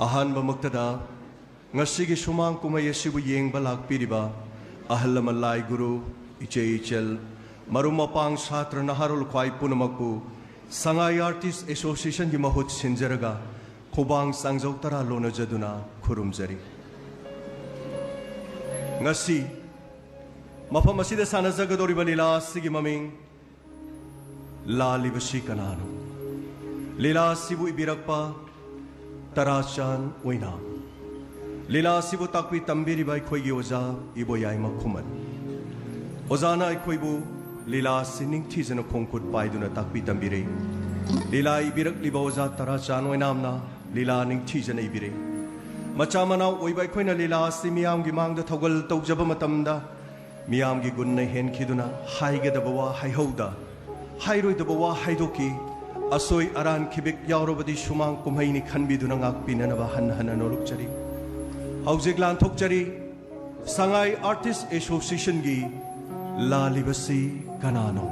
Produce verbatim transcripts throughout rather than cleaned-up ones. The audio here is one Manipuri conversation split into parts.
ꯑꯍꯥꯟꯕꯃꯛꯇꯗ ꯉꯁꯤꯒꯤ ꯁꯨꯃꯥꯡ ꯀꯨꯝꯍꯩ ꯑꯁꯤꯕꯨ ꯌꯦꯡꯕ ꯂꯥꯛꯄꯤꯔꯤꯕ ꯑꯍꯜ ꯂꯃꯟ, ꯂꯥꯏ ꯒꯨꯔꯨ, ꯏꯆꯦ ꯏꯆꯜ, ꯃꯔꯨꯞ ꯃꯄꯥꯡ, ꯁꯥꯇ꯭ꯔ ꯅꯍꯥꯔꯣꯜ ꯈ꯭ꯋꯥꯏ ꯄꯨꯝꯅꯃꯛꯄꯨ ꯁꯉꯥꯏ ꯑꯥꯔꯇꯤꯁ ꯑꯦꯁꯣꯁꯤꯌꯦꯁꯟꯒꯤ ꯃꯍꯨꯠ ꯁꯤꯟꯖꯔꯒ ꯈꯨꯕꯥꯡ ꯆꯥꯡꯖꯧ ꯇꯔꯥ ꯂꯣꯟꯅꯖꯗꯨꯅ ꯈꯨꯔꯨꯝꯖꯔꯤ꯫ ꯉꯁꯤ ꯃꯐꯝ ꯑꯁꯤꯗ ꯁꯥꯟꯅꯖꯒꯗꯧꯔꯤꯕ ꯂꯤꯂꯥ ꯑꯁꯤꯒꯤ ꯃꯃꯤꯡ ꯂꯥꯜꯂꯤꯕꯁꯤ ꯀꯅꯥꯅꯣ? ꯂꯤꯂꯥ ꯑꯁꯤꯕꯨ ꯏꯕꯤꯔꯛꯄ ꯇꯔꯥꯆꯥꯟ ꯑꯣꯏꯅꯥꯝ꯫ ꯂꯤꯂꯥ ꯑꯁꯤꯕꯨ ꯇꯥꯛꯄꯤ ꯇꯝꯕꯤꯔꯤꯕ ꯑꯩꯈꯣꯏꯒꯤ ꯑꯣꯖꯥ ꯏꯕꯣꯌꯥꯏꯃ ꯈꯨꯃꯟ꯫ ꯑꯣꯖꯥꯅ ꯑꯩꯈꯣꯏꯕꯨ ꯂꯤꯂꯥ ꯑꯁꯤ ꯅꯤꯡꯊꯤꯖꯅ ꯈꯣꯡꯈꯨꯠ ꯄꯥꯏꯗꯨꯅ ꯇꯥꯛꯄꯤ ꯇꯝꯕꯤꯔꯦ꯫ ꯂꯤꯂꯥ ꯏꯕꯤꯔꯛꯂꯤꯕ ꯑꯣꯖꯥ ꯇꯔꯥꯆꯥꯟ ꯑꯣꯏꯅꯥꯝꯅ ꯂꯤꯂꯥ ꯅꯤꯡꯊꯤꯖꯅ ꯏꯕꯤꯔꯦ꯫ ꯃꯆꯥ ꯃꯅꯥꯎ ꯑꯣꯏꯕ ꯑꯩꯈꯣꯏꯅ ꯂꯤꯂꯥ ꯑꯁꯤ ꯃꯤꯌꯥꯝꯒꯤ ꯃꯥꯡꯗ ꯊꯧꯒꯜ ꯇꯧꯖꯕ ꯃꯇꯝꯗ ꯃꯤꯌꯥꯝꯒꯤ ꯒꯨꯟꯅ ꯍꯦꯟꯈꯤꯗꯨꯅ ꯍꯥꯏꯒꯗꯕ ꯋꯥ ꯍꯥꯏꯍꯧꯗ, ꯍꯥꯏꯔꯣꯏꯗꯕ ꯋꯥ ꯍꯥꯏꯗꯣꯛꯈꯤ꯫ ꯑꯁꯣꯏ ꯑꯔꯥꯟ ꯈꯤꯕꯤꯛ ꯌꯥꯎꯔꯕꯗꯤ ꯁꯨꯃꯥꯡ ꯀꯨꯝꯍꯩꯅꯤ ꯈꯟꯕꯤꯗꯨꯅ ꯉꯥꯛꯄꯤꯅꯅꯕ ꯍꯟꯅ ꯍꯟꯅ ꯅꯣꯂꯨꯛꯆꯔꯤ꯫ ꯍꯧꯖꯤꯛ ꯂꯥꯟꯊꯣꯛꯆꯔꯤ꯫ ꯁꯉꯥꯏ ꯑꯥꯔꯇꯤꯁ ꯑꯦꯁꯣꯁꯤꯌꯦꯁꯟꯒꯤ ꯂꯥꯜꯂꯤꯕꯁꯤ ꯀꯅꯥꯅꯣ?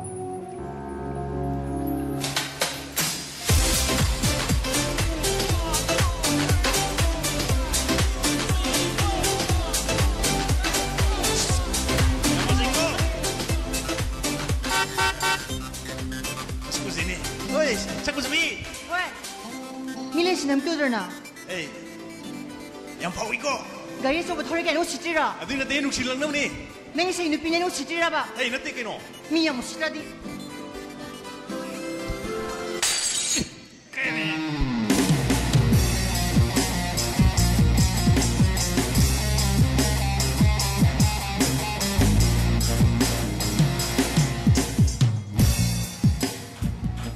ꯁ꯭ꯀꯨꯜꯁꯤꯅꯤ꯫ ꯍꯣꯏ, ꯁ꯭ꯀꯨꯜꯁꯤꯕꯤ꯫ ꯍꯣꯏ꯫ ꯃꯤ ꯂꯩꯁꯤꯅ ꯑꯝꯇ ꯎꯗ꯭ꯔꯣ ꯅꯪ? ꯑꯦ, ꯌꯥꯝ ꯐꯥꯎꯏꯀꯣ꯫ ꯒꯥꯔꯤ ꯑꯆꯧꯕ ꯊꯧꯔꯦ ꯀꯥꯏꯅ ꯎꯁꯤꯠꯇ꯭ꯔꯤꯔꯣ? ꯑꯗꯨꯏ ꯅꯠꯇꯦ, ꯅꯨꯡꯁꯤꯜꯂꯛꯅꯕꯅꯤ꯫ ꯅꯪ ꯏꯁꯩ ꯅꯨꯄꯤꯅꯦꯅ ꯎꯁꯤꯠꯇ꯭ꯔꯤꯔꯕ? ꯑꯩ ꯅꯠꯇꯦ ꯀꯩꯅꯣ꯫ ꯃꯤ ꯌꯥꯝ ꯎꯁꯤꯠꯇ꯭ꯔꯗꯤ꯫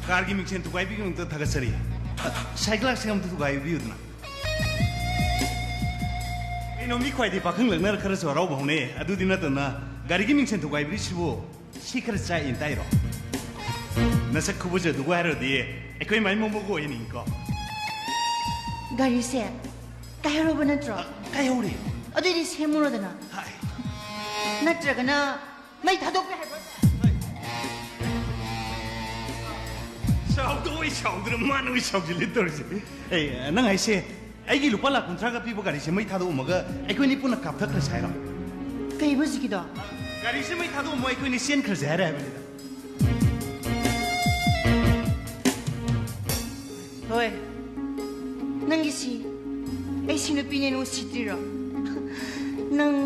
ꯀꯥꯔꯒꯤ ꯃꯤꯡꯁꯦꯟ ꯊꯨꯒꯥꯏꯕꯤꯒꯤꯗꯃꯛꯇ ꯊꯥꯒꯠꯆꯔꯤ꯫ ꯁꯥꯏ ꯒ꯭ꯂꯥꯁꯁꯤꯡ ꯑꯝꯇ ꯊꯨꯒꯥꯏꯕꯤꯌꯨꯗꯅ꯫ ꯀꯩꯅꯣ, ꯃꯤ ꯈ꯭ꯋꯥꯏꯗꯤ ꯄꯥꯈꯪ ꯂꯛꯅꯔ ꯈꯔꯁꯨ ꯍꯔꯥꯎꯕ ꯍꯧꯅꯩ꯫ ꯑꯗꯨꯗꯤ ꯅꯠꯇꯅ ꯒꯥꯔꯤꯒꯤ ꯃꯤꯡꯁꯦꯟ ꯊꯨꯒꯥꯏꯕꯤꯔꯤꯁꯤꯕꯨ ꯁꯤ ꯈꯔ ꯆꯥꯛꯏꯅ ꯇꯥꯏꯔꯣ? ꯅꯁꯛ ꯈꯨꯕꯖꯗꯨꯒ ꯍꯥꯏꯔꯨꯔꯗꯤ ꯑꯩꯈꯣꯏ ꯃꯥꯏ ꯃꯣꯃꯣꯒ ꯑꯣꯏꯅꯤꯡꯉꯤꯀꯣ꯫ ꯒꯥꯔꯤꯁꯦ ꯀꯥꯏꯍꯧꯔꯕ ꯅꯠꯇ꯭ꯔꯣ? ꯀꯥꯏꯍꯧꯔꯦ꯫ ꯑꯗꯨꯏꯗꯤ ꯁꯦꯝꯃꯨꯔꯣꯗꯅ꯫ ꯍꯥꯏ꯫ ꯅꯠꯇ꯭ꯔꯒꯅ ꯃꯩ ꯊꯥꯗꯣꯛꯄ ꯍꯥꯏꯕ꯭ꯔꯣ? ꯁꯥꯎꯗ ꯑꯣꯏ ꯁꯥꯎꯗꯅ ꯃꯥꯅ ꯑꯣꯏ ꯁꯥꯎꯖꯤꯜꯂꯤ ꯇꯧꯔꯤꯁꯦ꯫ ꯑꯩ, ꯅꯪ ꯍꯥꯏꯁꯦ ꯑꯩꯒꯤ ꯂꯨꯄꯥ ꯂꯥꯈ ꯀꯨꯟꯊ꯭ꯔꯥꯒ ꯄꯤꯕ ꯒꯥꯔꯤꯁꯦ ꯃꯩ ꯊꯥꯗꯣꯛꯑꯝꯃꯒ ꯑꯩꯈꯣꯏꯅꯤ ꯄꯨꯟꯅ ꯀꯥꯞꯊꯈ꯭ꯔꯁꯦ ꯍꯥꯏꯔꯣ? ꯀꯩꯕ ꯍꯧꯖꯤꯛꯀꯤꯗꯣ? ꯒꯥꯔꯤꯁꯦ ꯃꯩ ꯊꯥꯗꯣꯛꯑꯝꯃꯣ, ꯑꯩꯈꯣꯏꯅꯤ ꯆꯦꯟꯈ꯭ꯔꯁꯦ ꯍꯥꯏꯔꯦ ꯍꯥꯏꯕꯅꯤꯗ꯫ ꯍꯣꯏ, ꯅꯪꯒꯤꯁꯤ ꯑꯩ ꯁꯤ ꯅꯨꯄꯤꯅꯦꯅ ꯎꯁꯤꯠꯇ꯭ꯔꯤꯔꯣ? ꯅꯪ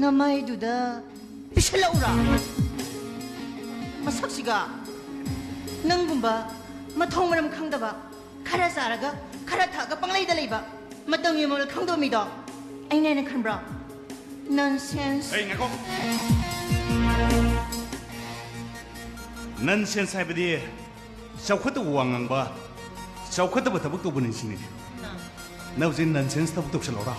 ꯅꯃꯥꯏꯗꯨꯗ ꯄꯤꯁꯜꯂꯛꯎꯔꯥ? ꯃꯁꯛꯁꯤꯒ ꯅꯪꯒꯨꯝꯕ ꯃꯊꯣꯡ ꯃꯔꯝ ꯈꯪꯗꯕ, ꯈꯔ ꯆꯥꯔꯒ ꯈꯔ ꯊꯛꯑꯒ ꯄꯪꯂꯩꯗ ꯂꯩꯕ, ꯃꯇꯝꯒꯤ ꯃꯃꯜ ꯈꯪꯗꯕ ꯃꯤꯗꯣ ꯑꯩꯅ ꯍꯦꯟꯅ ꯈꯟꯕ꯭ꯔꯣ? Nonsense. ꯑꯩ ꯉꯥꯏꯈꯣ꯫ Nonsense ꯍꯥꯏꯕꯗꯤ ꯆꯥꯎꯈꯠꯇꯕ ꯋꯥ ꯉꯥꯡꯕ, ꯆꯥꯎꯈꯠꯇꯕ ꯊꯕꯛ ꯇꯧꯕ ꯅꯤꯡꯁꯤꯡꯅꯤ꯫ ꯅꯪ ꯍꯧꯖꯤꯛ nonsense ꯊꯕꯛ ꯇꯧꯁꯜꯂꯣꯔꯥ?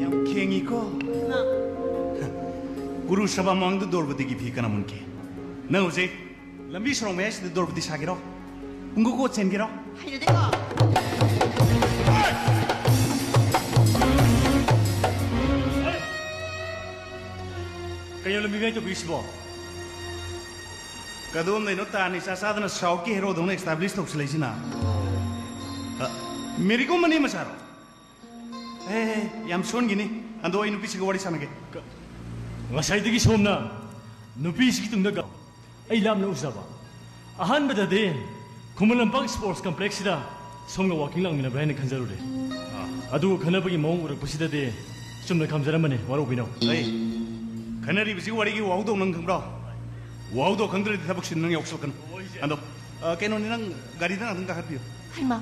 ꯌꯥꯝ ꯈꯦꯡꯉꯤꯀꯣ꯫ ꯀꯨꯔꯨꯁ꯭ꯔꯕ ꯃꯃꯥꯡꯗ ꯗ꯭ꯔꯧꯄꯗꯤꯒꯤ ꯐꯤ ꯀꯅꯥ ꯃꯨꯟꯈꯤ? ꯅꯪ ꯍꯧꯖꯤꯛ ꯂꯝꯕꯤ ꯁꯣꯔꯣꯛ ꯃꯌꯥꯏꯁꯤꯗ ꯗ꯭ꯔꯧꯄꯗꯤ ꯁꯥꯒꯦꯔꯣ? ꯄꯨꯡꯀꯣꯛ ꯀꯣꯛ ꯆꯦꯟꯒꯦꯔꯣ? ꯍꯩꯅꯗꯦꯀꯣ꯫ ꯀꯩꯅꯣ ꯂꯝꯕꯤ ꯃꯌꯥꯏ ꯇꯧꯕꯤꯔꯤꯁꯤꯕꯣ? ꯀꯗꯣꯝꯗꯩꯅꯣ ꯇꯥꯟ ꯏꯆꯥ ꯆꯥꯗꯅ South ꯀꯤ ꯍꯦꯔꯣꯗꯧꯅ establish ꯇꯧꯁꯤꯜꯂꯛꯏꯁꯤꯅ? ꯑ, ꯃꯦꯔꯤ ꯀꯣꯝ ꯃꯅꯦ ꯃꯆꯥꯔꯣ? ꯑꯦ, ꯌꯥꯝ ꯁꯣꯟꯈꯤꯅꯤ꯫ ꯑꯗꯣ ꯑꯩ ꯅꯨꯄꯤꯁꯤꯒ ꯋꯥꯔꯤ ꯁꯥꯟꯅꯒꯦ꯫ ꯀ-, ꯉꯁꯥꯏꯗꯒꯤ ꯁꯣꯝꯅ ꯅꯨꯄꯤꯁꯤꯒꯤ ꯇꯨꯡꯗ ꯒ-, ꯑꯩ ꯂꯥꯞꯅ ꯎꯖꯕ꯫ ꯑꯍꯥꯟꯕꯗꯗꯤ ꯈꯨꯃꯟ ꯂꯝꯄꯥꯛ sports complex ꯁꯤꯗ ꯁꯣꯝꯒ walking ꯂꯥꯛꯃꯤꯟꯅꯕ꯭ꯔꯥ ꯍꯥꯏꯅ ꯈꯟꯖꯔꯨꯔꯦ꯫ ꯑꯗꯨꯕꯨ ꯈꯟꯅꯕꯒꯤ ꯃꯑꯣꯡ ꯎꯔꯛꯄꯁꯤꯗꯗꯤ ꯆꯨꯝꯅ ꯈꯝꯖꯔꯝꯕꯅꯤ, ꯋꯥꯔꯧꯕꯤꯅꯣ꯫ ꯑꯩ ꯈꯟꯅꯔꯤꯕꯁꯤ ꯋꯥꯔꯤꯒꯤ ꯋꯥꯍꯧꯗꯧ ꯅꯪ ꯈꯪꯕ꯭ꯔꯣ? ꯋꯥꯍꯧꯗꯧ ꯈꯪꯗ꯭ꯔꯗꯤ ꯊꯕꯛꯁꯤ ꯅꯪ ꯌꯥꯎꯁꯜꯂꯛꯀꯅꯨ꯫ ꯑꯗꯣ, ꯑ, ꯀꯩꯅꯣꯅꯤ, ꯅꯪ ꯒꯥꯔꯤꯗ ꯉꯥꯛꯇꯪ ꯀꯥꯈꯠꯄꯤꯌꯨ꯫ ꯍꯩꯃꯥ,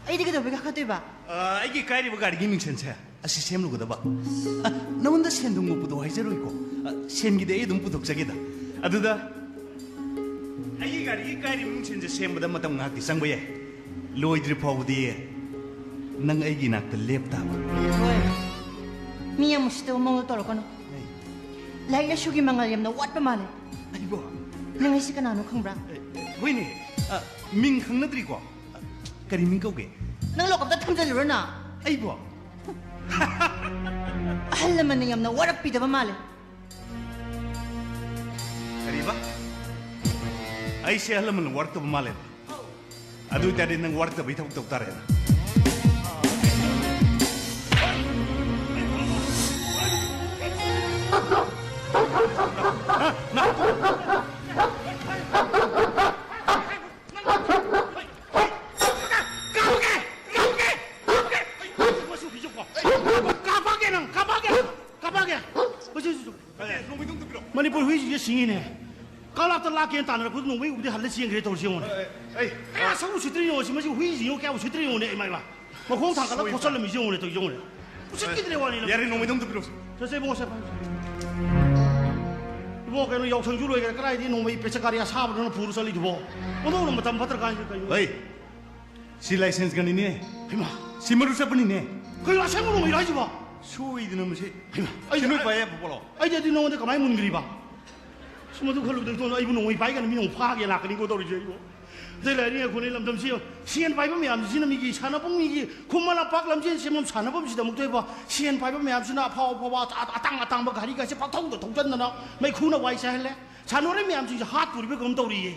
ꯑꯩꯗꯤ ꯀꯩꯗꯧꯕꯩ ꯀꯥꯈꯠꯇꯣꯏꯕ? ꯑ, ꯑꯩꯒꯤ ꯀꯥꯏꯔꯤꯕ ꯒꯥꯔꯤꯒꯤ ꯃꯤꯡꯁꯦꯜꯁꯦ ꯑꯁꯤ ꯁꯦꯝꯂꯨꯒꯗꯕ꯫ ꯑ, ꯅꯉꯣꯟꯗ ꯁꯦꯟ ꯊꯨꯝ ꯃꯨꯛꯄꯗꯣ ꯍꯥꯏꯖꯔꯣꯏꯀꯣ꯫ ꯑ, ꯁꯦꯟꯒꯤꯗꯤ ꯑꯩ ꯑꯗꯨꯝ ꯄꯨꯊꯣꯛꯆꯒꯦꯗ꯫ ꯑꯗꯨꯗ ꯑꯩꯒꯤ ꯒꯥꯔꯤꯒꯤ ꯀꯥꯏꯔꯤꯕ ꯃꯤꯡꯁꯦꯜꯁꯦ ꯁꯦꯝꯕꯗ ꯃꯇꯝ ꯉꯥꯏꯍꯥꯛꯇꯤ ꯆꯪꯕ ꯌꯥꯏ꯫ ꯂꯣꯏꯗ꯭ꯔꯤ ꯐꯥꯎꯕꯗꯤ ꯅꯪ ꯑꯩꯒꯤ ꯅꯥꯛꯇ ꯂꯦꯞ ꯇꯥꯕ꯫ ꯍꯣꯏ꯫ ꯃꯤ ꯌꯥꯝ ꯎꯁꯤꯠꯇꯕ ꯃꯑꯣꯡꯗ ꯇꯧꯔꯛꯀꯅꯨ꯫ ꯑꯩ ꯂꯥꯏꯔꯤꯛ ꯂꯥꯏꯁꯨꯒꯤ ꯃꯉꯥꯜ ꯌꯥꯝꯅ ꯋꯥꯠꯄ ꯃꯥꯜꯂꯦ꯫ ꯑꯩꯕꯣ? ꯅꯪ ꯑꯩꯁꯦ ꯀꯅꯥꯅꯣ ꯈꯪꯕ꯭ꯔꯥ? ꯑꯦ, ꯑꯦ, ꯍꯣꯏꯅꯦ꯫ ꯑ, ꯃꯤꯡ ꯈꯪꯅꯗ꯭ꯔꯤꯀꯣ? ꯑ, ꯀꯔꯤ ꯃꯤꯡ ꯀꯧꯒꯦ? ꯅꯪ ꯂꯣꯀꯞꯇ ꯊꯝꯖꯤꯜꯂꯨꯔꯣ ꯅꯪ? ꯑꯩꯕꯣ? ꯑꯍꯜ ꯂꯃꯟꯅ ꯌꯥꯝꯅ ꯋꯥꯔꯛꯄꯤꯗꯕ ꯃꯥꯜꯂꯦ꯫ ꯑꯩꯁꯦ ꯑꯍꯜ ꯂꯃꯟ ꯋꯥꯔꯛꯇꯕ ꯃꯥꯜꯂꯦꯕ꯫ ꯑꯗꯨ ꯑꯣꯏꯇꯥꯔꯗꯤ ꯅꯪ ꯋꯥꯔꯛꯇꯕꯩ ꯊꯕꯛ ꯇꯧ ꯇꯥꯔꯦꯅ꯫ ꯀꯥꯞꯄꯛꯀꯦ! ꯀꯥꯞꯄꯛꯀꯦ! ꯀꯥꯞꯄꯛꯀꯦ! ꯀꯥꯞꯄꯛꯀꯦ ꯅꯪ! ꯀꯥꯞꯄꯛꯀꯦ! ꯀꯥꯞꯄꯛꯀꯦ! ꯃꯁꯤ ꯅꯣꯡꯃꯩꯗꯣ ꯑꯝꯇ ꯄꯤꯔꯛꯑꯣ꯫ ꯃꯅꯤꯄꯨꯔ ꯍꯨꯏꯁꯤꯡꯁꯦ ꯁꯤꯡꯉꯤꯅꯦ꯫ ꯀꯂꯥꯞꯇ ꯂꯥꯛꯀꯦꯅ ꯇꯥꯟꯅꯔꯛꯄꯗ ꯅꯣꯡꯃꯩ ꯎꯕꯗꯤ ꯍꯜꯂ ꯆꯦꯟꯈ꯭ꯔꯦ ꯇꯧꯔꯤꯁꯦ ꯌꯦꯡꯉꯨꯅꯦ꯫ ꯑꯩ, ꯑꯩ, ꯑꯩ, ꯀꯌꯥ ꯁꯛ ꯎꯁꯤꯠꯇ꯭ꯔꯤꯅꯣ ꯁꯤ, ꯃꯁꯤ ꯍꯨꯏꯁꯤ ꯌꯦꯡꯉꯨ, ꯀꯌꯥ ꯎꯁꯤꯠꯇ꯭ꯔꯤ ꯌꯦꯡꯉꯨꯅꯦ, ꯏꯃꯥ, ꯏꯃꯥ꯫ ꯃꯈꯣꯡ ꯊꯥꯡꯒꯠꯂ ꯁꯣꯏꯕ꯫ ꯈꯣꯠꯆꯜꯂꯝꯃꯤꯁꯤ ꯌꯦꯡꯉꯨꯅꯦ ꯇꯧꯔꯤꯁꯦ ꯌꯦꯡꯉꯨꯅꯦ꯫ ꯎꯁꯤꯠꯈꯤꯗ꯭ꯔꯦ ꯋꯥꯅꯤ꯫ ꯌꯥꯔꯦ, ꯅꯣꯡꯃꯩꯗꯣ ꯑꯝꯇ ꯄꯤꯔꯛꯑꯣ꯫ ꯆꯠꯁꯦ ꯏꯕꯨꯡꯉꯣ, ꯁꯦ, ꯐꯝꯁꯦ꯫ ꯏꯕꯣ, ꯀꯩꯅꯣ, ꯌꯥꯎꯁꯪꯁꯨ ꯂꯣꯏꯈ꯭ꯔꯦ, ꯀꯗꯥꯏꯗꯒꯤ ꯅꯣꯡꯃꯩ ꯄꯦꯆꯀꯥꯔꯤ ꯑꯁꯥꯕꯗꯨꯅ ꯄꯨꯔ ꯆꯠꯂꯤꯗꯨꯕꯣ? ꯑꯣꯟꯊꯣꯛꯅ ꯃꯇꯝ ꯐꯠꯇ꯭ꯔ ꯀꯥꯟꯁꯤꯗ ꯀꯩꯅꯣ? ꯍꯩ, ꯁꯤ ꯂꯥꯏꯁꯦꯟꯁ ꯒꯟꯅꯤꯅꯦ꯫ ꯍꯩꯃꯥ꯫ ꯁꯤ ꯃꯔꯨ ꯆꯠꯄꯅꯤꯅꯦ꯫ ꯀꯩꯅꯣ, ꯑꯁꯦꯡꯕ ꯅꯣꯡꯃꯩꯔꯣ ꯍꯥꯏꯁꯤꯕꯣ? ꯁꯣꯏꯗꯅ ꯃꯁꯤ꯫ ꯍꯩꯃꯥ, ꯑꯩ, ꯁꯤ ꯅꯣꯏ ꯑꯩ, ꯄꯥꯏ ꯌꯥꯕ ꯄꯣꯠꯂꯣ? ꯑꯩꯗꯤ ꯑꯗꯨ ꯅꯉꯣꯟꯗ ꯀꯃꯥꯏꯅ ꯃꯨꯟꯈ꯭ꯔꯤꯕ? ꯁꯨꯝ ꯑꯗꯨ ꯈꯜꯂꯨꯕꯗ ꯏꯇꯣꯝꯗ ꯑꯩꯕꯨ ꯅꯣꯡꯃꯩ ꯄꯥꯏꯒꯅꯤ, ꯃꯤ ꯅꯣꯡ ꯐꯥꯒꯦ ꯂꯥꯛꯀꯅꯤꯀꯣ ꯇꯧꯔꯤꯁꯦ ꯑꯩꯕꯨ꯫ ꯑꯇꯩ ꯂꯥꯏꯔꯤ ꯑꯩꯈꯣꯏꯅ ꯂꯝꯗꯝꯁꯤ ꯁꯦꯟ ꯄꯥꯏꯕ ꯃꯌꯥꯝꯁꯤꯅ ꯃꯤꯒꯤ ꯁꯥꯟꯅꯕꯨꯡ, ꯃꯤꯒꯤ ꯈꯨꯃꯟ ꯂꯝꯄꯥꯛ ꯂꯝꯖꯦꯟ ꯆꯦꯟꯐꯝ ꯁꯥꯟꯅꯐꯝꯁꯤꯗ ꯑꯃꯨꯛꯇꯣꯏꯕ ꯁꯦꯟ ꯄꯥꯏꯕ ꯃꯌꯥꯝꯁꯤꯅ ꯑꯐꯥꯎ ꯑꯐꯥꯎꯕ ꯑꯇꯥ-, ꯑꯇꯥꯡ ꯑꯇꯥꯡꯕ ꯒꯥꯔꯤꯒꯁꯦ ꯄꯪꯊꯧꯗ ꯊꯧꯖꯟꯗꯅ ꯃꯩꯈꯨꯅ ꯋꯥꯏ ꯆꯥꯏꯍꯜꯂꯦ꯫ ꯁꯥꯟꯅꯔꯣꯏ ꯃꯌꯥꯝꯁꯤꯡꯁꯦ ꯍꯥꯠꯇꯣꯔꯤꯕ ꯀꯩꯅꯣꯝ ꯇꯧꯔꯤꯌꯦ꯫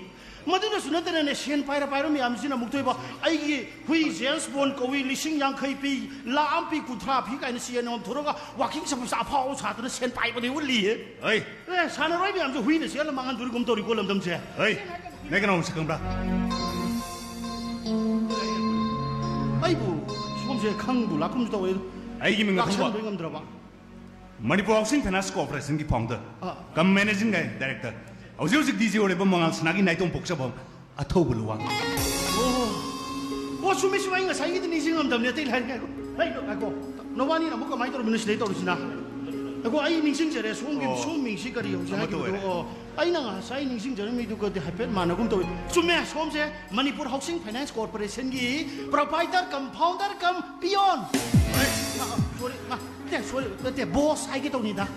ꯃꯗꯨꯗꯁꯨ ꯅꯠꯇꯅꯅꯦ, ꯁꯦꯟ ꯄꯥꯏꯔ ꯄꯥꯏꯔ ꯃꯌꯥꯝꯁꯤꯅ ꯑꯃꯨꯛꯇꯣꯏꯕ ꯑꯩꯒꯤ ꯍꯨꯏ ꯖꯦꯝꯁ ꯕꯣꯟ ꯀꯧꯏ, ꯂꯤꯁꯤꯡ ꯌꯥꯡꯈꯩ ꯄꯤ, ꯂꯥꯛ ꯑꯃ ꯄꯤ, ꯀꯨꯟꯊ꯭ꯔꯥ ꯄꯤ ꯀꯥꯏꯅ ꯆꯦꯟ ꯑꯃ ꯊꯣꯔꯒ ꯋꯥꯀꯤꯡ ꯆꯠꯄꯁꯦ ꯑꯐꯥꯎ ꯁꯥꯗꯅ ꯁꯦꯟ ꯄꯥꯏꯕꯗꯤ ꯎꯠꯂꯤꯌꯦ꯫ ꯑꯩ ꯑꯦ, ꯁꯥꯟꯅꯔꯣꯏ ꯃꯌꯥꯝꯁꯦ ꯍꯨꯏꯅ ꯆꯦꯜꯂ ꯃꯥꯡꯍꯟꯗꯣꯔꯤꯒꯨꯝ ꯇꯧꯔꯤꯀꯣ ꯂꯝꯗꯝꯁꯦ꯫ ꯍꯩ, ꯅꯪ ꯀꯅꯥ ꯃꯁꯛ ꯈꯪꯕ꯭ꯔꯥ? ꯑꯩꯕꯨ ꯁꯣꯝꯁꯦ ꯈꯪꯕꯨ ꯂꯥꯛꯀꯨꯝꯁꯨ ꯇꯧꯋꯦ꯫ ꯑꯩꯒꯤ ꯃꯤꯡ ꯈꯪꯕ? ꯂꯥꯛꯁꯟꯕ ꯉꯝꯗ꯭ꯔꯕ? ꯃꯅꯤꯄꯨꯔ ꯍꯥꯎꯁꯤꯡ ꯐꯥꯏꯅꯥꯟꯁ ꯀꯣꯔꯄꯣꯔꯦꯁꯟꯒꯤ ꯐꯥꯎꯟꯗꯔ ꯑꯥ꯫ ꯀꯝ ꯃꯦꯅꯦꯖꯤꯡ ꯗꯥꯏꯔꯦꯛꯇꯔ, ꯍꯧꯖꯤꯛ ꯍꯧꯖꯤꯛ ꯗꯤ ꯖꯤ ꯑꯣꯏꯔꯤꯕ ꯃꯉꯥꯜ ꯁꯅꯥꯒꯤ ꯅꯥꯏꯇꯣꯝ ꯄꯣꯛꯆꯐꯝ ꯑꯊꯧꯕ ꯂꯨꯋꯥꯡ꯫ ꯑꯣ꯫ ꯑꯣ, ꯆꯨꯝꯃꯤ, ꯆꯨꯝꯃꯤ, ꯑꯩ ꯉꯁꯥꯏꯒꯤꯗꯤ ꯅꯤꯡꯁꯤꯡꯉꯝꯗꯕꯅꯦ, ꯑꯇꯩ ꯂꯥꯏꯔꯤ ꯉꯥꯏꯈꯣ꯫ ꯍꯩ, ꯉꯥꯏꯈꯣ꯫ ꯅꯕꯥꯅꯤꯅ ꯑꯃꯨꯛ ꯀꯃꯥꯏꯅ ꯇꯧꯔꯝꯃꯤꯅꯣ ꯁꯤꯗꯩ ꯇꯧꯔꯤꯁꯤꯅ? ꯉꯥꯏꯈꯣ, ꯑꯩ ꯅꯤꯡꯁꯤꯡꯖꯔꯦ, ꯁꯣꯝꯒꯤ, ꯑꯣ꯫ ꯁꯣꯝ ꯃꯤꯡꯁꯤ ꯀꯔꯤ ꯍꯧꯖꯤꯛ ꯑꯃꯠꯇ ꯍꯥꯏꯈꯤꯕꯗꯣ? ꯑꯣꯏꯔꯦ꯫ ꯑꯣ, ꯑꯩꯅ ꯉꯁꯥꯏ ꯅꯤꯡꯁꯤꯡꯖꯔꯝꯃꯤꯗꯨꯒꯗꯤ ꯍꯥꯏꯐꯦꯠ ꯃꯥꯟꯅꯒꯨꯝ ꯇꯧꯏ꯫ ꯆꯨꯝꯃꯦ, ꯁꯣꯝꯁꯦ ꯃꯅꯤꯄꯨꯔ ꯍꯥꯎꯁꯤꯡ ꯐꯥꯏꯅꯥꯟꯁ ꯀꯣꯔꯄꯣꯔꯦꯁꯟꯒꯤ ꯄ꯭ꯔꯣꯄꯥꯏꯇꯔ ꯀꯝ ꯐꯥꯎꯟꯗꯔ ꯀꯝ ꯄꯤꯌꯣꯟ꯫ ꯑꯩ, ꯑ, ꯑ, ꯁꯣꯔꯤ, ꯃꯥ, ꯅꯠꯇꯦ, ꯁꯣꯔꯤ, ꯅꯠꯇꯦ, ꯕꯣꯁ ꯍꯥꯏꯒꯦ ꯇꯧꯅꯤꯗ꯫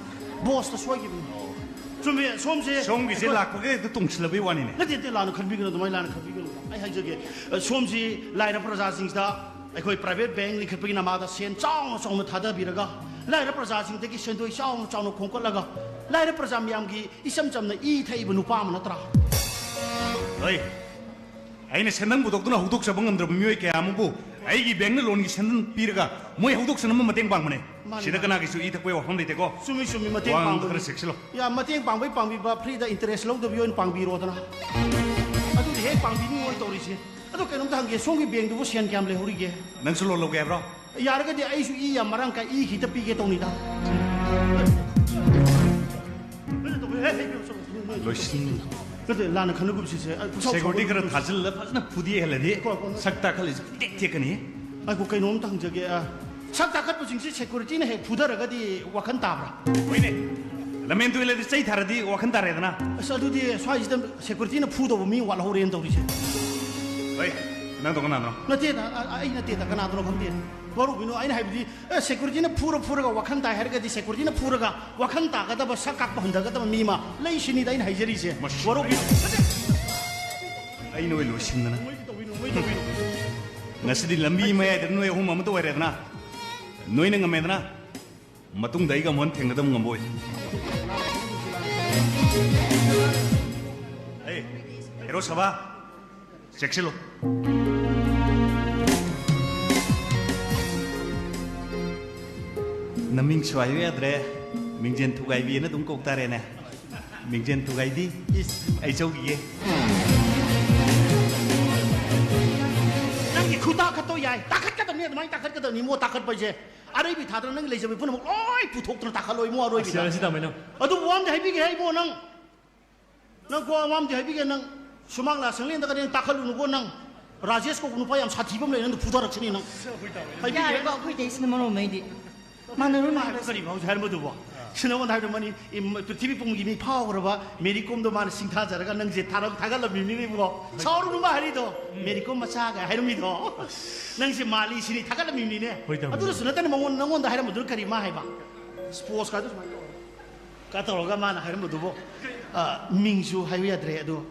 ꯕꯣꯁꯇ ꯁꯣꯏꯈꯤꯕꯅꯤ꯫ ꯆꯨꯝꯃꯦ, ꯁꯣꯝꯁꯦ ꯁꯣꯝꯒꯤꯁꯦ ꯑꯩꯈꯣꯏ ꯂꯥꯛꯄꯒ ꯍꯦꯛꯇ ꯇꯣꯡꯁꯤꯜꯂꯕꯩ ꯋꯥꯅꯤꯅꯦ꯫ ꯅꯠꯇꯦ, ꯅꯠꯇꯦ, ꯂꯥꯟꯅ ꯈꯟꯕꯤꯒꯅꯨ, ꯑꯗꯨꯃꯥꯏꯅ ꯂꯥꯟꯅ ꯈꯟꯕꯤꯒꯅꯨ꯫ ꯑꯩ ꯍꯥꯏꯖꯒꯦ, ꯑ, ꯁꯣꯝꯁꯤ ꯂꯥꯏꯔꯕ ꯄ꯭ꯔꯖꯥꯁꯤꯡꯁꯤꯗ ꯑꯩꯈꯣꯏ ꯄ꯭ꯔꯥꯏꯚꯦꯠ ꯕꯦꯡ ꯂꯤꯡꯈꯠꯄꯒꯤ ꯅꯃꯥꯗ ꯁꯦꯟ ꯆꯥꯎꯅ ꯆꯥꯎꯅ ꯊꯥꯗꯕꯤꯔꯒ, ꯂꯥꯏꯔꯕ ꯄ꯭ꯔꯖꯥꯁꯤꯡꯗꯒꯤ ꯁꯦꯟꯗꯣꯏ ꯆꯥꯎꯅ ꯆꯥꯎꯅ ꯈꯣꯝꯀꯠꯂꯒ, ꯂꯥꯏꯔ ꯄ꯭ꯔꯖꯥ ꯃꯌꯥꯝꯒꯤ ꯏꯆꯝ ꯆꯝꯅ ꯏ ꯊꯛꯏꯕ ꯅꯨꯄꯥ ꯑꯃ ꯅꯠꯇ꯭ꯔꯥ? ꯍꯣꯏ, ꯑꯩꯅ ꯁꯦꯟꯗꯪ ꯄꯨꯊꯣꯛꯇꯨꯅ ꯍꯧꯗꯣꯛꯆꯕ ꯉꯝꯗ꯭ꯔꯕ ꯃꯤꯑꯣꯏ ꯀꯌꯥ ꯑꯃꯕꯨ ꯑꯩꯒꯤ ꯕꯦꯡꯛꯅ ꯂꯣꯟꯒꯤ ꯁꯦꯟꯗꯪ ꯄꯤꯔꯒ ꯃꯣꯏ ꯍꯧꯗꯣꯛꯆꯅꯕ ꯃꯇꯦꯡ ꯄꯥꯡꯕꯅꯦ꯫ ꯃꯥꯅꯤ, ꯁꯤꯗ ꯃꯥꯅꯤ꯫ ꯀꯅꯥꯒꯤꯁꯨ ꯏ ꯊꯛꯄꯒꯤ ꯋꯥꯐꯝ ꯂꯩꯇꯦꯀꯣ꯫ ꯆꯨꯝꯃꯤ, ꯆꯨꯝꯃꯤ, ꯃꯇꯦꯡ ꯋꯥ ꯉꯥꯡꯕꯗ ꯄꯥꯡꯕꯒꯤ꯫ ꯈꯔ ꯆꯦꯛꯁꯤꯜꯂꯣ꯫ ꯌꯥ, ꯃꯇꯦꯡ ꯄꯥꯡꯕꯩ ꯄꯥꯡꯕꯤꯕ, free ꯗ interest ꯂꯧꯗꯕꯤ ꯑꯣꯏꯅ ꯄꯥꯡꯕꯤꯔꯣꯗꯅ꯫ ꯑꯗꯨꯗꯤ ꯍꯦꯛ ꯄꯥꯡꯕꯤꯅꯤꯡꯉꯣꯏ ꯇꯧꯔꯤꯁꯦ꯫ ꯑꯗꯣ ꯀꯩꯅꯣꯝꯇ ꯍꯪꯒꯦ, ꯁꯣꯝꯒꯤ ꯕꯦꯡꯛꯇꯨꯕꯨ ꯁꯦꯟ ꯀꯌꯥꯝ ꯂꯩꯍꯧꯔꯤꯒꯦ? ꯅꯪꯁꯨ ꯂꯣꯟ ꯂꯧꯒꯦ ꯍꯥꯏꯕ꯭ꯔꯣ? ꯌꯥꯔꯒꯗꯤ ꯑꯩꯁꯨ ꯏ ꯌꯥꯝ ꯃꯔꯥꯡ ꯀꯥꯏ, ꯏ ꯈꯤꯇ ꯄꯤꯒꯦ ꯇꯧꯅꯤꯗ꯫ ꯂꯣꯏꯁꯤꯟ꯫ ꯅꯠꯇꯦ, ꯂꯥꯟꯅ ꯈꯟꯅꯒꯨꯝꯁꯤꯁꯦ꯫ ꯑꯩ ꯄꯨꯁꯥꯎ ꯁꯦꯀ꯭ꯌꯨꯔꯤꯇꯤ ꯈꯔ ꯁꯥꯎꯒꯠꯂꯨ꯫ ꯊꯥꯖꯤꯜꯂ ꯐꯖꯅ ꯐꯨꯗꯦꯛꯍꯜꯂꯗꯤ ꯀꯣ, ꯀꯣ, ꯅꯠꯇꯦ꯫ ꯁꯛ ꯇꯥꯈꯠꯂꯤꯁꯦ ꯇꯦꯛ ꯇꯦꯛꯀꯅꯤ꯫ ꯉꯥꯏꯈꯣ, ꯀꯩꯅꯣꯝꯇ ꯍꯪꯖꯒꯦ꯫ ꯑ, ꯁꯛ ꯇꯥꯈꯠꯄꯁꯤꯡꯁꯤ ꯁꯦꯀ꯭ꯌꯨꯔꯤꯇꯤꯅ ꯍꯦꯛ ꯐꯨꯊꯔꯒꯗꯤ ꯋꯥꯈꯜ ꯇꯥꯕ꯭ꯔꯥ? ꯍꯣꯏꯅꯦ꯫ ꯂꯝꯍꯦꯟ ꯇꯨꯍꯦꯜꯂꯗꯤ ꯆꯩ ꯊꯥꯔꯗꯤ ꯋꯥꯈꯜ ꯇꯥꯔꯦꯗꯅ꯫ ꯑꯁ, ꯑꯗꯨꯗꯤ ꯁ꯭ꯋꯥꯏꯁꯤꯗ ꯁꯦꯀ꯭ꯌꯨꯔꯤꯇꯤꯅ ꯐꯨꯗꯧꯕ ꯃꯤ ꯋꯥꯠꯍꯧꯔꯦꯅ ꯇꯧꯔꯤꯁꯦ꯫ ꯍꯣꯏ, ꯅꯪꯗꯣ ꯀꯅꯥꯅꯣ? ꯅꯠꯇꯦꯗ, ꯑ, ꯑ, ꯑꯩ ꯅꯠꯇꯦꯗ, ꯀꯅꯥꯗꯅꯣ ꯈꯪꯗꯦ꯫ ꯋꯥꯔꯧꯕꯤꯅꯣ, ꯑꯩꯅ ꯍꯥꯏꯕꯗꯤ, ꯑꯦ, ꯁꯦꯀ꯭ꯌꯨꯔꯤꯇꯤꯅ ꯐꯨꯔ ꯐꯨꯔꯒ ꯋꯥꯈꯜ ꯇꯥꯏ ꯍꯥꯏꯔꯒꯗꯤ ꯁꯦꯀ꯭ꯌꯨꯔꯤꯇꯤꯅ ꯐꯨꯔꯒ ꯋꯥꯈꯜ ꯇꯥꯒꯗꯕ, ꯁꯛ ꯀꯥꯛꯄ ꯍꯟꯊꯒꯗꯕ ꯃꯤ ꯑꯃ ꯂꯩ ꯁꯤꯅꯤꯗ ꯑꯩꯅ ꯍꯥꯏꯖꯔꯤꯁꯦ꯫ ꯃꯁꯤ ꯋꯥꯔꯧꯕꯤꯅꯣ꯫ ꯑꯩ ꯅꯣꯏ ꯂꯣꯏꯁꯤꯟꯗꯅ꯫ ꯅꯣꯏꯗꯤ ꯇꯧꯕꯤꯅꯣ, ꯅꯣꯏ ꯇꯧꯕꯤꯅꯣ꯫ ꯉꯁꯤꯗꯤ ꯂꯝꯕꯤ ꯃꯌꯥꯏꯗ ꯅꯣꯏ ꯑꯍꯨꯝ ꯑꯃꯠꯇ ꯑꯣꯏꯔꯦꯗꯅ꯫ ꯅꯣꯏꯅ ꯉꯝꯃꯦꯗꯅ꯫ ꯃꯇꯨꯡꯗ ꯑꯩꯒ ꯑꯃꯨꯛ ꯍꯟꯅ ꯊꯦꯡꯅꯗꯕ ꯉꯝꯃꯣꯏ꯫ ꯑꯦ, ꯍꯦꯔꯣ ꯁꯚꯥ, ꯆꯦꯛꯁꯤꯜꯂꯨ꯫ ꯅꯃꯤꯡꯁꯨ ꯍꯥꯏꯕ ꯌꯥꯗ꯭ꯔꯦ, ꯃꯤꯡꯖꯦꯜ ꯊꯨꯒꯥꯏꯕꯤꯅ ꯑꯗꯨꯝ ꯀꯧ ꯇꯥꯔꯦꯅꯦ꯫ ꯃꯤꯡꯖꯦꯜ ꯊꯨꯒꯥꯏꯕꯤ, ꯑꯩ ꯆꯧꯈꯤꯒꯦ꯫ ꯅꯪꯒꯤ ꯈꯨꯇꯥꯈꯠꯇꯣ ꯌꯥꯏ, ꯇꯥꯈꯠꯀꯗꯕꯅꯤ, ꯑꯗꯨꯃꯥꯏꯅ ꯇꯥꯈꯠꯀꯗꯕꯅꯤ ꯏꯃꯣ, ꯇꯥꯈꯠꯄ ꯍꯥꯏꯁꯦ꯫ ꯑꯔꯩꯕꯤ ꯊꯥꯗꯅ ꯅꯪꯒꯤ ꯂꯩꯖꯕꯤ ꯄꯨꯝꯅꯃꯛ ꯂꯣꯏ ꯄꯨꯊꯣꯛꯇꯅ ꯇꯥꯈꯠꯂꯣ ꯏꯃꯣ, ꯑꯔꯣꯏꯕꯤꯗ꯫ ꯑꯁꯤ, ꯑꯁꯤ ꯇꯥꯃꯣ, ꯅꯪ꯫ ꯑꯗꯨꯕꯨ ꯋꯥ ꯑꯝꯗꯤ ꯍꯥꯏꯕꯤꯒꯦ ꯍꯥꯏ ꯏꯃꯣ, ꯅꯪ꯫ ꯅꯪ ꯀꯣ ꯋꯥ ꯑꯝꯗꯤ ꯍꯥꯏꯕꯤꯒꯦ, ꯅꯪ ꯁꯨꯃꯥꯡ ꯂꯥ ꯁꯪꯂꯦꯟꯗꯒꯗꯤ ꯅꯪ ꯇꯥꯈꯠꯂꯨꯅꯨꯀꯣ, ꯅꯪ꯫ ꯔꯥꯖꯦꯁ ꯀꯧꯕ ꯅꯨꯄꯥ ꯌꯥꯝ ꯁꯥꯊꯤꯕ ꯑꯃ ꯂꯩ, ꯅꯪꯗꯣ ꯐꯨꯊꯔꯛꯁꯅꯤ ꯅꯪ꯫ ꯍꯥꯏꯕꯤꯒꯦ꯫ ꯌꯥꯔꯦꯀꯣ, ꯑꯩꯈꯣꯏ ꯇꯩꯁꯤꯅ ꯃꯔꯣꯝ ꯑꯃ ꯑꯩꯗꯤ꯫ ꯃꯥꯟꯅꯔꯨꯅꯨ ꯃꯥ ꯍꯥꯏꯕ ꯍꯥꯏꯕꯁꯦ꯫ ꯀꯔꯤ ꯐꯥꯎꯁꯦ ꯍꯥꯏꯔꯝꯕꯗꯨꯕꯣ? ꯁꯤ ꯅꯉꯣꯟꯗ ꯍꯥꯏꯕꯗꯨ ꯃꯅꯤ, ꯏꯝ, ꯄ꯭ꯔꯤꯊꯤꯕꯤ ꯄꯨꯝꯒꯤ ꯃꯤ ꯐꯥꯎꯈ꯭ꯔꯕ ꯃꯦꯔꯤ ꯀꯣꯝꯗꯣ ꯃꯥꯅ ꯁꯤꯡꯊꯥꯖꯔꯒ ꯅꯪꯁꯦ ꯊꯥꯔ-, ꯊꯥꯒꯠꯂꯝꯃꯤꯕꯅꯤꯅꯦ ꯏꯕꯨꯡꯉꯣ꯫ ꯁꯥꯎꯔꯨꯅꯨ ꯃꯥ ꯍꯥꯏꯔꯤꯗꯣ꯫ ꯎꯝ꯫ ꯃꯦꯔꯤ ꯀꯣꯝ ꯃꯆꯥꯒ ꯍꯥꯏꯔꯝꯃꯤꯗꯣ꯫ ꯅꯪꯁꯦ ꯃꯥꯜꯂꯤ ꯁꯤꯅꯤ ꯊꯥꯒꯠꯂꯝꯃꯤꯕꯅꯤꯅꯦ꯫ ꯍꯣꯏ, ꯇꯥꯃꯣ꯫ ꯑꯗꯨꯗꯁꯨ ꯅꯠꯇꯅ ꯃꯉꯣꯟ-, ꯅꯉꯣꯟꯗ ꯍꯥꯏꯔꯝꯕꯗꯨꯅ ꯀꯔꯤ ꯃꯥ ꯍꯥꯏꯕ? ꯁ꯭ꯄꯣꯔꯠꯁꯀꯗꯣ ꯁꯨꯃꯥꯏꯅ ꯇꯧꯔꯒ꯫ ꯀ ꯇꯧꯔꯒ ꯃꯥꯅ ꯍꯥꯏꯔꯝꯕꯗꯨꯕꯨ, ꯑ, ꯃꯤꯡꯁꯨ ꯍꯥꯏꯕ ꯌꯥꯗ꯭ꯔꯦ ꯑꯗꯣ,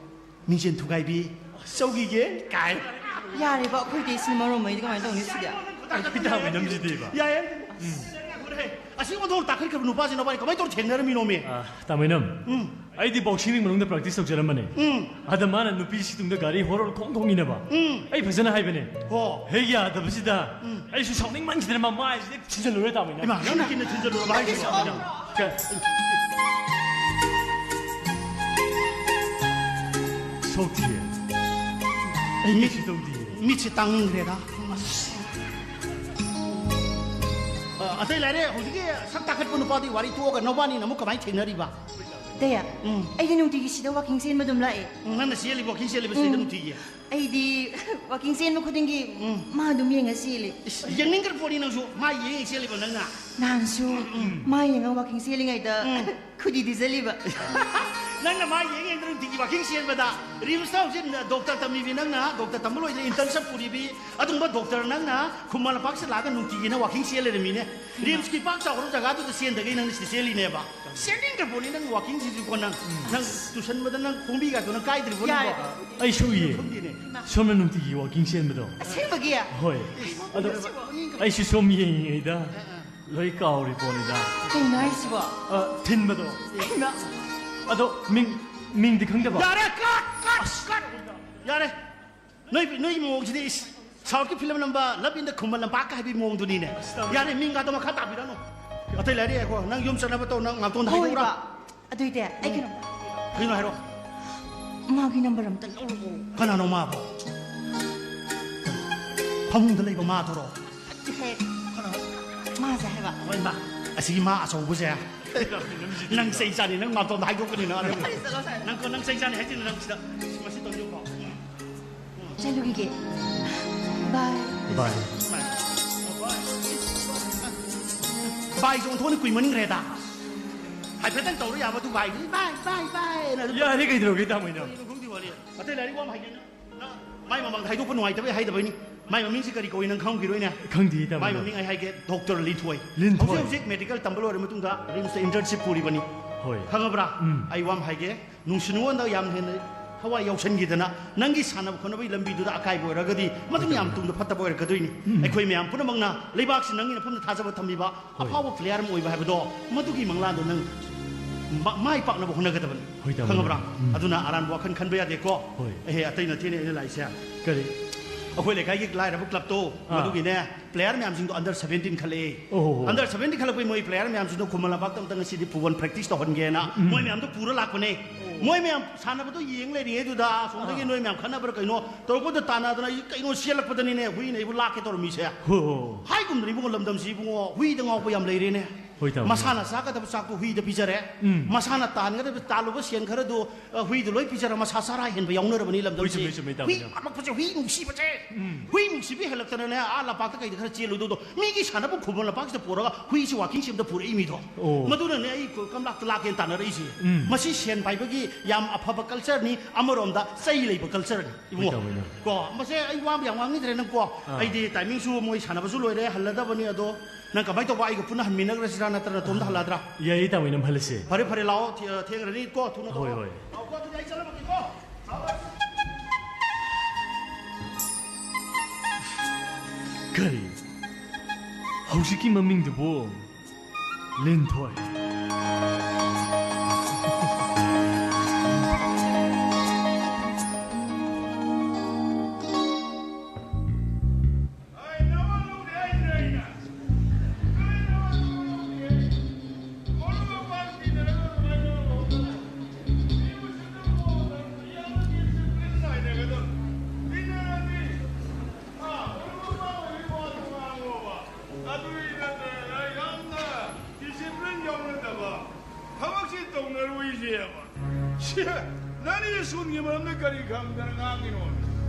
ꯃꯤꯡꯁꯦꯜ ꯊꯨꯒꯥꯏꯕꯤ, ꯆꯧꯒꯤꯒꯦ ꯀꯥꯏ꯫ ꯌꯥꯔꯦꯕ, ꯑꯩꯈꯣꯏ ꯇꯩꯁꯤꯅ ꯃꯔꯣꯝ ꯑꯃ ꯑꯩꯗꯤ ꯀꯃꯥꯏꯅ ꯇꯧꯅꯤ ꯁꯤꯗꯤ? ꯑꯩꯈꯣꯏ ꯇꯥꯃꯣ ꯅꯝꯁꯤꯗꯤꯕ꯫ ꯌꯥꯏꯌꯦ꯫ ꯎꯝ꯫ ꯑꯁꯤ ꯑꯣꯟꯊꯣꯛꯅ ꯇꯥꯈꯠꯈ꯭ꯔꯕ ꯅꯨꯄꯥꯁꯤ ꯅꯕꯥꯅꯤ ꯀꯃꯥꯏꯅ ꯇꯧꯔ ꯊꯦꯡꯅꯔꯝꯃꯤꯅꯣꯃꯤ? ꯑ, ꯇꯥꯃꯣ ꯏꯅꯝ, ꯎꯝ꯫ ꯑꯩꯗꯤ boxing ring ꯃꯅꯨꯡꯗ practice ꯇꯧꯖꯔꯝꯕꯅꯦ꯫ ꯎꯝ꯫ ꯑꯗ ꯃꯥꯅ ꯅꯨꯄꯤꯁꯤ ꯇꯨꯡꯗ ꯒꯥꯔꯤ ꯍꯣꯔꯣꯟ ꯈꯣꯡ ꯈꯣꯡꯉꯤꯅꯦꯕ꯫ ꯎꯝ꯫ ꯑꯩ ꯐꯖꯅ ꯍꯥꯏꯕꯅꯦ꯫ ꯍꯣ꯫ ꯍꯦꯛ ꯌꯥꯗꯕꯁꯤꯗ ꯎꯝ꯫ ꯑꯩꯁꯨ ꯁꯥꯎꯅꯤꯡꯃꯟꯈꯤꯗꯅ ꯃꯃꯥꯏꯁꯤꯗ ꯊꯤꯟꯖꯜꯂꯨꯔꯦ, ꯇꯥꯃꯣ ꯏꯅꯝ꯫ ꯏꯃꯥ, ꯅꯪꯅ ꯀꯤꯟꯅ ꯊꯤꯟꯖꯜꯂꯨꯔꯕ ꯍꯥꯏꯁꯤꯕꯣ? ꯀ-, ꯁꯣꯛꯇꯤꯌꯦ꯫ ꯑꯩ ꯀꯩꯁꯨ ꯇꯧꯗꯤꯌꯦ꯫ ꯃꯤꯠꯁꯦ ꯇꯥꯡꯅꯤꯡꯈ꯭ꯔꯦꯗ꯫ ꯑ, ꯑꯇꯩ ꯂꯥꯏꯔꯦ, ꯍꯧꯖꯤꯛꯀꯤ ꯁꯛ ꯇꯥꯈꯠꯄ ꯅꯨꯄꯥꯗꯤ ꯋꯥꯔꯤ ꯇꯣꯛꯑꯒ ꯅꯕꯥꯅꯤꯅ ꯑꯃꯨꯛ ꯀꯃꯥꯏꯅ ꯊꯦꯡꯅꯔꯤꯕ? ꯗꯌꯥ, ꯎꯝ꯫ ꯑꯩꯗꯤ ꯅꯨꯡꯇꯤꯒꯤ ꯁꯤꯗ walking ꯆꯦꯟꯕ ꯑꯗꯨꯝ ꯂꯥꯛꯑꯦ꯫ ꯎꯝ, ꯅꯪꯅ ꯆꯦꯜꯂꯤꯕ walking ꯆꯦꯜꯂꯤꯕ ꯁꯤꯗ ꯎꯝ꯫ ꯅꯨꯡꯇꯤꯒꯤ? ꯑꯩꯗꯤ walking ꯆꯦꯟꯕ ꯈꯨꯗꯤꯡꯒꯤ ꯎꯝ꯫ ꯃꯥ ꯑꯗꯨꯝ ꯌꯦꯡꯉ ꯆꯦꯜꯂꯤ꯫ ꯏꯁ, ꯌꯦꯡꯅꯤꯡꯈ꯭ꯔ ꯄꯣꯠꯅꯤ ꯅꯪꯁꯨ꯫ ꯃꯥ ꯌꯦꯡ ꯌꯦꯡ ꯆꯦꯜꯂꯤꯕ ꯅꯪꯅ? ꯅꯍꯥꯟꯁꯨ ꯎꯝ꯫ ꯃꯥ ꯌꯦꯡꯉ walking ꯆꯦꯜꯂꯤꯉꯩꯗ ꯎꯝ꯫ ꯈꯨꯗꯤ ꯊꯤꯖꯜꯂꯤꯕ꯫ ꯅꯪꯅ ꯃꯥ ꯌꯦꯡ ꯌꯦꯡꯗꯅ ꯅꯨꯡꯇꯤꯒꯤ walking ꯆꯦꯟꯕꯗ, ꯔꯤꯝꯁꯇ ꯍꯧꯖꯤꯛ doctor ꯇꯝꯃꯤꯕꯤ ꯅꯪꯅ, doctor ꯇꯝꯕ ꯂꯣꯏꯗꯅ internship ꯄꯨꯔꯤꯕꯤ, ꯑꯗꯨꯒꯨꯝꯕ doctor ꯅꯪꯅ ꯈꯨꯃꯟ ꯂꯝꯄꯥꯛꯁꯤꯗ ꯂꯥꯛꯑꯒ ꯅꯨꯡꯇꯤꯒꯤ ꯅꯪ walking ꯆꯦꯜ ꯂꯩꯔꯝꯃꯤꯅꯦ꯫ ꯔꯤꯝꯁꯀꯤ ꯄꯥꯛ ꯆꯥꯎꯈ꯭ꯔꯕ ꯖꯒꯥꯗꯨꯗ ꯆꯦꯟꯗꯒꯩ ꯅꯪ ꯁꯤꯗ ꯆꯦꯜꯂꯤꯅꯦꯕ꯫ ꯆꯦꯟꯅꯤꯡꯗ꯭ꯔ ꯄꯣꯠꯅꯤ ꯅꯪ walkingꯁꯤꯁꯨꯀꯣ ꯅꯪ꯫ ꯅꯪ ꯇꯨꯁꯟꯕꯗ ꯅꯪ ꯈꯣꯡꯕꯤꯒꯥꯗꯣ ꯅꯪ ꯀꯥꯏꯗ꯭ꯔꯤꯕꯣ ꯅꯪꯕꯣ? ꯌꯥꯔꯦ꯫ ꯑꯩ ꯁꯣꯛꯏꯌꯦ꯫ ꯈꯪꯗꯦꯅꯦ꯫ ꯁꯣꯝꯅ ꯅꯨꯡꯇꯤꯒꯤ walking ꯆꯦꯟꯕꯗꯣ꯫ ꯑꯁꯦꯡꯕꯒꯤ? ꯍꯣꯏ꯫ ꯑꯗꯣ ꯑꯩꯁꯨ ꯁꯣꯝ ꯌꯦꯡꯉꯤꯉꯩꯗ ꯂꯣꯏ ꯀꯥꯎꯔꯤ ꯄꯣꯠꯅꯤꯗ꯫ ꯀꯩꯅꯣ ꯍꯥꯏꯁꯤꯕꯣ? ꯑ, ꯊꯤꯟꯕꯗꯣ꯫ ꯀꯩꯅꯣ? ꯑꯗꯣ ꯃꯤꯡ, ꯃꯤꯡꯗꯤ ꯈꯪꯗꯕ? ꯌꯥꯔꯦ, cut, cut, cut! ꯌꯥꯔꯦ꯫ ꯅꯣꯏ, ꯅꯣꯏꯒꯤ ꯃꯑꯣꯡꯁꯤꯗꯤ ꯏꯁ, Southꯀꯤ film ꯅꯝꯕ Love in the ꯈꯨꯃꯟ ꯂꯝꯄꯥꯛꯀ ꯍꯥꯏꯕꯒꯤ ꯃꯑꯣꯡꯗꯨꯅꯤꯅꯦ꯫ ꯑꯁ, ꯇꯧꯔꯦ꯫ ꯌꯥꯔꯦ, ꯃꯤꯡꯒꯥꯗꯣ ꯃꯈꯥ ꯇꯥꯕꯤꯔꯅꯨ꯫ ꯑꯇꯩ ꯂꯥꯏꯔꯤ ꯉꯥꯏꯈꯣ, ꯅꯪ ꯌꯨꯝ ꯆꯠꯅꯕ ꯇꯧ, ꯅꯪ ꯉꯥꯛꯇꯣꯟꯗ ꯍꯣꯏ, ꯍꯥꯏꯗꯣꯛꯎꯔꯥ? ꯏꯄꯥ꯫ ꯑꯗꯨꯏꯗꯤ ꯑꯩ ꯀꯩꯅꯣ ꯀꯩꯅꯣ ꯍꯥꯏꯔꯣ꯫ ꯃꯥꯒꯤ number ꯑꯝꯇ ꯂꯧꯔꯛꯑꯣ꯫ ꯀꯅꯥꯅꯣ ꯃꯥꯕꯣ? ꯐꯃꯨꯡꯗ ꯂꯩꯕ ꯃꯥꯗꯨꯔꯣ? ꯅꯠꯇꯦꯍꯦ꯫ ꯀꯅꯥ? ꯃꯥꯁꯦ ꯍꯥꯏꯕ꯫ ꯍꯣꯏ, ꯃꯥ꯫ ꯑꯁꯤꯒꯤ ꯃꯥ ꯑꯆꯧꯕꯁꯦ꯫ ꯅꯪ ꯆꯩ ꯆꯥꯅꯤ, ꯅꯪ ꯉꯥꯛꯇꯣꯟꯗ ꯍꯥꯏꯗꯣꯛꯀꯅꯤ ꯅꯪ꯫ ꯐꯔꯦ, ꯆꯠꯂꯣ, ꯁꯥꯔ꯫ ꯅꯪ ꯀꯣ, ꯅꯪ ꯆꯩ ꯆꯥꯅꯤ ꯍꯥꯏꯁꯤꯅ ꯅꯪ ꯁꯤꯗ ꯃꯁꯤ ꯇꯧꯕꯤꯌꯨꯀꯣ꯫ ꯆꯠꯂꯨꯈꯤꯒꯦ꯫ Bye꯫ Bye꯫ Byeꯁꯦ ꯑꯣꯟꯊꯣꯛꯅ ꯀꯨꯏꯃꯟꯈ꯭ꯔꯦꯗ꯫ ꯍꯥꯏꯐꯦꯠꯇꯪ ꯇꯧꯔ ꯌꯥꯕ ꯑꯗꯨ byeꯗꯨꯗꯤ bye, bye, byeꯅ ꯑꯗꯨꯝ ꯌꯥꯔꯦ, ꯀꯩꯗꯧꯔꯒꯦ, ꯇꯥꯃꯣ ꯏꯅꯝ? ꯀꯩꯅꯣ ꯈꯪꯗꯦ ꯋꯥꯔꯤ꯫ ꯑꯇꯩ ꯂꯥꯏꯔꯤꯛ ꯋꯥ ꯑꯃ ꯍꯥꯏꯒꯦ ꯅꯪ꯫ ꯅꯪ ꯃꯥꯏ ꯃꯃꯥꯡꯗ ꯍꯥꯏꯗꯣꯛꯄ ꯅꯨꯡꯉꯥꯏꯇꯕꯩ ꯍꯥꯏꯗꯕꯩꯅꯤ꯫ ꯃꯥꯏ ꯃꯃꯤꯡꯁꯤ ꯀꯔꯤ ꯀꯧꯏ ꯅꯪ ꯈꯪꯈꯤꯔꯣꯏꯅꯦ? ꯈꯪꯗꯦ, ꯇꯥꯃꯣ ꯃꯥꯏ ꯏꯅꯝ꯫ ꯃꯃꯤꯡ ꯑꯩ ꯍꯥꯏꯒꯦ, Doctor ꯂꯤꯟꯊꯣꯏ꯫ ꯂꯤꯟꯊꯣꯏ꯫ ꯍꯧꯖꯤꯛ ꯍꯧꯖꯤꯛ medical ꯇꯝꯕ ꯂꯣꯏꯔ ꯃꯇꯨꯡꯗ ꯔꯤꯝꯁꯇ internship ꯄꯨꯔꯤꯕꯅꯤ꯫ ꯍꯣꯏ꯫ ꯈꯪꯉꯕ꯭ꯔꯥ? ꯎꯝ꯫ ꯑꯩ ꯋꯥ ꯑꯃ ꯍꯥꯏꯒꯦ, ꯅꯨꯡꯁꯤ ꯅꯨꯡꯉꯣꯟꯗ ꯌꯥꯝ ꯍꯦꯟꯅ ꯊꯋꯥꯏ ꯌꯥꯎꯁꯟꯈꯤꯗꯅ ꯅꯪꯒꯤ ꯁꯥꯟꯅꯕ ꯈꯣꯠꯅꯕꯒꯤ ꯂꯝꯕꯤꯗꯨꯗ ꯑꯀꯥꯏꯕ ꯑꯣꯏꯔꯒꯗꯤ ꯃꯗꯨ ꯃꯌꯥꯝ ꯇꯨꯡꯗ ꯐꯠꯇꯕ ꯑꯣꯏꯔꯛꯀꯗꯣꯏꯅꯤ꯫ ꯑꯩꯈꯣꯏ ꯃꯌꯥꯝ ꯄꯨꯝꯅꯃꯛꯅ ꯂꯩꯕꯥꯛꯁꯤ ꯅꯪꯒꯤ ꯅꯐꯝꯗ ꯊꯥꯖꯕ ꯊꯝꯃꯤꯕ ꯑꯐꯥꯎꯕ ꯄ꯭ꯂꯦꯌꯔ ꯑꯃ ꯑꯣꯏꯕ ꯍꯥꯏꯕꯗꯣ ꯃꯗꯨꯒꯤ ꯃꯪꯂꯥꯟꯗꯣ ꯅꯪ ꯃ- ꯃꯥꯏ ꯄꯥꯛꯅꯕ ꯍꯣꯠꯅꯒꯗꯕꯅꯤ꯫ ꯍꯣꯏ, ꯇꯥꯃꯣ꯫ ꯈꯪꯉꯕ꯭ꯔꯥ? ꯎꯝ꯫ ꯑꯗꯨꯅ ꯑꯔꯥꯟꯕ ꯋꯥꯈꯜ ꯈꯟꯕ ꯌꯥꯗꯦꯀꯣ꯫ ꯍꯣꯏ꯫ ꯑꯦꯍꯦ, ꯑꯇꯩ ꯅꯠꯇꯦꯅꯦ ꯑꯩꯅ ꯂꯥꯛꯏꯁꯦ꯫ ꯀꯔꯤ? ꯑꯩꯈꯣꯏ ꯂꯩꯀꯥꯏꯒꯤ ꯂꯥꯏꯔꯕ ꯀ꯭ꯂꯕꯇꯣ, ꯑꯥ꯫ ꯃꯗꯨꯒꯤꯅꯦ ꯄ꯭ꯂꯦꯌꯔ ꯃꯌꯥꯝꯁꯤꯡꯗꯣ ꯑꯟꯗꯔ ꯁꯚꯦꯟꯇꯤꯟ ꯈꯜꯂꯛꯑꯦ꯫ ꯑꯣꯍꯣ꯫ ꯑꯟꯗꯔ ꯁꯚꯦꯟꯇꯤꯟ ꯈꯜꯂꯛꯄꯩ ꯃꯣꯏ ꯄ꯭ꯂꯦꯌꯔ ꯃꯌꯥꯝꯁꯤꯡꯗꯣ ꯈꯨꯃꯟ ꯂꯝꯄꯥꯛꯇ ꯑꯝꯇ ꯉꯁꯤꯗꯤ ꯐꯨꯠꯕꯣꯜ ꯄ꯭ꯔꯦꯛꯇꯤꯁ ꯇꯧꯍꯟꯒꯦꯅ ꯎꯝ꯫ ꯃꯣꯏ ꯃꯌꯥꯝꯗꯣ ꯄꯨꯔ ꯂꯥꯛꯄꯅꯦ꯫ ꯃꯣꯏ ꯃꯌꯥꯝ ꯁꯥꯟꯅꯕꯗꯣ ꯌꯦꯡ ꯂꯩꯔꯤꯉꯩꯗꯨꯗ ꯑꯁꯣꯝꯗꯒꯤ ꯑꯥ꯫ ꯅꯣꯏ ꯃꯌꯥꯝ ꯈꯠꯅꯕ꯭ꯔꯥ ꯀꯩꯅꯣ ꯇꯧꯔꯛꯄꯗ ꯇꯥꯟꯅꯗꯅ ꯑꯩ ꯀꯩꯅꯣ ꯆꯦꯜꯂꯛꯄꯗꯅꯤꯅꯦ ꯍꯨꯏꯅ ꯑꯩꯕꯨ ꯂꯥꯛꯀꯦ ꯇꯧꯔꯝꯃꯤꯁꯦ꯫ ꯍꯣ, ꯍꯣ꯫ ꯍꯥꯏꯒꯨꯝꯗꯅ ꯏꯕꯨꯡꯉꯣ, ꯂꯝꯗꯝꯁꯤ ꯏꯕꯨꯡꯉꯣ ꯍꯨꯏꯗ ꯉꯥꯎꯕ ꯌꯥꯝ ꯂꯩꯔꯦꯅꯦ꯫ ꯍꯣꯏ, ꯇꯥꯃꯣ꯫ ꯃꯁꯥꯅ ꯆꯥꯒꯗꯕ ꯆꯥꯛꯇꯣ ꯍꯨꯏꯗ ꯄꯤꯖꯔꯦ꯫ ꯎꯝ꯫ ꯃꯁꯥꯅ ꯇꯥꯟꯒꯗꯕ, ꯇꯥꯜꯂꯨꯕ ꯁꯦꯟ ꯈꯔꯗꯨ, ꯑ, ꯍꯨꯏꯗ ꯂꯣꯏ ꯄꯤꯖꯔ ꯃꯁꯥ ꯆꯔꯥ ꯍꯦꯟꯕ ꯌꯥꯎꯅꯔꯕꯅꯤ ꯂꯝꯗꯝꯁꯤ꯫ ꯍꯣꯏ, ꯆꯨꯝꯃꯤ, ꯆꯨꯝꯃꯤ, ꯇꯥꯃꯣ, ꯍꯨꯏ ꯇꯥꯃꯣ꯫ ꯄꯥꯝꯃꯛꯄꯁꯦ, ꯍꯨꯏ ꯅꯨꯡꯁꯤꯕꯁꯦ꯫ ꯎꯝ꯫ ꯍꯨꯏ ꯅꯨꯡꯁꯤꯕꯤ ꯍꯦꯜꯂꯛꯇꯅꯅꯦ, ꯑꯥ ꯂꯝꯄꯥꯛꯇ ꯀꯩꯗ ꯈꯔ ꯆꯦꯜꯂꯨꯗꯧꯗꯣ, ꯃꯤꯒꯤ ꯁꯥꯟꯅꯐꯝ ꯈꯨꯕꯝ ꯂꯝꯄꯥꯛꯁꯤꯗ ꯄꯨꯔꯒ ꯍꯨꯏꯁꯤ ꯋꯥꯀꯤꯡ ꯁꯦꯝꯗ ꯄꯨꯔꯛꯏ ꯃꯤꯗꯣ꯫ ꯑꯣ꯫ ꯃꯗꯨꯅꯅꯦ ꯑꯩ ꯀ-, ꯀꯝꯂꯥꯛꯇ ꯂꯥꯛꯀꯦꯅ ꯇꯥꯟꯅꯔꯛꯏꯁꯦ꯫ ꯎꯝ꯫ ꯃꯁꯤ ꯁꯦꯟ ꯄꯥꯏꯕꯒꯤ ꯌꯥꯝ ꯑꯐꯕ ꯀꯜꯆꯔꯅꯤ, ꯑꯃꯔꯣꯝꯗ ꯆꯩ ꯂꯩꯕ ꯀꯜꯆꯔꯅꯤ꯫ ꯏꯕꯨꯡꯉꯣ꯫ ꯍꯣꯏ, ꯇꯥꯃꯣ, ꯏꯅꯥꯎ꯫ ꯀꯣ, ꯃꯁꯦ ꯑꯩ ꯋꯥ ꯌꯥꯝ ꯉꯥꯡꯅꯤꯡꯗ꯭ꯔꯦ ꯅꯪ ꯀꯣ꯫ ꯑꯥ꯫ ꯑꯩꯗꯤ ꯇꯥꯏꯃꯤꯡꯁꯨ ꯃꯣꯏ ꯁꯥꯟꯅꯕꯁꯨ ꯂꯣꯏꯔꯦ, ꯍꯜꯂꯗꯕꯅꯤ꯫ ꯑꯗꯣ ꯅꯪ ꯀꯃꯥꯏꯅ ꯇꯧꯕ? ꯑꯩꯒ ꯄꯨꯟꯅ ꯍꯟꯃꯤꯟꯅꯈ꯭ꯔꯁꯤꯔꯥ, ꯅꯠꯇ꯭ꯔꯒ ꯅꯇꯣꯝꯗ ꯍꯜꯂꯗ꯭ꯔꯥ? ꯌꯥꯏꯌꯦ, ꯇꯥꯃꯣ, ꯏꯅꯥꯎ, ꯍꯜꯂꯁꯦ꯫ ꯐꯔꯦ, ꯐꯔꯦ, ꯂꯥꯛꯑꯣ, ꯊꯦ-, ꯊꯦꯡꯈ꯭ꯔꯅꯤ ꯀꯣ, ꯊꯨꯅ ꯍꯣꯏ, ꯇꯧꯔꯣ꯫ ꯍꯣꯏ꯫ ꯂꯥꯛꯑꯣ ꯀꯣ, ꯑꯗꯨꯗꯤ ꯑꯩ ꯆꯠꯂꯝꯃꯒꯦꯀꯣ꯫ ꯂꯥꯛꯑꯣ, ꯂꯥꯛꯑꯣ꯫ ꯀꯔꯤ? ꯍꯧꯖꯤꯛꯀꯤ ꯃꯃꯤꯡꯗꯨꯕꯨ? ꯂꯤꯟꯊꯣꯏ꯫ ꯑꯗꯨꯒꯤ ꯅꯠꯇ꯭ꯔꯒ ꯌꯥꯝꯅ ꯗꯤꯁꯤꯄ꯭ꯂꯤꯟ ꯌꯥꯎꯅꯗꯕ ꯊꯕꯛꯁꯤ ꯇꯧꯅꯔꯣꯏꯁꯦꯕ꯫ ꯁꯤ, ꯅꯪꯗꯤ ꯁ꯭ꯀꯨꯜꯒꯤ ꯃꯔꯝꯗ ꯀꯔꯤ ꯈꯪꯗꯅ ꯉꯥꯡꯉꯤꯅꯣ?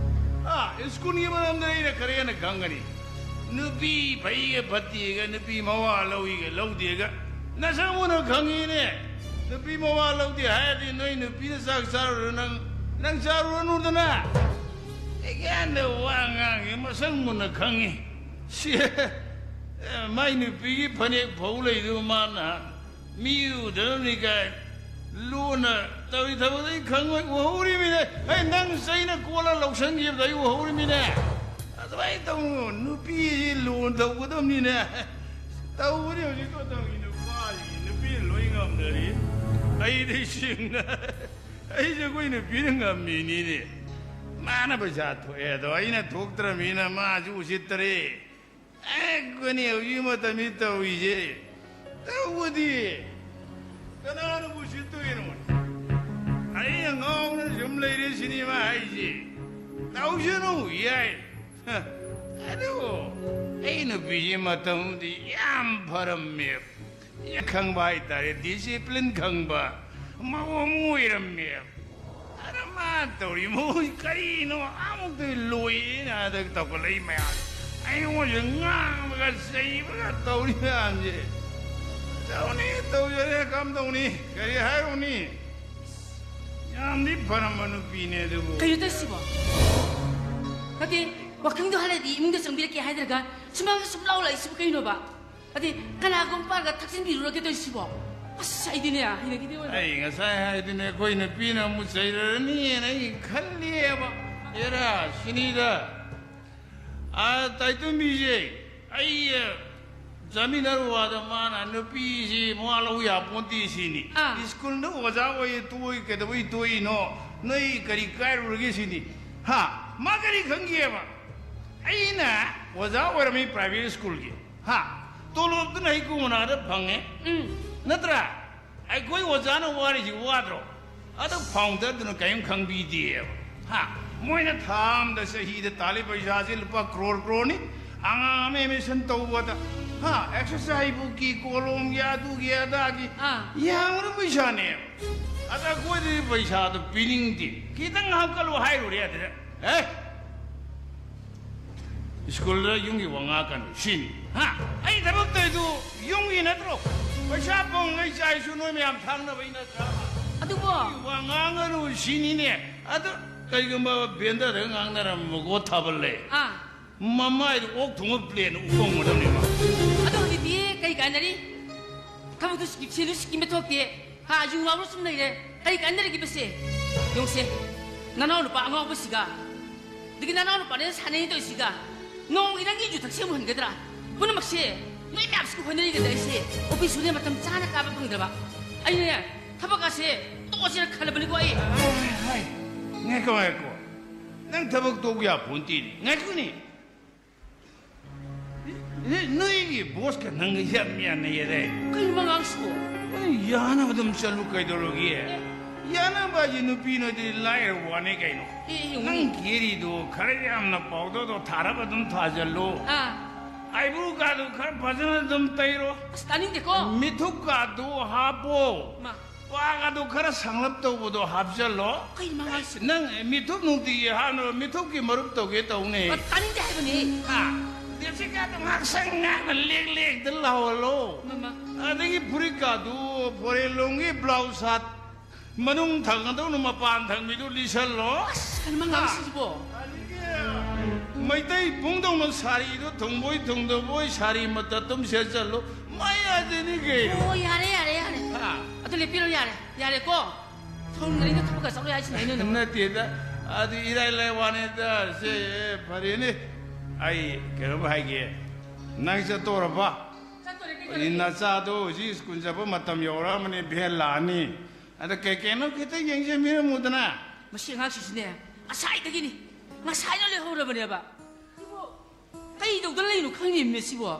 ꯑꯥ, ꯁ꯭ꯀꯨꯜꯒꯤ ꯃꯔꯝꯗ ꯑꯩꯅ ꯀꯔꯤ ꯍꯦꯟꯅ ꯈꯪꯒꯅꯤ? ꯅꯨꯄꯤ ꯐꯩꯒ ꯐꯠꯇꯦꯒ, ꯅꯨꯄꯤ ꯃꯋꯥ ꯂꯧꯏꯒ ꯂꯧꯗꯦꯒ, ꯅꯁꯪ ꯃꯨꯟꯅ ꯈꯪꯉꯤꯅꯦ꯫ ꯅꯨꯄꯤ ꯃꯋꯥ ꯂꯧꯗꯦ ꯍꯥꯏꯔꯗꯤ ꯅꯣꯏ ꯅꯨꯄꯤꯅ ꯆꯥꯛ ꯆꯥꯔꯨꯔꯣ, ꯅꯪ, ꯅꯪ ꯆꯥꯔꯨꯔꯅꯨꯗꯅ꯫ ꯑꯩꯒ꯭ꯌꯥꯟꯗ ꯋꯥ ꯉꯥꯡꯉꯤ, ꯃꯁꯪ ꯃꯨꯟꯅ ꯈꯪꯉꯤ꯫ ꯁꯤ, ꯑꯦ, ꯃꯥꯏ ꯅꯨꯄꯤꯒꯤ ꯐꯅꯦꯛ ꯐꯧ ꯂꯩꯗꯨ ꯃꯥ ꯅꯍꯥꯟ ꯃꯤ ꯎꯗꯅꯕꯅꯤ ꯀꯥꯏ꯫ ꯂꯨꯅ ꯇꯧꯔꯤ ꯊꯕꯛꯇꯣ ꯑꯩ ꯈꯪꯉꯣꯏ, ꯎꯍꯧꯔꯤꯃꯤꯅꯦ꯫ ꯑꯩ ꯅꯪ ꯆꯩꯅ ꯀꯣꯜꯂ ꯂꯧꯁꯟꯈꯤꯕꯗꯣ ꯑꯩ ꯎꯍꯧꯔꯤꯃꯤꯅꯦ꯫ ꯑꯗꯨꯃꯥꯏꯅ ꯇꯧꯅꯨ, ꯅꯨꯄꯤꯁꯤ ꯂꯨꯅ ꯇꯧꯒꯗꯕꯅꯤꯅꯦ꯫ ꯇꯧꯕꯅꯤ ꯍꯧꯖꯤꯛ ꯃꯇꯝꯒꯤ ꯅꯨꯄꯥꯁꯤꯡ, ꯅꯨꯄꯤꯅ ꯂꯣꯏ ꯉꯝꯗ꯭ꯔꯤ꯫ ꯑꯩꯗꯤ ꯁꯤꯡꯅ, ꯑꯩꯁꯦ ꯑꯩꯈꯣꯏ ꯅꯨꯄꯤꯅ ꯉꯝꯃꯤꯅꯤꯅꯦ꯫ ꯃꯥꯅ ꯄꯩꯁꯥ ꯊꯣꯛꯑꯦ ꯑꯗꯣ ꯑꯩꯅ ꯊꯣꯛꯇ꯭ꯔꯃꯤꯅ ꯃꯥꯁꯨ ꯎꯁꯤꯠꯇꯔꯦ꯫ ꯑꯦ, ꯑꯩꯈꯣꯏꯅꯤ ꯍꯧꯖꯤꯛ ꯃꯇꯝꯁꯤ ꯇꯧꯔꯤꯁꯦ꯫ ꯇꯧꯕꯗꯤ ꯀꯅꯥꯅꯕꯨ ꯎꯁꯤꯠꯇꯣꯏꯅꯣ? ꯑꯩꯅ ꯉꯥꯎꯅ ꯁꯨꯝ ꯂꯩꯔꯦ ꯁꯤꯅꯦꯃꯥ ꯍꯥꯏꯁꯦ꯫ ꯇꯧꯁꯅꯨ, ꯌꯥꯏ꯫ ꯑꯗꯨ ꯑꯩ ꯅꯨꯄꯤꯁꯤ ꯃꯇꯝꯗꯤ ꯌꯥꯝ ꯐꯔꯝꯃꯦ꯫ ꯈꯪꯕ ꯍꯥꯏꯇꯥꯔꯦ, discipline ꯈꯪꯕ ꯃꯑꯣꯡ ꯑꯣꯏꯔꯝꯃꯦ꯫ ꯑꯗ ꯃꯥ ꯇꯧꯔꯤ ꯃꯑꯣꯡꯁꯤ ꯀꯔꯤꯅꯣ? ꯑꯃꯨꯛꯇ ꯂꯣꯏꯌꯦꯅ ꯍꯟꯗꯛ ꯇꯧꯈꯠꯂꯛꯏ ꯃꯌꯥꯝ꯫ ꯑꯩꯉꯣꯟꯁꯤꯗ ꯉꯥꯡꯕꯒ ꯆꯩꯕꯒ ꯇꯧꯔꯤ ꯃꯌꯥꯝꯁꯦ꯫ ꯇꯧꯅꯤ, ꯇꯧꯖꯔꯦ, ꯀꯝꯗꯧꯅꯤ? ꯀꯔꯤ ꯍꯥꯏꯔꯨꯅꯤ? ꯌꯥꯝꯗꯤ ꯐꯔꯝꯕ ꯅꯨꯄꯤꯅꯦ ꯑꯗꯨꯕꯨ꯫ ꯀꯩꯅꯣ ꯇꯧꯔꯤꯁꯤꯕꯣ? ꯅꯠꯇꯦ, ꯋꯥꯀꯤꯡꯗꯣ ꯍꯜꯂꯗꯤ ꯏꯃꯨꯡꯗ ꯆꯪꯕꯤꯔꯛꯀꯦ ꯍꯥꯏꯗ꯭ꯔꯒ ꯁꯨꯃꯥꯡꯗ ꯁꯨꯝ ꯂꯥꯎ ꯂꯥꯛꯏꯁꯤꯕꯨ ꯀꯩꯅꯣꯕ? ꯑꯗꯩ ꯀꯅꯥꯒꯨꯝꯕ ꯄꯥꯔꯒ ꯊꯛꯆꯤꯟꯕꯤꯔꯨꯔꯒꯦ ꯇꯧꯔꯤꯁꯤꯕꯣ? ꯑꯁ, ꯑꯩꯗꯤꯅꯦ, ꯍꯩꯅꯈꯤꯗꯦ ꯑꯣꯏꯕ꯫ ꯑꯩ ꯉꯁꯥꯏ ꯍꯥꯏꯗꯨꯅꯦ, ꯑꯩꯈꯣꯏ ꯅꯨꯄꯤꯅ ꯑꯃꯨꯛ ꯆꯩꯔꯅꯤꯅ ꯑꯩ ꯈꯜꯂꯤꯑꯕ꯫ ꯑꯦꯔꯥ, ꯁꯤꯅꯤꯗ꯫ ꯑꯥ, ꯇꯥꯏꯇꯨꯝꯕꯤꯁꯦ, ꯑꯩ, ꯑ, ꯆꯥꯃꯤꯟꯅꯔꯨꯕꯗ ꯃꯥꯅ ꯅꯨꯄꯤꯁꯤ ꯃꯋꯥ ꯂꯧ ꯌꯥꯄꯣꯟꯇꯦ ꯁꯤꯅꯤ꯫ ꯑꯥ꯫ ꯁ꯭ꯀꯨꯜꯗ ꯑꯣꯖꯥ ꯑꯣꯏꯌꯦ ꯇꯣꯛꯏ, ꯀꯩꯗꯧꯕꯩ ꯇꯣꯛꯏꯅꯣ? ꯅꯣꯏ ꯀꯔꯤ ꯀꯥꯏꯔꯨꯔꯒꯦ ꯁꯤꯅꯤ꯫ ꯍꯥ? ꯃꯥ ꯀꯔꯤ ꯈꯪꯒꯦꯕ? ꯑꯩꯅ ꯑꯣꯖꯥ ꯑꯣꯏꯔꯝꯃꯤ private ꯁ꯭ꯀꯨꯜꯒꯤ꯫ ꯍꯥ? ꯇꯣꯂꯣꯞꯇꯨꯅ ꯍꯩꯀꯨ ꯃꯅꯥꯗ ꯐꯪꯉꯦ꯫ ꯎꯝ꯫ ꯅꯠꯇ꯭ꯔꯥ? ꯑꯩꯈꯣꯏ ꯑꯣꯖꯥꯅ ꯋꯥꯔꯤꯁꯤ ꯋꯥꯗ꯭ꯔꯣ? ꯑꯗꯣ founderꯗꯨꯅ ꯀꯔꯤꯝ ꯈꯪꯕꯤꯗꯦꯕ꯫ ꯍꯥ? ꯃꯣꯏꯅ ꯊꯥ ꯑꯃꯗ, ꯆꯍꯤꯗ ꯇꯥꯜꯂꯤ ꯄꯩꯁꯥꯁꯤ ꯂꯨꯄꯥ ꯀ꯭ꯔꯣꯔ ꯀ꯭ꯔꯣꯔꯅꯤ꯫ ꯑꯉꯥꯡ ꯑꯃ admission ꯇꯧꯕꯗ, ꯍꯥ? Exercise bookꯀꯤ, ꯀꯣꯂꯣꯝꯒꯤ, ꯑꯗꯨꯒꯤ, ꯑꯗꯥꯒꯤ, ꯑꯥ꯫ ꯌꯥꯝꯈ꯭ꯔꯕ ꯄꯩꯁꯥꯅꯦꯕ꯫ ꯑꯗ ꯑꯩꯈꯣꯏꯗꯗꯤ ꯄꯩꯁꯥꯗꯣ ꯄꯤꯅꯤꯡꯗꯦ꯫ ꯈꯤꯇꯪ ꯍꯥꯞꯀꯠꯂꯨ ꯍꯥꯏꯔꯨꯔꯦ ꯑꯗꯨꯗ꯫ ꯑꯦ? ꯁ꯭ꯀꯨꯜꯗ ꯌꯨꯝꯒꯤ ꯋꯥ ꯉꯥꯡꯉꯛꯀꯅꯨ ꯁꯤꯅꯤ꯫ ꯍꯥ? ꯑꯩ ꯊꯕꯛ ꯇꯧꯔꯤꯗꯨ ꯌꯨꯝꯒꯤ ꯅꯠꯇ꯭ꯔꯣ? ꯄꯩꯁꯥ ꯐꯪꯉꯩ ꯆꯥꯏꯁꯨ ꯅꯣꯏ ꯃꯌꯥꯝ ꯊꯥꯛꯅꯕꯩ ꯅꯠꯇ꯭ꯔꯥ? ꯑꯗꯨꯕꯨ ꯌꯨꯝꯒꯤ ꯋꯥ ꯉꯥꯡꯒꯅꯨ ꯁꯤꯅꯤꯅꯦ꯫ ꯑꯗꯨ ꯀꯩꯒꯨꯝꯕ ꯕꯦꯟꯗꯔꯗ ꯉꯥꯡꯅꯔꯝꯕꯀꯣ ꯊꯥꯕꯜꯂꯦ꯫ ꯑꯥ꯫ ꯃꯃꯥꯏꯗ ꯑꯣꯛ ꯊꯣꯡꯕ plate ꯎꯐꯝꯒꯗꯕꯅꯦꯕ꯫ ꯑꯗꯣ ꯍꯧꯖꯤꯛꯇꯤ ꯀꯩ ꯀꯥꯟꯅꯔꯤ? ꯊꯕꯛꯇꯨ skip, ꯁꯦꯟꯗꯨ skip ꯊꯣꯛꯇꯦ꯫ ꯍꯥ, ꯌꯨ ꯉꯥꯎꯔ ꯁꯨꯝ ꯂꯩꯔꯦ꯫ ꯀꯔꯤ ꯀꯥꯟꯅꯔꯤꯒꯦꯕꯁꯦ? ꯌꯦꯡꯉꯨꯁꯦ, ꯅꯅꯥꯎ ꯅꯨꯄꯥ ꯑꯉꯥꯎꯕꯁꯤꯒ, ꯑꯗꯒꯤ ꯅꯅꯥꯎ ꯅꯨꯄꯥꯅ ꯁꯥꯟꯅꯩ ꯇꯧꯔꯤꯁꯤꯒ, ꯅꯣꯡꯃꯒꯤ ꯅꯪꯒꯤ ꯌꯨ ꯊꯛꯁꯦ ꯑꯃꯨꯛ ꯍꯟꯒꯗ꯭ꯔꯥ? ꯄꯨꯝꯅꯃꯛꯁꯦ ꯅꯣꯏ ꯃꯌꯥꯝꯁꯤꯒꯤ ꯍꯣꯠꯅꯔꯤꯒꯗ ꯑꯩꯁꯦ ꯑꯣꯐꯤꯁꯁꯨꯅꯦ ꯃꯇꯝ ꯆꯥꯅ ꯀꯥꯕ ꯐꯪꯗꯕ꯫ ꯑꯩꯅꯦ ꯊꯕꯛ ꯑꯁꯦ ꯇꯣꯛꯑꯁꯤꯔ ꯈꯜꯂꯕꯅꯤꯀꯣ ꯑꯩ꯫ ꯍꯥꯏ, ꯍꯥꯏ, ꯉꯥꯏꯈꯣ, ꯉꯥꯏꯈꯣ꯫ ꯅꯪ ꯊꯕꯛ ꯇꯣꯛ ꯌꯥꯄꯣꯟꯇꯦꯅꯦ꯫ ꯉꯥꯏꯈꯣꯅꯦ꯫ ꯅ-, ꯅꯣꯏꯒꯤ ꯕꯣꯁꯀ ꯅꯪꯒ ꯌꯥꯝ ꯌꯥꯅꯩꯌꯦꯗꯥꯏ? ꯀꯩꯅꯣ ꯃꯉꯥꯡꯁꯤꯕꯣ? ꯑꯩ ꯌꯥꯅꯕ ꯑꯗꯨꯝ ꯆꯠꯂꯨ ꯀꯩꯗꯧꯔꯒꯦ? ꯌꯥꯅꯕ ꯍꯥꯏꯁꯦ ꯅꯨꯄꯤ ꯅꯣꯏꯗꯤ ꯂꯥꯏꯔꯕ ꯋꯥꯅꯤ ꯀꯩꯅꯣ꯫ ꯑꯦ, ꯌꯦꯡꯉꯨꯅꯦ꯫ ꯅꯪ ꯀꯦꯔꯤꯗꯣ ꯈꯔ ꯌꯥꯝꯅ ꯄꯥꯎꯗꯔꯗꯣ ꯊꯥꯔꯞ ꯑꯗꯨꯝ ꯊꯥꯖꯜꯂꯨ꯫ ꯑꯥ꯫ ꯑꯥꯏꯕ꯭ꯔꯨꯒꯗꯨ ꯈꯔ ꯐꯖꯅ ꯑꯗꯨꯝ ꯇꯩꯔꯣ꯫ ꯑꯁ, ꯇꯥꯅꯤꯡꯗꯦꯀꯣ꯫ ꯃꯤꯊꯨꯞꯀꯗꯨ ꯍꯥꯞꯄꯣ꯫ ꯃꯥ꯫ ꯄꯥꯒꯗꯣ ꯈꯔ ꯁꯥꯡꯂꯞ ꯇꯧꯕꯗꯣ ꯍꯥꯞꯆꯜꯂꯣ꯫ ꯀꯩꯅꯣ ꯃꯉꯥꯡꯁꯤ? ꯅꯪ ꯃꯤꯊꯨꯞ ꯅꯨꯡꯇꯤꯒꯤ ꯍꯥꯞꯅꯕ ꯃꯤꯊꯨꯞꯀꯤ ꯃꯔꯨꯞ ꯇꯧꯒꯦ ꯇꯧꯅꯦ꯫ ꯑ, ꯇꯥꯅꯤꯡꯗꯦ ꯍꯥꯏꯕꯅꯤ꯫ ꯍꯥ? ꯂꯤꯞꯁꯇꯤꯛꯀꯗꯣ ꯉꯥꯛꯁꯪ ꯉꯥꯡꯅ ꯂꯦꯛ ꯂꯦꯛꯇ ꯂꯥꯎꯍꯜꯂꯣ꯫ ꯃꯃꯥ꯫ ꯑꯗꯒꯤ ꯐꯨꯔꯤꯠꯀꯗꯨ ꯐꯣꯔꯦꯟ ꯂꯣꯝꯒꯤ ꯕ꯭ꯂꯥꯎꯁ ꯁꯥꯠ ꯃꯅꯨꯡ ꯊꯪꯒꯗꯧꯅ ꯃꯄꯥꯟ ꯊꯪꯕꯤꯗꯨ ꯂꯤꯁꯜꯂꯣ꯫ ꯑꯁ, ꯀꯩꯅꯣ ꯃꯉꯥꯡꯁꯤꯕꯣ? ꯑꯗꯒꯤ ꯃꯩꯇꯩ ꯄꯨꯡꯗꯧꯅ ꯁꯥꯔꯤꯗꯨ ꯊꯨꯡꯕꯣꯏ ꯊꯨꯡꯗꯕꯣꯏ ꯁꯥꯔꯤ ꯃꯇꯠ ꯑꯗꯨꯝ ꯁꯦꯠꯆꯜꯂꯣ꯫ ꯃꯌꯥꯗꯅꯤ ꯀꯩꯅꯣ꯫ ꯑꯣ, ꯌꯥꯔꯦ, ꯌꯥꯔꯦ, ꯌꯥꯔꯦ꯫ ꯍꯥ? ꯑꯗꯨ ꯂꯦꯞꯄꯤꯔꯣ, ꯌꯥꯔꯦ꯫ ꯌꯥꯔꯦꯀꯣ? ꯊꯧꯔꯤ ꯃꯔꯤꯗ ꯊꯕꯛꯀ ꯆꯠꯂꯣꯏ ꯍꯥꯏꯁꯤꯅꯦ ꯑꯩꯅ ꯅꯉꯣꯟꯗ꯫ ꯅꯠꯇꯦꯗ, ꯑꯗꯨ ꯏꯔꯥꯏ ꯂꯥꯏ ꯋꯥꯅꯤꯗ꯫ ꯁꯦ, ꯐꯔꯦꯅꯦ, ꯑꯩ ꯀꯩꯅꯣꯝ ꯍꯥꯏꯒꯦ꯫ ꯅꯪ ꯆꯠꯇꯣꯔꯕ? ꯆꯠꯇꯣꯔꯦ, ꯀꯩꯗꯧꯔꯒꯦ? ꯍꯧꯖꯤꯛ ꯅꯆꯥꯗꯣ ꯍꯧꯖꯤꯛ ꯁ꯭ꯀꯨꯜ ꯆꯠꯄ ꯃꯇꯝ ꯌꯧꯔꯛꯑꯃꯅꯤ, ꯚꯦꯟ ꯂꯥꯛꯑꯅꯤ꯫ ꯑꯗ ꯀꯩ ꯀꯩꯅꯣ ꯈꯤꯇ ꯌꯦꯡꯁꯤꯟꯕꯤꯔꯝꯃꯨꯗꯅ꯫ ꯃꯁꯤ ꯑꯉꯥꯡꯁꯤꯁꯨꯅꯦ, ꯉꯁꯥꯏꯗꯒꯤꯅꯤ, ꯉꯁꯥꯏꯅ ꯂꯩꯍꯧꯔꯕꯅꯦꯕ꯫ ꯁꯤꯕꯨ ꯀꯩ ꯇꯧꯗꯅ ꯂꯩꯔꯤꯅꯣ ꯈꯪꯗꯦꯃꯦ ꯁꯤꯕꯣ?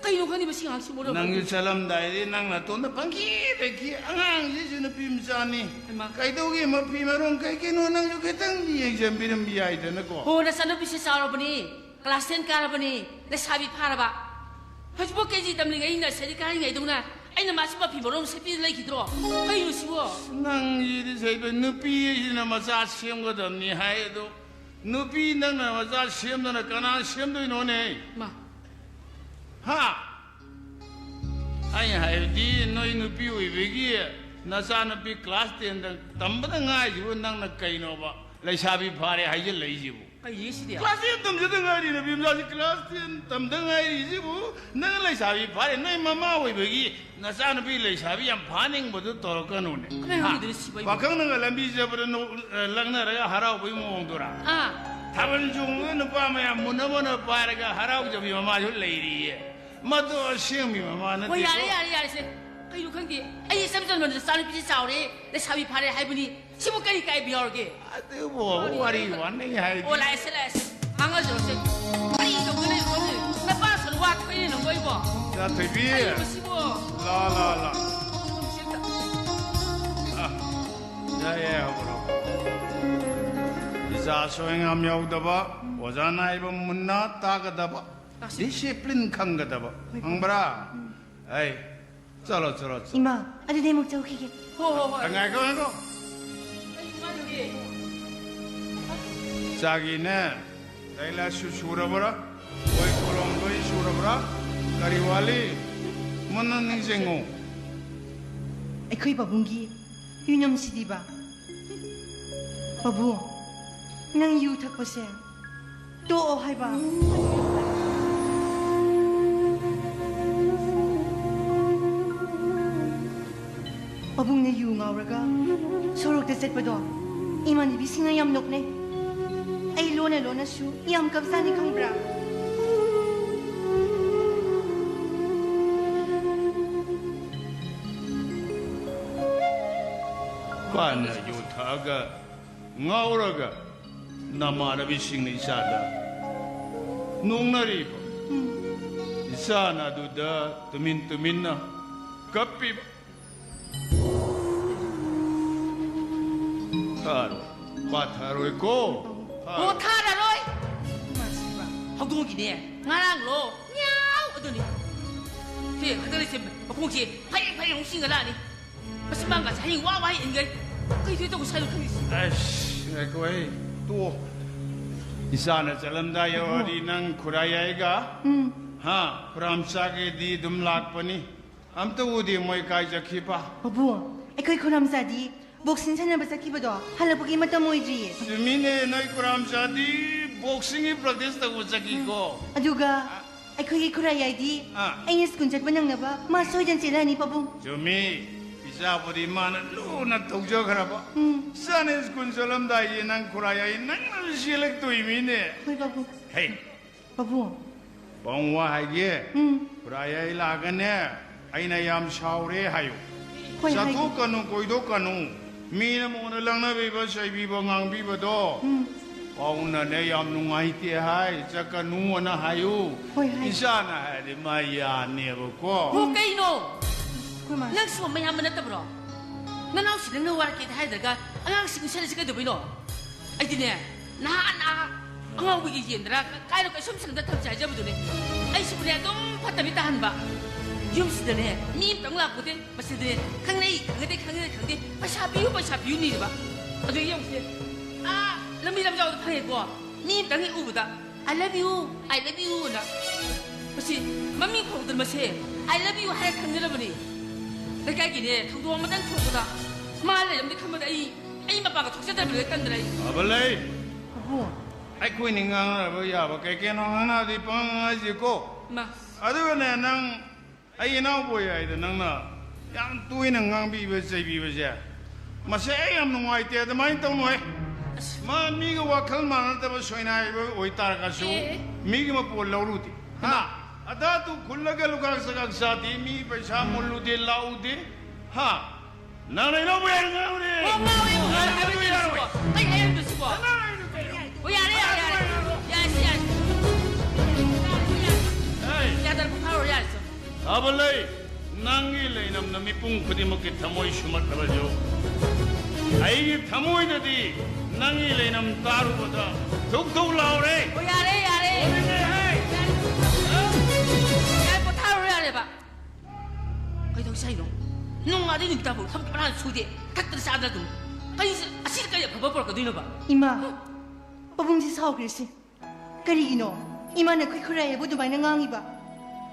ꯀꯩꯅꯣ ꯈꯪꯗꯦ, ꯃꯁꯤ ꯑꯉꯥꯡꯁꯤ ꯃꯔꯣꯜ ꯑꯃ꯫ ꯅꯪꯁꯨ ꯆꯠꯂꯝꯗꯥꯏꯗꯤ ꯅꯪ ꯅꯇꯣꯝꯇ ꯄꯪꯈꯤꯗ ꯈꯤ꯫ ꯑꯉꯥꯡꯁꯤꯁꯨ ꯅꯨꯄꯤ ꯃꯆꯥꯅꯤ꯫ ꯍꯩꯃꯥ꯫ ꯀꯩꯗꯧꯒꯦ ꯃꯐꯤ ꯃꯔꯣꯟ ꯀꯩ ꯀꯩꯅꯣ ꯅꯪꯁꯨ ꯈꯤꯇꯪ ꯌꯦꯡꯁꯤꯟꯕꯤꯔꯝꯕ ꯌꯥꯏꯗꯅꯀꯣ꯫ ꯍꯣ, ꯅꯆꯥꯅꯨꯄꯤꯁꯦ ꯆꯥꯎꯔꯕꯅꯤ, ꯀ꯭ꯂꯥꯁ ꯇꯦꯟ ꯀꯥꯔꯕꯅꯤ, ꯂꯩꯁꯥꯕꯤ ꯐꯥꯔꯕ꯫ ꯍꯧꯖꯤꯛꯐꯥꯎ ꯀꯦ ꯖꯤ ꯇꯝꯂꯤꯉꯩ ꯅꯔꯁꯔꯤ ꯀꯥꯔꯤꯉꯩꯗꯧꯅ ꯑꯩꯅ ꯃꯥꯁꯤ ꯃꯐꯤ ꯃꯔꯣꯟ ꯁꯦꯠꯄꯤꯗ ꯂꯩꯈꯤꯗ꯭ꯔꯣ? ꯀꯩꯅꯣ ꯁꯤꯕꯣ? ꯅꯪꯁꯤꯗꯤ ꯁꯩꯕ, ꯅꯨꯄꯤ ꯍꯥꯏꯁꯤꯅ ꯃꯆꯥ ꯁꯦꯝꯒꯗꯕꯅꯤ ꯍꯥꯏ ꯑꯗꯣ, ꯅꯨꯄꯤ ꯅꯪꯅ ꯃꯆꯥ ꯁꯦꯝꯗꯅ ꯀꯅꯥ ꯁꯦꯝꯗꯣꯏꯅꯣꯅꯦ? ꯃꯥ꯫ ꯍꯥ? ꯑꯩ ꯍꯥꯏꯕꯗꯤ ꯅꯣꯏ ꯅꯨꯄꯤ ꯑꯣꯏꯕꯒꯤ ꯅꯆꯥꯅꯨꯄꯤ ꯀ꯭ꯂꯥꯁ ꯇꯦꯟꯗ ꯇꯝꯕꯗ ꯉꯥꯏꯔꯤꯕ ꯅꯪꯅ ꯀꯩꯅꯣꯕ? ꯂꯩꯁꯥꯕꯤ ꯐꯥꯔꯦ ꯍꯥꯏꯖꯤꯜꯂꯛꯏꯁꯤꯕꯨ? ꯀꯩꯅꯣ ꯁꯤꯗꯤ? Class ten ꯇꯝꯖꯗ ꯉꯥꯏꯔꯤ, ꯅꯨꯄꯤ ꯃꯆꯥꯁꯤ class ten ꯇꯝꯗ ꯉꯥꯏꯔꯤꯁꯤꯕꯨ, ꯅꯪ ꯂꯩꯁꯥꯕꯤ ꯐꯥꯔꯦ, ꯅꯣꯏ ꯃꯃꯥ ꯑꯣꯏꯕꯒꯤ ꯅꯆꯥꯅꯨꯄꯤ ꯂꯩꯁꯥꯕꯤ ꯌꯥꯝ ꯐꯥꯅꯤꯡꯕꯗꯨ ꯇꯧꯔꯛꯀꯅꯨꯅꯦ꯫ ꯀꯅꯥ ꯍꯥ? ꯌꯥꯎꯔꯤꯗꯣꯏꯅꯣ ꯁꯤꯕꯣ ꯑꯩꯕꯨ? ꯄꯥꯈꯪꯅꯒ ꯂꯝꯕꯤ ꯆꯠꯄꯗ ꯅꯣꯛ-, ꯑ, ꯂꯛꯅꯔꯒ ꯍꯔꯥꯎꯕꯒꯤ ꯃꯑꯣꯡꯗꯨꯔꯥ? ꯑꯥ꯫ ꯊꯥꯕꯜ ꯆꯣꯡꯕꯗ ꯅꯨꯄꯥ ꯃꯌꯥꯝ ꯃꯨꯟꯅ ꯃꯨꯟꯅ ꯄꯥꯏꯔꯒ ꯍꯔꯥꯎꯖꯕꯤ ꯃꯃꯥꯁꯨ ꯂꯩꯔꯤꯌꯦ꯫ ꯃꯗꯨ ꯑꯁꯦꯡꯕꯤ ꯃꯃꯥ ꯅꯠꯇꯦꯀꯣ꯫ ꯍꯣꯏ, ꯌꯥꯔꯦ, ꯌꯥꯔꯦ, ꯌꯥꯔꯦꯁꯦ꯫ ꯀꯩꯅꯣ ꯈꯪꯗꯦ꯫ ꯑꯩ ꯏꯆꯝ ꯆꯝꯕ ꯅꯆꯥꯅꯨꯄꯤꯁꯦ ꯆꯥꯎꯔꯦ, ꯂꯩꯁꯥꯕꯤ ꯐꯥꯔꯦ ꯍꯥꯏꯕꯅꯤ꯫ ꯁꯤꯕꯨ ꯀꯔꯤ ꯀꯥꯏꯕ ꯌꯥꯎꯔꯒꯦ? ꯑꯗꯨꯕꯨ ꯋꯥꯔꯤ ꯋꯥꯅꯩ ꯍꯥꯏꯗꯤ꯫ ꯑꯣ, ꯂꯥꯛꯑꯦꯁꯦ, ꯂꯥꯛꯑꯦꯁꯦ꯫ ꯉꯥꯡꯅꯖꯔꯁꯦ꯫ ꯀꯔꯤ ꯇꯧꯗꯅ ꯂꯩꯕꯅꯣ ꯈꯪꯗꯦ꯫ ꯅꯄꯥ ꯁꯣꯟ ꯋꯥ ꯈꯣꯏꯅꯦ ꯅꯪꯕꯣ ꯑꯩꯕꯣ꯫ ꯏꯆꯥ ꯊꯣꯏꯕꯤ꯫ ꯀꯔꯤꯅꯣ ꯁꯤꯕꯣ? ꯂꯥ, ꯂꯥ, ꯂꯥ꯫ ꯁꯤ ꯑꯝꯇ꯫ ꯑ, ꯌꯥꯏ, ꯌꯥꯏ, ꯍꯧꯔꯣ꯫ ꯏꯆꯥ ꯁꯣꯏ ꯉꯥꯝ ꯌꯥꯎꯗꯕ, ꯑꯣꯖꯥꯅ ꯍꯥꯏꯕ ꯃꯨꯟꯅ ꯇꯥꯒꯗꯕ, ꯂꯥꯛꯁꯤ꯫ Discipline ꯈꯪꯒꯗꯕ꯫ ꯍꯣꯏ, ꯈꯪꯕ꯭ꯔꯥ? ꯎꯝ꯫ ꯑꯩ ꯆꯠꯂꯣ, ꯆꯠꯂꯣ, ꯆꯠꯂꯣ꯫ ꯏꯃꯥ, ꯑꯗꯨꯗꯤ ꯑꯃꯨꯛ ꯆꯠꯂꯨꯈꯤꯒꯦ꯫ ꯍꯣ, ꯍꯣ, ꯍꯣꯏ꯫ ꯉꯥꯏꯈꯣ, ꯉꯥꯏꯈꯣ꯫ ꯑꯩ ꯏꯃꯥꯟꯅꯕꯤ꯫ ꯏꯆꯥꯒꯤꯅꯦ, ꯂꯥꯏꯔꯤꯛ ꯂꯥꯏꯁꯨ ꯁꯨꯔꯕ꯭ꯔꯥ? ꯕꯣꯏ ꯀꯣꯂꯣꯝ ꯂꯣꯏ ꯁꯨꯔꯕ꯭ꯔꯥ? ꯀꯔꯤ ꯋꯥꯠꯂꯤ? ꯃꯨꯟꯅ ꯅꯤꯡꯁꯤꯡꯉꯨ꯫ ꯑꯩꯈꯣꯏ ꯄꯥꯕꯨꯡꯒꯤ ꯌꯨꯅꯝꯁꯤꯗꯤꯕ꯫ ꯄꯥꯕꯨꯡ, ꯅꯪ ꯌꯨ ꯊꯛꯄꯁꯦ ꯇꯣꯛꯑꯣ ꯍꯥꯏꯕ꯫ ꯄꯥꯕꯨꯡꯅ ꯌꯨ ꯉꯥꯎꯔꯒ ꯁꯣꯔꯣꯛꯇ ꯆꯠꯄꯗꯣ ꯏꯃꯥꯟꯅꯕꯤꯁꯤꯡꯅ ꯌꯥꯝ ꯅꯣꯛꯅꯩ꯫ ꯑꯩ ꯂꯣꯟꯅ ꯂꯣꯟꯅꯁꯨ ꯌꯥꯝ ꯀꯞꯆꯥꯅꯤ ꯈꯪꯕ꯭ꯔꯥ? ꯄꯥꯟꯅ ꯌꯨ ꯊꯛꯑꯒ ꯉꯥꯎꯔꯒ ꯅꯃꯥꯟꯅꯕꯤꯁꯤꯡꯅ ꯏꯆꯥꯗ ꯅꯣꯡꯅꯔꯤꯕ꯫ ꯏꯆꯥꯅ ꯑꯗꯨꯗ ꯇꯨꯃꯤꯟ ꯇꯨꯃꯤꯟꯅ ꯀꯞꯄꯤꯕ꯫ ꯊꯥꯔꯣꯏ, ꯄꯥꯊꯔꯣꯏꯀꯣ꯫ ꯍꯣ, ꯊꯥꯔꯣꯏ꯫ ꯊꯥꯔꯔꯣꯏ꯫ ꯏꯃꯥ ꯁꯤꯕ꯫ ꯍꯧꯗꯣꯡꯒꯤꯅꯦ, ꯉꯔꯥꯡꯂꯣ, ꯉ꯭ꯌꯥꯎ ꯑꯗꯨꯅꯤ꯫ ꯁꯦ, ꯍꯟꯗꯛ ꯂꯩꯁꯦ ꯃꯈꯣꯡꯁꯦ ꯐꯩꯔꯦꯡ ꯐꯩꯔꯦꯡ ꯑꯃꯨꯛ ꯆꯤꯡꯒꯠꯂꯛꯑꯅꯤ꯫ ꯃꯁꯤ ꯃꯥꯡꯒꯥꯁꯦ ꯍꯌꯦꯡ ꯋꯥ ꯋꯥ ꯏꯟꯒꯩ꯫ ꯀꯩ ꯊꯣꯛꯏ ꯇꯧꯕ ꯁ꯭ꯋꯥꯏꯗ ꯈꯪꯗꯦ ꯁꯤ꯫ ꯑꯁ, ꯉꯥꯏꯈꯣꯍꯦ, ꯇꯣꯛꯑꯣ꯫ ꯏꯆꯥꯅ ꯆꯠꯂꯝꯗꯥꯏ ꯌꯧꯔꯗꯤ ꯅꯪ ꯈꯨꯔꯥꯏ ꯌꯥꯏꯒ, ꯎꯝ꯫ ꯍꯥ, ꯈꯨꯔꯥꯝꯆꯥꯒꯤꯗꯤ ꯑꯗꯨꯝ ꯂꯥꯛꯄꯅꯤ꯫ ꯑꯝꯇ ꯎꯗꯦ ꯃꯣꯏ ꯀꯥꯏ ꯆꯠꯈꯤꯕ? ꯄꯥꯕꯨꯡ, ꯑꯩꯈꯣꯏ ꯈꯨꯔꯥꯝꯆꯥꯗꯤ ꯕꯣꯛꯁꯤꯡ ꯁꯥꯟꯅꯕ ꯆꯠꯈꯤꯕꯗꯣ ꯍꯜꯂꯛꯄꯒꯤ ꯃꯇꯝ ꯑꯣꯏꯗ꯭ꯔꯤꯌꯦ꯫ ꯆꯨꯝꯃꯤꯅꯦ, ꯅꯣꯏ ꯀꯨꯔꯥꯝꯆꯥꯗꯤ ꯕꯣꯛꯁꯤꯡꯒꯤ ꯄ꯭ꯔꯦꯛꯇꯤꯁ ꯇꯧꯕ ꯆꯠꯈꯤꯀꯣ꯫ ꯑꯗꯨꯒ ꯑꯩꯈꯣꯏꯒꯤ ꯈꯨꯔꯥꯏꯌꯥꯏꯗꯤ ꯑꯥ꯫ ꯑꯩꯅ ꯁ꯭ꯀꯨꯜ ꯆꯠꯄ ꯅꯪꯅꯕ ꯃꯥ ꯁꯣꯏꯗꯅ ꯆꯦꯜꯂꯛꯑꯅꯤ, ꯄꯥꯕꯨꯡ꯫ ꯆꯨꯝꯃꯤ, ꯏꯆꯥꯕꯨꯗꯤ ꯃꯥꯅ ꯂꯨꯅ ꯇꯧꯖꯈ꯭ꯔꯕ꯫ ꯎꯝ꯫ ꯏꯆꯥꯅ ꯁ꯭ꯀꯨꯜ ꯆꯠꯂꯝꯗꯥꯏꯁꯦ ꯅꯪ ꯈꯨꯔꯥꯏꯌꯥꯏ ꯅꯪꯅ ꯆꯦꯜꯂꯛꯇꯣꯏꯃꯤꯅꯦ꯫ ꯍꯣꯏ, ꯄꯥꯕꯨꯡ꯫ ꯍꯦ, ꯄꯥꯕꯨꯡ꯫ ꯄꯥꯕꯨꯡ, ꯋꯥ ꯍꯥꯏꯒꯦ꯫ ꯎꯝ꯫ ꯈꯨꯔꯥꯏꯌꯥꯏ ꯂꯥꯛꯑꯒꯅꯦ, ꯑꯩꯅ ꯌꯥꯝ ꯁꯥꯎꯔꯦ ꯍꯥꯏꯌꯨ꯫ ꯍꯣꯏ, ꯍꯥꯏꯒꯦ꯫ ꯆꯠꯊꯣꯛꯀꯅꯨ, ꯀꯣꯏꯊꯣꯛꯀꯅꯨ꯫ ꯃꯤꯅ ꯃꯉꯣꯟꯗ ꯂꯪꯅꯕꯤꯕ, ꯆꯩꯕꯤꯕ, ꯉꯥꯡꯕꯤꯕꯗꯣ, ꯎꯝ꯫ ꯄꯥꯕꯨꯡꯅꯅꯦ ꯌꯥꯝ ꯅꯨꯡꯉꯥꯏꯇꯦ ꯍꯥꯏ, ꯆꯠꯀꯅꯨꯅ ꯍꯥꯏꯌꯨ꯫ ꯍꯣꯏ, ꯍꯥꯏꯒꯦ꯫ ꯏꯆꯥꯅ ꯍꯥꯏꯔꯗꯤ ꯃꯥ ꯌꯥꯅꯦꯕꯀꯣ꯫ ꯍꯣ, ꯀꯩꯅꯣ? ꯑꯩꯈꯣꯏ ꯃꯥ꯫ ꯅꯪ ꯁꯤꯕꯨ ꯃꯌꯥꯝꯕ ꯅꯠꯇꯕ꯭ꯔꯣ? ꯅꯅꯥꯎꯁꯤ ꯅꯪꯅ ꯋꯥꯔꯛꯀꯦꯗꯤ ꯍꯥꯏꯗ꯭ꯔꯒ ꯑꯉꯥꯡꯁꯤ ꯏꯟꯁꯜꯂꯤꯁꯤ ꯀꯩꯗꯧꯕꯩꯅꯣ? ꯑꯩꯗꯤꯅꯦ, ꯅꯍꯥꯟ ꯑꯥ ꯑꯉꯥꯎꯕꯒꯤ ꯌꯦꯟꯗ꯭ꯔꯥ ꯀꯥꯏꯅ ꯀꯩꯁꯨꯝ ꯁꯪꯗ ꯊꯝꯁꯦ ꯍꯥꯏꯖꯕꯗꯨꯅꯦ꯫ ꯑꯩꯁꯤꯕꯨꯅꯦ ꯑꯗꯨꯝ ꯐꯠꯇꯕꯤ ꯇꯥꯍꯟꯕ꯫ ꯌꯨꯝꯁꯤꯗꯅꯦ ꯃꯤ ꯑꯝꯇꯪ ꯂꯥꯛꯄꯣꯠꯇꯦ꯫ ꯃꯁꯤꯗꯅꯦ ꯈꯪꯅꯩ ꯈꯪꯅꯗꯦ ꯈꯪꯅꯗꯦ ꯈꯪꯗꯦ, ꯄꯩꯁꯥ ꯄꯤꯌꯨ ꯄꯩꯁꯥ ꯄꯤꯌꯨ ꯅꯤꯔꯤꯕ꯫ ꯑꯗꯨ ꯌꯦꯡꯉꯨꯁꯦ, ꯑꯥ ꯂꯝꯕꯤ ꯂꯝꯖꯥꯎꯗ ꯐꯪꯉꯦꯀꯣ, ꯃꯤ ꯑꯝꯇꯪ ꯍꯦꯛ ꯎꯕꯗ "I love you, I love you" ꯑꯅ꯫ ꯃꯁꯤ ꯃꯃꯤꯡ ꯐꯥꯎꯗꯅ ꯃꯁꯦ "I love you" ꯍꯥꯏꯔ ꯈꯪꯅꯔꯕꯅꯤ꯫ ꯂꯩꯀꯥꯏꯒꯤꯅꯦ ꯊꯧꯗꯣꯛ ꯑꯃꯇꯪ ꯊꯣꯛꯄꯗ ꯃꯥ ꯂꯩꯔꯝꯅꯤ ꯈꯟꯕꯗ ꯑꯩ, ꯑꯩ ꯃꯄꯥꯟꯒ ꯊꯣꯛꯆꯗ꯭ꯔꯕꯅꯤꯅ ꯇꯟꯗꯅ ꯑꯩ꯫ ꯐꯕ ꯂꯩ꯫ ꯄꯥꯕꯨꯡ꯫ ꯑꯩꯈꯣꯏꯅꯤ ꯉꯥꯡꯅꯕ ꯌꯥꯕ ꯀꯩ ꯀꯩꯅꯣ ꯉꯥꯡꯅꯕꯗꯤ ꯄꯪꯉꯥꯡ ꯍꯥꯏꯁꯤꯀꯣ꯫ ꯃꯥ꯫ ꯑꯗꯨꯒꯅꯦ, ꯅꯪ ꯑꯩ ꯏꯅꯥꯎꯕꯣꯏ ꯍꯥꯏꯗ ꯅꯪꯅ ꯌꯥꯝ ꯇꯣꯏꯅ ꯉꯥꯡꯕꯤꯕ ꯆꯩꯕꯤꯕꯁꯦ, ꯃꯁꯦ ꯑꯩ ꯌꯥꯝ ꯅꯨꯡꯉꯥꯏꯇꯦ꯫ ꯑꯗꯨꯃꯥꯏꯅ ꯇꯧꯅꯨꯍꯦ꯫ ꯑꯁ꯫ ꯃꯥ ꯃꯤꯒ ꯋꯥꯈꯜ ꯃꯥꯟꯅꯗꯕ ꯁꯣꯏꯅꯥꯏꯕ ꯑꯣꯏꯇꯥꯔꯒꯁꯨ, ꯑꯦ꯫ ꯃꯤꯒꯤ ꯃꯄꯣꯜ ꯂꯧꯔꯨꯗꯦ꯫ ꯍꯥ? ꯍꯩꯃꯥ꯫ ꯑꯗꯥꯇꯨ ꯈꯨꯜꯂꯒ ꯂꯨꯈꯥꯛ ꯆꯀꯥꯛ ꯆꯥꯗꯦ, ꯃꯤ ꯄꯩꯁꯥ ꯃꯨꯜꯂꯨꯗꯦ, ꯂꯥꯛꯎꯗꯦ꯫ ꯍꯥ? ꯅꯪꯅ ꯏꯅꯥꯎꯕꯣꯏ ꯍꯥꯏꯗ ꯉꯥꯡꯕꯅꯦ꯫ ꯑꯣ, ꯉꯥꯡꯉꯦ, ꯉꯥꯡꯉꯦ, ꯉꯥꯡꯉꯦ, ꯉꯥꯡꯉꯦ꯫ ꯀꯩ ꯍꯥꯏꯔꯤꯅꯣ ꯁꯤꯕꯣ? ꯅꯪ ꯍꯥꯏꯗꯣ ꯀꯩꯅꯣ? ꯑꯣ, ꯌꯥꯔꯦ, ꯌꯥꯔꯦ, ꯌꯥꯔꯦ꯫ ꯌꯥꯔꯦ, ꯁꯤ ꯌꯥꯔꯦ꯫ ꯌꯥꯔꯦ, ꯁꯤ ꯌꯥꯔꯦ꯫ ꯍꯦ! ꯌꯥꯗꯔꯦ, ꯄꯣꯊꯥꯔꯣ, ꯌꯥꯔꯦ, ꯁꯦ꯫ ꯐꯕ ꯂꯩ꯫ ꯅꯪꯒꯤ ꯂꯩꯅꯝꯅ ꯃꯤꯄꯨꯝ ꯈꯨꯗꯤꯡꯃꯛꯀꯤ ꯊꯃꯣꯏ ꯁꯨꯝꯍꯠꯂꯕꯁꯨ, ꯑꯩꯒꯤ ꯊꯃꯣꯏꯗꯗꯤ ꯅꯪꯒꯤ ꯂꯩꯅꯝ ꯇꯥꯔꯨꯕꯗ ꯊꯨꯛ ꯊꯨꯛ ꯂꯥꯎꯔꯦ꯫ ꯑꯣ, ꯌꯥꯔꯦ, ꯌꯥꯔꯦ꯫ ꯑꯣꯅꯤꯡꯉꯦ ꯍꯦ! ꯌꯥꯔꯦ, ꯄꯣꯊꯥꯔꯣ, ꯌꯥꯔꯦꯕ꯫ ꯀꯩꯗꯧꯁꯦ ꯍꯥꯏꯅꯣ? ꯅꯣꯡꯉꯥꯟꯗꯩ ꯅꯨꯃꯤꯠ ꯇꯥꯐꯥꯎ ꯊꯕꯛ ꯀꯅꯥ ꯁꯨꯗꯦ, ꯊꯛꯇꯅ ꯆꯥꯗꯅ ꯑꯗꯨꯝ꯫ ꯀꯔꯤ ꯑꯁꯤꯗ ꯀꯔꯤ ꯑꯐꯕ ꯄꯨꯔꯛꯀꯗꯣꯏꯅꯣꯕ? ꯏꯃꯥ, ꯄꯥꯕꯨꯡꯁꯤ ꯁꯥꯎꯈ꯭ꯔꯤꯁꯤ ꯀꯔꯤꯒꯤꯅꯣ? ꯏꯃꯥꯅ ꯑꯩꯈꯣꯏ ꯈꯨꯔꯥꯏꯕꯨ ꯑꯗꯨꯃꯥꯏꯅ ꯉꯥꯡꯉꯤꯕ?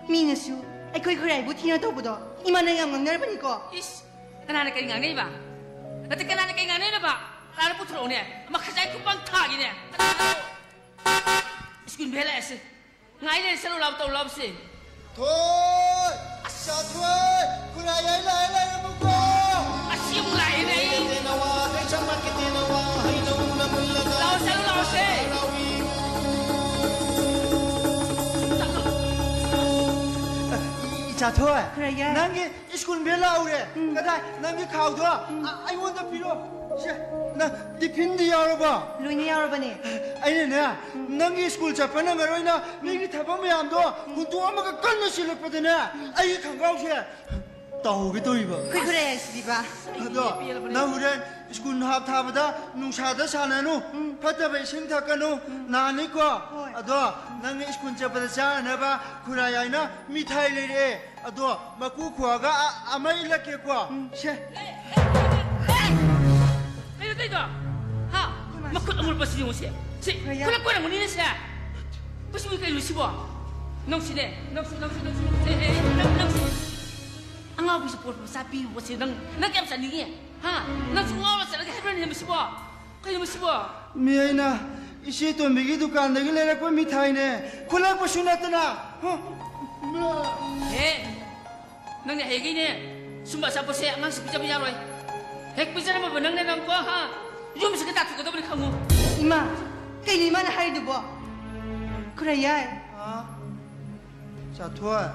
ꯃꯤꯅꯁꯨ ꯑꯩꯈꯣꯏ ꯈꯨꯔꯥꯏꯕꯨ ꯊꯤꯅ ꯇꯧꯕꯗꯣ ꯏꯃꯥꯅ ꯌꯥꯝ ꯉꯥꯡꯅꯔꯕꯅꯤꯀꯣ꯫ ꯏꯁ, ꯀꯅꯥꯅ ꯀꯔꯤ ꯉꯥꯡꯅꯩꯕ? ꯅꯠꯇꯦ, ꯀꯅꯥꯅ ꯀꯩ ꯉꯥꯡꯅꯩꯅꯣꯕ? ꯀꯅꯥꯅ ꯄꯨꯊꯣꯔꯛꯎꯅꯦ? ꯃꯈꯖꯥꯏ ꯈꯨꯄꯥꯡ ꯊꯥꯒꯦꯅꯦ꯫ ꯁ꯭ꯀꯨꯜ ꯕꯦꯜ ꯂꯥꯛꯑꯦꯁꯦ꯫ ꯉꯥꯏ ꯂꯩꯔꯦ, ꯆꯠꯂꯨ ꯂꯥꯎ, ꯇꯧ ꯂꯥꯎꯁꯦ꯫ ꯊꯣꯏ! ꯑꯁ! ꯆꯥꯊꯣꯏ! ꯈꯨꯔꯥꯏ ꯌꯥꯏ ꯂꯥꯛꯑꯦ, ꯂꯩꯔꯝꯃꯨꯀꯣ! ꯑꯁꯤ ꯑꯃꯨꯛ ꯂꯥꯛꯑꯦꯅꯦ ꯑꯩ꯫ ꯂꯥꯛꯑꯣ, ꯆꯠꯂꯨ ꯂꯥꯎꯁꯦ꯫ ꯆꯠꯂꯨ꯫ ꯏ-, ꯏꯆꯥꯊꯣꯏ, ꯈꯨꯔꯥꯏ ꯌꯥꯏ꯫ ꯅꯪꯒꯤ ꯁ꯭ꯀꯨꯜ ꯕꯦꯜ ꯂꯥꯛꯍꯧꯔꯦ꯫ ꯎꯝ꯫ ꯀꯗꯥꯏ? ꯅꯪꯒꯤ ꯈꯥꯎꯗꯣ? ꯎꯝ꯫ ꯑ-, ꯑꯩꯉꯣꯟꯗ ꯄꯤꯔꯣ꯫ ꯁꯦ, ꯅꯪ ꯇꯤꯐꯤꯟꯗꯤ ꯌꯥꯎꯔꯕꯣ? ꯂꯣꯏꯅ ꯌꯥꯎꯔꯕꯅꯦ꯫ ꯑꯩꯅꯅꯦ, ꯎꯝ꯫ ꯅꯪꯒꯤ ꯁ꯭ꯀꯨꯜ ꯆꯠꯄ ꯅꯪꯉꯔꯣꯏꯅ ꯃꯤꯒꯤ ꯊꯕꯛ ꯃꯌꯥꯝꯗꯣ ꯎꯝ꯫ ꯍꯨꯟꯗꯣꯛꯑꯝꯃꯒ ꯀꯟꯅ ꯁꯤꯜꯂꯛꯄꯗꯅꯦ, ꯑꯩꯒꯤ ꯈꯣꯡꯒ꯭ꯔꯥꯎꯁꯦ ꯇꯧꯍꯧꯒꯦ ꯇꯧꯔꯤꯕ꯫ ꯑꯩꯈꯣꯏ ꯈꯨꯔꯥꯏ ꯍꯥꯏꯁꯤꯗꯤꯕ꯫ ꯑꯗꯣ, ꯅꯪ ꯍꯣꯔꯦꯟ ꯁ꯭ꯀꯨꯜ ꯍꯥꯞ ꯊꯥꯕꯗ ꯅꯨꯡꯁꯥꯗ ꯁꯥꯟꯅꯅꯨ, ꯎꯝ꯫ ꯐꯠꯇꯕ ꯏꯁꯤꯡ ꯊꯛꯀꯅꯨ, ꯎꯝ꯫ ꯅꯥꯅꯤꯀꯣ꯫ ꯍꯣꯏ꯫ ꯑꯗꯣ, ꯅꯪ ꯁ꯭ꯀꯨꯜ ꯆꯠꯄꯗ ꯆꯥꯅꯅꯕ ꯈꯨꯔꯥꯏ ꯍꯥꯏꯅ ꯃꯤꯊꯥꯏ ꯂꯩꯔꯛꯑꯦ꯫ ꯑꯗꯣ ꯃꯀꯨ ꯈꯣꯛꯑꯒ ꯑ-, ꯑꯃ ꯏꯜꯂꯛꯀꯦꯀꯣ꯫ ꯎꯝ꯫ ꯁꯦ꯫ ꯀꯩꯅꯣ ꯇꯧꯔꯤꯗꯣ? ꯍꯥ? ꯃꯈꯨꯠ ꯑꯃꯨꯔꯛꯄꯁꯤ ꯌꯦꯡꯉꯨꯁꯦ꯫ ꯁꯤ ꯈꯨꯔꯥꯏ ꯌꯥꯏ꯫ ꯈꯨꯂꯛ ꯀꯣꯏꯔꯝꯒꯅꯤꯅꯦ ꯁꯦ꯫ ꯃꯁꯤꯕꯨ ꯀꯩꯅꯣ ꯁꯤꯕꯣ? ꯅꯪꯁꯤꯅꯦ, ꯅꯪꯁꯤ, ꯅꯪꯁꯤ, ꯅꯪꯁꯤ, ꯅꯪꯁꯤ, ꯑꯦ, ꯑꯦ, ꯅꯪ, ꯅꯪꯁꯤ꯫ ꯑꯉꯥꯎꯕꯤꯁꯤ ꯄꯣꯠ ꯃꯆꯥ ꯄꯤꯕꯁꯦ ꯅꯪ, ꯅꯪ ꯀꯌꯥꯝ ꯆꯥꯅꯤꯡꯉꯤ? ꯍꯥ? ꯅꯪꯁꯨ ꯉꯥꯎꯔ ꯆꯠꯂꯒꯦ ꯍꯥꯏꯕ꯭ꯔꯅꯦ ꯃꯁꯤꯕꯣ? ꯀꯩꯅꯣ ꯃꯁꯤꯕꯣ? ꯃꯤ ꯑꯩꯅ ꯏꯆꯦ ꯇꯣꯝꯕꯤꯒꯤ ꯗꯨꯀꯥꯟꯗꯒꯤ ꯂꯩꯔꯛꯄ ꯃꯤꯊꯥꯏꯅꯦ꯫ ꯈꯨꯜꯂꯛꯄꯁꯨ ꯅꯠꯇꯅ꯫ ꯍ? ꯍꯦ, ꯅꯪꯅꯦ ꯍꯌꯦꯡꯒꯩꯅꯦ ꯁꯨꯝꯕ ꯑꯆꯥꯄꯣꯠꯁꯦ ꯑꯉꯥꯡꯁꯤ ꯄꯤꯖꯕ ꯌꯥꯔꯣꯏ꯫ ꯍꯦꯛ ꯄꯤꯖꯔꯝꯃꯕ ꯅꯪꯅꯦ ꯅꯪꯀꯣ, ꯍꯥ? ꯌꯨꯝꯁꯤꯒ ꯇꯥꯊꯣꯛꯀꯗꯕꯅꯤ ꯈꯪꯉꯨ꯫ ꯏꯃꯥ, ꯀꯩꯅꯣ ꯏꯃꯥꯅ ꯍꯥꯏꯔꯤꯗꯨꯕꯣ? ꯈꯨꯔꯥꯏ ꯌꯥꯏ꯫ ꯍꯥ? ꯆꯥꯊꯣꯏ꯫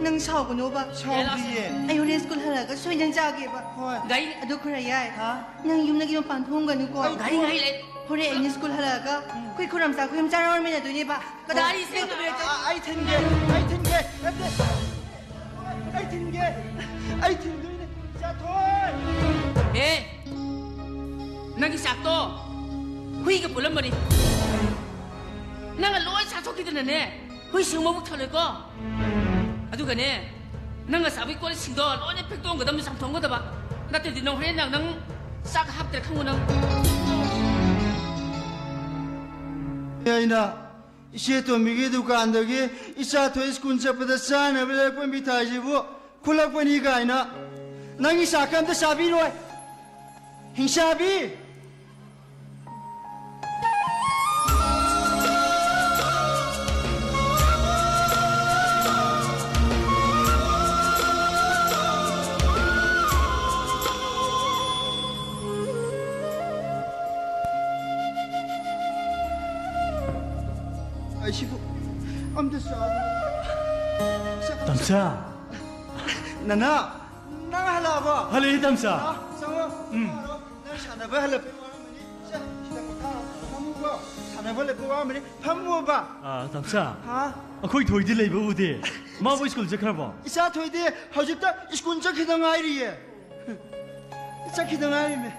ꯅꯪ ꯁꯥꯎꯒꯅꯣꯕ꯫ ꯁꯥꯎꯗꯤꯌꯦ꯫ ꯑꯩ ꯍꯣꯔꯦꯟ ꯁ꯭ꯀꯨꯜ ꯍꯜꯂꯛꯑꯒ ꯁꯣꯏꯗꯅ ꯆꯥꯒꯦꯕ꯫ ꯍꯣꯏ꯫ ꯒꯥꯔꯤ ꯑꯗꯨ ꯈꯨꯔꯥꯏ ꯌꯥꯏ꯫ ꯍꯥ? ꯅꯪ ꯌꯨꯝꯗꯒꯤ ꯃꯄꯥꯟ ꯊꯣꯛꯑꯝꯒꯅꯨꯀꯣ꯫ ꯑꯩ ꯒꯥꯔꯤ ꯉꯥꯏ ꯂꯩ꯫ ꯍꯣꯔꯦꯟ ꯑꯩꯅ ꯁ꯭ꯀꯨꯜ ꯍꯜꯂꯛꯑꯒ ꯎꯝ꯫ ꯑꯩꯈꯣꯏ ꯈꯨꯔꯥꯝꯆꯥ ꯈꯨꯔꯥꯝ ꯆꯥꯔ ꯃꯦꯟꯅꯗꯣꯏꯅꯦꯕ꯫ ꯒꯥꯔꯤꯁꯦ ꯑ-, ꯑ-, ꯑꯩ ꯊꯤꯟꯒꯦ꯫ ꯑꯩ ꯊꯤꯟꯒꯦ꯫ ꯅꯠꯇꯦ꯫ ꯑꯩ ꯊꯤꯟꯒꯦ꯫ ꯑꯩ ꯊꯤꯟꯗꯣꯏꯅꯦ꯫ ꯆꯥꯊꯣꯏ꯫ ꯑꯦ, ꯅꯪꯒꯤ ꯆꯥꯛꯇꯣ ꯍꯨꯏꯒ ꯄꯨꯜꯂꯝꯕꯅꯤ꯫ ꯅꯪꯅ ꯂꯣꯏ ꯆꯥꯊꯣꯛꯈꯤꯗꯅꯅꯦ꯫ ꯍꯨꯏꯁꯤꯡ ꯃꯕꯨꯛ ꯊꯜꯂꯣꯏꯀꯣ꯫ ꯑꯗꯨꯒꯅꯦ, ꯅꯪꯅ ꯆꯥꯕꯒꯤ ꯀꯣꯜꯁꯤꯡꯗꯣ ꯂꯣꯏꯅ ꯐꯦꯡꯗꯣꯛꯑꯝꯒꯗꯕꯅꯤ, ꯆꯥꯝꯊꯣꯛꯑꯝꯒꯗꯕ꯫ ꯅꯠꯇ꯭ꯔꯗꯤ ꯅꯪ ꯍꯣꯔꯦꯟ ꯅꯪ, ꯅꯪ ꯆꯥꯛ ꯍꯥꯞꯇ꯭ꯔꯦ ꯈꯪꯉꯨ ꯅꯪ꯫ ꯑꯩꯅ ꯏꯆꯦ ꯇꯣꯝꯕꯤꯒꯤ ꯗꯨꯀꯥꯟꯗꯒꯤ ꯏꯆꯥ ꯊꯣꯏ ꯁ꯭ꯀꯨꯜ ꯆꯠꯄꯗ ꯆꯥꯅꯕ ꯂꯩꯔꯛꯄ ꯃꯤꯊꯥꯏꯁꯤꯕꯨ ꯈꯨꯜꯂꯛꯄꯅꯤ ꯀꯥꯏꯅ꯫ ꯅꯪꯒꯤ ꯆꯥꯛꯀ ꯑꯝꯇ ꯆꯥꯕꯤꯔꯣꯏ꯫ ꯍꯤꯡꯆꯥꯕꯤ! ꯑꯩꯁꯤꯕꯨ ꯑꯝꯇ ꯆꯥ-, ꯇꯝꯆꯥ! ꯅꯅꯥ, ꯅꯪ ꯍꯜꯂꯛꯑꯕꯣ? ꯍꯜꯂꯛꯑꯦ, ꯇꯝꯆꯥ꯫ ꯂꯥꯛꯑꯣ, ꯆꯪꯉꯣ꯫ ꯎꯝ꯫ ꯅꯪ ꯁꯥꯟꯅꯕ ꯍꯜꯂꯛꯄꯩ ꯋꯥꯔꯝꯃꯅꯤ꯫ ꯁꯦ, ꯁꯤꯗ ꯄꯣꯊꯥꯔꯣ꯫ ꯐꯝꯃꯨꯀꯣ꯫ ꯁꯥꯟꯅꯕ ꯍꯜꯂꯛꯄꯩ ꯋꯥꯔꯝꯃꯅꯤ꯫ ꯐꯝꯃꯣꯕ꯫ ꯑꯥ, ꯇꯝꯆꯥ꯫ ꯍꯥ? ꯑꯩꯈꯣꯏ ꯊꯣꯏꯗꯤ ꯂꯩꯕ ꯎꯗꯦ꯫ ꯃꯥꯕꯨ ꯁ꯭ꯀꯨꯜ ꯆꯠꯈ꯭ꯔꯕꯣ? ꯏꯆꯥ ꯊꯣꯏꯗꯤ ꯍꯧꯖꯤꯛꯇ ꯁ꯭ꯀꯨꯜ ꯆꯠꯈꯤꯗ ꯉꯥꯏꯔꯤꯌꯦ꯫ ꯆꯠꯈꯤꯗ ꯉꯥꯏꯔꯤꯃꯦ꯫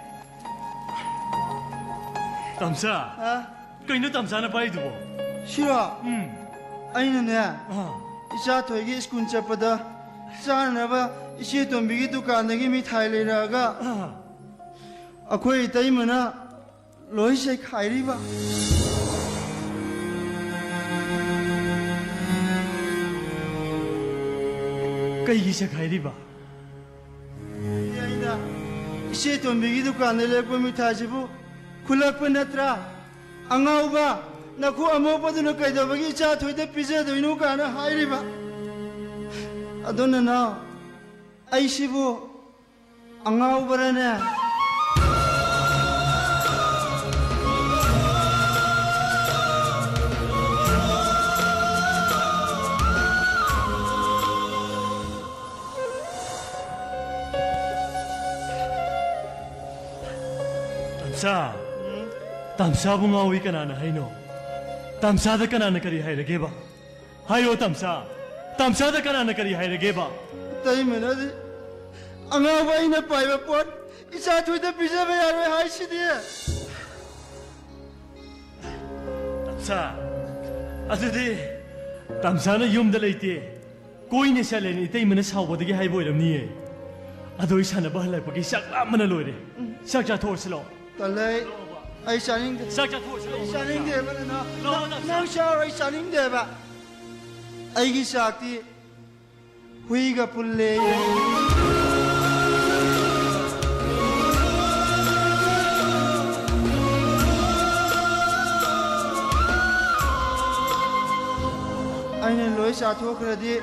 ꯇꯝꯆꯥ꯫ ꯍꯥ? ꯀꯩꯅꯣ ꯇꯝꯆꯥꯅ ꯄꯥꯏꯗꯨꯕꯣ? ꯁꯤꯔꯣ? ꯎꯝ꯫ ꯑꯩꯅꯅꯦ, ꯑꯥ꯫ ꯏꯆꯥ ꯊꯣꯏꯒꯤ ꯁ꯭ꯀꯨꯜ ꯆꯠꯄꯗ ꯆꯥꯅꯅꯕ ꯏꯆꯦ ꯇꯣꯝꯕꯤꯒꯤ ꯗꯨꯀꯥꯟꯗꯒꯤ ꯃꯤꯊꯥꯏ ꯂꯩꯔꯛꯑꯒ ꯑꯥ꯫ ꯑꯩꯈꯣꯏ ꯏꯇꯩꯃꯅ ꯂꯣꯏ ꯆꯩꯈꯥꯏꯔꯤꯕ꯫ ꯀꯩꯒꯤ ꯆꯩꯈꯥꯏꯔꯤꯕ? ꯑꯩꯅ ꯏꯆꯦ ꯇꯣꯝꯕꯤꯒꯤ ꯗꯨꯀꯥꯟꯗ ꯂꯦꯞꯄ ꯃꯤꯊꯥꯏꯁꯤꯕꯨ ꯈꯨꯜꯂꯛꯄ ꯅꯠꯇ꯭ꯔꯥ? ꯑꯉꯥꯎꯕ, ꯅꯈꯨ ꯑꯃꯣꯠꯄꯗꯨꯅ ꯀꯩꯗꯧꯕꯒꯤ ꯏꯆꯥ ꯊꯣꯏꯗ ꯄꯤꯖꯗꯣꯏꯅꯣ ꯀꯥꯏꯅ ꯍꯥꯏꯔꯤꯕ꯫ ꯑꯗꯣ ꯅꯅꯥꯎ, ꯑꯩꯁꯤꯕꯨ ꯑꯉꯥꯎꯕꯔꯅꯦ? ꯇꯝꯆꯥ, ꯎꯝ? ꯇꯝꯆꯥꯕꯨ ꯉꯥꯎꯏ ꯀꯅꯥꯅ ꯍꯥꯏꯅꯣ? ꯇꯝꯆꯥꯗ ꯀꯅꯥꯅ ꯀꯔꯤ ꯍꯥꯏꯔꯒꯦꯕ? ꯍꯥꯏꯌꯣ ꯇꯝꯆꯥ, ꯇꯝꯆꯥꯗ ꯀꯅꯥꯅ ꯀꯔꯤ ꯍꯥꯏꯔꯒꯦꯕ? ꯏꯇꯩꯃꯅꯗꯤ ꯑꯉꯥꯎꯕ ꯑꯩꯅ ꯄꯥꯏꯕ ꯄꯣꯠ ꯏꯆꯥ ꯊꯣꯏꯗ ꯄꯤꯖꯕ ꯌꯥꯔꯣꯏ ꯍꯥꯏꯁꯤꯗꯤ꯫ ꯇꯝꯆꯥ, ꯑꯗꯨꯗꯤ ꯇꯝꯆꯥꯅ ꯌꯨꯝꯗ ꯂꯩꯇꯦ, ꯀꯣꯏꯅ ꯆꯠꯂꯦꯅ ꯏꯇꯩꯃꯅ ꯁꯥꯎꯕꯗꯒꯤ ꯍꯥꯏꯕ ꯑꯣꯏꯔꯝꯅꯤꯌꯦ꯫ ꯑꯗꯣ ꯑꯩ ꯁꯥꯟꯅꯕ ꯍꯜꯂꯛꯄꯒꯤ ꯆꯥꯛ ꯂꯥꯝꯕꯅ ꯂꯣꯏꯔꯦ꯫ ꯎꯝ꯫ ꯆꯥꯛ ꯆꯥꯊꯣꯛꯑꯁꯤ ꯂꯥꯛꯑꯣ꯫ ꯇꯜꯂꯦ꯫ ꯑꯩ ꯆꯥꯅꯤꯡꯗꯦ꯫ ꯆꯥꯛ ꯆꯥꯊꯣꯛꯑꯁꯤ ꯂꯥꯛꯑꯣ꯫ ꯑꯩ ꯆꯥꯅꯤꯡꯗꯦꯕ ꯅꯅꯥꯎ꯫ ꯂꯥꯛꯑꯣ, ꯅꯪ, ꯇꯝꯆꯥ꯫ ꯅꯪ ꯆꯥꯔꯣ, ꯑꯩ ꯆꯥꯅꯤꯡꯗꯦꯕ꯫ ꯑꯩꯒꯤ ꯆꯥꯛꯇꯤ ꯍꯨꯏꯒ ꯄꯨꯜꯂꯦ꯫ ꯑꯩꯅ ꯂꯣꯏ ꯆꯥꯊꯣꯛꯈ꯭ꯔꯗꯤ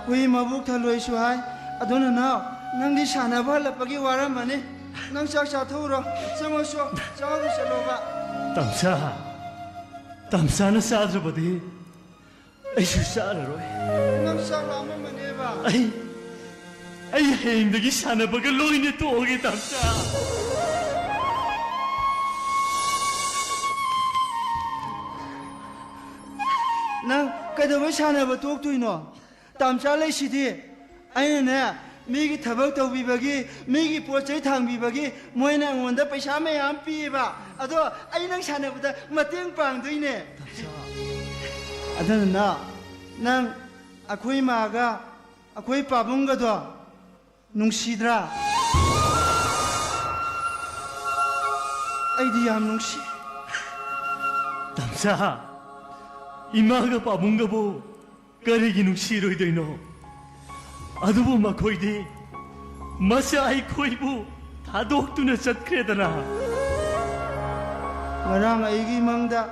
ꯍꯨꯏ ꯃꯕꯨꯛ ꯊꯜꯂꯣꯏꯁꯨ ꯍꯥꯏ꯫ ꯑꯗꯨ ꯅꯅꯥꯎ, ꯅꯪꯗꯤ ꯁꯥꯟꯅꯕ ꯍꯜꯂꯛꯄꯒꯤ ꯋꯥꯔꯝꯃꯅꯤ꯫ ꯅꯪ ꯆꯥꯛ ꯆꯥꯊꯣꯛꯎꯔꯣ꯫ ꯆꯪꯉꯣ, ꯆꯣ, ꯆꯥꯎꯗ ꯆꯠꯂꯣꯕ꯫ ꯇꯝꯆꯥ, ꯇꯝꯆꯥꯅ ꯆꯥꯗ꯭ꯔꯕꯗꯤ ꯑꯩꯁꯨ ꯆꯥꯔꯔꯣꯏ꯫ ꯅꯪ ꯆꯥꯛ ꯂꯥꯝꯃꯝꯃꯅꯦꯕ꯫ ꯑꯩ, ꯑꯩ ꯍꯌꯦꯡꯗꯒꯤ ꯁꯥꯟꯅꯕꯒ ꯂꯣꯏꯅ ꯇꯣꯛꯑꯒꯦ, ꯇꯝꯆꯥ꯫ ꯅꯪ ꯀꯩꯗꯧꯕꯩ ꯁꯥꯟꯅꯕ ꯇꯣꯛꯇꯣꯏꯅꯣ? ꯇꯝꯆꯥ ꯂꯩꯁꯤꯗꯤ꯫ ꯑꯩꯅꯅꯦ, ꯃꯤꯒꯤ ꯊꯕꯛ ꯇꯧꯕꯤꯕꯒꯤ, ꯃꯤꯒꯤ ꯄꯣꯠ ꯆꯩ ꯊꯥꯡꯕꯤꯕꯒꯤ ꯃꯣꯏꯅ ꯑꯩꯉꯣꯟꯗ ꯄꯩꯁꯥ ꯃꯌꯥꯝ ꯄꯤꯌꯦꯕ꯫ ꯑꯗꯣ ꯑꯩ ꯅꯪ ꯁꯥꯟꯅꯕꯗ ꯃꯇꯦꯡ ꯄꯥꯡꯗꯣꯏꯅꯦ꯫ ꯇꯝꯆꯥ꯫ ꯑꯗꯨꯅ ꯅꯪ ꯑꯩꯈꯣꯏ ꯃꯥꯒ ꯑꯩꯈꯣꯏ ꯄꯥꯕꯨꯡꯒꯗꯣ ꯅꯨꯡꯁꯤꯗ꯭ꯔꯥ? ꯑꯩꯗꯤ ꯌꯥꯝ ꯅꯨꯡꯁꯤ꯫ ꯇꯝꯆꯥ, ꯏꯃꯥꯒ ꯄꯥꯕꯨꯡꯒꯕꯨ ꯀꯔꯤꯒꯤ ꯅꯨꯡꯁꯤꯔꯣꯏꯗꯣꯏꯅꯣ? ꯑꯗꯨꯕꯨ ꯃꯈꯣꯏꯗꯤ ꯃꯆꯥ ꯑꯩꯈꯣꯏꯕꯨ ꯊꯥꯗꯣꯛꯇꯨꯅ ꯆꯠꯈ꯭ꯔꯦꯗꯅ꯫ ꯉꯔꯥꯡ ꯑꯩꯒꯤ ꯃꯪꯗ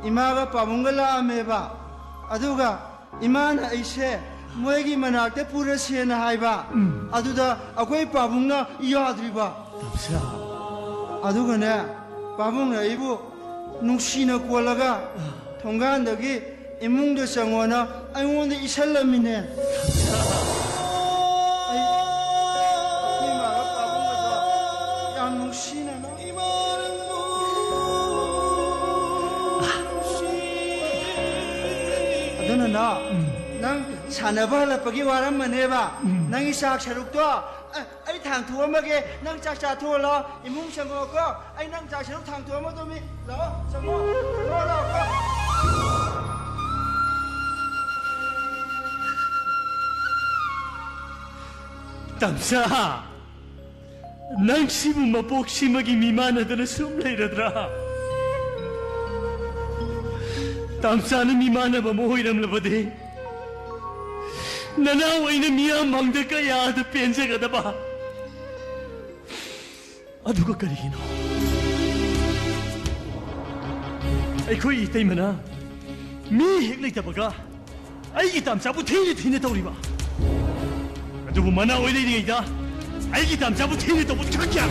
ꯏꯃꯥꯒ ꯄꯥꯕꯨꯡꯒ ꯂꯥꯛꯑꯝꯃꯦꯕ꯫ ꯑꯗꯨꯒ ꯏꯃꯥꯅ ꯑꯩꯁꯦ ꯃꯣꯏꯒꯤ ꯃꯅꯥꯛꯇ ꯄꯨꯔꯁꯦꯅ ꯍꯥꯏꯕ꯫ ꯎꯝ꯫ ꯑꯗꯨꯗ ꯑꯩꯈꯣꯏ ꯄꯥꯕꯨꯡꯅ ꯌꯥꯗ꯭ꯔꯤꯕ꯫ ꯇꯝꯆꯥ꯫ ꯑꯗꯨꯒꯅꯦ, ꯄꯥꯕꯨꯡꯅ ꯑꯩꯕꯨ ꯅꯨꯡꯁꯤꯅ ꯀꯣꯜꯂꯒ ꯑꯥ꯫ ꯊꯣꯡꯒꯥꯟꯗꯒꯤ ꯏꯃꯨꯡꯗ ꯆꯪꯉꯣꯅ ꯑꯩꯉꯣꯟꯗ ꯏꯁꯜꯂꯝꯃꯤꯅꯦ꯫ ꯇꯝꯆꯥ꯫ ꯑꯩ ꯑꯩꯈꯣꯏ ꯏꯃꯥꯒ ꯄꯥꯕꯨꯡꯒꯗꯣ ꯌꯥꯝ ꯅꯨꯡꯁꯤꯅ ꯑꯗꯨꯅꯅꯣ, ꯎꯝ꯫ ꯅꯪ ꯁꯥꯟꯅꯕ ꯍꯜꯂꯛꯄꯒꯤ ꯋꯥꯔꯝꯃꯅꯦꯕ꯫ ꯎꯝ꯫ ꯅꯪꯒꯤ ꯆꯥꯛ ꯁꯔꯨꯛꯇꯣ, ꯑ, ꯑꯩ ꯊꯥꯡꯊꯣꯛꯑꯝꯃꯒꯦ, ꯅꯪ ꯆꯥꯛ ꯆꯥꯊꯣꯛꯍꯜꯂꯣ, ꯏꯃꯨꯡ ꯆꯪꯉꯛꯑꯣꯀꯣ, ꯑꯩ ꯅꯪ ꯆꯥꯛ ꯁꯔꯨꯛ ꯊꯥꯡꯊꯣꯛꯑꯝꯃꯗꯣꯃꯤ꯫ ꯂꯥꯛꯑꯣ, ꯆꯪꯉꯣ, ꯂꯥꯛꯑꯣ, ꯂꯥꯛꯑꯣꯀꯣ꯫ ꯇꯝꯆꯥ! ꯅꯪ ꯁꯤꯕꯨ ꯃꯄꯣꯛꯁꯤꯃꯒꯤ ꯃꯤꯃꯥꯟꯅꯗꯅ ꯁꯨꯝ ꯂꯩꯔꯗ꯭ꯔꯥ? ꯇꯝꯆꯥꯅ ꯃꯤꯃꯥꯟꯅꯕ ꯑꯃ ꯑꯣꯏꯔꯝꯂꯕꯗꯤ, ꯅꯅꯥꯎ ꯑꯩꯅ ꯃꯤꯌꯥꯝ ꯃꯥꯡꯗ ꯀꯌꯥꯗ ꯄꯦꯟꯖꯒꯗꯕ꯫ ꯑꯗꯨꯒ ꯀꯔꯤꯒꯤꯅꯣ ꯑꯩꯈꯣꯏ ꯏꯇꯩꯃꯅ ꯃꯤ ꯍꯦꯛ ꯂꯩꯇꯕꯒ ꯑꯩꯒꯤ ꯇꯥꯝꯆꯥꯕꯨ ꯊꯤꯅ ꯊꯤꯅ ꯇꯧꯔꯤꯕ꯫ ꯑꯗꯨꯕꯨ ꯃꯅꯥ ꯑꯣꯏ ꯂꯩꯔꯤꯉꯩꯗ ꯑꯩꯒꯤ ꯇꯥꯝꯆꯥꯕꯨ ꯊꯤꯅ ꯇꯧꯕꯗꯤ ꯈꯔ ꯀꯌꯥ꯫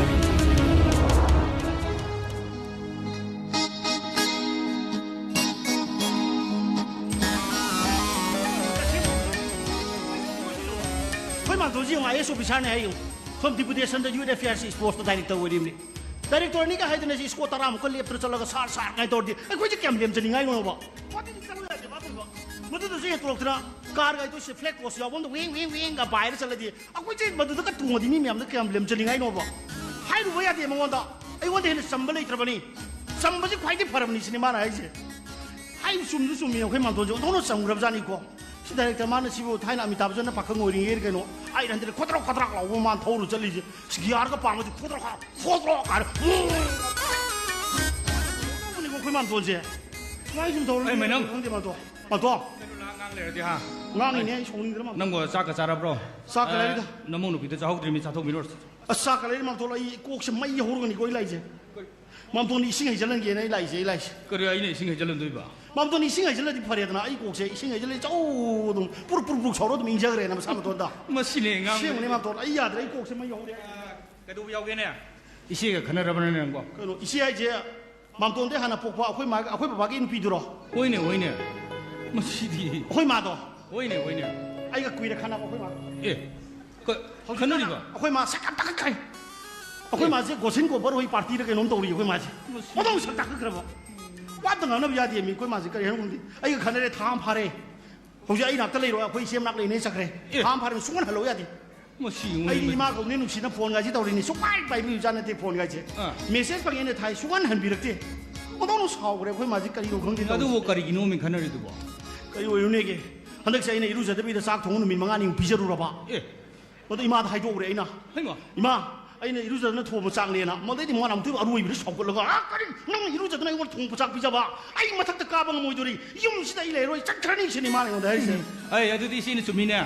ꯑꯩꯈꯣꯏ ꯃꯥꯝꯇꯣꯟꯁꯤ ꯌꯦꯡꯉꯨ, IAS officerꯅꯦ ꯍꯥꯏ ꯌꯦꯡꯉꯨ꯫ ꯁꯣꯝ deputationꯗ youth affairsꯀꯤ sportsꯇ director ꯑꯣꯏꯔꯤꯕꯅꯤ꯫ Directorꯅꯤꯒ ꯍꯥꯏꯗꯅ ꯁꯤ squad ꯇꯔꯥꯃꯨꯛꯀ ꯂꯦꯞꯇꯅ ꯆꯠꯂꯒ "sir, sir" ꯀꯥꯏꯅ ꯇꯧꯔꯗꯤ ꯑꯩꯈꯣꯏꯁꯦ ꯀꯌꯥꯝ ꯂꯦꯝꯖꯅꯤꯡꯉꯥꯏꯅꯣꯕ? ꯃꯗꯨꯗꯤ ꯆꯠꯂꯨ ꯌꯥꯗꯦ, ꯃꯥ ꯇꯧꯕ꯫ ꯃꯗꯨꯗꯁꯨ ꯍꯦꯟꯇꯣꯔꯛꯇꯅ car ꯒꯥꯏꯗꯣ ꯁꯤ flag post ꯌꯥꯎꯕ ꯑꯝꯗ ꯋꯦꯡ, ꯋꯦꯡ, ꯋꯦꯡꯒ ꯄꯥꯏꯔ ꯆꯠꯂꯗꯤ ꯑꯩꯈꯣꯏꯁꯦ ꯃꯗꯨꯗꯒ ꯇꯣꯡꯉꯗꯤ ꯃꯤ ꯃꯌꯥꯝꯗ ꯀꯌꯥꯝ ꯂꯦꯝꯖꯅꯤꯡꯉꯥꯏꯅꯣꯕ? ꯍꯥꯏꯔꯨꯕ ꯌꯥꯗꯦ ꯃꯉꯣꯟꯗ꯫ ꯑꯩꯉꯣꯟꯗ ꯍꯦꯟꯅ ꯆꯝꯕ ꯂꯩꯇ꯭ꯔꯕꯅꯤ꯫ ꯆꯝꯕꯁꯤ ꯈ꯭ꯋꯥꯏꯗꯒꯤ ꯐꯔꯕꯅꯤ ꯁꯤꯅꯤ ꯃꯥꯅ ꯍꯥꯏꯁꯦ꯫ ꯍꯥꯏ, ꯆꯨꯝꯁꯨ ꯆꯨꯝꯃꯤ, ꯑꯩꯈꯣꯏ ꯃꯥꯝꯇꯣꯟꯁꯦ ꯑꯣꯟꯊꯣꯛꯅ ꯆꯝꯈ꯭ꯔꯕꯖꯥꯠꯅꯤꯀꯣ꯫ ꯁꯤ director ꯃꯥꯅ ꯁꯤꯕꯨ ꯊꯥꯏꯅ ꯑꯃꯤꯇꯥꯕ ꯕꯆꯟꯅ ꯄꯥꯈꯪ ꯑꯣꯏꯔꯤꯉꯩꯗ ꯀꯩꯅꯣ, ꯑꯩꯠ ꯍꯟꯗ꯭ꯔꯦꯗ ꯈꯣꯗ꯭ꯔꯣꯛ ꯈꯣꯗ꯭ꯔꯣꯛ ꯂꯥꯎꯕ ꯃꯥꯅ ꯊꯧꯔ ꯆꯠꯂꯤꯁꯦ꯫ ꯁꯤ gearꯒ ꯄꯥꯟꯕꯁꯦ ꯈꯣꯗ꯭ꯔꯣꯛ ꯈꯣꯗ꯭ꯔꯣꯛ, ꯈꯣꯗ꯭ꯔꯣꯛ ꯀꯥꯏꯅ꯫ ꯇꯧꯕꯅꯤꯀꯣ ꯑꯩꯈꯣꯏ ꯃꯥꯝꯇꯣꯟꯁꯦ꯫ ꯁꯨꯃꯥꯏꯅ ꯁꯨꯝ ꯇꯧꯔ ꯑꯩ ꯃꯩꯅꯝ꯫ ꯈꯪꯗꯦ ꯃꯥꯝꯇꯣꯟ꯫ ꯃꯥꯝꯇꯣꯟ꯫ ꯀꯩꯅꯣ ꯅꯍꯥꯛ ꯉꯥꯡ ꯂꯩꯔꯗꯤ, ꯍꯥ? ꯉꯥꯡꯉꯤꯅꯦ, ꯑꯩ ꯁꯥꯎꯅꯤꯡꯗꯅ ꯃꯥꯝꯇꯣꯟ꯫ ꯅꯪꯕꯨ ꯆꯥꯛꯀ ꯆꯥꯔꯕ꯭ꯔꯣ? ꯆꯥꯛꯀ ꯑ, ꯂꯩꯔꯤꯗ꯫ ꯅꯃꯧ ꯅꯨꯄꯤꯗꯣ ꯆꯥꯍꯧꯗ꯭ꯔꯤꯃꯤ, ꯆꯥꯊꯣꯛꯃꯤꯔꯣ꯫ ꯑꯁ, ꯆꯥꯛꯀ ꯂꯩꯔꯤ ꯃꯥꯝꯇꯣꯟ, ꯑꯩ ꯀꯣꯛꯁꯦ ꯃꯩ ꯍꯧꯔꯒꯅꯤꯀꯣ ꯑꯩ ꯂꯥꯛꯏꯁꯦ꯫ ꯃꯥꯝꯇꯣꯟꯗꯤ ꯏꯁꯤꯡ ꯍꯩꯖꯤꯜꯍꯟꯒꯦꯅ ꯑꯩ ꯂꯥꯛꯏꯁꯦ, ꯑꯩ ꯂꯥꯛꯏꯁꯦ꯫ ꯀꯔꯤ ꯑꯩꯅ ꯏꯁꯤꯡ ꯍꯩꯖꯤꯜꯍꯟꯗꯣꯏꯕ? ꯃꯥꯝꯇꯣꯟ ꯏꯁꯤꯡ ꯍꯩꯖꯤꯜꯂꯗꯤ ꯐꯔꯦꯗꯅ, ꯑꯩ ꯀꯣꯛꯁꯦ ꯏꯁꯤꯡ ꯍꯩꯖꯤꯜꯂꯗꯤ ꯆꯧ ꯑꯗꯨꯝ ꯄꯨꯔꯨꯞ ꯄꯨꯔꯨꯞ ꯄꯨꯔꯨꯞ ꯁꯧꯔ ꯑꯗꯨꯝ ꯏꯪꯖꯈ꯭ꯔꯦꯅ ꯃꯁꯥ ꯃꯇꯣꯟꯗ꯫ ꯃꯁꯤꯅꯦ ꯑꯉꯥꯡ꯫ ꯑꯁꯦꯡꯕꯅꯦ ꯃꯥꯝꯇꯣꯟ, ꯑꯩ ꯌꯥꯗ꯭ꯔꯦ, ꯑꯩ ꯀꯣꯛꯁꯦ ꯃꯩ ꯍꯧꯔꯦ꯫ ꯀꯩꯗꯧꯕ ꯌꯥꯎꯒꯦꯅꯦ? ꯏꯆꯦꯒ ꯈꯟꯅꯔꯕꯅꯅꯦ ꯅꯪꯕꯣ? ꯀꯩꯅꯣ, ꯏꯆꯦ ꯍꯥꯏꯁꯦ ꯃꯥꯝꯇꯣꯟꯗꯩ ꯍꯥꯟꯅ ꯄꯣꯛꯄ ꯑꯩꯈꯣꯏ ꯃꯥꯒ, ꯑꯩꯈꯣꯏ ꯕꯕꯥꯒꯤ ꯅꯨꯄꯤꯗꯨꯔꯣ? ꯍꯣꯏꯅꯦ, ꯍꯣꯏꯅꯦ꯫ ꯃꯁꯤꯗꯤ꯫ ꯑꯩꯈꯣꯏ ꯃꯥꯗꯣ? ꯍꯣꯏꯅꯦ, ꯍꯣꯏꯅꯦ꯫ ꯑꯩꯒ ꯀꯨꯏꯔꯦ ꯈꯟꯅꯕ ꯑꯩꯈꯣꯏ ꯃꯥꯗꯣ꯫ ꯑꯦ, ꯀ-, ꯍꯧꯖꯤꯛ ꯈꯟꯅꯔꯤꯕ? ꯑꯩꯈꯣꯏ ꯃꯥ ꯁꯛ ꯌꯥꯝ ꯇꯥꯈꯠꯈ꯭ꯔꯦ꯫ ꯑꯩꯈꯣꯏ ꯑꯦ꯫ ꯃꯥꯁꯦ ꯒꯣꯁꯦꯟ ꯒꯣꯕꯔ ꯍꯣꯏ ꯄꯥꯔꯇꯤꯗ ꯀꯩꯅꯣꯝ ꯇꯧꯔꯤ ꯑꯩꯈꯣꯏ ꯃꯥꯁꯦ꯫ ꯃꯁꯤ꯫ ꯃꯗꯧ ꯁꯛ ꯇꯥꯈꯠꯈ꯭ꯔꯕ꯫ ꯋꯥ ꯑꯝꯇ ꯉꯥꯡꯅꯕ ꯌꯥꯗꯦ ꯃꯤ ꯑꯩꯈꯣꯏ ꯃꯥꯁꯦ ꯀꯔꯤ ꯍꯥꯏꯅꯣ ꯈꯪꯗꯦ꯫ ꯑꯩꯒ ꯈꯟꯅꯔꯦ ꯊꯥ ꯑꯃ ꯐꯥꯔꯦ꯫ ꯍꯧꯖꯤꯛ ꯑꯩ ꯅꯥꯛꯇ ꯂꯩꯔꯣꯏ, ꯑꯩꯈꯣꯏ ꯏꯆꯦ ꯃꯅꯥꯛ ꯂꯩꯅꯦ ꯆꯠꯈ꯭ꯔꯦ꯫ ꯑꯦ꯫ ꯊꯥ ꯑꯃ ꯐꯥꯔꯦ ꯁꯨꯡꯍꯟ ꯍꯜꯂꯛꯎ ꯌꯥꯗꯦ꯫ ꯃꯁꯤ ꯑꯩꯗꯤ ꯏꯃꯥ ꯀꯧꯅꯦ ꯅꯨꯡꯁꯤꯅ ꯐꯣꯟꯒꯥꯏꯁꯦ ꯇꯧꯔꯤꯅꯤ, ꯁꯨꯡꯄꯥꯏ ꯄꯥꯏꯕꯤꯕꯖꯥꯠ ꯅꯠꯇꯦ ꯐꯣꯟꯒꯥꯏꯁꯦ꯫ ꯑꯥ꯫ ꯃꯦꯁꯦꯖ ꯐꯪꯉꯦꯅ ꯊꯥꯏ, ꯁꯨꯡꯍꯟ ꯍꯟꯕꯤꯔꯛꯇꯦ꯫ ꯑꯣꯟꯊꯣꯛꯅ ꯁꯥꯎꯈ꯭ꯔꯦ ꯑꯩꯈꯣꯏ ꯃꯥꯁꯦ, ꯀꯔꯤꯅꯣ ꯈꯪꯗꯦ ꯇꯧꯔꯤꯁꯦ꯫ ꯑꯗꯨꯕꯨ ꯀꯔꯤꯒꯤꯅꯣ ꯃꯤ ꯈꯟꯅꯔꯤꯗꯨꯕꯣ? ꯀꯔꯤ ꯑꯣꯏꯔꯨꯅꯦꯒꯦ? ꯍꯟꯗꯛꯁꯦ ꯑꯩꯅ ꯏꯔꯨꯖꯗꯕꯤꯗ ꯆꯥꯛ ꯊꯣꯡꯉ ꯅꯨꯃꯤꯠ ꯃꯉꯥꯅꯤꯃꯨꯛ ꯄꯤꯖꯔꯨꯔꯕ꯫ ꯑꯦ꯫ ꯃꯗꯨ ꯏꯃꯥꯗ ꯍꯥꯏꯗꯣꯛꯎꯔꯦ ꯑꯩꯅ꯫ ꯍꯩꯃꯥ꯫ "ꯏꯃꯥ, ꯑꯩꯅ ꯏꯔꯨꯖꯗꯅ ꯊꯣꯡꯕ ꯆꯥꯛꯅꯦꯅ"꯫ ꯃꯗꯩꯗꯤ ꯃꯉꯣꯟꯗ ꯑꯃꯨꯛꯇ ꯑꯔꯣꯏꯕꯗ ꯁꯥꯎꯒꯠꯂꯒ, "ꯑꯥ, ꯀꯔꯤ? ꯅꯪ ꯏꯔꯨꯖꯗꯅ ꯑꯩꯉꯣꯟꯗ ꯊꯣꯡꯕ ꯆꯥꯛ ꯄꯤꯖꯕ? ꯑꯩ ꯃꯊꯛꯇ ꯀꯥꯕ ꯉꯝꯃꯣꯏꯗꯣꯔꯤ꯫ ꯌꯨꯝꯁꯤꯗ ꯑꯩ ꯂꯩꯔꯣꯏ, ꯆꯠꯈ꯭ꯔꯅꯤ", ꯁꯤꯅꯤ ꯃꯥꯅ ꯑꯩꯉꯣꯟꯗ ꯍꯥꯏꯔꯤꯁꯦ꯫ ꯑꯩ ꯑꯗꯨꯗꯤ ꯏꯆꯦꯅ ꯆꯨꯝꯃꯤꯅꯦ꯫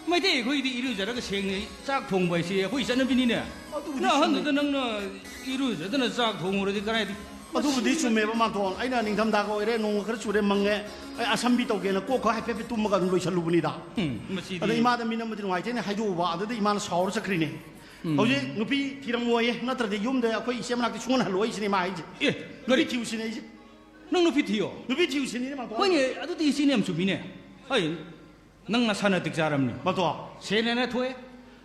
ꯃꯩꯇꯩ ꯑꯩꯈꯣꯏꯗꯤ ꯏꯔꯨꯖꯔꯒ ꯁꯦꯡꯅ ꯆꯥꯛ ꯊꯣꯡꯕ ꯍꯥꯏꯁꯤ ꯑꯩꯈꯣꯏ ꯆꯠꯅꯕꯤꯅꯤꯅꯦ꯫ ꯑꯗꯨꯕꯨꯗꯤ ꯅꯪ ꯆꯨꯝꯃꯤ꯫ ꯑꯍꯟꯗꯨꯗ ꯅꯪꯅ ꯏꯔꯨꯖꯗꯅ ꯆꯥꯛ ꯊꯣꯡꯉꯨꯔꯗꯤ ꯀꯗꯥꯏꯗꯒꯤ ꯑꯗꯨꯕꯨꯗꯤ ꯆꯨꯝꯃꯦꯕ, ꯃꯥꯝꯇꯣꯟ꯫ ꯑꯩꯅ ꯅꯤꯡꯊꯝꯊꯥꯒ ꯑꯣꯏꯔꯦ, ꯅꯣꯡꯒ ꯈꯔ ꯆꯨꯔꯦ, ꯃꯪꯉꯦ, ꯑꯩ ꯑꯁꯝꯕꯤ ꯇꯧꯒꯦꯅ ꯀꯣꯛ ꯈꯔ ꯍꯥꯏꯐꯦꯠ ꯍꯥꯏꯐꯦꯠ ꯇꯨꯝꯃꯒ ꯑꯗꯨꯝ ꯂꯣꯏꯁꯜꯂꯨꯕꯅꯤꯗ꯫ ꯎꯝ, ꯃꯁꯤꯗꯤ꯫ ꯑꯗ ꯏꯃꯥꯗ ꯃꯤꯅꯝꯕꯗꯤ ꯅꯨꯡꯉꯥꯏꯇꯦꯅ ꯍꯥꯏꯗꯣꯛꯎꯕ, ꯑꯗꯨꯗ ꯏꯃꯥꯅ ꯁꯥꯎꯔ ꯆꯠꯈ꯭ꯔꯤꯅꯦ꯫ ꯎꯝ꯫ ꯍꯧꯖꯤꯛ ꯅꯨꯄꯤ ꯊꯤꯔꯝꯃꯣꯏꯌꯦ, ꯅꯠꯇ꯭ꯔꯗꯤ ꯌꯨꯝꯗ ꯑꯩꯈꯣꯏ ꯏꯆꯦ ꯃꯅꯥꯛꯇ ꯁꯨꯡꯍꯜ ꯍꯜꯂꯣꯏ ꯁꯤꯅꯦ ꯃꯥ ꯍꯥꯏꯁꯦ꯫ ꯑꯦ, ꯅꯨꯄꯤ ꯀꯔꯤ? ꯊꯤꯌꯨ ꯁꯤꯅꯦ ꯑꯩꯁꯦ꯫ ꯅꯪ ꯅꯨꯄꯤ ꯊꯤꯌꯣ? ꯅꯨꯄꯤ ꯊꯤꯌꯨ ꯁꯤꯅꯤꯅꯦ, ꯃꯥꯝꯇꯣꯟ꯫ ꯍꯣꯏꯅꯦ, ꯑꯗꯨꯗꯤ ꯏꯆꯦꯅ ꯌꯥꯝ ꯆꯨꯝꯃꯤꯅꯦ꯫ ꯍꯣꯏ, ꯅꯪ ꯅꯁꯥ ꯅꯇꯤꯛ ꯆꯥꯔꯝꯅꯤ꯫ ꯃꯥꯝꯇꯣꯟ꯫ ꯁꯦꯟ ꯍꯦꯟꯅ ꯊꯣꯛꯑꯦ꯫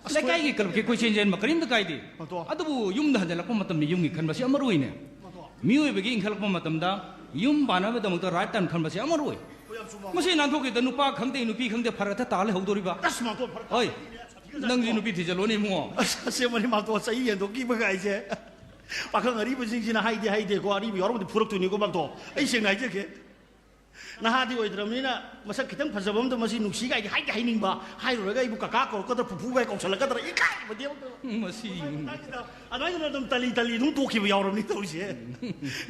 ꯑꯁ, ꯂꯩꯀꯥꯏꯒꯤ ꯀ꯭ꯂꯕꯀꯤ ꯀꯣꯏꯆꯦꯟ ꯆꯦꯟꯕ ꯀꯔꯤꯝꯇ ꯀꯥꯏꯗꯦ꯫ ꯃꯥꯝꯇꯣꯟ꯫ ꯑꯗꯨꯕꯨ ꯌꯨꯝꯗ ꯍꯟꯖꯜꯂꯛꯄ ꯃꯇꯝꯗ ꯌꯨꯝꯒꯤ ꯈꯟꯕꯁꯤ ꯑꯃꯔꯨ ꯑꯣꯏꯅꯦ꯫ ꯃꯥꯝꯇꯣꯟ꯫ ꯃꯤꯑꯣꯏꯕꯒꯤ ꯏꯟꯈꯠꯂꯛꯄ ꯃꯇꯝꯗ ꯌꯨꯝ ꯄꯥꯟꯅꯕꯒꯤꯗꯃꯛꯇ right time ꯈꯟꯕꯁꯤ ꯑꯃꯔꯨ ꯑꯣꯏ꯫ ꯍꯣꯏ, ꯌꯥꯝ ꯆꯨꯝꯕ꯫ ꯃꯁꯤ ꯅꯥꯟꯊꯣꯛꯈꯤꯗ ꯅꯨꯄꯥ ꯈꯪꯗꯦ, ꯅꯨꯄꯤ ꯈꯪꯗꯦ, ꯐꯔꯛ ꯍꯦꯛꯇ ꯇꯥ ꯂꯩꯍꯧꯗꯣꯔꯤꯕ꯫ ꯑꯁ, ꯃꯥꯝꯇꯣꯟ, ꯐꯔꯛ ꯍꯣꯏ꯫ ꯇꯥꯗꯣꯏꯅꯦ꯫ ꯅꯪꯁꯨ ꯅꯨꯄꯤ ꯊꯤꯖꯤꯜꯂꯣꯅꯦ, ꯏꯕꯨꯡꯉꯣ꯫ ꯑꯁ, ꯑꯁꯦꯡꯕꯅꯤ, ꯃꯥꯝꯇꯣꯟ, ꯆꯍꯤ ꯍꯦꯟꯗꯣꯛꯈꯤꯕꯒ ꯑꯩꯁꯦ꯫ ꯄꯥꯈꯪ ꯑꯔꯤꯕꯁꯤꯡꯁꯤꯅ ꯍꯥꯏꯗꯤ ꯍꯥꯏꯗꯦꯀꯣ, ꯑꯔꯤꯕ ꯌꯥꯎꯔꯝꯃꯗꯤ ꯐꯨꯔꯛꯇꯣꯏꯅꯤꯀꯣ, ꯃꯥꯝꯇꯣꯟ꯫ ꯑꯩ ꯁꯦꯡꯅ ꯍꯥꯏꯖꯒꯦ꯫ ꯅꯍꯥꯗꯤ ꯑꯣꯏꯗ꯭ꯔꯕꯅꯤꯅ ꯃꯁꯛ ꯈꯤꯇꯪ ꯐꯖꯕ ꯑꯝꯗ ꯃꯁꯤ ꯅꯨꯡꯁꯤ ꯀꯥꯏꯗꯤ ꯍꯥꯏꯗꯤ ꯍꯥꯏꯅꯤꯡꯕ, ꯍꯥꯏꯔꯨꯔꯒ ꯑꯩꯕꯨ ꯀꯀꯥ ꯀꯧꯔꯛꯀꯗ꯭ꯔꯥ, ꯄꯨꯄꯨ ꯀꯥꯏ ꯀꯧꯁꯜꯂꯛꯀꯗ꯭ꯔꯥ, ꯏꯀꯥꯏꯕꯗꯤ ꯑꯃ꯫ ꯃꯁꯤ꯫ ꯑꯗꯨꯃꯥꯏꯅ ꯑꯗꯨꯝ ꯇꯂꯤ ꯇꯂꯤ ꯑꯗꯨꯝ ꯇꯣꯛꯈꯤꯕ ꯌꯥꯎꯔꯕꯅꯤ ꯇꯧꯔꯤꯁꯦ꯫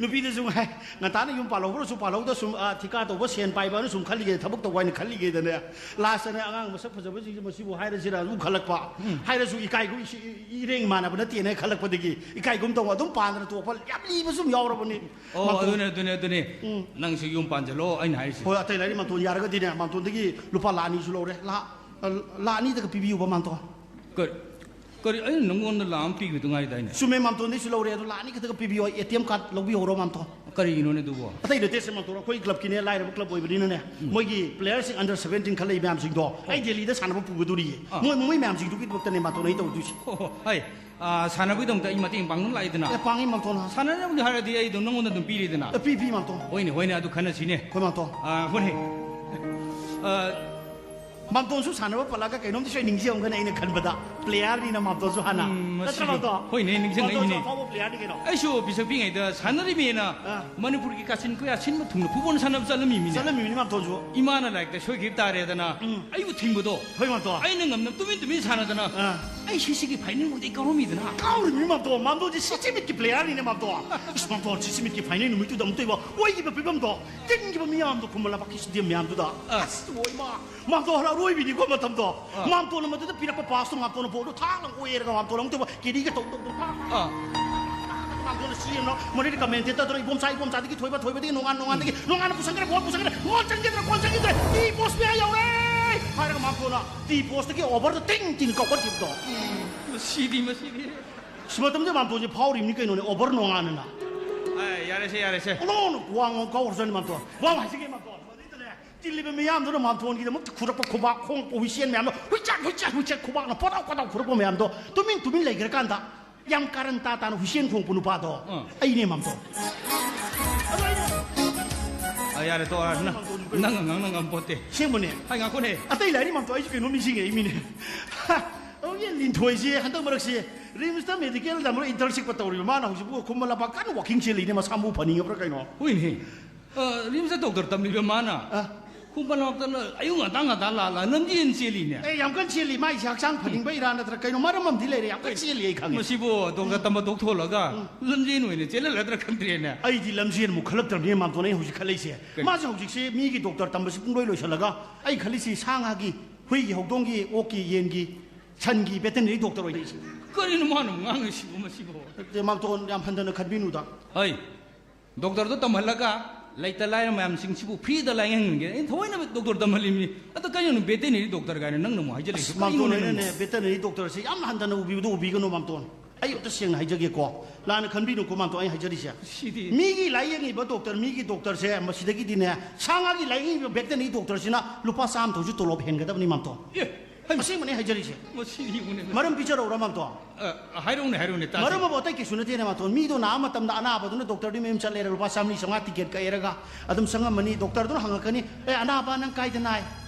ꯅꯨꯄꯤꯗꯁꯨ ꯉꯥꯏ, ꯉꯟꯇꯥꯅ ꯌꯨꯝ ꯄꯥꯜꯍꯧꯕ꯭ꯔꯁꯨ ꯄꯥꯜꯍꯧꯗ꯭ꯔꯁꯨ, ꯑꯥ, ꯊꯤꯀꯥ ꯇꯧꯕ, ꯁꯦꯟ ꯄꯥꯏꯕꯅ ꯁꯨꯝ ꯈꯜꯂꯤꯒꯦ, ꯊꯕꯛ ꯇꯧꯕ ꯍꯥꯏꯅ ꯈꯜꯂꯤꯒꯦꯗꯅꯦ꯫ ꯂꯥꯁꯇꯅꯦ, ꯑꯉꯥꯡ ꯃꯁꯛ ꯐꯖꯕꯁꯤꯡꯁꯦ ꯃꯁꯤꯕꯨ ꯍꯥꯏꯔꯁꯤꯔꯥ ꯑꯗꯨꯝ ꯈꯜꯂꯛꯄ꯫ ꯎꯝ꯫ ꯍꯥꯏꯔꯁꯨ ꯏꯀꯥꯏꯒꯨꯝ, ꯏꯁꯤ-, ꯏꯔꯦꯡ ꯃꯥꯟꯅꯕ ꯅꯠꯇꯦꯅ ꯈꯜꯂꯛꯄꯗꯒꯤ ꯏꯀꯥꯏꯒꯨꯝ ꯇꯧꯕ, ꯑꯗꯨꯝ ꯄꯥꯟꯗꯅ ꯇꯣꯛꯄ ꯌꯥꯝ ꯂꯤꯕꯁꯨ ꯑꯗꯨꯝ ꯌꯥꯎꯔꯕꯅꯤ꯫ ꯑꯣ, ꯃꯥꯝꯇꯣꯟ꯫ ꯑꯗꯨꯅꯦ, ꯑꯗꯨꯅꯦ, ꯑꯗꯨꯅꯦ꯫ ꯎꯝ꯫ ꯅꯪꯁꯨ ꯌꯨꯝ ꯄꯥꯟꯁꯤꯜꯂꯣ ꯑꯩꯅ ꯍꯥꯏꯔꯤꯁꯦ꯫ ꯍꯣꯏ, ꯑꯇꯩ ꯂꯥꯏꯔꯤ ꯃꯥꯝꯇꯣꯟ ꯌꯥꯔꯒꯗꯤꯅꯦ, ꯃꯥꯝꯇꯣꯟꯗꯒꯤ ꯂꯨꯄꯥ ꯂꯥꯛ ꯑꯅꯤꯁꯨ ꯂꯧꯔꯦ꯫ ꯂꯥꯛ, ꯂꯥꯛ ꯑꯅꯤꯗꯒ ꯄꯤꯕꯤꯌꯨꯕ, ꯃꯥꯝꯇꯣꯟ꯫ ꯀꯔꯤ, ꯀꯔꯤ? ꯑꯩꯅ ꯅꯪꯉꯣꯟꯗ ꯂꯥꯛ ꯑꯃ ꯄꯤꯈꯤꯗ ꯉꯥꯏꯗꯥꯏꯅꯦ? ꯆꯨꯝꯃꯦ, ꯃꯥꯝꯇꯣꯟꯗꯩꯁꯨ ꯂꯧꯔꯦ, ꯑꯗꯣ ꯂꯥꯛ ꯑꯅꯤ ꯈꯛꯇꯒ ꯄꯤꯕꯤꯌꯣ, ꯑꯦ ꯇꯤ ꯑꯦꯝ ꯀꯥꯔꯗ ꯂꯧꯕꯤꯍꯧꯔꯣ, ꯃꯥꯝꯇꯣꯟ꯫ ꯀꯔꯤꯒꯤꯅꯣꯅꯦ ꯑꯗꯨꯕꯣ? ꯑꯇꯩ ꯅꯠꯇꯦꯁꯦ, ꯃꯥꯝꯇꯣꯟ, ꯑꯩꯈꯣꯏ ꯀ꯭ꯂꯕꯀꯤꯅꯦ, ꯂꯥꯏꯔꯕ ꯀ꯭ꯂꯕ ꯑꯣꯏꯕꯅꯤꯅꯅꯦ, ꯎꯝ꯫ ꯃꯣꯏꯒꯤ ꯄ꯭ꯂꯦꯌꯔꯁꯤꯡ under seventeen ꯈꯜꯂꯛꯏ ꯃꯌꯥꯝꯁꯤꯡꯗꯣ ꯑꯩ ꯗꯦꯜꯂꯤꯗ ꯁꯥꯟꯅꯕ ꯄꯨꯒꯗꯣꯔꯤꯌꯦ꯫ ꯑꯥ꯫ ꯃꯣꯏ, ꯃꯣꯏ ꯃꯌꯥꯝꯁꯤꯡꯗꯨꯒꯤꯗꯃꯛꯇꯅꯦ, ꯃꯥꯝꯇꯣꯟ, ꯑꯩ ꯇꯧꯗꯣꯏꯁꯦ꯫ ꯍꯣ, ꯍꯣ, ꯍꯣꯏ꯫ ꯑꯥ, ꯁꯥꯟꯅꯕꯒꯤꯗꯃꯛꯇ ꯑꯩ ꯃꯇꯦꯡ ꯄꯥꯡꯅꯕ ꯂꯥꯛꯏꯗꯅ꯫ ꯑꯦ, ꯄꯥꯡꯉꯤ, ꯃꯥꯝꯇꯣꯟ꯫ ꯁꯥꯟꯅꯅꯕꯅꯤ ꯍꯥꯏꯔꯗꯤ ꯑꯩ ꯑꯗꯨꯝ ꯅꯪꯉꯣꯟꯗ ꯑꯗꯨꯝ ꯄꯤꯔꯤꯗꯅ꯫ ꯑꯦ, ꯄꯤ, ꯄꯤ, ꯃꯥꯝꯇꯣꯟ꯫ ꯍꯣꯏꯅꯦ, ꯍꯣꯏꯅꯦ, ꯑꯗꯨ ꯈꯟꯅꯁꯤꯅꯦ꯫ ꯍꯣꯏ, ꯃꯥꯝꯇꯣꯟ꯫ ꯑꯥ, ꯍꯣꯏꯅꯦ꯫ ꯑꯥ, ꯃꯥꯝꯇꯣꯟꯁꯨ ꯁꯥꯟꯅꯕ ꯄꯜꯂꯒ ꯀꯩꯅꯣꯝꯗꯤ ꯁꯣꯏ ꯅꯤꯡꯁꯤꯡꯉꯝꯒꯅꯤ ꯑꯩꯅ ꯈꯟꯕꯗ꯫ ꯄ꯭ꯂꯦꯌꯔꯅꯤꯅ ꯃꯥꯝꯇꯣꯟꯁꯨ ꯍꯥꯟꯅ꯫ ꯎꯝ, ꯅꯠꯇ꯭ꯔ, ꯃꯁꯤꯗꯤ꯫ ꯃꯥꯝꯇꯣꯟ? ꯍꯣꯏꯅꯦ, ꯅꯤꯡꯁꯤꯡꯉꯛꯏꯅꯦ꯫ ꯃꯥꯝꯇꯣꯟꯁꯨ ꯑꯐꯥꯎꯕ ꯄ꯭ꯂꯦꯌꯔꯅꯤ ꯀꯩꯅꯣ꯫ ꯑꯩꯁꯨ ꯄꯤꯁꯛ ꯄꯤꯛꯉꯩꯗ ꯁꯥꯟꯅꯔꯤꯃꯦꯅ ꯑꯥ꯫ ꯃꯅꯤꯄꯨꯔꯒꯤ ꯀꯥꯆꯤꯟ ꯀꯣꯌꯥ ꯁꯤꯟꯕ ꯊꯨꯡꯅ ꯐꯨꯠꯕꯣꯜ ꯁꯥꯟꯅꯕ ꯆꯠꯂꯝꯃꯤꯃꯤꯅꯦ꯫ ꯆꯠꯂꯝꯃꯤꯃꯤꯅꯦ ꯃꯥꯝꯇꯣꯟꯁꯨ꯫ ꯏꯃꯥꯅ ꯂꯥꯏꯔꯤꯛꯇ ꯁꯣꯏꯈꯤꯕ ꯇꯥꯔꯦꯗꯅ ꯎꯝ꯫ ꯑꯩꯕꯨ ꯊꯤꯡꯕꯗꯣ꯫ ꯍꯣꯏ, ꯃꯥꯝꯇꯣꯟ꯫ ꯑꯩꯅ ꯉꯝꯅ ꯇꯨꯃꯤꯟ ꯇꯨꯃꯤꯟ ꯁꯥꯟꯅꯗꯅ ꯑꯥ꯫ ꯑꯩ ꯁꯤꯁꯤꯒꯤ ꯐꯥꯏꯅꯦꯜ ꯃꯣꯏꯗ ꯑꯩ ꯀꯥꯎꯔꯝꯃꯤꯗꯅ꯫ ꯀꯥꯎꯔꯤꯃꯤ ꯃꯥꯝꯇꯣꯟ, ꯃꯥꯝꯇꯣꯟꯁꯦ ꯁꯤꯁꯤꯃꯤꯠꯀꯤ ꯄ꯭ꯂꯦꯌꯔꯅꯤꯅꯦ ꯃꯥꯝꯇꯣꯟ꯫ ꯏꯁ ꯃꯥꯝꯇꯣꯟ, ꯁꯤꯁꯤꯃꯤꯠꯀꯤ ꯐꯥꯏꯅꯦꯜ ꯅꯨꯃꯤꯠꯇꯨꯗ ꯑꯃꯨꯛꯇ ꯏꯕꯣ, ꯑꯣꯏꯈꯤꯕ ꯐꯤꯕꯝꯗꯣ, ꯇꯤꯟꯈꯤꯕ ꯃꯤꯌꯥꯝꯗꯣ, ꯈꯨꯃꯟ ꯂꯝꯄꯥꯛꯀꯤ ꯁ꯭ꯇꯦꯗꯤꯌꯝ ꯃꯌꯥꯝꯗꯨꯗ꯫ ꯑꯥ꯫ ꯑꯁ, ꯑꯣꯏꯃꯥ, ꯃꯥꯝꯇꯣꯟ ꯑꯔꯣꯏꯕꯤꯅꯤꯀꯣ ꯃꯇꯝꯗꯣ꯫ ꯑꯥ꯫ ꯃꯥꯝꯇꯣꯟꯅ ꯃꯗꯨꯗ ꯄꯤꯔꯛꯄ ꯄꯥꯁꯇꯣ, ꯃꯥꯝꯇꯣꯟꯅ ꯕꯣꯜꯗꯣ ꯊꯥꯛ ꯂꯪ ꯑꯣꯏꯔꯒ ꯃꯥꯝꯇꯣꯟꯅ ꯑꯃꯨꯛꯇ ꯀꯦꯔꯤꯒ ꯇꯧ ꯇꯧ ꯇꯧ ꯊꯥꯛ ꯑꯥ꯫ ꯃꯥꯝꯇꯣꯟꯅ ꯁꯤ ꯌꯦꯡꯉꯣ, ꯃꯗꯩꯗ ꯀꯃꯦꯟꯇꯦꯇꯔꯗꯨꯅ ꯏꯕꯣꯝꯆꯥ, ꯏꯕꯣꯝꯆꯥꯗꯒꯤ ꯊꯣꯏꯕ, ꯊꯣꯏꯕꯗꯒꯤ ꯅꯣꯡꯉꯥꯟ, ꯅꯣꯡꯉꯥꯟꯗꯒꯤ ꯅꯣꯡꯉꯥꯟꯅ ꯄꯨꯁꯟꯈ꯭ꯔꯦ, ꯕꯣꯜ ꯄꯨꯁꯟꯈ꯭ꯔꯦ, ꯒꯣꯜ ꯆꯟꯈꯤꯗ꯭ꯔꯦ, ꯒꯣꯜ ꯆꯟꯈꯤꯗ꯭ꯔꯦ, ꯇꯤ ꯄꯣꯁ ꯃꯌꯥ ꯌꯧꯔꯦ ꯍꯥꯏꯔꯒ ꯃꯥꯝꯇꯣꯟꯅ ꯇꯤ ꯄꯣꯁꯇꯒꯤ ꯑꯣꯚꯔꯗ ꯇꯤꯡ ꯇꯤꯡ ꯀꯥꯎꯈꯠꯈꯤꯕꯗꯣ꯫ ꯃꯁꯤꯗꯤ, ꯃꯁꯤꯗꯤ꯫ ꯁꯤ ꯃꯇꯝꯗ ꯃꯥꯝꯇꯣꯟꯁꯦ ꯐꯥꯎꯔꯤꯕꯅꯤ ꯀꯩꯅꯣꯅꯦ, ꯑꯣꯚꯔ ꯅꯣꯡꯉꯥꯟꯅꯅ꯫ ꯑꯦ, ꯌꯥꯔꯦꯁꯦ, ꯌꯥꯔꯦꯁꯦ꯫ ꯑꯣꯅꯣꯅ ꯋꯥ ꯉꯥꯡ ꯀꯥꯎꯔꯖꯥꯠꯅꯤ ꯃꯥꯝꯇꯣꯟ꯫ ꯋꯥ ꯑꯃ ꯍꯥꯏꯖꯒꯦ ꯃꯥꯝꯇꯣꯟ꯫ ꯃꯗꯩꯗꯅꯦ, ꯇꯤꯜꯂꯤꯕ ꯃꯤꯌꯥꯝꯗꯨꯅ ꯃꯥꯝꯇꯣꯟꯒꯤꯗꯃꯛꯇ ꯈꯨꯔꯛꯄ ꯈꯨꯕꯥꯛ ꯈꯣꯡ ꯍꯨꯏꯁꯦꯟ ꯃꯌꯥꯝꯗꯣ ꯍꯨꯏꯆꯥꯛ, ꯍꯨꯏꯆꯥꯛ, ꯍꯨꯏꯆꯥꯛ ꯈꯨꯕꯥꯛꯅ ꯄꯣꯇꯥꯎ ꯄꯣꯇꯥꯎ ꯈꯨꯔꯛꯄ ꯃꯌꯥꯝꯗꯣ ꯇꯨꯃꯤꯟ ꯇꯨꯃꯤꯟ ꯂꯩꯈ꯭ꯔꯀꯥꯟꯗ ꯌꯥꯝ ꯀꯥꯔꯟ ꯇꯥ ꯇꯥꯅ ꯍꯨꯏꯁꯦꯟ ꯈꯣꯡꯄ ꯅꯨꯄꯥꯗꯣ ꯑꯥ꯫ ꯑꯩꯅꯦ ꯃꯥꯝꯇꯣꯟ꯫ ꯑꯗꯣ ꯑꯩꯅ ꯑ, ꯌꯥꯔꯦ, ꯇꯣꯛꯑꯣ, ꯅꯪ, ꯅꯪ ꯉꯥꯡꯅ ꯉꯝꯄꯣꯠꯇꯦ꯫ ꯑꯁꯦꯡꯕꯅꯦ꯫ ꯍꯥꯏ, ꯉꯥꯏꯈꯣꯅꯦ꯫ ꯑꯇꯩ ꯂꯥꯏꯔꯤ ꯃꯥꯝꯇꯣꯟ, ꯑꯩꯁꯨ ꯀꯩꯅꯣꯝ ꯅꯤꯡꯁꯤꯡꯉꯛꯏ ꯃꯤꯅꯦ꯫ ꯑꯗꯨꯒꯤ ꯂꯤꯟꯊꯣꯏꯁꯦ ꯍꯟꯗꯛ ꯃꯔꯛꯁꯦ ꯔꯤꯝꯁꯇ ꯃꯦꯗꯤꯀꯦꯜ ꯇꯝꯕ ꯏꯟꯇꯔꯟꯁꯤꯞꯀ ꯇꯧꯔꯤꯕ ꯃꯥꯅ ꯍꯧꯖꯤꯛꯄꯨ ꯈꯨꯃꯟ ꯂꯝꯄꯥꯛ ꯀꯟꯅ ꯋꯥꯀꯤꯡ ꯆꯦꯜꯂꯤꯅꯦ, ꯃꯁꯥ ꯃꯎ ꯐꯅꯤꯡꯉꯕ꯭ꯔꯥ ꯀꯩꯅꯣ? ꯍꯣꯏꯅꯦ꯫ ꯑ, ꯔꯤꯝꯁꯇ ꯗꯣꯛꯇꯔ ꯇꯝꯂꯤꯕ ꯃꯥꯅ ꯑ꯫ ꯈꯨꯃꯟ ꯂꯝꯄꯥꯛꯇ ꯑꯌꯨꯛ ꯉꯟꯇꯥ ꯉꯟꯇꯥ ꯂꯥꯛꯂꯒ ꯂꯝꯖꯦꯟ ꯆꯦꯜꯂꯤꯅꯦ꯫ ꯑꯦ, ꯌꯥꯝ ꯀꯟꯅ ꯆꯦꯜꯂꯤ꯫ ꯃꯥꯏꯁꯦ ꯍꯛꯆꯥꯡ ꯐꯅꯤꯡꯕꯩꯔꯥ ꯅꯠꯇ꯭ꯔꯒ ꯀꯩꯅꯣ, ꯃꯔꯝ ꯑꯃꯗꯤ ꯂꯩꯔꯦ, ꯌꯥꯝ ꯀꯟꯅ ꯆꯦꯜꯂꯤ ꯑꯩ ꯈꯪꯉꯦ꯫ ꯃꯁꯤꯕꯨ ꯗꯣꯛꯇꯔ ꯇꯝꯕ ꯇꯣꯛꯊꯣꯛꯂꯒ ꯎꯝ꯫ ꯂꯝꯖꯦꯟ ꯑꯣꯏꯅ ꯆꯦꯜꯍꯜꯂꯗ꯭ꯔꯥ ꯈꯪꯗ꯭ꯔꯦꯅꯦ꯫ ꯑꯩꯗꯤ ꯂꯝꯖꯦꯟꯃꯨꯛ ꯈꯜꯂꯛꯇ꯭ꯔꯕꯅꯦ ꯃꯥꯝꯇꯣꯟ, ꯑꯩ ꯍꯧꯖꯤꯛ ꯈꯜꯂꯛꯏꯁꯦ꯫ ꯀꯩ? ꯃꯥꯁꯦ ꯍꯧꯖꯤꯛꯁꯦ ꯃꯤꯒꯤ ꯗꯣꯛꯇꯔ ꯇꯝꯕꯁꯤ ꯄꯨꯡꯂꯣꯏ ꯂꯣꯏꯁꯤꯜꯂꯒ ꯑꯩ ꯈꯜꯂꯤꯁꯤ ꯁꯥ ꯉꯥꯒꯤ, ꯍꯨꯏꯒꯤ, ꯍꯧꯗꯣꯡꯒꯤ, ꯑꯣꯛꯀꯤ, ꯌꯦꯟꯒꯤ, ꯁꯟꯒꯤ ꯚꯦꯇꯦꯅꯔꯤ ꯗꯣꯛꯇꯔ ꯑꯣꯏꯅ ꯑꯩꯁꯦ꯫ ꯀꯔꯤꯅꯣ ꯃꯥꯅ ꯉꯥꯡꯉꯤꯁꯤꯕꯨ ꯃꯁꯤꯕꯨ? ꯅꯠꯇꯦ, ꯃꯥꯝꯇꯣꯟ, ꯌꯥꯝ ꯍꯟꯊꯅ ꯈꯟꯕꯤꯅꯨꯗ꯫ ꯍꯩ, ꯗꯣꯛꯇꯔꯗꯣ ꯇꯝꯍꯜꯂꯒ ꯂꯩꯇ ꯂꯥꯏꯔ ꯃꯌꯥꯝꯁꯤꯡꯁꯤꯕꯨ ꯐ꯭ꯔꯤꯗ ꯂꯥꯏꯌꯦꯡꯍꯟꯒꯦ꯫ ꯑꯩꯅ ꯊꯑꯣꯏꯅ ꯗꯣꯛꯇꯔ ꯇꯝꯍꯜꯂꯤꯕꯅꯤ꯫ ꯑꯗꯣ ꯀꯩꯅꯣ ꯚꯦꯇꯦꯅꯔꯤ ꯗꯣꯛꯇꯔ ꯀꯥꯏꯅ ꯅꯪꯅ ꯑꯃꯨꯛ ꯍꯥꯏꯖꯜꯂꯛꯏꯁꯤ? ꯑꯁ, ꯃꯥꯝꯇꯣꯟ, ꯀꯔꯤꯅꯣꯅꯦ ꯅꯪꯕꯨ? ꯑꯩꯅꯅꯦ ꯚꯦꯇꯦꯅꯔꯤ ꯗꯣꯛꯇꯔꯁꯦ ꯌꯥꯝ ꯍꯟꯊꯅ ꯎꯕꯤꯕꯗꯣ ꯎꯕꯤꯒꯅꯨ, ꯃꯥꯝꯇꯣꯟ꯫ ꯑꯩ ꯑꯝꯇ ꯁꯦꯡꯅ ꯍꯥꯏꯖꯒꯦꯀꯣ, ꯂꯥꯟꯅ ꯈꯟꯕꯤꯅꯨꯀꯣ, ꯃꯥꯝꯇꯣꯟ, ꯑꯩ ꯍꯥꯏꯖꯔꯤꯁꯦ꯫ ꯁꯤꯗꯤ ꯃꯤꯒꯤ ꯂꯥꯏꯌꯦꯡꯉꯤꯕ ꯗꯣꯛꯇꯔ, ꯃꯤꯒꯤ ꯗꯣꯛꯇꯔꯁꯦ ꯃꯁꯤꯗꯒꯤꯗꯤꯅꯦ, ꯁꯥ ꯉꯥꯒꯤ ꯂꯥꯏꯌꯦꯡꯉꯤꯕ ꯚꯦꯇꯦꯅꯔꯤ ꯗꯣꯛꯇꯔꯁꯤꯅ ꯂꯨꯄꯥ ꯆꯥꯝꯃ ꯊꯧꯁꯨ ꯇꯣꯂꯣꯞ ꯍꯦꯟꯒꯗꯕꯅꯤ, ꯃꯥꯝꯇꯣꯟ꯫ ꯑꯦ, ꯍꯩꯃ꯫ ꯑꯁꯦꯡꯕꯅꯦ ꯍꯥꯏꯖꯔꯤꯁꯦ꯫ ꯃꯁꯤꯗꯤ ꯌꯦꯡꯉꯨꯅꯦ꯫ ꯃꯔꯝ ꯄꯤꯖꯔꯛꯎꯔꯥ, ꯃꯥꯝꯇꯣꯟ? ꯑ, ꯍꯥꯏꯔꯛꯎꯅꯦ, ꯍꯥꯏꯔꯛꯎꯅꯦ, ꯇꯥꯁꯤ꯫ ꯃꯔꯝ ꯑꯃ ꯑꯇꯩ ꯀꯩꯁꯨ ꯅꯠꯇꯦꯅꯦ, ꯃꯥꯝꯇꯣꯟ꯫ ꯃꯤꯗꯣ ꯅꯥꯕ ꯃꯇꯝꯗ ꯑꯅꯥꯕꯗꯨꯅ ꯗꯣꯛꯇꯔꯗꯨꯒꯤ ꯃꯌꯨꯝ ꯆꯠꯂꯦꯔꯒ ꯂꯨꯄꯥ ꯆꯥꯝꯃꯔꯤ ꯆꯥꯝꯃꯉꯥ ꯇꯤꯀꯦꯠ ꯀꯛꯑꯦꯔꯒ ꯑꯗꯨꯝ ꯆꯪꯉꯝꯃꯅꯤ꯫ ꯗꯣꯛꯇꯔꯗꯨꯅ ꯍꯪꯉꯛꯀꯅꯤ, "ꯑꯦ, ꯑꯅꯥꯕ, ꯅꯪ ꯀꯥꯏꯗ ꯅꯥꯏ?"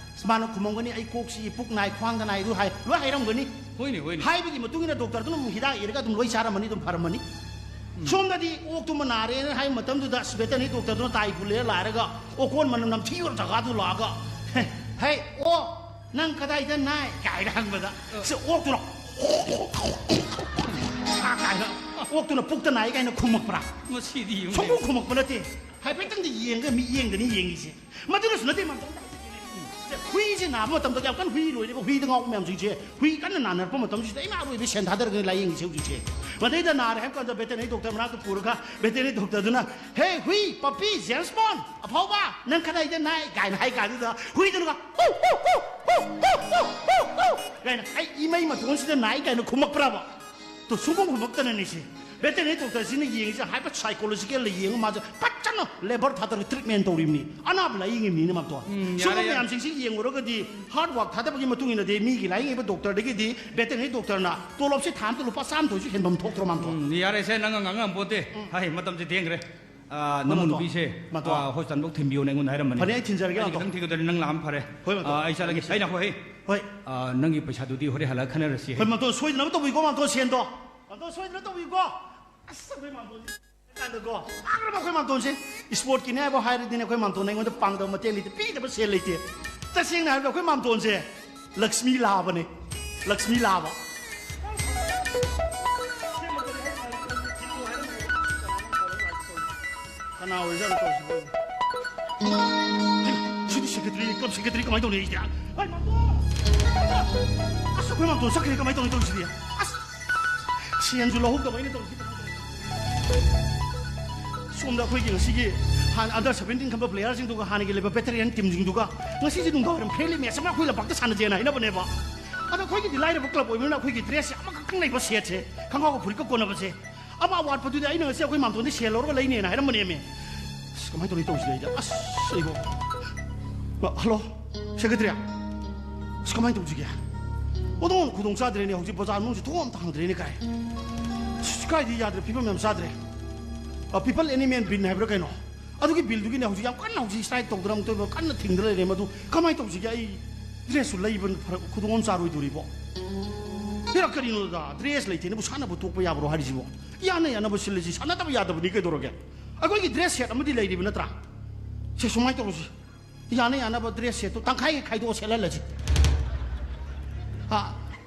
ꯃꯥꯅ ꯈꯨꯝꯃꯝꯒꯅꯤ, "ꯑꯩ ꯀꯣꯛ ꯆꯤꯛꯏ, ꯄꯨꯛ ꯅꯥꯏ, ꯈ꯭ꯋꯥꯡꯗ ꯅꯥꯏ", ꯑꯗꯨ ꯍꯥꯏ, ꯂꯣꯏ ꯍꯥꯏꯔꯝꯒꯅꯤ꯫ ꯍꯣꯏꯅꯦ, ꯍꯣꯏꯅꯦ꯫ ꯍꯥꯏꯕꯒꯤ ꯃꯇꯨꯡ ꯏꯟꯅ ꯗꯣꯛꯇꯔꯗꯨꯅ ꯑꯃꯨꯛ ꯍꯤꯗꯥꯛ ꯏꯔꯒ ꯑꯗꯨꯝ ꯂꯣꯏ ꯆꯥꯔꯝꯃꯅꯤ, ꯑꯗꯨꯝ ꯐꯔꯝꯃꯅꯤ꯫ ꯎꯝ꯫ ꯁꯣꯝꯗꯗꯤ ꯑꯣꯛꯇꯨꯃ ꯅꯥꯔꯦꯅ ꯍꯥꯏꯕ ꯃꯇꯝꯗꯨꯗ ꯑꯁ ꯚꯦꯇꯔꯅꯔꯤ ꯗꯣꯛꯇꯔꯗꯨꯅ ꯇꯥꯏ ꯄꯨ ꯂꯩꯔ ꯂꯥꯛꯔꯒ ꯑꯣꯀꯣꯟ ꯃꯅꯝ ꯅꯝꯊꯤꯕ ꯖꯒꯥꯗꯨ ꯂꯥꯛꯑꯒ, "ꯍꯦ, ꯍꯦ, ꯑꯣ, ꯅꯪ ꯀꯗꯥꯏꯗ ꯅꯥꯏ?" ꯀꯥꯏꯅ ꯍꯪꯕꯗ, ꯑ꯫ ꯁꯤ ꯑꯣꯛꯇꯨꯅ, "ꯀꯥꯏꯅ, ꯑꯣꯛꯇꯨꯅ ꯄꯨꯛꯇ ꯅꯥꯏ" ꯀꯥꯏꯅ ꯈꯨꯝꯃꯛꯄ꯭ꯔꯥ? ꯃꯁꯤꯗꯤ ꯌꯦꯡꯉꯨꯅꯦ꯫ ꯁꯨꯡꯈꯨꯝ ꯈꯨꯝꯃꯛꯄ ꯅꯠꯇꯦ꯫ ꯍꯥꯏꯐꯦꯠꯇꯪꯗꯤ ꯌꯦꯡꯒ ꯃꯤꯠꯌꯦꯡꯗꯅꯤ ꯌꯦꯡꯉꯤꯁꯦ꯫ ꯃꯗꯨꯅꯁꯨ ꯅꯠꯇꯦ, ꯃꯥꯝꯇꯣꯟ꯫ ꯍꯨꯏꯁꯦ ꯅꯥꯕ ꯃꯇꯝꯗ ꯌꯥꯝ ꯀꯟꯅ ꯍꯨꯏ ꯂꯣꯏꯔꯤꯕ ꯍꯨꯏꯗ ꯉꯥꯎꯕ ꯃꯌꯥꯝꯁꯤꯡꯁꯦ, ꯍꯨꯏ ꯀꯟꯅ ꯅꯥꯅꯔꯛꯄ ꯃꯇꯝꯁꯤꯗ ꯏꯃꯥ ꯂꯣꯏꯕ ꯁꯦꯟ ꯊꯥꯗꯔꯒꯅꯤ ꯂꯥꯏꯌꯦꯡꯉꯤꯁꯦ ꯍꯧꯖꯤꯛꯁꯦ꯫ ꯃꯗꯩꯗ ꯅꯥꯔꯦ ꯍꯥꯏꯕ ꯀꯥꯟꯗ ꯕꯦꯇꯦꯅꯔꯤ ꯗꯣꯛꯇꯔ ꯃꯅꯥꯛꯇ ꯄꯨꯔꯒ ꯕꯦꯇꯦꯅꯔꯤ ꯗꯣꯛꯇꯔꯗꯨꯅ, "ꯍꯦ ꯍꯨꯏ, ꯄꯄꯤ, ꯖꯦꯝꯁ ꯕꯣꯟ ꯑꯐꯥꯎꯕ, ꯅꯪ ꯀꯗꯥꯏꯗ ꯅꯥꯏ?" ꯀꯥꯏꯅ ꯍꯥꯏ ꯀꯥꯟꯗꯨꯗ ꯍꯨꯏꯗꯨꯅꯒ, "ꯎ, ꯎ, ꯎ, ꯎ, ꯎ, ꯎ, ꯎ," ꯀꯥꯏꯅ, "ꯑꯩ ꯏꯃꯩ ꯃꯇꯣꯟꯁꯤꯗ ꯅꯥꯏ" ꯀꯥꯏꯅ ꯈꯨꯝꯃꯛꯄ꯭ꯔꯕ? ꯇꯣ, ꯁꯨꯡꯈꯨꯝ ꯈꯨꯝꯃꯛꯇꯅꯅꯤꯁꯦ꯫ ꯕꯦꯇꯦꯅꯔꯤ ꯗꯣꯛꯇꯔꯁꯤꯅ ꯌꯦꯡꯉꯤꯁꯦ ꯍꯥꯏꯕ ꯁꯥꯏꯀꯣꯂꯣꯖꯤꯀꯦꯜꯗ ꯌꯦꯡꯉ ꯃꯥꯁꯦ ꯐꯖꯅ ꯂꯦꯕꯔ ꯊꯥꯗꯔꯒ ꯇ꯭ꯔꯤꯠꯃꯦꯟ ꯇꯧꯔꯤꯕꯅꯤ꯫ ꯑꯅꯥꯕ ꯂꯥꯏꯌꯦꯡꯉꯤꯕꯅꯤꯅ ꯃꯥꯇꯣ꯫ ꯎꯝ, ꯁꯨꯝꯕ ꯌꯥꯔꯦ, ꯌꯥꯔꯦ꯫ ꯃꯌꯥꯝꯁꯤꯡꯁꯤ ꯌꯦꯡꯉꯨꯔꯒꯗꯤ ꯍꯥꯔꯗ ꯋꯥꯔꯛ ꯊꯥꯗꯕꯒꯤ ꯃꯇꯨꯡ ꯏꯟꯅꯗꯤ ꯃꯤꯒꯤ ꯂꯥꯏꯌꯦꯡꯉꯤꯕ ꯗꯣꯛꯇꯔꯗꯒꯤꯗꯤ ꯕꯦꯇꯦꯅꯔꯤ ꯗꯣꯛꯇꯔꯅ ꯇꯣꯂꯣꯞꯁꯦ ꯊꯥ ꯑꯃꯗ ꯂꯨꯄꯥ ꯆꯥꯝꯃ ꯊꯣꯛꯏꯁꯨ ꯍꯦꯟꯐꯝ ꯊꯣꯛꯇ꯭ꯔꯣ ꯃꯥꯇꯣ? ꯎꯝ, ꯌꯥꯔꯦꯁꯦ, ꯅꯪ ꯉꯥꯡꯉꯝꯄꯣꯠꯇꯦ꯫ ꯍꯥꯏ, ꯃꯇꯝꯁꯦ ꯊꯦꯡꯈ꯭ꯔꯦ꯫ ꯑꯥ, ꯅꯃꯧ ꯃꯥꯇꯣ, ꯅꯨꯄꯤꯁꯦ, ꯃꯥꯇꯣ꯫ ꯑꯥ, ꯍꯣꯁꯄꯤꯇꯥꯜꯐꯧ ꯊꯤꯟꯕꯤꯌꯣꯅ ꯑꯩꯉꯣꯟꯗ ꯍꯥꯏꯔꯝꯕꯅꯤ꯫ ꯐꯅꯤ, ꯑꯩ ꯊꯤꯟꯖꯔꯒꯦ, ꯑꯩ ꯃꯥꯇꯣ꯫ ꯈꯤꯇꯪ ꯊꯤꯟꯒꯗ꯭ꯔꯗꯤ ꯅꯪ ꯂꯥꯛꯑꯝ ꯐꯔꯦ꯫ ꯍꯣꯏ, ꯃꯥꯇꯣ꯫ ꯑꯥ, ꯑꯩ ꯆꯠꯂꯒꯦ꯫ ꯑꯩ ꯉꯥꯏꯈꯣ, ꯍꯦ꯫ ꯍꯣꯏ꯫ ꯑꯥ, ꯅꯪꯒꯤ ꯄꯩꯁꯥꯗꯨꯗꯤ ꯍꯣꯔꯦꯟ ꯍꯜꯂꯛꯑ ꯈꯟꯅꯔꯁꯤ, ꯍꯦ꯫ ꯍꯣꯏ, ꯃꯥꯇꯣ, ꯁꯣꯏꯗꯅꯕ ꯇꯧꯕꯤꯀꯣ, ꯃꯥꯇꯣ, ꯁꯦꯟꯗꯣ꯫ ꯃꯥꯇꯣ, ꯁꯣꯏꯗꯅ ꯇꯧꯕꯤꯀꯣ꯫ ꯑꯁ, ꯑꯩꯈꯣꯏ ꯃꯥꯇꯣꯟꯁꯦ ꯀꯥꯟꯗꯀꯣ, ꯄꯥꯡꯗ꯭ꯔꯕ ꯑꯩꯈꯣꯏ ꯃꯥꯇꯣꯟꯁꯦ꯫ ꯏꯁꯄꯣꯔꯠꯀꯤꯅꯦ ꯍꯥꯏꯕ ꯍꯥꯏꯔꯗꯤꯅꯦ, ꯑꯩꯈꯣꯏ ꯃꯥꯇꯣꯟꯅ ꯑꯩꯉꯣꯟꯗ ꯄꯥꯡꯗꯕ ꯃꯇꯦꯡ ꯂꯩꯇꯦ, ꯄꯤꯗꯕ ꯁꯦꯜ ꯂꯩꯇꯦ꯫ ꯇꯁꯦꯡꯅ ꯍꯥꯏꯔꯕꯗ ꯑꯩꯈꯣꯏ ꯃꯥꯇꯣꯟꯁꯦ ꯂꯛꯁꯃꯤ ꯂꯥꯕꯅꯦ, ꯂꯛꯁꯃꯤ ꯂꯥꯕ꯫ ꯀꯅꯥ ꯑꯣꯏꯔꯖꯥꯠꯅꯣ ꯇꯧꯔꯤꯁꯤꯕꯣ? ꯁꯤꯗꯤ ꯁꯦꯀ꯭ꯔꯦꯇꯔꯤ, ꯀ꯭ꯂꯕ ꯁꯦꯀ꯭ꯔꯦꯇꯔꯤ ꯀꯃꯥꯏꯅ ꯇꯧꯅꯤ ꯑꯩꯗꯤ? ꯍꯩ, ꯃꯥꯇꯣꯟ! ꯑꯁ, ꯑꯩꯈꯣꯏ ꯃꯥꯇꯣꯟ ꯆꯠꯈ꯭ꯔꯦ, ꯀꯃꯥꯏꯅ ꯇꯧꯅꯤ ꯇꯧꯔꯤꯁꯤꯗꯤ? ꯑꯁ, ꯁꯦꯟꯁꯨ ꯂꯧꯍꯧꯗꯕ ꯑꯩꯅ ꯇꯧꯔꯤꯁꯤ꯫ ꯁꯣꯝꯗ ꯑꯩꯈꯣꯏꯒꯤ ꯉꯁꯤꯒꯤ ꯍꯥꯟꯅ under seventeen ꯈꯟꯕ ꯄ꯭ꯂꯦꯌꯔꯁꯤꯡꯗꯨꯒ ꯍꯥꯟꯅꯒꯤ ꯂꯩꯕ ꯕꯦꯇꯔꯤꯌꯟ ꯇꯤꯝꯁꯤꯡꯗꯨꯒ ꯉꯁꯤꯁꯦ ꯅꯨꯡꯗꯥꯡꯋꯥꯏꯔꯝ ꯐ꯭ꯔꯦꯟꯂꯤ ꯃꯦꯠꯆ ꯑꯃ ꯑꯩꯈꯣꯏ ꯂꯝꯄꯥꯛꯇ ꯁꯥꯟꯅꯁꯦꯅ ꯍꯥꯏꯅꯕꯅꯦꯕ꯫ ꯑꯗꯣ ꯑꯩꯈꯣꯏꯒꯤꯗꯤ ꯂꯥꯏꯔꯕ ꯀ꯭ꯂꯕ ꯑꯣꯏꯕꯅꯤꯅ ꯑꯩꯈꯣꯏꯒꯤ ꯗ꯭ꯔꯦꯁꯁꯦ ꯑꯃꯈꯛꯇꯪ ꯂꯩꯕ ꯁꯦꯠꯁꯦ, ꯈꯪꯒꯥꯎꯒ ꯐꯨꯔꯤꯠꯀ ꯀꯣꯟꯅꯕꯁꯦ, ꯑꯃ ꯑꯋꯥꯠꯄꯗꯨꯗꯤ ꯑꯩꯅ ꯉꯁꯤ ꯑꯩꯈꯣꯏ ꯃꯥꯝꯇꯣꯟꯗ ꯁꯦꯜ ꯂꯧꯔꯒ ꯂꯩꯅꯦꯅ ꯍꯥꯏꯔꯝꯕꯅꯦꯃꯦ꯫ ꯑꯁ, ꯀꯃꯥꯏꯅ ꯇꯧꯅꯤ ꯇꯧꯁꯤꯒꯦ ꯑꯩꯗꯤ? ꯑꯁ, ꯑꯩꯕꯣ꯫ Hello, secretary. ꯑꯁ, ꯀꯃꯥꯏꯅ ꯇꯧꯁꯤꯒꯦ? ꯑꯣꯟꯊꯣꯛꯅ ꯈꯨꯗꯣꯡ ꯆꯥꯗ꯭ꯔꯦꯅꯦ꯫ ꯍꯧꯖꯤꯛ ꯕꯖꯥꯔ ꯃꯅꯨꯡꯁꯤ ꯊꯣꯡ ꯑꯝꯇ ꯍꯥꯡꯗ꯭ꯔꯦꯅꯦ ꯀꯥꯏ꯫ ꯑꯁ, ꯀꯥꯏꯗꯤ ꯌꯥꯗ꯭ꯔꯦ, ꯐꯤꯕꯝ ꯌꯥꯝ ꯆꯥꯗ꯭ꯔꯦ꯫ ꯑ, ꯄꯤꯄꯜ ꯑꯦꯅꯤꯃꯦꯜ ꯕꯤꯟ ꯍꯥꯏꯕ꯭ꯔꯥ ꯀꯩꯅꯣ? ꯑꯗꯨꯒꯤ ꯕꯤꯜꯗꯨꯒꯤꯅꯦ ꯍꯧꯖꯤꯛ ꯌꯥꯝ ꯀꯟꯅ ꯍꯧꯖꯤꯛ ꯁ꯭ꯇ꯭ꯔꯥꯏꯛ ꯇꯧꯗꯅ ꯑꯃꯨꯛꯇꯣꯏꯕ ꯀꯟꯅ ꯊꯤꯡꯗꯅ ꯂꯩꯔꯦ꯫ ꯃꯗꯨ ꯀꯃꯥꯏꯅ ꯇꯧꯁꯤꯒꯦ? ꯑꯩ ꯗ꯭ꯔꯦꯁꯁꯨ ꯂꯩꯕ ꯐꯔꯛ, ꯈꯨꯗꯣꯡ ꯑꯃ ꯆꯥꯔꯣꯏꯗꯣꯔꯤꯕꯣ꯫ ꯍꯦꯔꯥ, ꯀꯔꯤꯅꯣꯗ? ꯗ꯭ꯔꯦꯁ ꯂꯩꯇꯦꯅꯕꯨ ꯁꯥꯟꯅꯕ ꯇꯣꯛꯄ ꯌꯥꯕ꯭ꯔꯣ ꯍꯥꯏꯔꯤꯁꯤꯕꯣ? ꯌꯥꯅ ꯌꯥꯅꯕ ꯁꯤꯜꯂꯁꯤ, ꯁꯥꯟꯅꯗꯕ ꯌꯥꯗꯕꯅꯤ ꯀꯩꯗꯧꯔꯒꯦ? ꯑꯩꯈꯣꯏꯒꯤ ꯗ꯭ꯔꯦꯁ ꯁꯦꯠ ꯑꯃꯗꯤ ꯂꯩꯔꯤꯕ ꯅꯠꯇ꯭ꯔꯥ? ꯁꯦ, ꯁꯨꯃꯥꯏꯅ ꯇꯧꯔꯁꯤ, ꯌꯥꯅ ꯌꯥꯅꯕ ꯗ꯭ꯔꯦꯁ ꯁꯦꯠꯇꯣ ꯇꯪꯈꯥꯏ ꯈꯥꯏꯗꯣꯛꯑ ꯁꯦꯠꯍꯜꯂꯁꯤ꯫ ꯑ,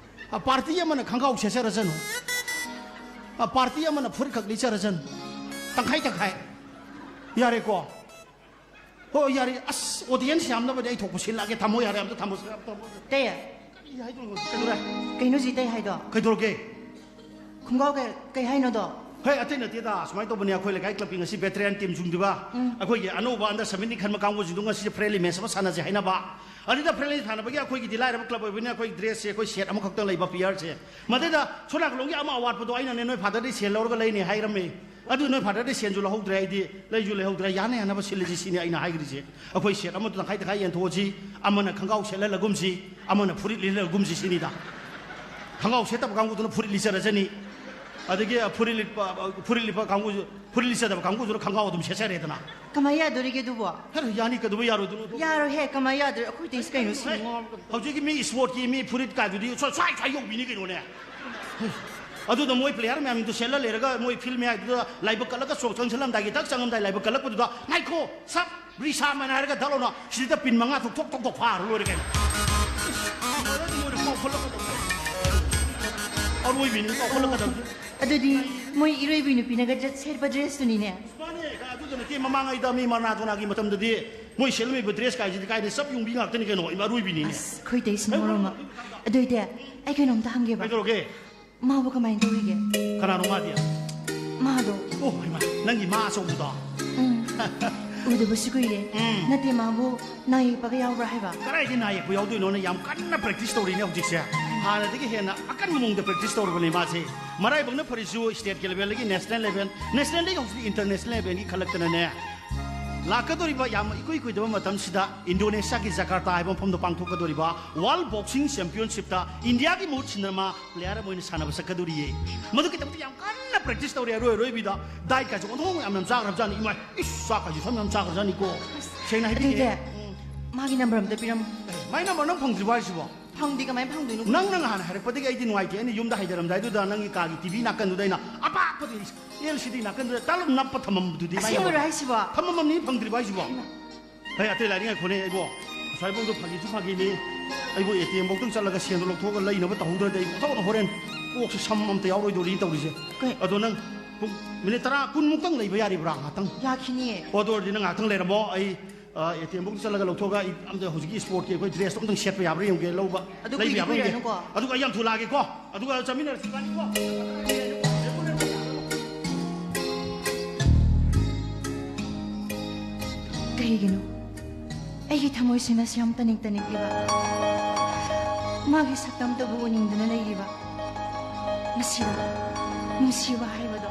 ꯑ, ꯄꯥꯔꯇꯤ ꯑꯃꯅ ꯈꯪꯒꯥꯎ ꯁꯦꯠꯆꯔꯁꯅꯨ, ꯑ, ꯄꯥꯔꯇꯤ ꯑꯃꯅ ꯐꯨꯔꯤꯠ ꯈꯛ ꯂꯤꯠꯆꯔꯁꯅꯨ, ꯇꯪꯈꯥꯏ ꯇꯪꯈꯥꯏ꯫ ꯌꯥꯔꯦꯀꯣ? ꯍꯣꯏ, ꯌꯥꯔꯦ꯫ ꯑꯁ, audience ꯌꯥꯝꯅꯕꯗꯤ ꯑꯩ ꯊꯣꯛꯄ ꯁꯤꯜꯂꯛꯑꯒꯦ꯫ ꯊꯝꯃꯣ, ꯌꯥꯔꯦ, ꯑꯝꯇ ꯊꯝꯃꯣ꯫ ꯊꯝꯃꯣ꯫ ꯇꯦ꯫ ꯀꯔꯤ ꯍꯥꯏꯗꯣꯏꯅꯣ? ꯀꯩꯗꯧꯔꯦ? ꯀꯩꯅꯣ ꯖꯤ ꯇꯩ ꯍꯥꯏꯗꯣ? ꯀꯩꯗꯧꯔꯒꯦ? ꯈꯣꯡꯒ꯭ꯔꯥꯎ ꯀꯩ ꯀꯩ ꯍꯥꯏꯅꯣꯗꯣ? ꯍꯦ, ꯑꯇꯩ ꯅꯠꯇꯦꯗ꯫ ꯁꯨꯃꯥꯏꯅ ꯇꯧꯕꯅꯦ, ꯑꯩꯈꯣꯏ ꯂꯩꯀꯥꯏ club ꯀꯤ ꯉꯁꯤ veteran team ꯁꯤꯡꯗꯨꯒ, ꯑꯩꯈꯣꯏꯒꯤ ꯑꯅꯧꯕ under seventeen ꯈꯟꯕ ꯀꯥꯡꯕꯨꯁꯤꯡꯗꯨ ꯉꯁꯤꯁꯦ friendly match ꯑꯃ ꯁꯥꯟꯅꯁꯦ ꯍꯥꯏꯅꯕ꯫ ꯑꯗꯨꯗ friendly ꯁꯥꯟꯅꯕꯒꯤ ꯑꯩꯈꯣꯏꯒꯤꯗꯤ ꯂꯥꯏꯔꯕ club ꯑꯣꯏꯕꯅꯤꯅ ꯑꯩꯈꯣꯏ dress ꯁꯦ ꯑꯩꯈꯣꯏ set ꯑꯃꯈꯛꯇꯪ ꯂꯩꯕ player ꯁꯦ꯫ ꯃꯗꯨꯗ ꯁꯣꯝ ꯅꯥꯀꯜꯂꯣꯝꯒꯤ ꯑꯃ ꯑꯋꯥꯠꯄꯗꯣ ꯑꯩꯅꯅꯦ ꯅꯣꯏ father ꯗꯩ ꯁꯦꯜ ꯂꯧꯔꯒ ꯂꯩꯅꯦ ꯍꯥꯏꯔꯝꯃꯦ꯫ ꯑꯗꯨ ꯅꯣꯏ father ꯗꯩ ꯁꯦꯜꯁꯨ ꯂꯧꯍꯧꯗ꯭ꯔꯦ, ꯑꯩꯗꯤ ꯂꯩꯁꯨ ꯂꯩꯍꯧꯗ꯭ꯔꯦ, ꯌꯥꯅ ꯌꯥꯅꯕ ꯁꯤꯜꯂꯁꯤ ꯁꯤꯅꯤ ꯑꯩꯅ ꯍꯥꯏꯈ꯭ꯔꯤꯁꯦ꯫ ꯑꯩꯈꯣꯏ set ꯑꯃꯗꯨ ꯇꯪꯈꯥꯏ ꯇꯪꯈꯥꯏ ꯌꯦꯟꯊꯣꯛꯑꯁꯤ, ꯑꯃꯅ ꯈꯪꯒꯥꯎ ꯁꯦꯠꯍꯜꯂꯒꯨꯝꯁꯤ, ꯑꯃꯅ ꯐꯨꯔꯤꯠ ꯂꯤꯠꯍꯜꯂꯒꯨꯝꯁꯤ ꯁꯤꯅꯤꯗ꯫ ꯈꯪꯒꯥꯎ ꯁꯦꯠꯇꯕ ꯀꯥꯡꯕꯨꯗꯨꯅ ꯐꯨꯔꯤꯠ ꯂꯤꯠꯆꯔꯁꯅꯤ꯫ ꯑꯗꯒꯤ ꯐꯨꯔꯤꯠ ꯂꯤꯠꯄ, ꯐꯨꯔꯤꯠ ꯂꯤꯠꯄ ꯀꯥꯡꯕꯨꯁꯨ, ꯐꯨꯔꯤꯠ ꯂꯤꯠꯆꯗꯕ ꯀꯥꯡꯕꯨꯗꯨꯅ ꯈꯪꯒꯥꯎ ꯑꯗꯨꯝ ꯁꯦꯠꯆꯔꯦꯗꯅ꯫ ꯀꯃꯥꯏ ꯌꯥꯗꯣꯔꯤꯒꯦ ꯑꯗꯨꯕꯣ? ꯍꯦꯔꯥ, ꯌꯥꯅꯤ, ꯀꯩꯗꯧꯕ ꯌꯥꯔꯣꯏꯗꯣꯏꯅꯣ? ꯌꯥꯔꯣꯏꯍꯦ, ꯀꯃꯥꯏ ꯌꯥꯗꯣꯔꯤ? ꯑꯩꯈꯣꯏ ꯇꯩꯁꯤ ꯀꯩꯅꯣ ꯁꯤꯕꯣ? ꯍꯧꯖꯤꯛꯀꯤ ꯃꯤ sport ꯀꯤ ꯃꯤ ꯐꯨꯔꯤꯠ ꯀꯥꯏꯗꯨꯗꯤ ꯁ꯭ꯋꯥꯏ ꯁ꯭ꯋꯥꯏ ꯌꯧꯕꯤꯅꯤ ꯀꯩꯅꯣꯅꯦ꯫ ꯑꯗꯨꯗ ꯃꯣꯏ player ꯃꯌꯥꯝꯗꯣ ꯁꯦꯠꯂ ꯂꯩꯔꯒ ꯃꯣꯏ field ꯃꯌꯥꯏꯗꯨꯗ ꯂꯥꯏꯕꯛ ꯀꯠꯂꯒ ꯆꯣꯛ ꯆꯪꯁꯜꯂꯝꯗꯥꯏꯒꯤ ꯊꯛ ꯆꯪꯉꯝꯗꯥꯏ ꯂꯥꯏꯕꯛ ꯀꯠꯂꯛꯄꯗꯨꯗ "ꯉꯥꯏꯈꯣ, ꯁꯞ ꯔꯤꯁꯥꯝ" ꯍꯥꯏꯅ ꯍꯥꯏꯔꯒ ꯗꯛ ꯂꯥꯎꯅ ꯁꯤꯗ pin ꯃꯉꯥ ꯊꯣꯛ ꯊꯣꯛ ꯊꯣꯛ ꯊꯣꯛ ꯐꯥꯔ ꯂꯣꯏꯔꯦ ꯀꯩꯅꯣ꯫ ꯂꯣꯏꯔꯗꯤ ꯃꯣꯏꯅ ꯀꯥꯎꯈꯠꯂꯛꯀꯗꯕꯅꯦ꯫ ꯑꯔꯣꯏꯕꯤꯅꯤ ꯀꯥꯎꯈꯠꯂꯛꯀꯗꯕꯁꯦ꯫ ꯑꯗꯨꯗꯤ ꯃꯣꯏ ꯏꯔꯣꯏꯕꯤ ꯅꯨꯄꯤꯅꯒ ꯗ꯭ꯔꯦꯁ ꯁꯦꯠꯄ dress ꯇꯨꯅꯤꯅꯦ꯫ ꯃꯥꯅꯦ, ꯑꯗꯨꯗ ꯅꯠꯇꯦ, ꯃꯃꯥꯡꯉꯩꯗ ꯃꯤ ꯃꯔꯥꯗꯣꯅꯥꯒꯤ ꯃꯇꯝꯗꯗꯤ ꯃꯣꯏ ꯁꯦꯠꯂꯝꯃꯤꯕ dress ꯀꯥꯏꯁꯤꯗꯤ ꯀꯥꯏꯗꯩ ꯆꯞ ꯌꯨꯡꯕꯤ ꯉꯥꯛꯇꯅꯤ ꯀꯩꯅꯣ, ꯏꯃꯥ ꯑꯔꯣꯏꯕꯤꯅꯤꯅꯦ꯫ ꯑꯁ, ꯑꯩꯈꯣꯏ ꯇꯩꯁꯤ ꯃꯔꯣꯟ ꯑꯃ꯫ ꯑꯗꯨꯏꯗꯤ ꯑꯩ ꯀꯩꯅꯣꯝꯇ ꯍꯪꯒꯦꯕ꯫ ꯀꯩꯗꯧꯔꯒꯦ? ꯃꯥꯕꯨ ꯀꯃꯥꯏꯅ ꯇꯧꯔꯤꯒꯦ? ꯀꯅꯥꯅꯣ ꯃꯥꯗꯤ? ꯃꯥꯗꯣ꯫ ꯑꯣ, ꯍꯩꯃꯥ, ꯅꯪꯒꯤ ꯃꯥ ꯑꯆꯧꯕꯗꯣ? ꯎꯝ꯫ ꯎꯗꯕꯁꯨ ꯀꯨꯏꯔꯦ꯫ ꯎꯝ꯫ ꯅꯠꯇꯦ, ꯃꯥꯕꯨ ꯅꯥ ꯌꯦꯛꯄꯒ ꯌꯥꯎꯕ꯭ꯔꯥ ꯍꯥꯏꯕ? ꯀꯗꯥꯏꯗ ꯅꯥ ꯌꯦꯛꯄ ꯌꯥꯎꯗꯣꯏꯅꯣꯅ ꯌꯥꯝ ꯀꯟꯅ practice ꯇꯧꯔꯤꯅꯦ ꯍꯧꯖꯤꯛꯁꯦ꯫ ꯍꯥꯟꯅꯗꯒꯤ ꯍꯦꯟꯅ ꯑꯀꯟꯕ ꯃꯑꯣꯡꯗ practice ꯇꯧꯔꯕꯅꯦ ꯃꯥꯁꯦ꯫ ꯃꯔꯥꯏꯕꯛꯅ ꯐꯔꯤꯁꯨ state ꯀꯤ level ꯗꯒꯤ national level, national ꯗꯒꯤ ꯍꯧꯖꯤꯛ international level ꯒꯤ ꯈꯜꯂꯛꯇꯅꯅꯦ꯫ ꯂꯥꯛꯀꯗꯧꯔꯤꯕ ꯌꯥꯝ ꯏꯀꯨꯏ ꯀꯨꯏꯗꯕ ꯃꯇꯝꯁꯤꯗ ꯏꯟꯗꯣꯅꯦꯁꯤꯌꯥꯒꯤ ꯖꯀꯥꯔꯇꯥ ꯍꯥꯏꯕ ꯃꯐꯝꯗ ꯄꯥꯡꯊꯣꯛꯀꯗꯧꯔꯤꯕ World Boxing Championship ꯇ ꯏꯟꯗꯤꯌꯥꯒꯤ ꯃꯍꯨꯠ ꯁꯤꯟꯗꯅ ꯃꯥ player ꯑꯃ ꯑꯣꯏꯅ ꯁꯥꯟꯅꯕ ꯆꯠꯀꯗꯧꯔꯤꯌꯦ꯫ ꯃꯗꯨꯒꯤꯗꯃꯛꯇ ꯌꯥꯝ ꯀꯟꯅ practice ꯇꯧꯔꯤ꯫ ꯑꯔꯣꯏ ꯑꯔꯣꯏꯕꯤꯗ diet ꯀꯥꯁꯦ ꯑꯣꯟꯊꯣꯛ ꯌꯥꯝ ꯌꯥꯝ ꯆꯥꯈ꯭ꯔꯕꯖꯥꯠꯅꯤ꯫ ꯏꯃꯥꯏ, ꯏꯁ, ꯆꯥꯛ ꯀꯥꯁꯦ ꯁꯝ ꯌꯥꯝ ꯆꯥꯈ꯭ꯔꯖꯥꯠꯅꯤꯀꯣ꯫ ꯁꯦꯡꯅ ꯍꯥꯏꯕꯤꯒꯦ꯫ ꯑꯗꯨꯗꯤ ꯃꯥꯒꯤ number ꯑꯝꯇ ꯄꯤꯔꯝꯃꯣ꯫ My number ꯅꯪ ꯐꯪꯗ꯭ꯔꯤꯕꯣ ꯍꯥꯏꯁꯤꯕꯣ? ꯐꯪꯗꯦ, ꯀꯃꯥꯏꯅ ꯐꯪꯗꯣꯏꯅꯣ? ꯅꯪꯅ ꯅꯍꯥꯟ ꯍꯥꯏꯔꯛꯄꯗꯒꯤ ꯑꯩꯗꯤ ꯅꯨꯡꯉꯥꯏꯇꯦ꯫ ꯑꯩꯅ ꯌꯨꯝꯗ ꯍꯥꯏꯗꯔꯝꯗꯥꯏꯗꯨꯗ ꯅꯪꯒꯤ ꯀꯥꯒꯤ T V ꯅꯥꯀꯟꯗꯨꯗ ꯑꯩꯅ ꯑꯄꯥꯛꯄꯗ L C D ꯅꯥꯀꯟꯗꯨꯗ ꯇꯥꯂꯞ ꯅꯞꯄ ꯊꯝꯃꯝꯕꯗꯨꯗꯤ꯫ ꯑꯁꯦꯡꯕꯔꯣ ꯍꯥꯏꯁꯤꯕꯣ? ꯊꯝꯃꯝꯃꯝꯅꯤ, ꯐꯪꯗ꯭ꯔꯤꯕꯣ ꯍꯥꯏꯁꯤꯕꯣ? ꯍꯩ, ꯑꯇꯩ ꯂꯥꯏꯔꯤ ꯉꯥꯏꯈꯣꯅꯦ ꯑꯩꯕꯣ꯫ ꯑꯁ꯭ꯋꯥꯏꯕꯧꯗꯣ ꯐꯥꯒꯤꯁꯨ ꯐꯥꯒꯤꯅꯤ꯫ ꯑꯩꯕꯨ A T M ꯕꯧꯇꯪ ꯆꯠꯂꯒ ꯁꯦꯟꯗꯣ ꯂꯧꯊꯣꯛꯑꯒ ꯂꯩꯅꯕ ꯇꯧꯍꯧꯗ꯭ꯔꯗꯤ ꯑꯩ ꯑꯣꯟꯊꯣꯛꯅ ꯍꯣꯔꯦꯟ ꯀꯣꯛꯁꯦ ꯁꯝ ꯑꯝꯇ ꯌꯥꯎꯔꯣꯏꯗꯧꯔꯤ ꯇꯧꯔꯤꯁꯦ꯫ ꯀꯩ? ꯑꯗꯣ ꯅꯪ ꯄꯨꯡ minute ꯇꯔꯥ, ꯀꯨꯟ ꯃꯨꯛꯇꯪ ꯂꯩꯕ ꯌꯥꯔꯤꯕ꯭ꯔꯥ ꯉꯥꯛꯇꯪ? ꯌꯥꯈꯤꯅꯤꯌꯦ꯫ ꯑꯣ, ꯑꯗꯨ ꯑꯣꯏꯔꯗꯤ ꯅꯪ ꯉꯥꯛꯇꯪ ꯂꯩꯔꯝꯃꯣ꯫ ꯑꯩ ꯑꯦ ꯇꯤ ꯑꯦꯝ ꯕꯨꯛꯇ ꯆꯠꯂꯒ ꯂꯧꯊꯣꯛꯑꯒ ꯑꯩ ꯑꯝꯇ ꯍꯧꯖꯤꯛꯀꯤ ꯁ꯭ꯄꯣꯔꯠꯀꯤ ꯑꯩꯈꯣꯏ ꯗ꯭ꯔꯦꯁꯇꯣ ꯑꯝꯇꯪ ꯁꯦꯠꯄ ꯌꯥꯕ꯭ꯔꯥ ꯌꯦꯡꯒꯦ, ꯂꯧꯕ, ꯑꯗꯨ ꯂꯩꯕ ꯀꯨꯏꯗꯤ ꯌꯥꯕ꯭ꯔꯥ ꯌꯦꯡꯒꯦ꯫ ꯀꯨꯏꯔꯅꯨꯀꯣ꯫ ꯑꯗꯨꯒ ꯑꯩ ꯌꯥꯝ ꯊꯨꯂꯥꯛꯑꯒꯦꯀꯣ꯫ ꯑꯗꯨꯒ ꯆꯠꯃꯤꯟꯅꯔꯁꯤ ꯏꯕꯥꯅꯤꯀꯣ꯫ ꯀꯩꯒꯤꯅꯣ ꯑꯩꯒꯤ ꯊꯃꯣꯏꯁꯤꯅ ꯁꯤ ꯌꯥꯝ ꯇꯅꯤꯛ ꯇꯅꯤꯛꯂꯤꯕ? ꯃꯥꯒꯤ ꯁꯛꯇꯝꯇꯕꯨ ꯎꯅꯤꯡꯗꯨꯅ ꯂꯩꯔꯤꯕ꯫ ꯃꯁꯤꯔꯣ ꯅꯨꯡꯁꯤꯕ ꯍꯥꯏꯕꯗꯣ?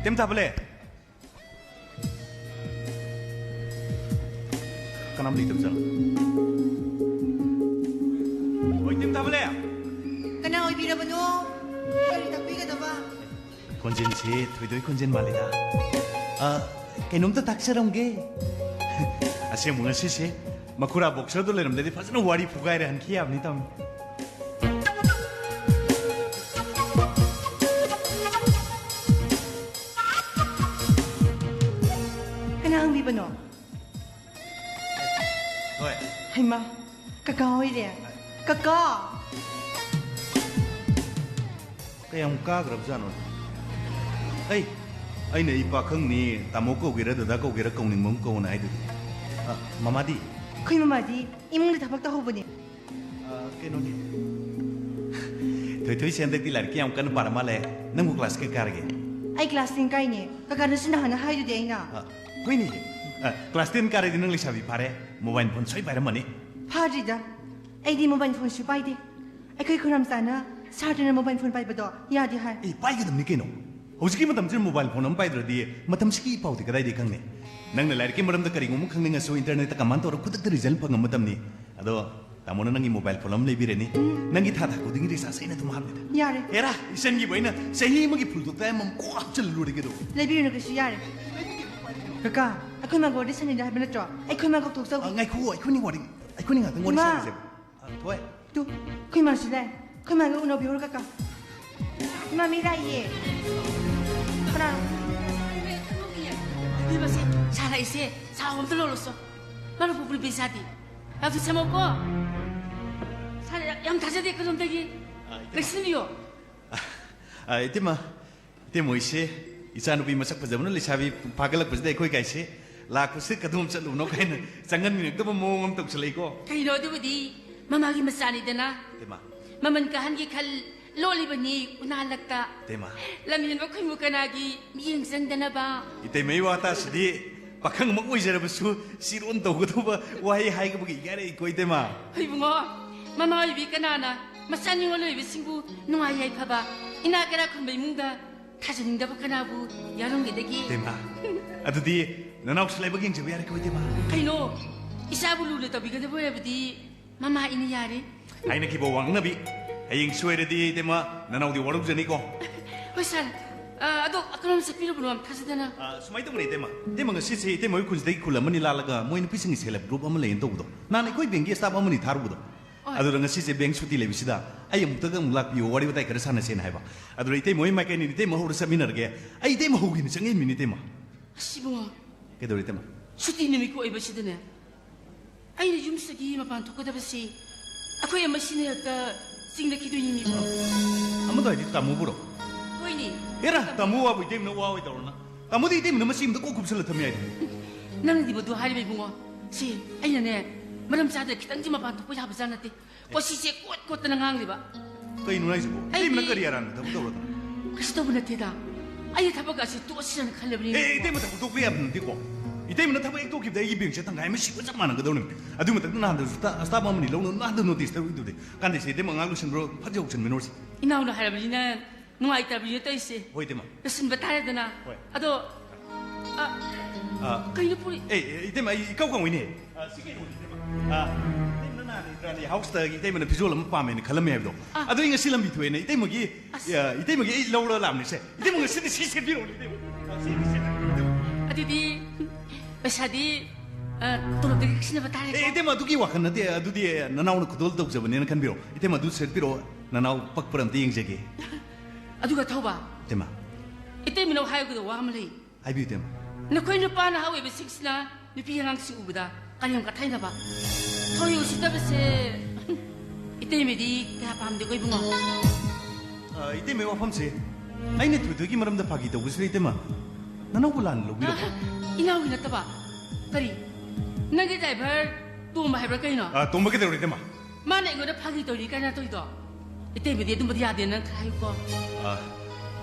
ꯏꯇꯦꯝ ꯊꯥꯕꯂꯦ꯫ ꯀꯅꯥꯝ ꯂꯩꯇꯕꯖꯥꯠꯂꯣ? ꯍꯣꯏ, ꯏꯇꯦꯝ ꯊꯥꯕꯂꯦ꯫ ꯀꯅꯥ ꯑꯣꯏꯕꯤꯔꯕꯅꯣ? ꯀꯔꯤ ꯇꯥꯛꯄꯤꯒꯗꯕ? ꯈꯣꯟꯖꯦꯜꯁꯤ ꯊꯣꯏꯗꯣꯏ ꯈꯣꯟꯖꯦꯜ ꯃꯥꯜꯂꯤꯗ꯫ ꯑ, ꯀꯩꯅꯣꯝꯇ ꯇꯥꯛꯆꯔꯝꯒꯦ꯫ ꯑꯁꯦꯡꯕ ꯉꯁꯤꯁꯦ ꯃꯈꯨꯔꯥ ꯕꯣꯛꯁꯔꯗꯣ ꯂꯩꯔꯝꯗꯗꯤ ꯐꯖꯅ ꯋꯥꯔꯤ ꯐꯨꯒꯥꯏꯔꯦ ꯍꯟꯈꯤ ꯌꯥꯕꯅꯤ ꯇꯧꯅꯤ꯫ ꯀꯅꯥ ꯍꯪꯕꯤꯕꯅꯣ? ꯍꯣꯏ꯫ ꯍꯩꯃꯥ, ꯀꯀꯥ ꯍꯣꯏꯔꯦ? ꯀꯀꯥ! ꯀꯌꯥꯝ ꯀꯥꯈ꯭ꯔꯕꯖꯥꯠꯅꯣ? ꯑꯩ, ꯑꯩꯅ ꯑꯩ ꯄꯥꯈꯪꯅꯤ, ꯇꯥꯃꯣ ꯀꯧꯒꯦꯔꯥ ꯗꯗꯥ ꯀꯧꯒꯦꯔꯥ ꯀꯧꯅꯤꯡꯕ ꯑꯃ ꯀꯧꯅ ꯍꯥꯏꯗꯨꯗꯤ꯫ ꯑ, ꯃꯃꯥꯗꯤ? ꯑꯩꯈꯣꯏ ꯃꯃꯥꯗꯤ ꯏꯃꯨꯡꯗ ꯊꯕꯛ ꯇꯧꯍꯧꯕꯅꯦ꯫ ꯑ, ꯀꯩꯅꯣꯅꯦ꯫ ꯊꯣꯏꯊꯣꯏꯁꯦ ꯍꯟꯗꯛꯇꯤ ꯂꯥꯏꯔꯤꯛꯀ ꯌꯥꯝ ꯀꯟꯅ ꯄꯥꯔ ꯃꯥꯜꯂꯦ꯫ ꯅꯪꯕꯨ ꯀ꯭ꯂꯥꯁ ꯀꯌꯥ ꯀꯥꯔꯒꯦ? ꯑꯩ ꯀ꯭ꯂꯥꯁ ꯇꯦꯟ ꯀꯥꯏꯅꯦ꯫ ꯀꯀꯥꯅꯁꯨ ꯅꯍꯥꯟꯅ ꯍꯥꯏꯗꯨꯗꯤ ꯑꯩꯅ꯫ ꯑ, ꯍꯣꯏꯅꯦ꯫ ꯑ, ꯀ꯭ꯂꯥꯁ ꯇꯦꯟ ꯀꯥꯔꯗꯤ ꯅꯪ ꯂꯩꯁꯥꯕꯤ ꯐꯥꯔꯦ꯫ ꯃꯣꯕꯥꯏꯜ ꯐꯣꯟ ꯁꯣꯏ ꯄꯥꯏꯔꯝꯃꯅꯤ꯫ ꯐꯥꯗ꯭ꯔꯤꯗ꯫ ꯑꯩꯗꯤ ꯃꯣꯕꯥꯏꯜ ꯐꯣꯟꯁꯨ ꯄꯥꯏꯗꯦ꯫ ꯑꯩꯈꯣꯏ ꯈꯨꯔꯥꯝꯆꯥꯅ ꯁꯥꯇ꯭ꯔꯅ ꯃꯣꯕꯥꯏꯜ ꯐꯣꯟ ꯄꯥꯏꯕꯗꯣ ꯌꯥꯗꯦ ꯍꯥꯏ꯫ ꯑꯦ, ꯄꯥꯏꯒꯗꯕꯅꯤ ꯀꯩꯅꯣ꯫ ꯍꯧꯖꯤꯛꯀꯤ ꯃꯇꯝꯁꯤꯗ ꯃꯣꯕꯥꯏꯜ ꯐꯣꯟ ꯑꯃ ꯄꯥꯏꯗ꯭ꯔꯗꯤ ꯃꯇꯝꯁꯤꯒꯤ ꯏ ꯄꯥꯎꯗꯤ ꯀꯗꯥꯏꯗꯒꯤ ꯈꯪꯅꯤ? ꯅꯪꯅ ꯂꯥꯏꯔꯤꯛꯀꯤ ꯃꯔꯝꯗ ꯀꯔꯤꯒꯨꯝꯕ ꯈꯪꯅꯤꯡꯉꯁꯨ ꯏꯟꯇꯔꯅꯦꯠꯇ ꯀꯃꯥꯟ ꯇꯧꯔ ꯈꯨꯗꯛꯇ ꯔꯤꯖꯜ ꯐꯪꯕ ꯃꯇꯝꯅꯤ꯫ ꯑꯗꯣ ꯇꯥꯃꯣꯅ ꯅꯪꯒꯤ ꯃꯣꯕꯥꯏꯜ ꯐꯣꯟ ꯑꯃ ꯂꯩꯕꯤꯔꯅꯤ꯫ ꯎꯝ꯫ ꯅꯪꯒꯤ ꯊꯥ ꯊꯥ ꯈꯨꯗꯤꯡꯒꯤ ꯔꯤꯆꯥꯔꯖ ꯑꯩꯅ ꯑꯗꯨꯝ ꯍꯥꯞꯂꯤꯗ꯫ ꯌꯥꯔꯦ꯫ ꯍꯦꯔꯥ, ꯏꯆꯟꯒꯤꯕꯨ ꯑꯩꯅ ꯆꯍꯤ ꯑꯃꯒꯤ ꯐꯨꯜ ꯇꯣꯛ ꯇꯥꯏꯝ ꯑꯃ ꯀꯣꯛ ꯍꯥꯞꯆꯤꯜꯂ ꯂꯣꯏꯔꯦ ꯀꯩꯗꯧ? ꯂꯩꯕꯤꯔꯨꯅꯨ ꯀꯩꯁꯨ ꯌꯥꯔꯦ꯫ ꯀꯀꯥ, ꯑꯩꯈꯣꯏ ꯃꯥꯒ ꯋꯥꯔꯤ ꯁꯥꯟꯅꯩꯗ ꯍꯥꯏꯕ ꯅꯠꯇ꯭ꯔꯣ? ꯑꯩꯈꯣꯏ ꯃꯥ ꯀꯧꯊꯣꯛꯆꯧꯒꯦ꯫ ꯑ, ꯉꯥꯏꯈꯣ, ꯑꯩꯈꯣꯏꯅꯤ ꯋꯥꯔꯤ, ꯑꯩꯈꯣꯏꯅꯤ ꯉꯥꯛꯇꯪ ꯋꯥꯔꯤ ꯏꯃꯥ! ꯁꯥꯟꯅꯁꯦꯕ꯫ ꯑ, ꯊꯣꯏ꯫ ꯇꯨ, ꯑꯩꯈꯣꯏ ꯃꯥꯁꯨ ꯂꯥꯛꯑꯦ꯫ ꯑꯩꯈꯣꯏ ꯃꯥꯒ ꯎꯅꯕꯤꯍꯧꯔꯣ ꯀꯀꯥ꯫ ꯏꯃꯥ, ꯃꯤ ꯂꯥꯛꯏꯌꯦ꯫ ꯀꯅꯥꯅꯣ? ꯏꯕꯦꯝꯃꯁꯦ, ꯁꯥꯔꯛꯏꯁꯦ, ꯁꯥꯎ ꯑꯝꯇ ꯂꯣꯜꯂꯨꯁꯣ꯫ ꯃꯔꯨꯞ ꯄꯨꯄꯨ ꯄꯩꯁꯥꯗꯤ? ꯌꯥꯝ ꯊꯨꯁꯦꯝꯃꯣꯀꯣ꯫ ꯁꯥꯔ, ꯌꯥꯝ ꯊꯥꯖꯗꯦ ꯀꯩꯅꯣꯝꯗꯒꯤ꯫ ꯑ, ꯏꯇꯩꯃ꯫ ꯂꯩꯁꯤꯟꯕꯤꯌꯣ꯫ ꯑ, ꯏꯇꯩꯃ, ꯏꯇꯩꯃ ꯍꯣꯏꯁꯦ ꯏꯆꯥꯅꯨꯄꯤ ꯃꯁꯛ ꯐꯖꯕꯅ ꯂꯩꯁꯥꯕꯤ ꯐꯥꯒꯠꯂꯛꯄꯁꯤꯗ ꯑꯩꯈꯣꯏ ꯀꯥꯏꯁꯦ ꯂꯥꯛꯄꯁꯦ ꯀꯗꯣꯝ ꯆꯠꯂꯨꯕꯅꯣ ꯀꯥꯏꯅ ꯆꯪꯍꯟꯅꯤꯡꯉꯛꯇꯕ ꯃꯑꯣꯡ ꯑꯃ ꯇꯧꯁꯜꯂꯛꯏꯀꯣ꯫ ꯀꯩꯅꯣ ꯑꯗꯨꯕꯨꯗꯤ ꯃꯃꯥꯒꯤ ꯃꯆꯥꯅꯤꯗꯅ꯫ ꯏꯇꯩꯃ꯫ ꯃꯃꯜ ꯀꯥꯍꯟꯒꯦ ꯈꯜ ꯂꯣꯜꯂꯤꯕꯅꯤ ꯎꯅꯥꯂꯛꯇ꯫ ꯏꯇꯩꯃ꯫ ꯂꯝꯍꯦꯟꯕ ꯈꯣꯏꯃꯨ ꯀꯅꯥꯒꯤ ꯃꯤꯠꯌꯦꯡ ꯆꯪꯗꯅꯕ꯫ ꯏꯇꯩꯃꯩ ꯋꯥꯇꯥꯁꯤꯗꯤ ꯄꯥꯈꯪꯃꯛ ꯑꯣꯏꯖꯔꯕꯁꯨ ꯆꯤꯔꯣꯟ ꯇꯧꯒꯗꯧꯕ ꯋꯥꯍꯩ ꯍꯥꯏꯒꯕꯒꯤ ꯏꯀꯥꯏꯔꯛꯏꯀꯣ ꯏꯇꯩꯃ꯫ ꯍꯣꯏ ꯏꯕꯨꯡꯉꯣ, ꯃꯃꯥ ꯑꯣꯏꯕꯤ ꯀꯅꯥꯅ ꯃꯆꯥ ꯅꯤꯉꯣꯜ ꯑꯣꯏꯕꯁꯤꯡꯕꯨ ꯅꯨꯡꯉꯥꯏ ꯌꯥꯏꯐꯕ ꯏꯅꯥꯛ ꯀꯩꯔꯥꯛ ꯈꯨꯟꯕ ꯏꯃꯨꯡꯗ ꯊꯥꯖꯅꯤꯡꯗꯕ ꯀꯅꯥꯕꯨ ꯌꯥꯔꯝꯒꯗꯒꯦ? ꯏꯇꯩꯃ, ꯑꯗꯨꯗꯤ ꯅꯅꯥꯎꯁꯨ ꯂꯥꯏꯕꯛ ꯌꯦꯡꯖꯕ ꯌꯥꯔꯦꯀꯣ, ꯏꯇꯩꯃ? ꯀꯩꯅꯣ? ꯏꯆꯥꯕꯨ ꯂꯨꯅ ꯇꯧꯕꯤꯒꯗꯕ ꯑꯣꯏꯔꯕꯗꯤ ꯃꯃꯥ ꯑꯩꯅ ꯌꯥꯔꯦ꯫ ꯍꯥꯏꯅꯈꯤꯕ ꯋꯥꯉꯥꯡꯅꯕꯤ꯫ ꯍꯌꯦꯡ ꯁꯣꯏꯔꯗꯤ, ꯏꯇꯩꯃ, ꯅꯅꯥꯎꯗꯤ ꯋꯥꯔꯧꯖꯅꯤꯀꯣ꯫ ꯍꯣꯏ, ꯁꯥꯔ꯫ ꯑ, ꯑꯗꯣ ꯀꯔꯣꯝ ꯆꯠꯄꯤꯔꯨꯕꯅꯣ ꯌꯥꯝ ꯊꯥꯖꯗꯅ? ꯑ, ꯁꯨꯃꯥꯏꯅ ꯇꯧꯕꯅꯦ, ꯏꯇꯩꯃ꯫ ꯏꯇꯩꯃ, ꯉꯁꯤꯁꯦ ꯏꯇꯩꯃ ꯍꯣꯏ ꯈꯨꯟꯁꯤꯗꯒꯤ ꯈꯨꯜ ꯑꯃꯅꯤ ꯂꯥꯜꯂꯒ ꯃꯣꯏ ꯅꯨꯄꯤꯁꯤꯡꯒꯤ ꯁꯦꯜꯞ ꯍꯦꯜꯞ ꯒ꯭ꯔꯨꯞ ꯑꯃ ꯂꯩꯌꯦꯅ ꯇꯧꯕꯗꯣ꯫ ꯅꯍꯥꯟ ꯑꯩꯈꯣꯏ ꯕꯦꯡꯒꯤ ꯁ꯭ꯇꯥꯐ ꯑꯃꯅꯤ ꯊꯥꯔꯨꯕꯗꯣ꯫ ꯍꯣꯏ꯫ ꯑꯗꯨꯗ ꯉꯁꯤꯁꯦ ꯕꯦꯡ ꯁꯨꯇꯤ ꯂꯩꯕꯁꯤꯗ ꯑꯩ ꯑꯃꯨꯛꯇꯒ ꯑꯃꯨꯛ ꯂꯥꯛꯄꯤꯌꯣ, ꯋꯥꯔꯤ ꯋꯥꯇꯥꯏ ꯈꯔ ꯁꯥꯟꯅꯁꯦꯅ ꯍꯥꯏꯕ꯫ ꯑꯗꯨꯗ ꯏꯇꯩꯃ ꯍꯣꯏ ꯃꯥꯏꯀꯩꯅꯤꯅ ꯏꯇꯩꯃ ꯍꯧꯔ ꯆꯠꯃꯤꯟꯅꯔꯒꯦ꯫ ꯑꯩ ꯏꯇꯩꯃ ꯍꯧꯒꯦꯅ ꯆꯪꯉꯛꯏꯃꯤꯅꯦ, ꯏꯇꯩꯃ꯫ ꯑꯁ, ꯏꯕꯨꯡꯉꯣ꯫ ꯀꯩꯗꯧꯔꯦ, ꯏꯇꯩꯃ? ꯁꯨꯇꯤ ꯅꯨꯃꯤꯠꯀ ꯑꯣꯏꯕꯁꯤꯗꯅꯦ, ꯑꯩꯅ ꯌꯨꯝꯁꯤꯗꯒꯤ ꯃꯄꯥꯟ ꯊꯣꯛꯀꯗꯕꯁꯤ ꯑꯩꯈꯣꯏ ꯑꯃꯁꯤꯅ ꯍꯦꯛꯇ ꯆꯤꯡꯅꯈꯤꯗꯣꯏꯅꯤꯅꯦꯀꯣ꯫ ꯑꯃꯗꯣ ꯍꯥꯏꯗꯤ ꯇꯥꯃꯣꯕꯨꯔꯣ? ꯍꯣꯏꯅꯦ꯫ ꯍꯦꯔꯥ, ꯇꯥꯃꯣ ꯋꯥꯕꯨ ꯏꯇꯩꯃꯅ ꯋꯥ ꯑꯣꯏ ꯇꯧꯔꯅ꯫ ꯇꯥꯃꯣꯗꯤ ꯏꯇꯩꯃꯅ ꯃꯁꯤ ꯑꯃꯗ ꯀꯣꯛ ꯀꯨꯞꯁꯜꯂ ꯊꯝ ꯌꯥꯏꯗ꯫ ꯅꯪꯅꯗꯤ ꯃꯗꯨ ꯍꯥꯏꯔꯤꯕ, ꯏꯕꯨꯡꯉꯣ꯫ ꯁꯤ, ꯑꯩꯅꯅꯦ, ꯃꯔꯝ ꯆꯥꯗꯅ ꯈꯤꯇꯪꯗꯤ ꯃꯄꯥꯟ ꯊꯣꯛꯄ ꯌꯥꯕ ꯖꯥꯠ ꯅꯠꯇꯦ꯫ ꯀꯣ, ꯁꯤꯁꯦ ꯀꯣꯠ ꯀꯣꯠꯇꯅ ꯉꯥꯡꯂꯤꯕ꯫ ꯀꯩꯅꯣ ꯍꯥꯏꯁꯤꯕꯣ? ꯑꯩꯗꯤ ꯏꯇꯩꯃꯅ ꯀꯔꯤ ꯑꯔꯥꯟꯕ ꯊꯕꯛ ꯇꯧꯔꯒꯦ? ꯀꯩꯁꯨ ꯇꯧꯕ ꯅꯠꯇꯦꯗ꯫ ꯑꯩ ꯊꯕꯛ ꯑꯁꯤ ꯇꯣꯛꯑꯁꯤꯔꯅ ꯈꯜꯂꯕꯅꯤ꯫ ꯑꯦ, ꯏꯇꯩꯃ ꯊꯕꯛ ꯇꯣꯛꯄ ꯌꯥꯕ ꯅꯠꯇꯦꯀꯣ꯫ ꯏꯇꯩꯃꯅ ꯊꯕꯛ ꯍꯦꯛ ꯇꯣꯛꯈꯤꯕꯗ ꯑꯩꯒꯤ ꯕꯦꯡꯁꯦ ꯇꯪꯈꯥꯏ ꯑꯃ ꯁꯤꯕ ꯆꯞ ꯃꯥꯟꯅꯒꯗꯧꯔꯤꯕꯅꯤ꯫ ꯑꯗꯨꯒꯤ ꯃꯊꯛꯇ ꯅꯍꯥꯟꯗꯁꯨ ꯁ꯭ꯇꯥ-, ꯁ꯭ꯇꯥꯐ ꯑꯃꯅꯤ ꯂꯧꯅ ꯅꯍꯥꯟꯗ ꯅꯣꯇꯤꯁ ꯇꯧꯔꯤꯗꯨꯗꯤ꯫ ꯀꯥꯟꯗꯦꯁꯦ, ꯏꯇꯩꯃ ꯉꯥꯏꯍꯥꯛ ꯂꯣꯏꯁꯤꯟꯕ꯭ꯔꯣ? ꯐꯠ ꯌꯧꯁꯟꯃꯤꯟꯅꯔꯨꯔꯁꯤ꯫ ꯏꯅꯥꯎꯅ ꯍꯥꯏꯔꯕꯅꯤꯅ ꯅꯨꯡꯉꯥꯏꯇꯕꯅꯤꯅ ꯇꯧꯔꯤꯁꯦ꯫ ꯍꯣꯏ, ꯏꯇꯩꯃ꯫ ꯂꯣꯏꯁꯤꯟꯕ ꯇꯥꯔꯦꯗꯅ꯫ ꯍꯣꯏ꯫ ꯑꯗꯣ, ꯑ, ꯑ, ꯀꯩꯅꯣ ꯄꯨꯔꯤ? ꯑꯦ, ꯑꯦ, ꯏꯇꯩꯃ, ꯑꯩ ꯏꯀꯥꯎ ꯀꯥꯎꯏꯅꯦ꯫ ꯑ, ꯁꯤ ꯀꯩꯅꯣꯅꯦ, ꯏꯇꯩꯃ? ꯑ, ꯏꯇꯩꯃꯅ ꯅꯍꯥꯟ ꯏꯟꯗ꯭ꯔꯥꯅꯤ ꯍꯥꯎꯁꯇꯒꯤ ꯏꯇꯩꯃꯅ ꯐꯤꯖꯣꯜ ꯑꯃ ꯄꯥꯝꯃꯦꯅ ꯈꯜꯂꯝꯃꯦ ꯍꯥꯏꯕꯗꯣ꯫ ꯑꯥ꯫ ꯑꯗꯣ ꯑꯩ ꯉꯁꯤ ꯂꯝꯕꯤ ꯊꯣꯛꯑꯦꯅꯦ, ꯏꯇꯩꯃꯒꯤ, ꯑꯁ꯫ ꯑ, ꯏꯇꯩꯃꯒꯤ ꯑꯩ ꯂꯧꯔ ꯂꯥꯛꯑꯝꯅꯤꯁꯦ꯫ ꯏꯇꯩꯃ, ꯉꯁꯤꯗꯤ ꯁꯤ ꯁꯦꯠꯄꯤꯔꯛꯑꯣꯅꯦ, ꯏꯇꯩꯃ꯫ ꯑ, ꯁꯤ, ꯁꯤ ꯁꯦꯠꯄꯤꯔꯛꯑꯣꯅꯦ, ꯏꯇꯩꯃ꯫ ꯑꯗꯨꯗꯤ ꯄꯩꯁꯥꯗꯤ, ꯑ, ꯇꯣꯂꯣꯞꯇꯒꯤ ꯀꯛꯁꯤꯟꯅꯕ ꯇꯥꯔꯦꯀꯣ? ꯑꯦ, ꯏꯇꯩꯃ, ꯑꯗꯨꯒꯤ ꯋꯥꯈꯜ ꯅꯠꯇꯦ꯫ ꯑꯗꯨꯗꯤ ꯅꯅꯥꯎꯅ ꯈꯨꯗꯣꯜ ꯇꯧꯖꯕꯅꯦꯅ ꯈꯟꯕꯤꯔꯣ꯫ ꯏꯇꯩꯃ, ꯑꯗꯨ ꯁꯦꯠꯄꯤꯔꯛꯑꯣ, ꯅꯅꯥꯎ ꯄꯛꯄ꯭ꯔꯥ ꯑꯝꯇ ꯌꯦꯡꯖꯒꯦ꯫ ꯑꯗꯨꯒ ꯊꯧꯕ꯫ ꯏꯇꯩꯃ꯫ ꯏꯇꯩꯃꯅ ꯍꯥꯏꯒꯗꯕ ꯋꯥ ꯑꯃ ꯂꯩ꯫ ꯍꯥꯏꯕꯤꯌꯨ, ꯏꯇꯩꯃ꯫ ꯅꯈꯣꯏ ꯅꯨꯄꯥ ꯅꯍꯥ ꯑꯣꯏꯕꯁꯤꯡꯁꯤꯅ ꯅꯨꯄꯤ ꯑꯉꯥꯡꯁꯤꯡ ꯎꯕꯗ ꯀꯔꯦꯝ ꯀꯊꯥꯏꯅꯕ, ꯊꯧ ꯎꯁꯤꯠꯇꯕꯁꯦ ꯏꯇꯩꯃꯗꯤ ꯀꯌꯥ ꯄꯥꯝꯗꯦꯀꯣ, ꯏꯕꯨꯡꯉꯣ꯫ ꯑ, ꯏꯇꯩꯃꯒꯤ ꯋꯥꯐꯝꯁꯦ ꯑꯩꯅ ꯊꯣꯏꯊꯣꯏꯒꯤ ꯃꯔꯝꯗ ꯐꯥꯒꯤ ꯇꯧꯕꯁꯤꯗ, ꯏꯇꯩꯃ, ꯅꯅꯥꯎꯕꯨ ꯂꯥꯟꯅ ꯂꯧꯕꯤꯔꯕ? ꯑ, ꯏꯅꯥꯎꯒꯤ ꯅꯠꯇꯕ꯫ ꯀꯔꯤ? ꯅꯪꯒꯤ ꯗ꯭ꯔꯥꯏꯚꯔ ꯇꯣꯝꯕ ꯍꯥꯏꯕ꯭ꯔꯥ ꯀꯩꯅꯣ? ꯑ, ꯇꯣꯝꯕ ꯀꯩꯗꯧꯔꯦ, ꯏꯇꯩꯃ? ꯃꯥꯅ ꯑꯩꯉꯣꯟꯗ ꯐꯥꯒꯤ ꯇꯧꯔꯤ ꯀꯥꯏꯅ ꯇꯧꯔꯤꯗꯣ? ꯏꯇꯩꯃꯗꯤ ꯑꯗꯨꯝꯕꯗꯤ ꯌꯥꯗꯦ, ꯅꯪ ꯈꯔ ꯍꯥꯏꯌꯨꯀꯣ꯫ ꯑ,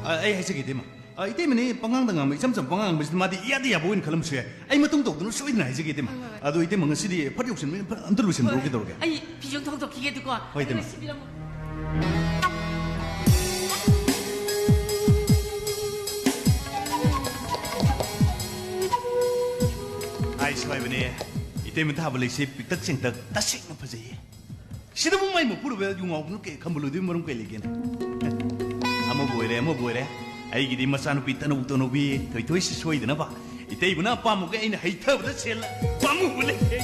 ꯑ, ꯑꯩ ꯍꯥꯏꯖꯒꯦ, ꯏꯇꯩꯃ꯫ ꯑ, ꯏꯇꯩꯃꯅꯦ ꯄꯉꯥꯡꯗ ꯉꯥꯡꯕ, ꯏꯆꯝ ꯆꯝꯕ ꯄꯉꯥꯡ ꯉꯥꯡꯕꯁꯤꯗꯤ ꯃꯥꯗꯤ ꯏꯌꯥꯗ ꯌꯥꯕ ꯑꯣꯏꯅ ꯈꯜꯂꯝꯕꯁꯨ ꯌꯥꯏ꯫ ꯑꯩ ꯃꯇꯨꯡ ꯇꯧꯗꯅ ꯁꯣꯏꯗꯅ ꯍꯥꯏꯖꯒꯦ, ꯏꯇꯩꯃ꯫ ꯍꯣꯏ, ꯍꯣꯏ, ꯍꯣꯏ꯫ ꯑꯗꯣ ꯏꯇꯩꯃ, ꯉꯁꯤꯗꯤ ꯐꯠ ꯌꯧꯁꯟꯕ, ꯐꯠ ꯑꯝꯇ ꯂꯣꯏꯁꯟꯕꯤꯔꯣ, ꯍꯣꯏ, ꯍꯣꯏ꯫ ꯀꯩꯗꯧꯔꯒꯦ? ꯑꯩ ꯐꯤꯖꯣꯜ ꯍꯣꯡꯗꯣꯛꯈꯤꯒꯦ ꯑꯗꯨꯀꯣ꯫ ꯍꯣꯏ, ꯏꯇꯩꯃ꯫ ꯑꯗꯨꯒ ꯁꯤꯕꯤꯔꯝꯃꯣ꯫ ꯁ꯭ꯋꯥꯏꯕꯅꯦ꯫ ꯏꯇꯩꯃ ꯊꯥꯕ ꯂꯩꯁꯦ ꯄꯤꯛꯇꯛ ꯆꯦꯡꯇꯛ ꯇꯁꯦꯡꯅ ꯐꯖꯩꯌꯦ꯫ ꯁꯤꯗꯕꯨ ꯃꯥꯏ ꯃꯄꯨꯔꯕ ꯌꯨ ꯉꯥꯎꯕꯅ ꯀꯩ ꯈꯝꯕ ꯂꯣꯏꯗꯣꯏ ꯃꯔꯝ ꯀꯩ ꯂꯩꯒꯦꯅꯦ? ꯑꯃꯕꯨ ꯑꯣꯏꯔꯦ, ꯑꯃꯕꯨ ꯑꯣꯏꯔꯦ꯫ ꯑꯩꯒꯤꯗꯤ ꯃꯆꯥꯅꯨꯄꯤ ꯇꯅꯧ ꯇꯅꯧꯕꯤ ꯊꯣꯏꯊꯣꯏꯁꯤ ꯁꯣꯏꯗꯅꯕ ꯏꯇꯩꯕꯨꯅ ꯑꯄꯥꯝꯕꯒ ꯑꯩꯅ ꯍꯩꯊꯕꯗ ꯁꯦꯜꯂ ꯄꯥꯝꯃꯨꯕ ꯂꯩꯇꯦ꯫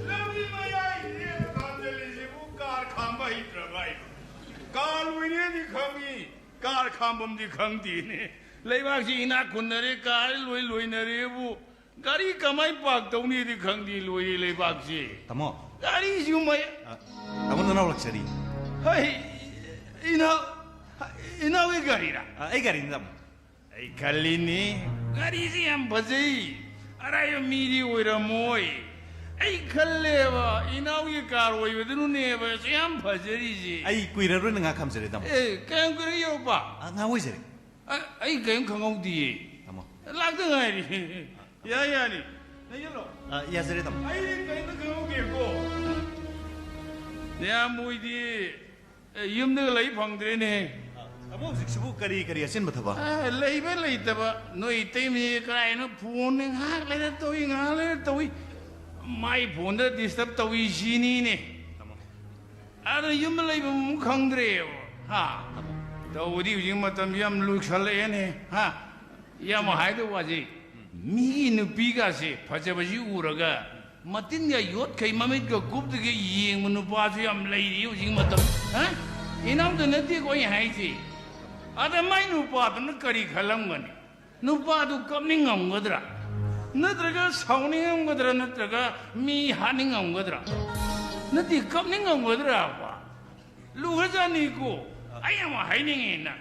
ꯂꯝꯕꯤ ꯃꯌꯥꯏ ꯂꯦꯞꯄ ꯈꯥꯝꯖꯜꯂꯤꯁꯤꯕꯨ ꯀꯥꯔ ꯈꯥꯝꯕ ꯍꯩꯇ꯭ꯔꯕ ꯑꯩꯕꯨ? ꯀꯥꯔ ꯂꯣꯏꯅꯦꯗꯤ ꯈꯪꯉꯤ, ꯀꯥꯔ ꯈꯥꯝꯕꯝꯗꯤ ꯈꯪꯗꯦꯅꯦ꯫ ꯂꯩꯕꯥꯛꯁꯤ ꯏꯅꯥꯛ ꯈꯨꯟꯅꯔꯦ, ꯀꯥꯔ ꯂꯣꯏ ꯂꯣꯏꯅꯔꯦꯕꯨ꯫ ꯒꯥꯔꯤ ꯀꯃꯥꯏ ꯄꯥꯔꯛ ꯇꯧꯅꯤꯗꯤ ꯈꯪꯗꯦ, ꯂꯣꯏꯔꯦ ꯂꯩꯕꯥꯛꯁꯤ꯫ ꯇꯥꯃꯣ꯫ ꯒꯥꯔꯤꯁꯨ ꯃꯩ- ꯑ, ꯇꯥꯃꯣ ꯅꯅꯥꯎ ꯂꯥꯛꯆꯔꯤ꯫ ꯍꯩ, ꯏꯅꯥꯎ, ꯏꯅꯥꯎꯒꯤ ꯒꯥꯔꯤꯔꯥ? ꯑ, ꯑꯩ ꯒꯥꯔꯤꯅꯤ ꯇꯥꯃꯣ꯫ ꯑꯩ ꯈꯜꯂꯤꯅꯤ, ꯒꯥꯔꯤꯁꯤ ꯌꯥꯝ ꯐꯖꯩ, ꯑꯔꯥꯏꯕ ꯃꯤꯗꯤ ꯑꯣꯏꯔꯝꯃꯣꯏ꯫ ꯑꯩ ꯈꯜꯂꯦꯕ, ꯏꯅꯥꯎꯒꯤ ꯀꯥꯔ ꯑꯣꯏꯕꯗꯨꯅꯅꯦꯕ ꯑꯁꯨꯛ ꯌꯥꯝ ꯐꯖꯔꯤꯁꯤ꯫ ꯑꯩ ꯀꯨꯏꯔꯔꯣꯏꯅ ꯉꯥꯏꯍꯥꯛ ꯈꯥꯝꯖꯔꯦ ꯇꯥꯃꯣ꯫ ꯑꯦ, ꯀꯌꯥꯝ ꯀꯨꯏꯔꯦ ꯌꯧꯔꯛꯄ? ꯑ, ꯉꯥꯏꯍꯥꯛ ꯑꯣꯏꯖꯔꯦ꯫ ꯑ, ꯑꯩ ꯀꯔꯤꯝ ꯈꯪꯍꯧꯗꯤꯌꯦ꯫ ꯇꯥꯃꯣ꯫ ꯂꯥꯛꯇ ꯉꯥꯏꯔꯤ꯫ ꯌꯥꯏ, ꯌꯥꯅꯤ꯫ ꯅꯩꯁꯜꯂꯣ꯫ ꯑ, ꯌꯥꯖꯔꯦ ꯇꯥꯃꯣ꯫ ꯑꯩꯗꯤ ꯀꯔꯤꯝꯇ ꯈꯪꯍꯧꯗꯦꯀꯣ꯫ ꯅꯌꯥꯝꯕ ꯍꯣꯏꯗꯤ, ꯑꯦ, ꯌꯨꯝꯗꯒ ꯂꯩ ꯐꯪꯗ꯭ꯔꯦꯅꯦ꯫ ꯑ, ꯇꯥꯃꯣ ꯍꯧꯖꯤꯛꯁꯤꯕꯨ ꯀꯔꯤ ꯀꯔꯤ ꯑꯆꯤꯟꯕ ꯊꯕꯛ? ꯑ, ꯂꯩꯕ ꯂꯩꯇꯕ, ꯅꯣꯏ ꯏꯇꯩꯃꯁꯦ ꯀꯔꯥꯏꯅꯣ ꯐꯣꯟꯅꯦ, ꯉꯥꯏꯍꯥꯛ ꯂꯩꯔ ꯇꯧꯏ, ꯉꯥꯏꯍꯥꯛ ꯂꯩꯔ ꯇꯧꯏ꯫ ꯃꯥꯏ ꯐꯣꯟꯗ ꯗꯤꯁꯇꯔꯕ ꯇꯧꯏ ꯁꯤꯅꯤꯅꯦ꯫ ꯇꯥꯃꯣ꯫ ꯑꯗ ꯌꯨꯝꯗ ꯂꯩꯕ ꯑꯃꯨꯛ ꯈꯪꯗ꯭ꯔꯦꯕ, ꯍꯥ? ꯇꯥꯃꯣ꯫ ꯇꯧꯕꯗꯤ ꯍꯧꯖꯤꯛ ꯃꯇꯝꯁꯤ ꯌꯥꯝ ꯂꯨꯁꯜꯂꯛꯑꯦꯅꯦ, ꯍꯥ? ꯌꯥꯝ ꯍꯥꯏꯗꯧ ꯋꯥꯁꯤ, ꯃꯤꯒꯤ ꯅꯨꯄꯤꯒꯁꯦ ꯐꯖꯕꯁꯤ ꯎꯔꯒ ꯃꯇꯤꯟꯒ ꯌꯣꯠꯈꯩ ꯃꯃꯤꯠꯀ ꯀꯨꯞꯇꯈꯩ ꯌꯦꯡꯕ ꯅꯨꯄꯥꯁꯨ ꯌꯥꯝ ꯂꯩꯔꯤ ꯍꯧꯖꯤꯛ ꯃꯇꯝ, ꯍꯥ? ꯏꯅꯥꯎꯗ ꯅꯠꯇꯦꯀꯣ ꯑꯩ ꯍꯥꯏꯁꯦ꯫ ꯑꯗ ꯃꯥꯏ ꯅꯨꯄꯥꯗꯨꯅ ꯀꯔꯤ ꯈꯜꯂꯝꯒꯅꯤ? ꯅꯨꯄꯥꯗꯨ ꯀꯞꯅꯤꯡꯉꯝꯒꯗ꯭ꯔꯥ? ꯅꯠꯇ꯭ꯔꯒ ꯁꯥꯎꯅꯤꯡꯉꯝꯒꯗ꯭ꯔꯥ? ꯅꯠꯇ꯭ꯔꯒ ꯃꯤ ꯍꯥꯠꯅꯤꯡꯉꯝꯒꯗ꯭ꯔꯥ? ꯅꯠꯇꯦ, ꯀꯞꯅꯤꯡꯉꯝꯒꯗ꯭ꯔꯥꯕ? ꯂꯨꯈ꯭ꯔꯖꯥꯠꯅꯤꯀꯣ꯫ ꯑꯩ ꯑꯃ ꯍꯥꯏꯅꯤꯡꯉꯤꯅ,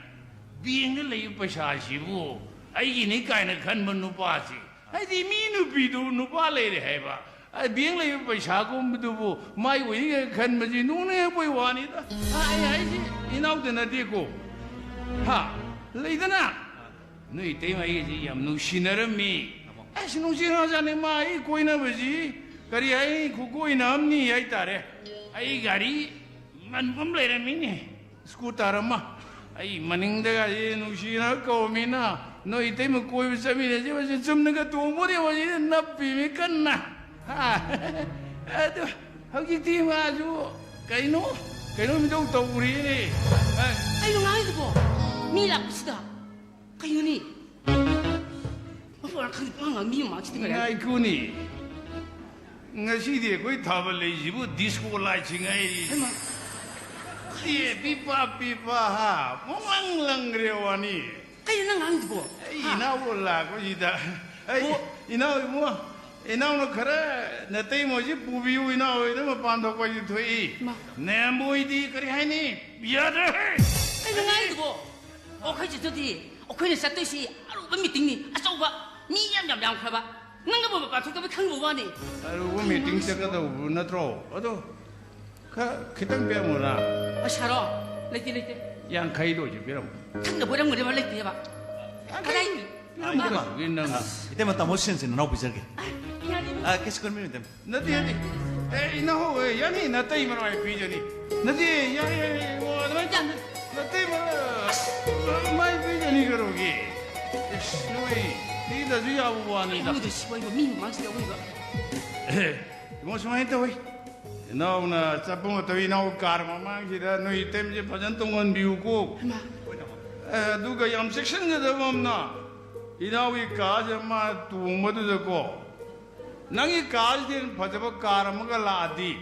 ꯕꯦꯡꯗ ꯂꯩꯕ ꯄꯩꯁꯥꯁꯤꯕꯨ ꯑꯩꯒꯤꯅꯤ ꯀꯥꯏꯅ ꯈꯟꯕ ꯅꯨꯄꯥꯁꯤ, ꯍꯥꯏꯗꯤ ꯃꯤ ꯅꯨꯄꯤꯗꯨ ꯅꯨꯄꯥ ꯂꯩꯔꯦ ꯍꯥꯏꯕ, ꯑ, ꯕꯦꯡ ꯂꯩꯕ ꯄꯩꯁꯥꯒꯨꯝꯕꯗꯨꯕꯨ ꯃꯥꯏ ꯑꯣꯏꯅꯤꯡꯉꯦ ꯈꯟꯕꯁꯤ ꯅꯣꯛꯅꯤꯡꯉꯛꯄꯩ ꯋꯥꯅꯤꯗ꯫ ꯑ, ꯑꯩ ꯍꯥꯏꯁꯤ ꯏꯅꯥꯎꯗ ꯅꯠꯇꯦꯀꯣ꯫ ꯍꯥ? ꯂꯩꯗꯅ? ꯅꯣꯏ ꯏꯇꯩꯃ ꯑꯩꯒꯁꯤ ꯌꯥꯝ ꯅꯨꯡꯁꯤꯅꯔꯝꯃꯤ꯫ ꯑꯁ, ꯅꯨꯡꯁꯤꯅꯖꯥꯠꯅꯤ ꯃꯥ ꯑꯩ ꯀꯣꯏꯅꯕꯁꯤ꯫ ꯀꯔꯤ ꯍꯥꯏꯅꯤ? ꯈꯨꯀꯣꯏꯅ ꯑꯃꯅꯤ ꯍꯥꯏꯇꯥꯔꯦ꯫ ꯑꯩ ꯒꯥꯔꯤ ꯃꯟꯕ ꯑꯃ ꯂꯩꯔꯝꯃꯤꯅꯦ꯫ ꯁ꯭ꯀꯨꯇꯔ ꯑꯃ ꯑꯩ ꯃꯅꯤꯡꯗꯒꯁꯦ ꯅꯨꯡꯁꯤꯅ ꯀꯧꯔꯃꯤꯅ, ꯅꯣꯏ ꯏꯇꯩꯃ ꯀꯣꯏꯕ ꯆꯠꯃꯤꯟꯅꯁꯤ, ꯃꯁꯤ ꯆꯨꯝꯅꯒ ꯇꯣꯡꯕꯣꯔꯦ, ꯃꯁꯤꯗ ꯅꯞꯄꯤꯃꯤ ꯀꯟꯅ꯫ ꯍꯥ? ꯑꯗꯨ ꯍꯧꯖꯤꯛꯇꯤ ꯃꯥꯁꯨ ꯀꯩꯅꯣ, ꯀꯩꯅꯣ ꯃꯤꯇꯧ ꯇꯧꯔꯤꯅꯦ꯫ ꯑ, ꯀꯩꯅꯣ ꯉꯥꯡꯉꯤꯗꯨꯕꯣ? ꯃꯤ ꯂꯥꯛꯄꯁꯤꯗ꯫ ꯀꯩꯅꯣꯅꯦ? ꯃꯄꯨ ꯃꯔꯥ ꯈꯪꯗꯦ, ꯄꯉꯥꯡ ꯉꯥꯡ, ꯃꯤ ꯃꯃꯥꯡꯁꯤꯗ ꯀꯩꯅꯣ? ꯉꯥꯏꯈꯣꯅꯦ꯫ ꯉꯁꯤꯗꯤ ꯑꯩꯈꯣꯏ ꯊꯥꯕꯜ ꯂꯩꯁꯤꯕꯨ ꯗꯤꯁꯀꯣ ꯂꯥꯏꯠꯁꯤꯡ ꯍꯥꯏꯔꯤ꯫ ꯍꯩꯃꯥ꯫ ꯑꯦ, ꯄꯤꯄꯥ, ꯄꯤꯄꯥ, ꯍꯥ, ꯄꯨꯡꯂꯪ ꯂꯪꯈ꯭ꯔꯦ ꯋꯥꯅꯤ꯫ ꯀꯩꯅꯣ ꯅꯪ ꯉꯥꯡꯉꯤꯗꯨꯕꯣ? ꯑꯩ ꯍꯥ? ꯏꯅꯥꯎ ꯂꯥꯛꯄꯁꯤꯗ, ꯑꯩ, ꯑꯣ꯫ ꯏꯅꯥꯎ ꯏꯕꯨꯡꯉꯣ, ꯏꯅꯥꯎꯅ ꯈꯔ ꯅꯇꯩꯃꯁꯤ ꯄꯨꯕꯤꯌꯨ, ꯏꯅꯥꯎ ꯍꯣꯏꯅ ꯃꯄꯥꯟ ꯊꯣꯛꯄ ꯍꯥꯏꯁꯤ ꯊꯣꯛꯏ꯫ ꯃꯥ꯫ ꯅꯦꯝꯕꯣꯏꯗꯤ ꯀꯔꯤ ꯍꯥꯏꯅꯤ? ꯌꯥꯗ꯭ꯔꯦ꯫ ꯀꯩꯅꯣ ꯉꯥꯡꯉꯤꯗꯨꯕꯣ? ꯑꯣ, ꯑꯩꯈꯣꯏ ꯆꯠꯇꯣꯏꯁꯤ, ꯑꯩꯈꯣꯏꯅ ꯆꯠꯇꯣꯏꯁꯤ ꯑꯔꯨꯕ ꯃꯤꯇꯤꯡꯅꯤ, ꯑꯆꯧꯕ, ꯃꯤ ꯌꯥꯝ, ꯌꯥꯝ ꯌꯥꯝꯈ꯭ꯔꯕ꯫ ꯅꯪꯅꯕꯨ ꯃꯄꯥꯟ ꯊꯣꯛꯇꯕꯩ ꯈꯪꯕ ꯋꯥꯅꯤ꯫ ꯑꯔꯨꯕ ꯃꯤꯇꯤꯡ ꯆꯠꯀꯗꯧꯕ ꯅꯠꯇ꯭ꯔꯣ? ꯑꯗꯣ ꯈꯔ ꯈꯤꯇꯪ ꯄꯤꯔꯝꯃꯨꯅ꯫ ꯄꯩꯁꯥꯔꯣ? ꯂꯩꯇꯦ, ꯂꯩꯇꯦ꯫ ꯌꯥꯡꯈꯩꯗ ꯑꯣꯏꯁꯨ ꯄꯤꯔꯝꯃꯨ꯫ ꯊꯛꯅꯕ ꯑꯣꯏꯔꯝꯒꯅꯦꯕ, ꯂꯩꯇꯦꯕ꯫ ꯌꯥꯡꯈꯩ ꯀꯗꯥꯏ? ꯄꯤꯔꯝꯃꯨ ꯀꯩꯗꯧꯕꯒꯦ ꯅꯪ? ꯑꯁ, ꯏꯇꯩꯃ, ꯇꯥꯃꯣ ꯁꯦꯟꯁꯤꯅ ꯅꯅꯥꯎ ꯄꯤꯖꯒꯦ꯫ ꯑ, ꯌꯥꯅꯤ꯫ ꯑ, ꯀꯩꯁꯨ ꯈꯟꯕꯤꯅꯨ, ꯏꯇꯩꯃ꯫ ꯅꯠꯇꯦ, ꯅꯠꯇꯦ꯫ ꯑꯦ, ꯏꯅꯥꯎ, ꯑꯦ, ꯌꯥꯅꯤ, ꯅꯇꯩꯃ ꯅꯃꯥꯏ ꯄꯤꯖꯅꯤ꯫ ꯅꯠꯇꯦ, ꯌꯥꯅꯤ, ꯌꯥꯅꯤ, ꯌꯥꯅꯤ, ꯑꯣ, ꯑꯗꯨꯃꯥꯏꯅ ꯇꯧ-, ꯅꯇꯩꯃ ꯅꯃꯥꯏ ꯄꯤꯖꯅꯤ ꯀꯩꯗꯧꯔꯒꯦ? ꯏꯁ, ꯅꯣꯏ, ꯄꯤꯗꯁꯨ ꯌꯥꯕ ꯋꯥꯅꯤꯗ꯫ ꯑꯩꯉꯣꯟꯗ ꯁꯤꯕ ꯃꯤ ꯃꯃꯥꯡꯁꯤꯗ ꯑꯣꯏꯕ꯫ ꯑꯦ, ꯏꯕꯨꯡꯉꯣ, ꯁꯨꯃꯥꯏꯅ ꯇꯧꯋꯤ꯫ ꯏꯅꯥꯎꯅ ꯆꯠꯄ ꯃꯇꯝ ꯏꯅꯥꯎ ꯀꯥꯔ ꯃꯃꯥꯡꯁꯤꯗ ꯅꯣꯏ ꯏꯇꯩꯃꯁꯦ ꯐꯖꯅ ꯇꯣꯡꯍꯟꯕꯤꯌꯨꯀꯣ꯫ ꯍꯩꯃꯥ꯫ ꯑꯦ, ꯑꯗꯨꯒ ꯌꯥꯝ ꯆꯦꯛꯁꯤꯟꯒꯗꯕ ꯑꯃꯅ, ꯏꯅꯥꯎꯒꯤ ꯀꯥꯁꯦ ꯃꯥ ꯇꯣꯡꯕꯗꯨꯗꯀꯣ, ꯅꯪꯒꯤ ꯀꯥꯁꯤꯗꯤ ꯐꯖꯕ ꯀꯥꯔ ꯑꯃꯒ ꯂꯥꯛꯑꯗꯤ,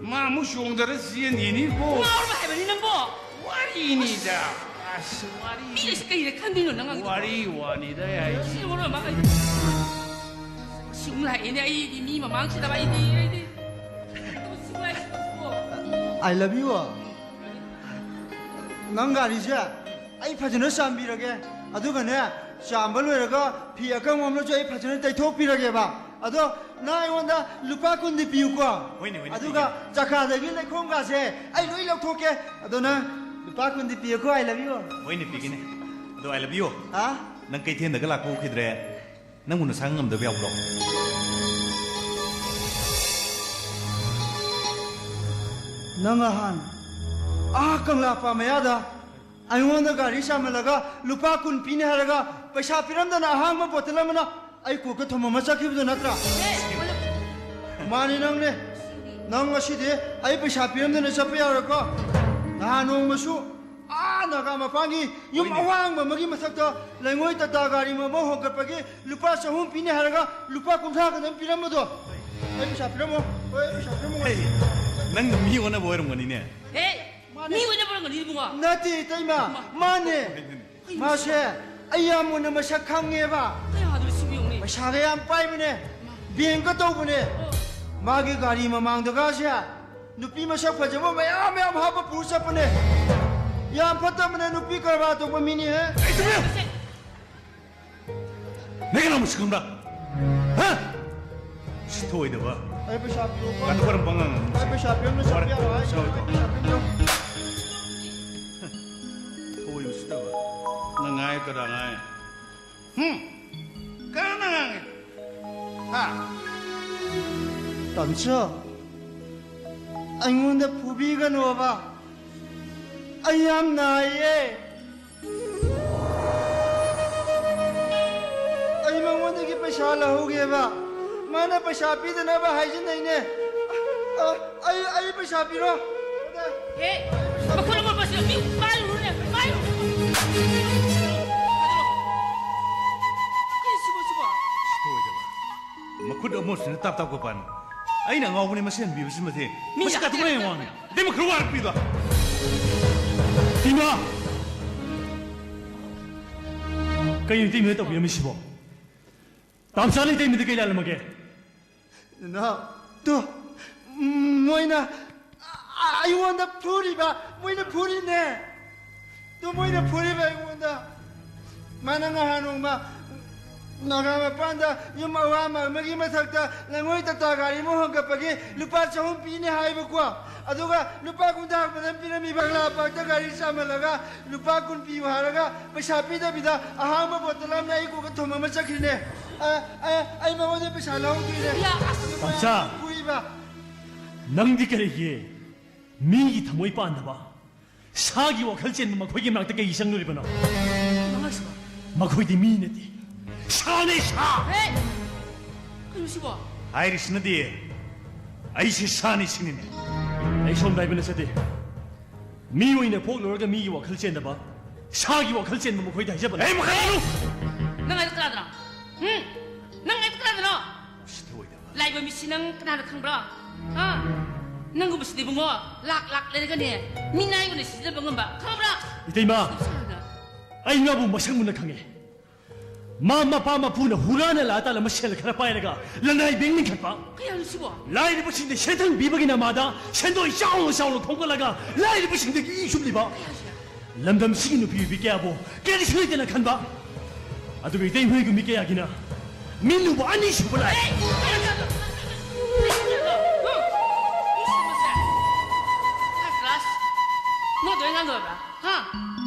ꯃꯥ ꯑꯃꯨꯛ ꯆꯣꯡꯊꯔ ꯆꯦꯟꯈꯤꯅꯤꯀꯣ꯫ ꯉꯥꯎꯔꯕ ꯍꯥꯏꯕꯅꯤ ꯅꯪꯕꯣ? ꯋꯥꯔꯤꯅꯤꯗ꯫ ꯑꯁ, ꯋꯥꯔꯤ꯫ ꯃꯤ ꯑꯁꯤ ꯀꯩꯅ ꯈꯟꯗꯣꯏꯅꯣ ꯅꯪ ꯉꯥꯡꯉꯤꯗꯣ? ꯋꯥꯔꯤ ꯋꯥꯅꯤꯗ ꯑꯩ ꯍꯥꯏꯁꯦ꯫ ꯁꯤ ꯃꯔꯣꯟ ꯑꯃ ꯑꯩ ꯁꯤꯃꯨꯛ ꯂꯥꯛꯑꯦꯅꯦ ꯑꯩꯗꯤ ꯃꯤ ꯃꯃꯥꯡꯁꯤꯗ ꯑꯩꯗꯤ, ꯑꯩꯗꯤ꯫ ꯁꯤꯃꯨꯛ ꯂꯥꯛꯑꯦ, ꯁꯤꯃꯨꯛ꯫ I love you꯫ ꯅꯪ ꯒꯥꯔꯤꯁꯦ ꯑꯩ ꯐꯖꯅ ꯆꯥꯝꯕꯤꯔꯒꯦ, ꯑꯗꯨꯒꯅꯦ, ꯆꯥꯝꯕ ꯂꯣꯏꯔꯒ ꯐꯤ ꯑꯀꯪꯕ ꯑꯃꯅꯁꯨ ꯑꯩ ꯐꯖꯅ ꯇꯩꯊꯣꯛꯄꯤꯔꯒꯦꯕ꯫ ꯑꯗꯣ ꯅꯪ ꯑꯩꯉꯣꯟꯗ ꯂꯨꯄꯥ ꯀꯨꯟꯗꯤ ꯄꯤꯌꯨꯀꯣ꯫ ꯍꯣꯏꯅꯦ, ꯍꯣꯏꯅꯦ, ꯑꯗꯨꯒ ꯄꯤꯒꯦꯅꯦ꯫ ꯆꯀꯥꯗꯒꯤ ꯂꯩꯈꯣꯝꯒꯥꯁꯦ ꯑꯩ ꯂꯣꯏ ꯂꯧꯊꯣꯛꯀꯦ꯫ ꯑꯗꯣ ꯅꯪ ꯂꯨꯄꯥ ꯀꯨꯟꯗꯤ ꯄꯤꯌꯨꯀꯣ, I love you꯫ ꯍꯣꯏꯅꯦ, ꯄꯤꯒꯦꯅꯦ꯫ ꯑꯗꯣ I love you꯫ ꯍꯥ? ꯅꯪ ꯀꯩꯊꯦꯜꯗꯒ ꯂꯥꯛꯄ ꯎꯈꯤꯗ꯭ꯔꯦ? ꯅꯪꯕꯨ ꯅꯁꯥ ꯉꯝꯗꯕ ꯌꯥꯎꯕ꯭ꯔꯣ? ꯅꯪ ꯅꯍꯥꯟ ꯑꯥ ꯀꯪꯂꯥ ꯄꯥ ꯃꯌꯥꯗ ꯑꯩꯉꯣꯟꯗ ꯒꯥꯔꯤ ꯆꯥꯝꯍꯜꯂꯒ ꯂꯨꯄꯥ ꯀꯨꯟ ꯄꯤꯅꯤ ꯍꯥꯏꯔꯒ ꯄꯩꯁꯥ ꯄꯤꯔꯝꯗꯅ ꯑꯍꯥꯡꯕ ꯕꯣꯇꯜ ꯑꯃꯅ ꯑꯩ ꯀꯣꯛꯇ ꯊꯣꯝꯃꯝꯃ ꯆꯠꯈꯤꯕꯗꯣ ꯅꯠꯇ꯭ꯔꯥ? ꯃꯥꯅꯤ, ꯅꯪꯅꯦ꯫ ꯅꯪ ꯉꯁꯤꯗꯤ ꯑꯩ ꯄꯩꯁꯥ ꯄꯤꯔꯝꯗꯅ ꯆꯠꯄ ꯌꯥꯔꯣꯏꯀꯣ꯫ ꯅꯍꯥꯟ ꯅꯣꯡꯃꯁꯨ ꯑꯥ ꯅꯥꯒꯥ ꯃꯄꯥꯟꯒꯤ ꯌꯨꯝ ꯍꯣꯏꯅꯦ꯫ ꯑꯋꯥꯡꯕ ꯑꯃꯒꯤ ꯃꯊꯛꯇ ꯂꯩꯉꯣꯏ ꯇꯥꯇꯥ ꯒꯥꯔꯤ ꯑꯃ ꯍꯣꯡꯒꯠꯄꯒꯤ ꯂꯨꯄꯥ ꯆꯍꯨꯝ ꯄꯤꯅꯤ ꯍꯥꯏꯔꯒ ꯂꯨꯄꯥ ꯀꯨꯟꯊ꯭ꯔꯥ ꯈꯛꯇꯪ ꯄꯤꯔꯝꯕꯗꯣ꯫ ꯑꯩ ꯄꯩꯁꯥ ꯄꯤꯔꯝꯃꯣ꯫ ꯍꯣꯏ, ꯑꯩ ꯄꯩꯁꯥ ꯄꯤꯔꯝꯃꯣ꯫ ꯍꯦ, ꯅꯪ ꯃꯤ ꯑꯣꯟꯅꯕ ꯑꯣꯏꯔꯝꯒꯅꯤꯅꯦ꯫ ꯍꯦ, ꯃꯥꯅꯦ꯫ ꯃꯤ ꯑꯣꯟꯅꯕ ꯑꯣꯏꯔꯝꯒꯅꯤ ꯏꯕꯨꯡꯉꯣ꯫ ꯅꯠꯇꯦ, ꯏꯇꯩꯃ꯫ ꯃꯥ-, ꯃꯥꯅꯦ꯫ ꯀꯩꯅꯣ? ꯃꯥꯁꯦ ꯑꯩ ꯌꯥꯝ ꯃꯨꯟꯅ ꯃꯁꯛ ꯈꯪꯉꯦꯕ꯫ ꯀꯌꯥꯗꯅꯣ ꯁꯤꯕꯨ ꯌꯦꯡꯉꯨꯅꯦ꯫ ꯄꯩꯁꯥꯒ ꯌꯥꯝ ꯄꯥꯏꯕꯅꯦ꯫ ꯃꯥ-, ꯕꯦꯡꯀ ꯇꯧꯕꯅꯦ꯫ ꯑꯣ꯫ ꯃꯥꯒꯤ ꯒꯥꯔꯤ ꯃꯃꯥꯡꯗꯒꯁꯦ ꯅꯨꯄꯤ ꯃꯁꯛ ꯐꯖꯕ ꯃꯌꯥꯝ ꯃꯌꯥꯝ ꯍꯥꯞꯄ ꯄꯨꯔ ꯆꯠꯄꯅꯦ꯫ ꯌꯥꯝ ꯐꯠꯇꯕꯅꯦ, ꯅꯨꯄꯤ ꯀꯔꯕꯥꯔ ꯇꯧꯕ ꯃꯤꯅꯦꯍꯦ꯫ ꯑꯩ ꯇꯨꯃꯤꯟ! ꯅꯪ ꯀꯅꯥ ꯃꯁꯛ ꯈꯪꯕ꯭ꯔꯥ? ꯍꯥ? ꯁꯤ ꯊꯣꯛꯑꯣꯏꯗꯕ꯫ ꯑꯩ ꯄꯩꯁꯥ ꯄꯤꯔꯛꯑꯣ꯫ ꯀꯥꯇꯨ ꯀꯔꯝ ꯄꯉꯥꯡ ꯉꯥꯡꯉꯤ? ꯑꯩ ꯄꯩꯁꯥ ꯄꯤꯔꯝꯗ ꯆꯠꯄ ꯌꯥꯔꯣꯏ꯫ ꯍꯥꯏ ꯁꯥꯎꯔꯣꯏ, ꯁꯥꯎꯔꯣꯏ꯫ ꯄꯩꯁꯥ ꯄꯤꯔꯝꯗ꯫ ꯊꯣꯛꯑꯣꯏ ꯎꯁꯤꯠꯇꯕ꯫ ꯅꯪ ꯉꯥꯏ ꯀꯅꯥ ꯉꯥꯏ? ꯍꯨꯝ? ꯀꯅꯥꯅ ꯉꯥꯡꯉꯤ? ꯍꯥ? ꯇꯥꯃꯣꯆꯧ, ꯑꯩꯉꯣꯟꯗ ꯐꯨꯕꯤꯒꯅꯣꯕ꯫ ꯑꯩ ꯌꯥꯝ ꯅꯥꯏꯌꯦ꯫ ꯑꯩ ꯃꯉꯣꯟꯗꯒꯤ ꯄꯩꯁꯥ ꯂꯧꯍꯧꯒꯦꯕ꯫ ꯃꯥꯅ ꯄꯩꯁꯥ ꯄꯤꯗꯅꯕ ꯍꯥꯏꯖꯤꯟꯅꯩꯅꯦ꯫ ꯑ, ꯑꯩ, ꯑꯩ ꯄꯩꯁꯥ ꯄꯤꯔꯣ꯫ ꯍꯦ, ꯃꯈꯨꯠ ꯑꯃꯣꯠꯄꯁꯤꯅ ꯃꯤ ꯄꯥꯏꯔꯨꯔꯅꯦ, ꯄꯥꯏꯔꯨꯔꯅꯦ꯫ ꯀꯩꯅꯣ ꯁꯤꯕꯣ, ꯁꯤꯕꯣ? ꯁꯤ ꯊꯣꯛꯑꯣꯏꯗꯕ꯫ ꯃꯈꯨꯠ ꯑꯃꯣꯠꯁꯤꯅ ꯇꯥꯞ ꯇꯥꯞ ꯀꯣꯄꯥꯟ꯫ ꯑꯩꯅ ꯑꯉꯥꯎꯕꯅꯦ ꯃꯁꯤ ꯍꯟꯕꯤꯕꯁꯤꯃꯗꯤ꯫ ꯃꯤ ꯃꯁꯤ ꯌꯥꯝ ꯀꯥꯊꯣꯛꯅ ꯌꯦꯡꯉꯣ꯫ ꯏꯇꯩꯃ ꯈꯔ ꯋꯥꯔꯛꯄꯤꯗꯣ꯫ ꯏꯃꯥ! ꯀꯩꯅꯣ ꯏꯇꯩꯃ ꯇꯧꯕꯤꯔꯝꯃꯤꯁꯤꯕꯣ? ꯇꯥꯝꯆꯥꯅ ꯏꯇꯩꯃꯗ ꯀꯩ ꯂꯥꯜꯂꯝꯃꯒꯦ? ꯅꯅꯥꯎ, ꯇꯨ, ꯃꯣꯏꯅ ꯑꯩꯉꯣꯟꯗ ꯐꯨꯔꯤꯕ, ꯃꯣꯏꯅ ꯐꯨꯔꯤꯅꯦ꯫ ꯇꯨ ꯃꯣꯏꯅ ꯐꯨꯔꯤꯕ ꯑꯩꯉꯣꯟꯗ꯫ ꯃꯥꯅ ꯉꯍꯥꯟ ꯅꯣꯡꯃ ꯅꯥꯒꯥ ꯃꯄꯥꯟꯗ ꯌꯨꯝ ꯑꯋꯥꯡꯕ ꯑꯃꯒꯤ ꯃꯊꯛꯇ ꯂꯩꯉꯣꯏ ꯇꯥꯇꯥ ꯒꯥꯔꯤ ꯑꯃ ꯍꯣꯡꯒꯠꯄꯒꯤ ꯂꯨꯄꯥ ꯆꯍꯨꯝ ꯄꯤꯅꯤ ꯍꯥꯏꯕꯀꯣ꯫ ꯑꯗꯨꯒ ꯂꯨꯄꯥ ꯀꯨꯟꯊ꯭ꯔꯥ ꯈꯛꯇꯪ ꯄꯤꯔꯝꯃꯤ, ꯕꯪꯒ꯭ꯂꯥ ꯄꯥꯔꯛꯇ ꯒꯥꯔꯤ ꯆꯥꯝꯍꯜꯂꯒ ꯂꯨꯄꯥ ꯀꯨꯟ ꯄꯤꯌꯨ ꯍꯥꯏꯔꯒ ꯄꯩꯁꯥ ꯄꯤꯗꯕꯤꯗ ꯑꯍꯥꯡꯕ ꯕꯣꯇꯜ ꯑꯃꯅ ꯑꯩ ꯀꯣꯛꯇ ꯊꯣꯝꯃꯝꯃ ꯆꯠꯈ꯭ꯔꯤꯅꯦ꯫ ꯑ, ꯑ, ꯑꯩ ꯃꯉꯣꯟꯗ ꯄꯩꯁꯥ ꯂꯧꯍꯧꯗꯣꯏꯅꯦ꯫ ꯌꯥ, ꯑꯁ! ꯑꯗꯨ ꯃꯣꯏ ꯇꯥꯃꯣꯆꯥ! ꯐꯨꯏꯕ꯫ ꯅꯪꯗꯤ ꯀꯔꯤꯒꯤ ꯃꯤꯒꯤ ꯊꯃꯣꯏ ꯄꯥꯟꯗꯕ? ꯁꯥꯒꯤ ꯋꯥꯈꯜ ꯆꯦꯟꯕ ꯃꯈꯣꯏꯒꯤ ꯃꯅꯥꯛꯇ ꯀꯩꯒꯤ ꯆꯪꯂꯨꯔꯤꯕꯅꯣ? ꯀꯩꯅꯣ ꯍꯥꯏꯁꯤꯕꯣ? ꯃꯈꯣꯏꯗꯤ ꯃꯤ ꯅꯠꯇꯦ, ꯁꯥꯅꯦ, ꯁꯥ! ꯍꯦ! ꯀꯩꯅꯣ ꯁꯤꯕꯣ? ꯍꯥꯏꯔꯤꯁꯤꯅꯗꯤ ꯑꯩꯁꯦ ꯁꯥꯅꯤ ꯁꯤꯅꯤꯅꯦ꯫ ꯑꯩ ꯁꯣꯝꯗ ꯍꯥꯏꯕ ꯅꯠꯆꯗꯦ꯫ ꯃꯤ ꯑꯣꯏꯅ ꯄꯣꯛꯂꯨꯔꯒ ꯃꯤꯒꯤ ꯋꯥꯈꯜ ꯆꯦꯟꯗꯕ, ꯁꯥꯒꯤ ꯋꯥꯈꯜ ꯆꯦꯟꯕ ꯃꯈꯣꯏꯗ ꯍꯥꯏꯖꯕꯅꯤ꯫ ꯑꯩ ꯃꯈꯥ ꯇꯥꯅꯨ! ꯅꯪ ꯍꯥꯏꯗꯣ ꯀꯅꯥꯗꯅꯣ? ꯎꯝ? ꯅꯪ ꯍꯥꯏꯗꯣ ꯀꯅꯥꯗꯅꯣ? ꯁꯤꯊꯧꯑꯣꯏꯗꯕ꯫ ꯂꯥꯏꯕ ꯃꯤꯁꯤ ꯅꯪ ꯀꯅꯥꯅ ꯈꯪꯕ꯭ꯔꯣ? ꯍꯥ? ꯅꯪꯒꯨꯝꯕꯁꯤꯗꯤ ꯏꯕꯨꯡꯉꯣ, ꯂꯥꯛ ꯂꯥꯛ ꯂꯩꯔꯒꯅꯦ, ꯃꯤꯅꯥꯏ ꯑꯣꯏꯅ ꯁꯤꯖꯤꯟꯅꯕ ꯉꯝꯕ, ꯈꯪꯕ꯭ꯔꯥ? ꯏꯇꯩꯃ, ꯁꯥꯅ꯫ ꯑꯩ ꯃꯥꯕꯨ ꯃꯁꯛ ꯃꯨꯟꯅ ꯈꯪꯉꯦ꯫ ꯃꯥ ꯃꯄꯥ ꯃꯄꯨꯅ ꯍꯨꯔꯥꯟꯅ ꯂꯥ ꯇꯥꯜꯂꯝꯕ ꯁꯦꯜ ꯈꯔ ꯄꯥꯏꯔꯒ ꯂꯅꯥꯏ ꯕꯦꯡ ꯂꯤꯡꯈꯠꯄ꯫ ꯀꯌꯥꯅꯣ ꯁꯤꯕꯣ? ꯂꯥꯏꯔꯕꯁꯤꯡꯗ ꯁꯦꯟꯊꯪ ꯄꯤꯕꯒꯤ ꯅꯃꯥꯗ ꯁꯦꯟꯗꯣꯏ ꯆꯥꯎꯅ ꯆꯥꯎꯅ ꯈꯣꯝꯒꯠꯂꯒ ꯂꯥꯏꯔꯕꯁꯤꯡꯗꯒꯤ ꯏ ꯁꯨꯝꯂꯤꯕ꯫ ꯀꯌꯥꯁꯦ? ꯂꯝꯗꯝꯁꯤꯒꯤ ꯅꯨꯄꯤ ꯑꯣꯏꯕꯤ ꯀꯌꯥꯕꯨ ꯀꯔꯤꯁꯨ ꯂꯩꯇꯅ ꯈꯟꯕ꯫ ꯑꯗꯨꯒ ꯏꯇꯩ ꯍꯣꯏꯒꯨꯝꯕꯤ ꯀꯌꯥꯒꯤꯅ ꯃꯤꯠ ꯂꯨꯕ ꯑꯅꯤ ꯁꯨꯕ ꯂꯥꯏ꯫ ꯑꯦ! ꯀꯩꯅꯣ ꯇꯧꯔꯣ꯫ ꯅꯪ ꯁꯤꯃꯁꯦ꯫ First class. ꯅꯪ ꯑꯗꯨꯃꯥꯏꯅ ꯉꯥꯡꯒꯗꯕ꯭ꯔꯥ? ꯍꯥ?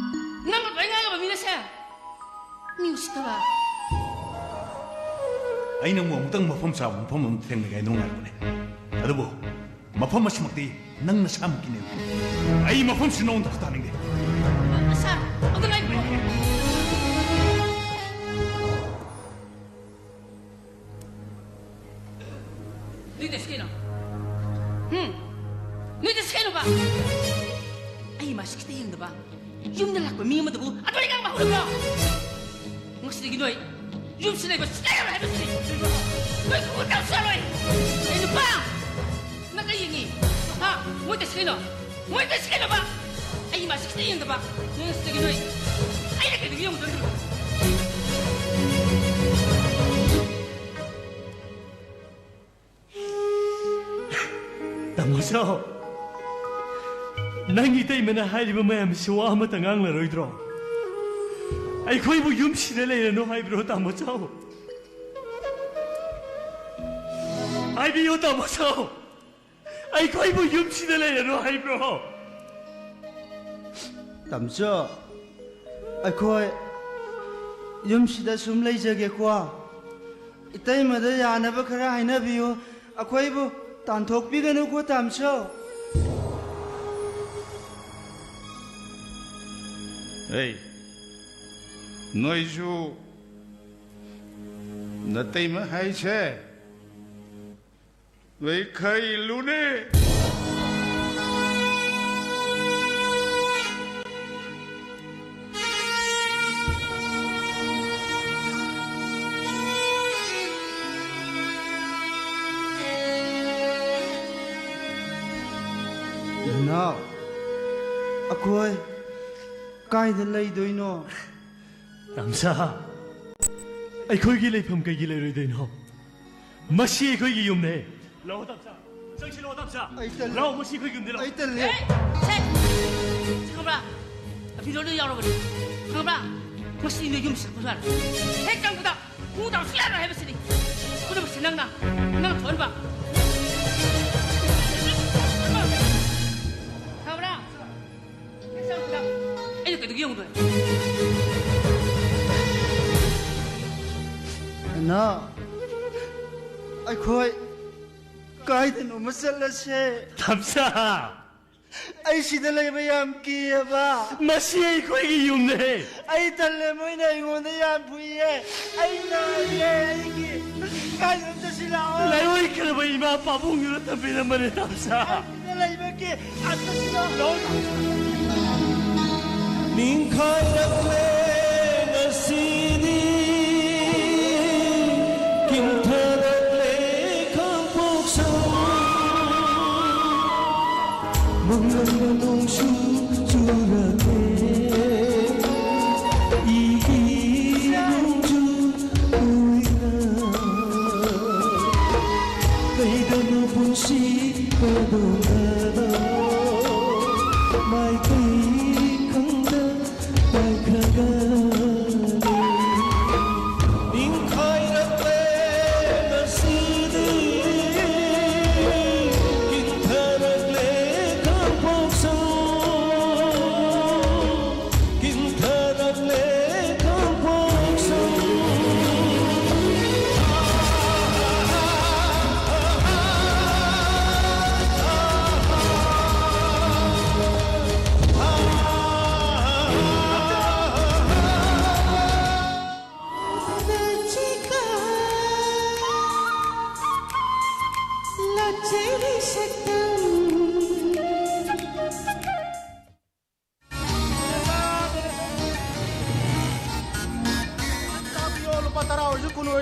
ꯅꯪ ꯑꯗꯨꯃꯥꯏꯅ ꯉꯥꯡꯒꯗꯕ ꯃꯤ ꯅꯠꯁꯦ? ꯃꯤ ꯎꯁꯤꯠꯇꯕ꯫ ꯑꯩ ꯅꯪꯕꯨ ꯑꯃꯨꯛꯇꯪ ꯃꯐꯝ ꯆꯥꯕ ꯃꯐꯝ ꯑꯃ ꯊꯦꯡꯅꯒꯦ ꯍꯥꯏꯗꯨꯅ ꯉꯥꯏꯔꯕꯅꯦ꯫ ꯑꯗꯨꯕꯨ ꯃꯐꯝ ꯑꯁꯤꯃꯛꯇꯤ ꯅꯪ ꯅꯁꯥꯃꯛꯀꯤꯅꯦ꯫ ꯑꯩ ꯃꯐꯝꯁꯤ ꯅꯉꯣꯟꯗ ꯈꯨꯠ ꯊꯥꯅꯤꯡꯗꯦ꯫ ꯁꯥꯔ, ꯑꯝꯇ ꯉꯥꯏꯈꯣ꯫ ꯅꯣꯏ ꯇꯧꯔꯤꯁꯤ ꯀꯩꯅꯣ? ꯍꯨꯝ? ꯅꯣꯏ ꯇꯧꯔꯤꯁꯤ ꯀꯩꯅꯣꯕ? ꯑꯩ ꯃꯥꯁꯤ ꯈꯤꯇ ꯌꯦꯡꯗꯕ ꯌꯨꯝꯗ ꯂꯥꯛꯄ ꯃꯤ ꯑꯃꯗꯕꯨ ꯑꯗꯨꯃꯥꯏ ꯉꯥꯡꯕ ꯍꯧꯔꯕ꯭ꯔꯣ? ꯉꯁꯤꯗꯒꯤ ꯅꯣꯏ ꯌꯨꯝꯁꯤ ꯂꯩꯕ ꯁꯨꯡꯌꯥ ꯌꯥꯔꯣꯏ ꯍꯥꯏꯕꯁꯤꯅꯤ꯫ ꯅꯣꯏ ꯈꯨꯠ ꯇꯧꯁꯤ ꯌꯥꯔꯣꯏ꯫ ꯑꯩ ꯅꯨꯄꯥ! ꯅꯪ ꯀꯩ ꯌꯦꯡꯉꯤ? ꯍꯥ? ꯃꯣꯏ ꯇꯧꯔꯤꯁꯤ ꯀꯩꯅꯣ? ꯃꯣꯏ ꯇꯧꯔꯤꯁꯤ ꯀꯩꯅꯣꯕ? ꯑꯩ ꯃꯥꯁꯤ ꯈꯤꯇ ꯌꯦꯡꯗꯕ ꯅꯣꯏ ꯉꯁꯤꯗꯒꯤ ꯅꯣꯏ ꯑꯩꯅ ꯀꯩꯗꯧꯒꯦ ꯌꯦꯡꯉꯨꯗꯣꯏꯅꯣ? ꯇꯥꯃꯣ ꯆꯥꯎ, ꯅꯪ ꯏꯇꯩꯃꯅ ꯍꯥꯏꯔꯤꯕ ꯃꯌꯥꯝꯁꯤ ꯋꯥ ꯑꯃꯇ ꯉꯥꯡꯂꯔꯣꯏꯗ꯭ꯔꯣ? ꯑꯩꯈꯣꯏꯕꯨ ꯌꯨꯝꯁꯤꯗ ꯂꯩꯔꯅꯨ ꯍꯥꯏꯕ꯭ꯔꯣ, ꯇꯥꯃꯣ ꯆꯥꯎ? ꯍꯥꯏꯕꯤꯌꯨ, ꯇꯥꯃꯣ ꯆꯥꯎ, ꯑꯩꯈꯣꯏꯕꯨ ꯌꯨꯝꯁꯤꯗ ꯂꯩꯔꯅꯨ ꯍꯥꯏꯕ꯭ꯔꯣ? ꯇꯥꯃꯣ ꯆꯥꯎ, ꯑꯩꯈꯣꯏ ꯌꯨꯝꯁꯤꯗ ꯁꯨꯝ ꯂꯩꯖꯒꯦꯀꯣ꯫ ꯏꯇꯩꯃꯗ ꯌꯥꯅꯕ ꯈꯔ ꯍꯥꯏꯅꯕꯤꯌꯨ꯫ ꯑꯩꯈꯣꯏꯕꯨ ꯇꯥꯟꯊꯣꯛꯄꯤꯒꯅꯨꯀꯣ, ꯇꯥꯃꯣ ꯆꯥꯎ꯫ ꯑꯩ, ꯅꯣꯏꯁꯨ ꯅꯇꯩꯃ ꯍꯥꯏꯁꯦ ꯅꯣꯏ ꯈꯩ ꯂꯨꯅꯦ꯫ ꯅꯅꯥꯎ, ꯑꯩꯈꯣꯏ ꯀꯥꯏꯗ ꯂꯩꯗꯣꯏꯅꯣ? ꯇꯥꯝꯆꯥ, ꯑꯩꯈꯣꯏꯒꯤ ꯂꯩꯐꯝ ꯀꯩꯒꯤ ꯂꯩꯔꯣꯏꯗꯣꯏꯅꯣ? ꯃꯁꯤ ꯑꯩꯈꯣꯏꯒꯤ ꯌꯨꯝꯅꯦ꯫ ꯂꯥꯛꯑꯣ, ꯇꯥꯝꯆꯥ꯫ ꯆꯪꯁꯤ, ꯂꯥꯛꯑꯣ, ꯇꯥꯝꯆꯥ꯫ ꯑꯩ ꯇꯜꯂꯦ꯫ ꯂꯥꯛꯑꯣ, ꯃꯁꯤ ꯑꯩꯈꯣꯏꯒꯤ ꯌꯨꯝꯅꯦ, ꯂꯥꯛꯑꯣ꯫ ꯑꯩ ꯇꯜꯂꯦ꯫ ꯑꯦ, ꯁꯦ, ꯁꯤ ꯈꯪꯕ꯭ꯔꯥ? ꯑꯕꯤꯗꯣꯗꯣ ꯌꯥꯎꯔꯕꯅꯤ꯫ ꯈꯪꯕ꯭ꯔꯥ? ꯃꯁꯤ ꯅꯣꯏ ꯌꯨꯝ ꯁꯤꯜꯂꯛꯄ ꯌꯥꯔꯣꯏ꯫ ꯍꯦꯛ ꯆꯪꯕꯗ ꯈꯣꯡꯎꯞ ꯇꯥꯕꯁꯨ ꯌꯥꯔꯣꯏ ꯍꯥꯏꯕꯁꯤꯅꯤ꯫ ꯄꯨꯝꯅꯃꯛꯁꯦ ꯅꯪꯅ, ꯅꯪꯅ ꯊꯣꯛꯍꯟꯕ꯫ ꯈꯪꯕ꯭ꯔꯥ? ꯍꯦꯛ ꯆꯪꯕꯗ ꯑꯩꯅ ꯀꯩꯗꯧꯒꯦ ꯌꯦꯡꯉꯨꯗꯣꯏ? ꯅꯅꯥꯎ, ꯑꯩꯈꯣꯏ ꯀꯥꯏꯗꯅꯣꯃ ꯆꯠꯂꯁꯦ꯫ ꯇꯥꯝꯆꯥ! ꯑꯩ ꯁꯤꯗ ꯂꯩꯕ ꯌꯥꯝ ꯀꯤꯌꯦꯕ꯫ ꯃꯁꯤ ꯑꯩꯈꯣꯏꯒꯤ ꯌꯨꯝꯅꯦ꯫ ꯑꯩ ꯇꯜꯂꯦ, ꯃꯣꯏꯅ ꯑꯩꯉꯣꯟꯗ ꯌꯥꯝ ꯐꯨꯏꯌꯦ꯫ ꯑꯩ ꯅꯥꯏꯌꯦ, ꯑꯩꯒꯤ ꯀꯥꯏꯗꯅꯣꯝ ꯆꯠꯁꯤ ꯂꯥꯛꯑꯣ꯫ ꯂꯥꯏꯑꯣꯏꯈ꯭ꯔꯕ ꯏꯃꯥ ꯄꯥꯕꯨꯡꯗꯨꯅ ꯊꯝꯕꯤꯔꯝꯕꯅꯦ, ꯇꯥꯝꯆꯥ꯫ ꯑꯩ ꯁꯤꯗ ꯂꯩꯕ ꯀꯤ-, ꯑꯝꯇ ꯁꯤꯗ ꯂꯥꯛꯑꯣ꯫ ꯅꯤꯡꯈꯥꯏꯔꯛꯂꯦ ꯉꯁꯤꯗꯤ, ꯀꯤꯟꯊꯔꯛꯂꯦ ꯈꯥꯡꯄꯣꯛꯁꯪ꯫ ꯃꯪꯂꯪꯕ ꯅꯣꯡꯁꯨ ꯆꯨꯔꯛꯂꯦ, ꯏꯒꯤ ꯅꯣꯡꯖꯨ ꯑꯣꯏꯅ꯫ ꯀꯩꯗꯧꯅꯣ ꯄꯨꯟꯁꯤ ꯀꯩꯗꯧꯅꯣ, ꯃꯥꯏꯀꯩ ꯈꯪꯗ ꯄꯥꯏꯈ꯭ꯔꯒꯅꯤ꯫ ꯅꯤꯡꯈꯥꯏꯔꯛꯂꯦ ꯉꯁꯤꯗꯤ, ꯀꯤꯟꯊꯔꯛꯂꯦ ꯈꯥꯡꯄꯣꯛꯁꯪ꯫ ꯀꯤꯟꯊꯔꯛꯂꯦ ꯈꯥꯡꯄꯣꯛꯁꯪ꯫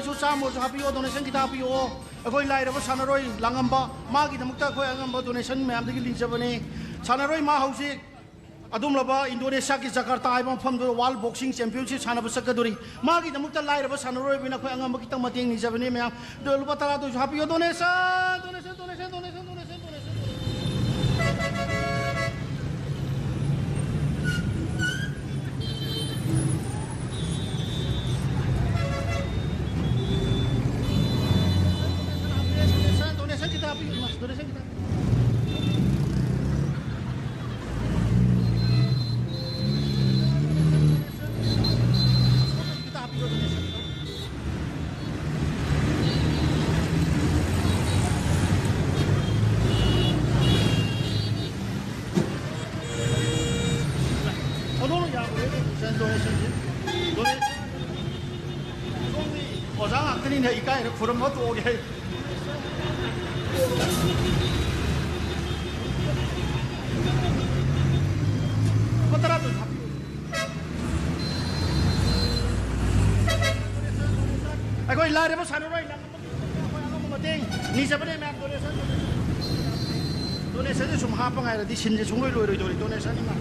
ꯁꯨ ꯆꯥꯝꯃꯁꯨ ꯍꯥꯞꯄꯤꯌꯣ, ꯗꯣꯅꯦꯁꯟ ꯈꯤꯇ ꯍꯥꯞꯄꯤꯌꯣ꯫ ꯑꯩꯈꯣꯏ ꯂꯥꯏꯔꯕ ꯁꯥꯟꯅꯔꯣꯏ ꯂꯥꯡꯉꯝꯕ, ꯃꯥꯒꯤꯗꯃꯛꯇ ꯑꯩꯈꯣꯏ ꯑꯉꯝꯕ ꯗꯣꯅꯦꯁꯟ ꯃꯌꯥꯝꯗꯒꯤ ꯂꯤꯖꯕꯅꯤ꯫ ꯁꯥꯟꯅꯔꯣꯏ ꯃꯥ ꯍꯧꯖꯤꯛ ꯑꯗꯨꯝꯂꯕ ꯏꯟꯗꯣꯅꯦꯁꯤꯌꯥꯒꯤ ꯖꯀꯥꯔꯇꯥ ꯍꯥꯏꯕ ꯃꯐꯝꯗꯨꯗ ꯋꯥꯔꯜ ꯕꯣꯛꯁꯤꯡ ꯆꯦꯝꯄꯤꯌꯟꯁꯤꯞ ꯁꯥꯟꯅꯕ ꯆꯠꯀꯗꯣꯔꯤ꯫ ꯃꯥꯒꯤꯗꯃꯛꯇ ꯂꯥꯏꯔꯕ ꯁꯥꯟꯅꯔꯣꯏ ꯑꯣꯏꯕꯅ ꯑꯩꯈꯣꯏ ꯑꯉꯝꯕ ꯈꯤꯇꯪ ꯃꯇꯦꯡ ꯅꯤꯖꯕꯅꯤ ꯃꯌꯥꯝ꯫ ꯑꯗꯣ ꯂꯨꯄꯥ ꯇꯔꯥꯗꯨꯁꯨ ꯍꯥꯞꯄꯤꯌꯣ꯫ Donation, donation, donation, donation, donation. Donation ꯈꯤꯇ ꯍꯥꯞꯄꯤꯌꯨ, ꯏꯃꯥ, ꯗꯣꯅꯦꯁꯟ ꯈꯤꯇ꯫ ꯈꯤꯇ ꯍꯥꯞꯄꯤꯌꯨ, ꯗꯣꯅꯦꯁꯟ꯫ ꯑꯗꯣ ꯌꯥꯝ ꯐꯔꯦ, ꯗꯣꯅꯦꯁꯟ, ꯗꯣꯅꯦꯁꯟ꯫ ꯗꯣꯅꯦꯁꯟ꯫ ꯁꯣꯝꯗꯤ ꯑꯣꯖꯥ ꯉꯥꯛꯇꯅꯤꯅ ꯏꯀꯥꯏꯔ ꯈꯨꯔꯨꯝꯕ ꯇꯣꯛꯑꯒꯦ꯫ ꯂꯨꯄꯥ ꯇꯔꯥꯗꯨ ꯍꯥꯞꯄꯤꯌꯨ꯫ ꯑꯩꯈꯣꯏ ꯂꯥꯏꯔꯕ ꯁꯥꯟꯅꯔꯣꯏ ꯂꯝ ꯑꯃꯒꯤ ꯑꯩꯈꯣꯏ ꯑꯉꯝꯕ ꯃꯇꯦꯡ ꯅꯤꯖꯕꯅꯦ ꯃꯌꯥꯝ꯫ ꯗꯣꯅꯦꯁꯟ, ꯗꯣꯅꯦꯁꯟꯁꯦ ꯁꯨꯝ ꯍꯥꯞꯄ ꯉꯥꯏꯔꯗꯤ ꯁꯤꯟꯁꯦ ꯁꯨꯡꯂꯣꯏ ꯂꯣꯏꯔꯣꯏꯗꯧꯔꯤ꯫ ꯗꯣꯅꯦꯁꯟ ꯏꯃꯥ꯫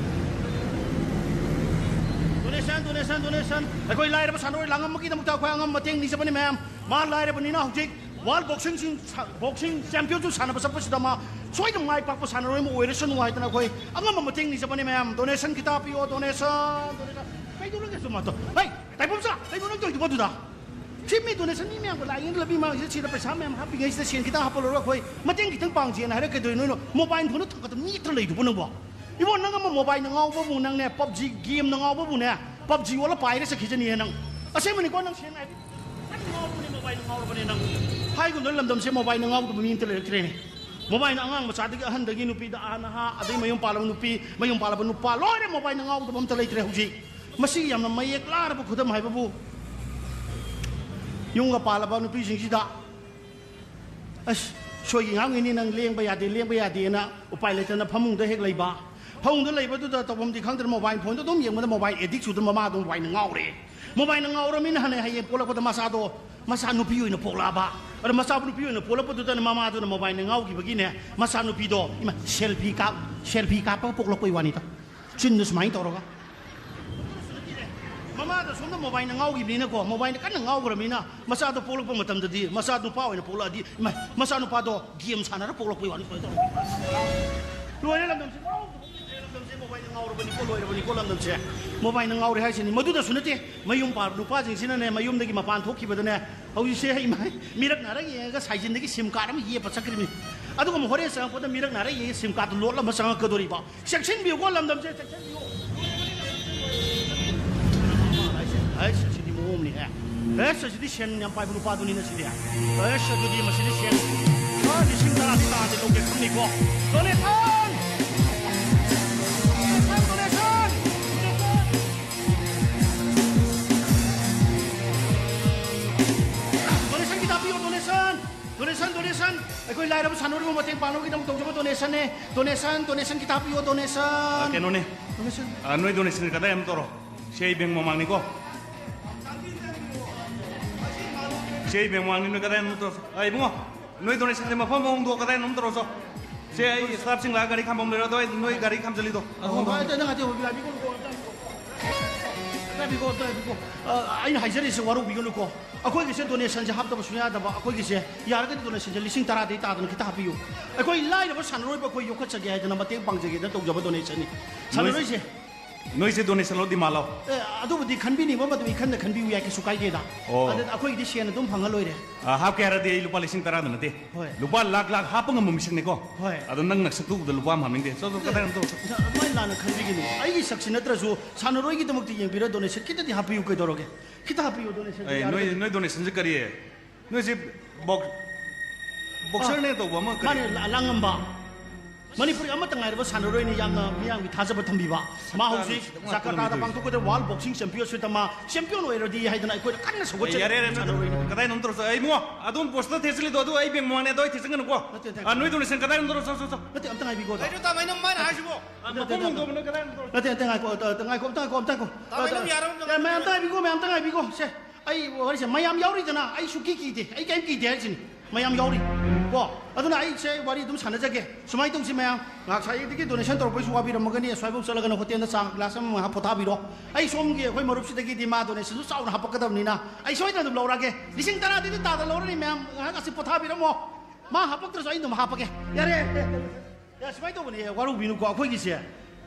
Donation, donation, donation. ꯑꯩꯈꯣꯏ ꯂꯥꯏꯔꯕ ꯁꯥꯟꯅꯔꯣꯏ ꯂꯥꯡꯉꯝꯕꯒꯤꯗꯃꯛꯇ ꯑꯩꯈꯣꯏ ꯑꯉꯝꯕ ꯃꯇꯦꯡ ꯅꯤꯖꯕꯅꯤ ꯃꯌꯥꯝ꯫ ꯃꯥ ꯂꯥꯏꯔꯕꯅꯤꯅ ꯍꯧꯖꯤꯛ ꯋꯥꯔꯜ ꯕꯣꯛꯁꯤꯡꯁꯤꯡ ꯁꯥ-, ꯕꯣꯛꯁꯤꯡ ꯆꯦꯝꯄꯤꯌꯟꯁꯤꯞ ꯁꯥꯟꯅꯕ ꯆꯠꯄꯁꯤꯗ ꯃꯥ ꯁꯣꯏꯗꯅ ꯃꯥꯏ ꯄꯥꯛꯄ ꯁꯥꯟꯅꯔꯣꯏ ꯑꯃ ꯑꯣꯏꯔꯁꯅꯨ ꯍꯥꯏꯗꯅ ꯑꯩꯈꯣꯏ ꯑꯉꯝꯕ ꯃꯇꯦꯡ ꯅꯤꯖꯕꯅꯤ ꯃꯌꯥꯝ꯫ ꯗꯣꯅꯦꯁꯟ ꯈꯤꯇ ꯍꯥꯞꯄꯤꯌꯣ, ꯗꯣꯅꯦꯁꯟ, ꯗꯣꯅꯦꯁꯟ꯫ ꯀꯩꯗꯧꯔꯒꯦ ꯁꯨꯝ ꯃꯥꯗꯣ? ꯍꯩ, ꯇꯥꯏꯕꯪꯆꯥ, ꯀꯩꯅꯣ ꯅꯪ ꯇꯧꯔꯤꯗꯨꯕꯣ ꯑꯗꯨꯗ? ꯁꯤ ꯃꯤ ꯗꯣꯅꯦꯁꯟ ꯃꯤ ꯃꯌꯥꯝꯒ ꯂꯥꯛꯏꯉꯩꯗ ꯂꯝꯕꯤ ꯃꯥꯡꯁꯤꯗ ꯁꯤꯗ ꯄꯩꯁꯥ ꯃꯌꯥꯝ ꯍꯥꯞꯄꯤꯉꯩꯁꯤꯗ ꯁꯦꯟ ꯈꯤꯇꯪ ꯍꯥꯞꯄ ꯂꯧꯔꯒ ꯑꯩꯈꯣꯏ ꯃꯇꯦꯡ ꯈꯤꯇꯪ ꯄꯥꯡꯁꯦꯅ ꯍꯥꯏꯔꯛꯀꯗꯣꯏ ꯅꯣꯏꯅ ꯃꯣꯕꯥꯏꯜ ꯐꯣꯟꯗ ꯊꯥꯡꯒꯠꯇ ꯃꯤ ꯅꯠꯇ꯭ꯔ ꯂꯩꯗꯨꯕꯣ ꯅꯪꯕꯣ? ꯏꯕꯣ, ꯅꯪ ꯑꯃ ꯃꯣꯕꯥꯏꯜꯅ ꯉꯥꯎꯕꯕꯨ ꯅꯪꯅꯦ, ꯄꯞꯖꯤ ꯒꯦꯝꯅ ꯉꯥꯎꯕꯕꯨꯅꯦ, ꯄꯞꯖꯤ ꯑꯣꯜꯂ ꯄꯥꯏꯔ ꯆꯠꯈꯤꯖꯅꯤꯍꯦ ꯅꯪ꯫ ꯑꯁꯦꯡꯕꯅꯤꯀꯣ, ꯅꯪ ꯁꯦꯡꯅ ꯍꯥꯏꯕꯤ-, ꯅꯪ ꯉꯥꯎꯔꯕꯅꯦ, ꯃꯣꯕꯥꯏꯜꯅ ꯉꯥꯎꯔꯕꯅꯦ ꯅꯪ꯫ ꯍꯥꯏꯒꯨꯝꯗꯅ ꯂꯝꯗꯝꯁꯦ ꯃꯣꯕꯥꯏꯜꯅ ꯉꯥꯎꯗꯕ ꯃꯤ ꯑꯝꯇ ꯂꯩꯔꯛꯇ꯭ꯔꯦꯅꯦ꯫ ꯃꯣꯕꯥꯏꯜꯅ ꯑꯉꯥꯡ ꯃꯆꯥꯗꯒꯤ ꯑꯍꯟꯗꯒꯤ ꯅꯨꯄꯤꯗ ꯑꯥ ꯅꯍꯥ, ꯑꯗꯩ ꯃꯌꯨꯝ ꯄꯥꯜꯂꯕ ꯅꯨꯄꯤ, ꯃꯌꯨꯝ ꯄꯥꯜꯂꯕ ꯅꯨꯄꯥ, ꯂꯣꯏꯅ ꯃꯣꯕꯥꯏꯜꯅ ꯉꯥꯎꯗꯕ ꯑꯝꯇ ꯂꯩꯇ꯭ꯔꯦ ꯍꯧꯖꯤꯛ꯫ ꯃꯁꯤꯒꯤ ꯌꯥꯝꯅ ꯃꯌꯦꯛ ꯂꯥꯔꯕ ꯈꯨꯗꯝ ꯍꯥꯏꯕꯕꯨ, ꯌꯨꯝꯒ ꯄꯥꯜꯂꯕ ꯅꯨꯄꯤꯁꯤꯡꯁꯤꯗ, "ꯑꯁ, ꯁꯣꯏꯒꯤ ꯉꯥꯡꯉꯤꯅꯤ ꯅꯪ, ꯂꯦꯡꯕ ꯌꯥꯗꯦ, ꯂꯦꯡꯕ ꯌꯥꯗꯦꯅ" ꯎꯄꯥꯏ ꯂꯩꯇꯅ ꯐꯃꯨꯡꯗ ꯍꯦꯛ ꯂꯩꯕ꯫ ꯐꯃꯨꯡꯗ ꯂꯩꯕꯗꯨꯗ ꯇꯧꯐꯝꯗꯤ ꯈꯪꯗ꯭ꯔꯦ, ꯃꯣꯕꯥꯏꯜ ꯐꯣꯟꯗꯣ ꯑꯗꯨꯝ ꯌꯦꯡꯕꯗ ꯃꯣꯕꯥꯏꯜ ꯑꯦꯗꯤꯛ ꯆꯨꯗꯅ ꯃꯃꯥꯗꯣ ꯃꯣꯕꯥꯏꯜꯅ ꯉꯥꯎꯔꯦ꯫ ꯃꯣꯕꯥꯏꯜꯅ ꯉꯥꯎꯔꯃꯤꯅ ꯍꯅꯦ ꯍꯌꯦꯡ ꯄꯣꯛꯂꯛꯄꯗ ꯃꯆꯥꯗꯣ ꯃꯆꯥ ꯅꯨꯄꯤ ꯑꯣꯏꯅ ꯄꯣꯛꯂꯛꯑꯕ꯫ ꯑꯗ ꯃꯆꯥ ꯅꯨꯄꯤ ꯑꯣꯏꯅ ꯄꯣꯛꯂꯛꯄꯗꯨꯗꯅ ꯃꯃꯥꯗꯨꯅ ꯃꯣꯕꯥꯏꯜꯅ ꯉꯥꯎꯈꯤꯕꯒꯤꯅꯦ, ꯃꯆꯥ ꯅꯨꯄꯤꯗꯣ ꯏꯃꯥ ꯁꯦꯜꯐꯤ ꯀꯥꯞ ꯁꯦꯜꯐꯤ ꯀꯥꯞꯄꯒ ꯄꯣꯛꯂꯛꯄꯩ ꯋꯥꯅꯤꯗ꯫ ꯆꯤꯟꯗ ꯁꯨꯃꯥꯏꯅ ꯇꯧꯔꯒ꯫ ꯃꯃꯥꯗ ꯁꯣꯝꯗ ꯃꯣꯕꯥꯏꯜꯅ ꯉꯥꯎꯈꯤꯕꯅꯤꯅꯀꯣ, ꯃꯣꯕꯥꯏꯜꯅ ꯀꯟꯅ ꯉꯥꯎꯈ꯭ꯔꯕꯅꯤꯅ ꯃꯆꯥꯗꯣ ꯄꯣꯛꯂꯛꯄ ꯃꯇꯝꯗꯗꯤ ꯃꯆꯥ ꯅꯨꯄꯥ ꯑꯣꯏꯅ ꯄꯣꯛꯂꯛꯑꯗꯤ ꯏꯃꯥ, ꯃꯆꯥ ꯅꯨꯄꯥꯗꯣ ꯒꯦꯝ ꯁꯥꯟꯅꯔ ꯄꯣꯛꯂꯛꯄꯩ ꯋꯥꯅꯤ꯫ ꯁꯨꯃꯥꯏꯅ ꯇꯧꯔꯒ ꯂꯣꯏꯔꯦ ꯂꯝꯗꯝꯁꯦ꯫ ꯂꯝꯗꯝꯁꯦ ꯃꯣꯕꯥꯏꯜꯅ ꯉꯥꯎꯔꯕꯅꯤꯀꯣ, ꯂꯣꯏꯔꯕꯅꯤꯀꯣ ꯂꯝꯗꯝꯁꯦ꯫ ꯃꯣꯕꯥꯏꯜꯅ ꯉꯥꯎꯔꯦ ꯍꯥꯏꯁꯤꯅꯤ꯫ ꯃꯗꯨꯗꯁꯨ ꯅꯠꯇꯦ, ꯃꯌꯨꯝ ꯄꯥꯜ-, ꯅꯨꯄꯥꯁꯤꯡꯁꯤꯅꯅꯦ, ꯃꯌꯨꯝꯗꯒꯤ ꯃꯄꯥꯟ ꯊꯣꯛꯈꯤꯕꯗꯅꯦ, ꯍꯧꯖꯤꯛꯁꯦ ꯏꯃꯥ, ꯃꯤꯔꯛ ꯅꯥꯔꯛ ꯌꯦꯡꯉꯒ ꯁꯥꯏꯖꯤꯟꯗꯒꯤ ꯁꯤꯝ ꯀꯥꯔꯗ ꯑꯃ ꯌꯦꯞꯄ ꯆꯠꯈ꯭ꯔꯤꯕꯅꯤ꯫ ꯑꯗꯨꯒ ꯑꯃꯨꯛ ꯍꯣꯔꯦꯟ ꯆꯪꯉꯛꯄꯗ ꯃꯤꯔꯛ ꯅꯥꯔꯛ ꯌꯦꯡꯉꯒ ꯁꯤꯝ ꯀꯥꯔꯗꯇꯨ ꯂꯣꯠ ꯑꯃ ꯆꯪꯉꯛꯀꯗꯣꯔꯤꯕ꯫ ꯆꯦꯛꯁꯤꯟꯕꯤꯌꯨꯀꯣ, ꯂꯝꯗꯝꯁꯦ ꯆꯦꯛꯁꯤꯟꯕꯤꯌꯨ꯫ ꯑꯩꯁ, ꯑꯁꯤꯗꯤ ꯃꯑꯣꯡ ꯑꯃꯅꯤꯍꯦ꯫ ꯑꯩꯁ, ꯑꯁꯤꯗꯤ ꯁꯦꯟ ꯌꯥꯝ ꯄꯥꯏꯕ ꯅꯨꯄꯥꯗꯨꯅꯤꯅ ꯁꯤꯗꯤ꯫ ꯑꯩꯁ, ꯑꯗꯨꯗꯤ ꯃꯁꯤꯗꯤ ꯁꯦꯟ, ꯑ, ꯂꯤꯁꯤꯡ ꯇꯔꯥꯗꯤ ꯇꯥꯗꯤ ꯂꯧꯒꯦ ꯈꯪꯅꯤꯀꯣ꯫ Donation! Donation! Donation! Donation ꯈꯤꯇ ꯍꯥꯞꯄꯤꯌꯣ, donation! Donation, donation! ꯑꯩꯈꯣꯏ ꯂꯥꯏꯔꯕ ꯁꯥꯟꯅꯔꯣꯏꯕꯨ ꯃꯇꯦꯡ ꯄꯥꯡꯅꯕꯒꯤꯗꯃꯛ ꯇꯧꯖꯕ donationꯅꯦ꯫ Donation, donation ꯈꯤꯇ ꯍꯥꯞꯄꯤꯌꯣ, donation! ꯑ, ꯀꯩꯅꯣꯅꯦ꯫ Donation. ꯑ, ꯅꯣꯏ donation ꯀꯗꯥꯏ ꯑꯃ ꯇꯧꯔꯣ꯫ ꯁꯤ ꯑꯩ ꯕꯦꯡ ꯃꯃꯥꯡꯅꯤꯀꯣ꯫ ꯁꯤ ꯑꯩ ꯕꯦꯡ ꯃꯃꯥꯡꯅꯤ, ꯅꯣꯏ ꯀꯗꯥꯏ ꯑꯃ ꯇꯧꯔꯣ꯫ ꯑ, ꯏꯕꯨꯡꯉꯣ, ꯅꯣꯏ donationꯁꯦ ꯃꯐꯝ ꯑꯃ ꯍꯣꯡꯗꯣꯛꯑꯣ, ꯀꯗꯥꯏꯅꯣ ꯑꯃ ꯇꯧꯔꯣ ꯆꯣ꯫ ꯁꯦ, ꯑꯩ staffꯁꯤꯡ ꯂꯥꯛꯑꯒ ꯒꯥꯔꯤ ꯈꯥꯝꯕꯝ ꯂꯩꯔꯣ, ꯑꯗꯣ ꯑꯩ ꯅꯣꯏ ꯒꯥꯔꯤ ꯈꯥꯝꯖꯜꯂꯤꯗꯣ꯫ ꯑꯣ, ꯍꯣꯏ, ꯑꯗꯣ ꯅꯪ ꯍꯥꯏꯗꯤ ꯍꯧꯕꯤꯔꯣ, ꯍꯥꯏꯕꯤꯒꯣ, ꯍꯥꯏꯕꯤꯒꯣ, ꯍꯥꯏꯕꯤꯒꯣ꯫ ꯑ, ꯑꯩꯅ ꯍꯥꯏꯖꯔꯤꯁꯦ ꯋꯥꯔꯧꯕꯤꯒꯅꯨꯀꯣ꯫ ꯑꯩꯈꯣꯏꯒꯤꯁꯦ donationꯁꯦ ꯍꯥꯞꯇꯕ ꯁꯨꯡꯌꯥ ꯌꯥꯗꯕ꯫ ꯑꯩꯈꯣꯏꯒꯤꯁꯦ ꯌꯥꯔꯒꯗꯤ donationꯁꯦ ꯂꯤꯁꯤꯡ ꯇꯔꯥꯗꯩ ꯇꯥꯗꯅ ꯈꯤꯇ ꯍꯥꯞꯄꯤꯌꯨ꯫ ꯑꯩꯈꯣꯏ ꯂꯥꯏꯔꯕ ꯁꯥꯟꯅꯔꯣꯏꯕ ꯑꯩꯈꯣꯏ ꯌꯣꯛꯈꯠꯆꯒꯦ ꯍꯥꯏꯗꯅ ꯃꯇꯦꯡ ꯄꯥꯡꯖꯒꯦꯗꯅ ꯇꯧꯖꯕ donationꯅꯤ꯫ ꯁꯥꯟꯅꯔꯣꯏꯁꯦ꯫ ꯅꯣꯏꯁꯦ donationꯂꯣ, ꯗꯤꯃꯥꯟꯂꯣ? ꯑꯦ, ꯑꯗꯨꯕꯨꯗꯤ ꯈꯟꯕꯤꯅꯤꯡꯕ ꯃꯗꯨ ꯏꯈꯟꯗ ꯈꯟꯕꯤꯌꯨ ꯌꯥꯏ, ꯀꯩꯁꯨ ꯀꯥꯏꯗꯦꯗ꯫ ꯑꯣ꯫ ꯑꯗꯨꯗ ꯑꯩꯈꯣꯏꯒꯤꯗꯤ ꯁꯦꯟ ꯑꯗꯨꯝ ꯐꯪꯉ ꯂꯣꯏꯔꯦ꯫ ꯑ, ꯍꯥꯞꯀꯦ ꯍꯥꯏꯔꯗꯤ ꯑꯩ ꯂꯨꯄꯥ ꯂꯤꯁꯤꯡ ꯇꯔꯥꯗ ꯅꯠꯇꯦ꯫ ꯍꯣꯏ꯫ ꯂꯨꯄꯥ ꯂꯥꯛ ꯂꯥꯛ ꯍꯥꯞꯄ ꯉꯝꯕ ꯃꯤꯁꯛꯅꯤꯀꯣ꯫ ꯍꯣꯏ꯫ ꯑꯗꯣ ꯅꯪ ꯅꯁꯛꯇꯨ ꯎꯕꯗ ꯂꯨꯄꯥ ꯑꯃ ꯍꯥꯞꯅꯤꯡꯗꯦ꯫ ꯆꯣ, ꯆꯣ, ꯀꯗꯥꯏ ꯑꯝꯇ ꯆꯣ꯫ ꯑꯗꯨꯃꯥꯏꯅ ꯂꯥꯟꯅ ꯈꯟꯕꯤꯒꯅꯨ꯫ ꯑꯩꯒꯤ ꯁꯛꯁꯤ ꯅꯠꯇ꯭ꯔꯁꯨ ꯁꯥꯟꯅꯔꯣꯏꯒꯤꯗꯃꯛꯇ ꯌꯦꯡꯕꯤꯔ donation ꯈꯤꯇꯗꯤ ꯍꯥꯞꯄꯤꯌꯨ ꯀꯩꯗꯧꯔꯒꯦ? ꯈꯤꯇ ꯍꯥꯞꯄꯤꯌꯨ donation ꯑꯦ, ꯅꯣꯏ, ꯌꯥꯔꯒꯗꯤ꯫ ꯅꯣꯏ donationꯁꯦ ꯀꯔꯤ? ꯅꯣꯏꯁꯦ box-, boxerꯅꯦ ꯇꯧꯕ ꯑꯃ ꯀꯔꯤ? ꯃꯥꯅꯦ, ꯂꯥ-, ꯂꯥꯡꯉꯝꯕ꯫ ꯃꯅꯤꯄꯨꯔꯒꯤ ꯑꯃꯠꯇ ꯉꯥꯏꯔꯕ ꯁꯥꯟꯅꯔꯣꯏꯅꯤ, ꯌꯥꯝꯅ ꯃꯤꯌꯥꯝꯒꯤ ꯊꯥꯖꯕ ꯊꯝꯕꯤꯕ꯫ ꯃꯥ ꯍꯧꯖꯤꯛ ꯅꯨꯡꯁꯤꯗꯕ ꯉꯥꯛꯇꯅꯤ ꯖꯀꯥꯔꯇꯥꯗ ꯇꯧꯔꯤꯁꯦ꯫ ꯄꯥꯡꯊꯣꯛꯀꯗꯕ ꯋꯥꯔꯜ ꯕꯣꯛꯁꯤꯡ ꯆꯦꯝꯄꯤꯌꯟꯁꯤꯞꯇ ꯃꯥ ꯆꯦꯝꯄꯤꯌꯟ ꯑꯣꯏꯔꯗꯤ ꯍꯥꯏꯗꯅ ꯑꯩꯈꯣꯏꯅ ꯀꯟꯅ ꯁꯧꯒꯠꯆꯔꯤ꯫ ꯌꯥꯔꯦ, ꯌꯥꯔꯦ, ꯁꯥꯟꯅꯔꯣꯏꯅꯤ꯫ ꯀꯗꯥꯏꯅꯣꯝ ꯇꯧꯔꯁꯦ꯫ ꯑꯩ ꯏꯕꯨꯡꯉꯣ, ꯑꯗꯣꯝ ꯄꯣꯁꯇ ꯊꯦꯠꯆꯜꯂꯤꯗꯣ ꯑꯗꯨ ꯑꯩ ꯕꯦꯡ ꯃꯃꯥꯡꯅꯦ, ꯑꯗꯣ ꯑꯩ ꯊꯦꯠꯆꯟꯒꯅꯨꯀꯣ꯫ ꯅꯠꯇꯦ, ꯅꯠꯇꯦ꯫ ꯑ, ꯅꯣꯏ ꯗꯣꯅꯦꯁꯟ ꯀꯗꯥꯏꯅꯣꯝ ꯇꯧꯔꯣ, ꯆꯣ, ꯆꯣ, ꯆꯣ꯫ ꯅꯠꯇꯦ, ꯑꯝꯇ ꯉꯥꯏꯕꯤꯀꯣ, ꯑꯗꯣ꯫ ꯀꯩꯅꯣ ꯇꯥꯃꯣ, ꯅꯪ ꯃꯥꯅ ꯍꯥꯏꯁꯤꯕꯣ? ꯑ, ꯃꯀꯣꯛ ꯃꯀꯣꯛ ꯃꯣꯡꯗꯣꯕꯅ ꯀꯗꯥꯏꯅꯣꯝ ꯇꯧꯔꯣ꯫ ꯅꯠꯇꯦ, ꯅꯠꯇꯦ, ꯉꯥꯏꯈꯣ, ꯑ, ꯉꯥꯏꯈꯣ, ꯑꯝꯇ ꯉꯥꯏꯈꯣ꯫ ꯇꯥꯃꯣ, ꯑꯗꯨꯝ ꯌꯥꯔꯕ ꯑꯝꯇ ꯑꯦ, ꯃꯌꯥꯝ ꯑꯝꯇ ꯉꯥꯏꯕꯤꯀꯣ, ꯃꯌꯥꯝ ꯑꯝꯇ ꯉꯥꯏꯕꯤꯀꯣ꯫ ꯁꯦ, ꯑꯩ ꯋꯥꯔꯤꯁꯦ, ꯃꯌꯥꯝ ꯌꯥꯎꯔꯤꯗꯅ, ꯑꯩ ꯁꯨꯛꯀꯤ ꯀꯤꯗꯦ, ꯑꯩ ꯀꯩꯝ ꯀꯤꯗꯦ ꯍꯥꯏꯔꯤꯁꯤꯅꯤ꯫ ꯃꯌꯥꯝ ꯌꯥꯎꯔꯤ꯫ ꯀꯣ? ꯑꯗꯨꯅ ꯑꯩꯁꯦ ꯋꯥꯔꯤ ꯑꯗꯨꯝ ꯁꯥꯟꯅꯖꯒꯦ꯫ ꯁꯨꯃꯥꯏꯅ ꯇꯧꯁꯤ ꯃꯌꯥꯝ, ꯉꯁꯥꯏꯗꯒꯤ ꯗꯣꯅꯦꯁꯟ ꯇꯧꯔꯛꯄꯩꯁꯨ ꯋꯥꯕꯤꯔꯝꯃꯒꯅꯤ, ꯑꯁ꯭ꯋꯥꯏꯐꯥꯎ ꯆꯠꯂꯒꯅ ꯍꯣꯇꯦꯜꯗ ꯆꯥ ꯒ꯭ꯂꯥꯁ ꯑꯃ ꯉꯥꯏꯍꯥꯛ ꯄꯣꯊꯥꯕꯤꯔꯣ꯫ ꯑꯩ ꯁꯣꯝꯒꯤ ꯑꯩꯈꯣꯏ ꯃꯔꯨꯞꯁꯤꯗꯒꯤꯗꯤ ꯃꯥ ꯗꯣꯅꯦꯁꯟꯁꯨ ꯆꯥꯎꯅ ꯍꯥꯄꯛꯀꯗꯕꯅꯤꯅ ꯑꯩ ꯁꯣꯏꯗꯅ ꯑꯗꯨꯝ ꯂꯧꯔꯛꯑꯒꯦ꯫ ꯂꯤꯁꯤꯡ ꯇꯔꯥꯗꯤ ꯑꯗꯨꯝ ꯇꯥꯗ ꯂꯧꯔꯅꯤ ꯃꯌꯥꯝ, ꯉꯥꯏꯍꯥꯛ ꯑꯁꯤ ꯄꯣꯊꯥꯕꯤꯔꯝꯃꯣ꯫ ꯃꯥ ꯍꯥꯄꯛꯇ꯭ꯔꯁꯨ ꯑꯩ ꯑꯗꯨꯝ ꯍꯥꯄꯛꯀꯦ꯫ ꯌꯥꯔꯦ꯫ ꯌꯥ, ꯁꯨꯃꯥꯏꯅ ꯇꯧꯕꯅꯦ, ꯋꯥꯔꯧꯕꯤꯅꯨꯀꯣ, ꯑꯩꯈꯣꯏꯒꯤꯁꯦ,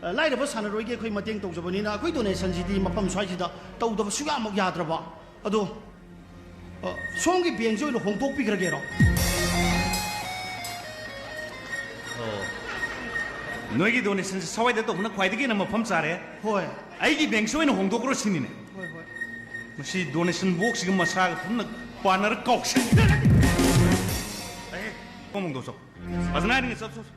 ꯑ, ꯂꯥꯏꯔꯕ ꯁꯥꯟꯅꯔꯣꯏꯒꯤ ꯑꯩꯈꯣꯏ ꯃꯇꯦꯡ ꯇꯧꯖꯕꯅꯤꯅ ꯑꯩꯈꯣꯏ ꯗꯣꯅꯦꯁꯟꯁꯤꯗꯤ ꯃꯐꯝ ꯁ꯭ꯋꯥꯏꯁꯤꯗ ꯇꯧꯗꯕ ꯁꯨꯡꯌꯥꯃꯛ ꯌꯥꯗ꯭ꯔꯕ꯫ ꯑꯗꯣ, ꯑ, ꯁꯣꯝꯒꯤ ꯕꯦꯡꯁꯦ ꯑꯣꯏꯅ ꯍꯣꯡꯗꯣꯛꯄꯤꯈ꯭ꯔꯒꯦꯔꯣ? ꯑꯣ꯫ ꯅꯣꯏꯒꯤ ꯗꯣꯅꯦꯁꯟꯁꯦ ꯁ꯭ꯋꯥꯏꯗ ꯇꯧꯕꯅ ꯈ꯭ꯋꯥꯏꯗꯒꯤ ꯍꯦꯟꯅ ꯃꯐꯝ ꯆꯥꯔꯦ꯫ ꯍꯣꯏ꯫ ꯑꯩꯒꯤ ꯕꯦꯡꯁꯦ ꯑꯣꯏꯅ ꯍꯣꯡꯗꯣꯛꯈ꯭ꯔꯣ ꯁꯤꯅꯤꯅꯦ꯫ ꯍꯣꯏ, ꯍꯣꯏ꯫ ꯃꯁꯤ ꯗꯣꯅꯦꯁꯟ ꯕꯣꯛꯁꯁꯤꯒ ꯃꯁꯥꯒ ꯄꯨꯟꯅ ꯄꯥꯟꯅꯔ ꯀꯥꯎꯁꯟ-, ꯑꯦ, ꯀꯣꯡꯗꯣ ꯆꯣ꯫ ꯐꯖꯅ ꯍꯥꯏꯔꯤꯉꯩ ꯆꯠ-, ꯆꯠ-,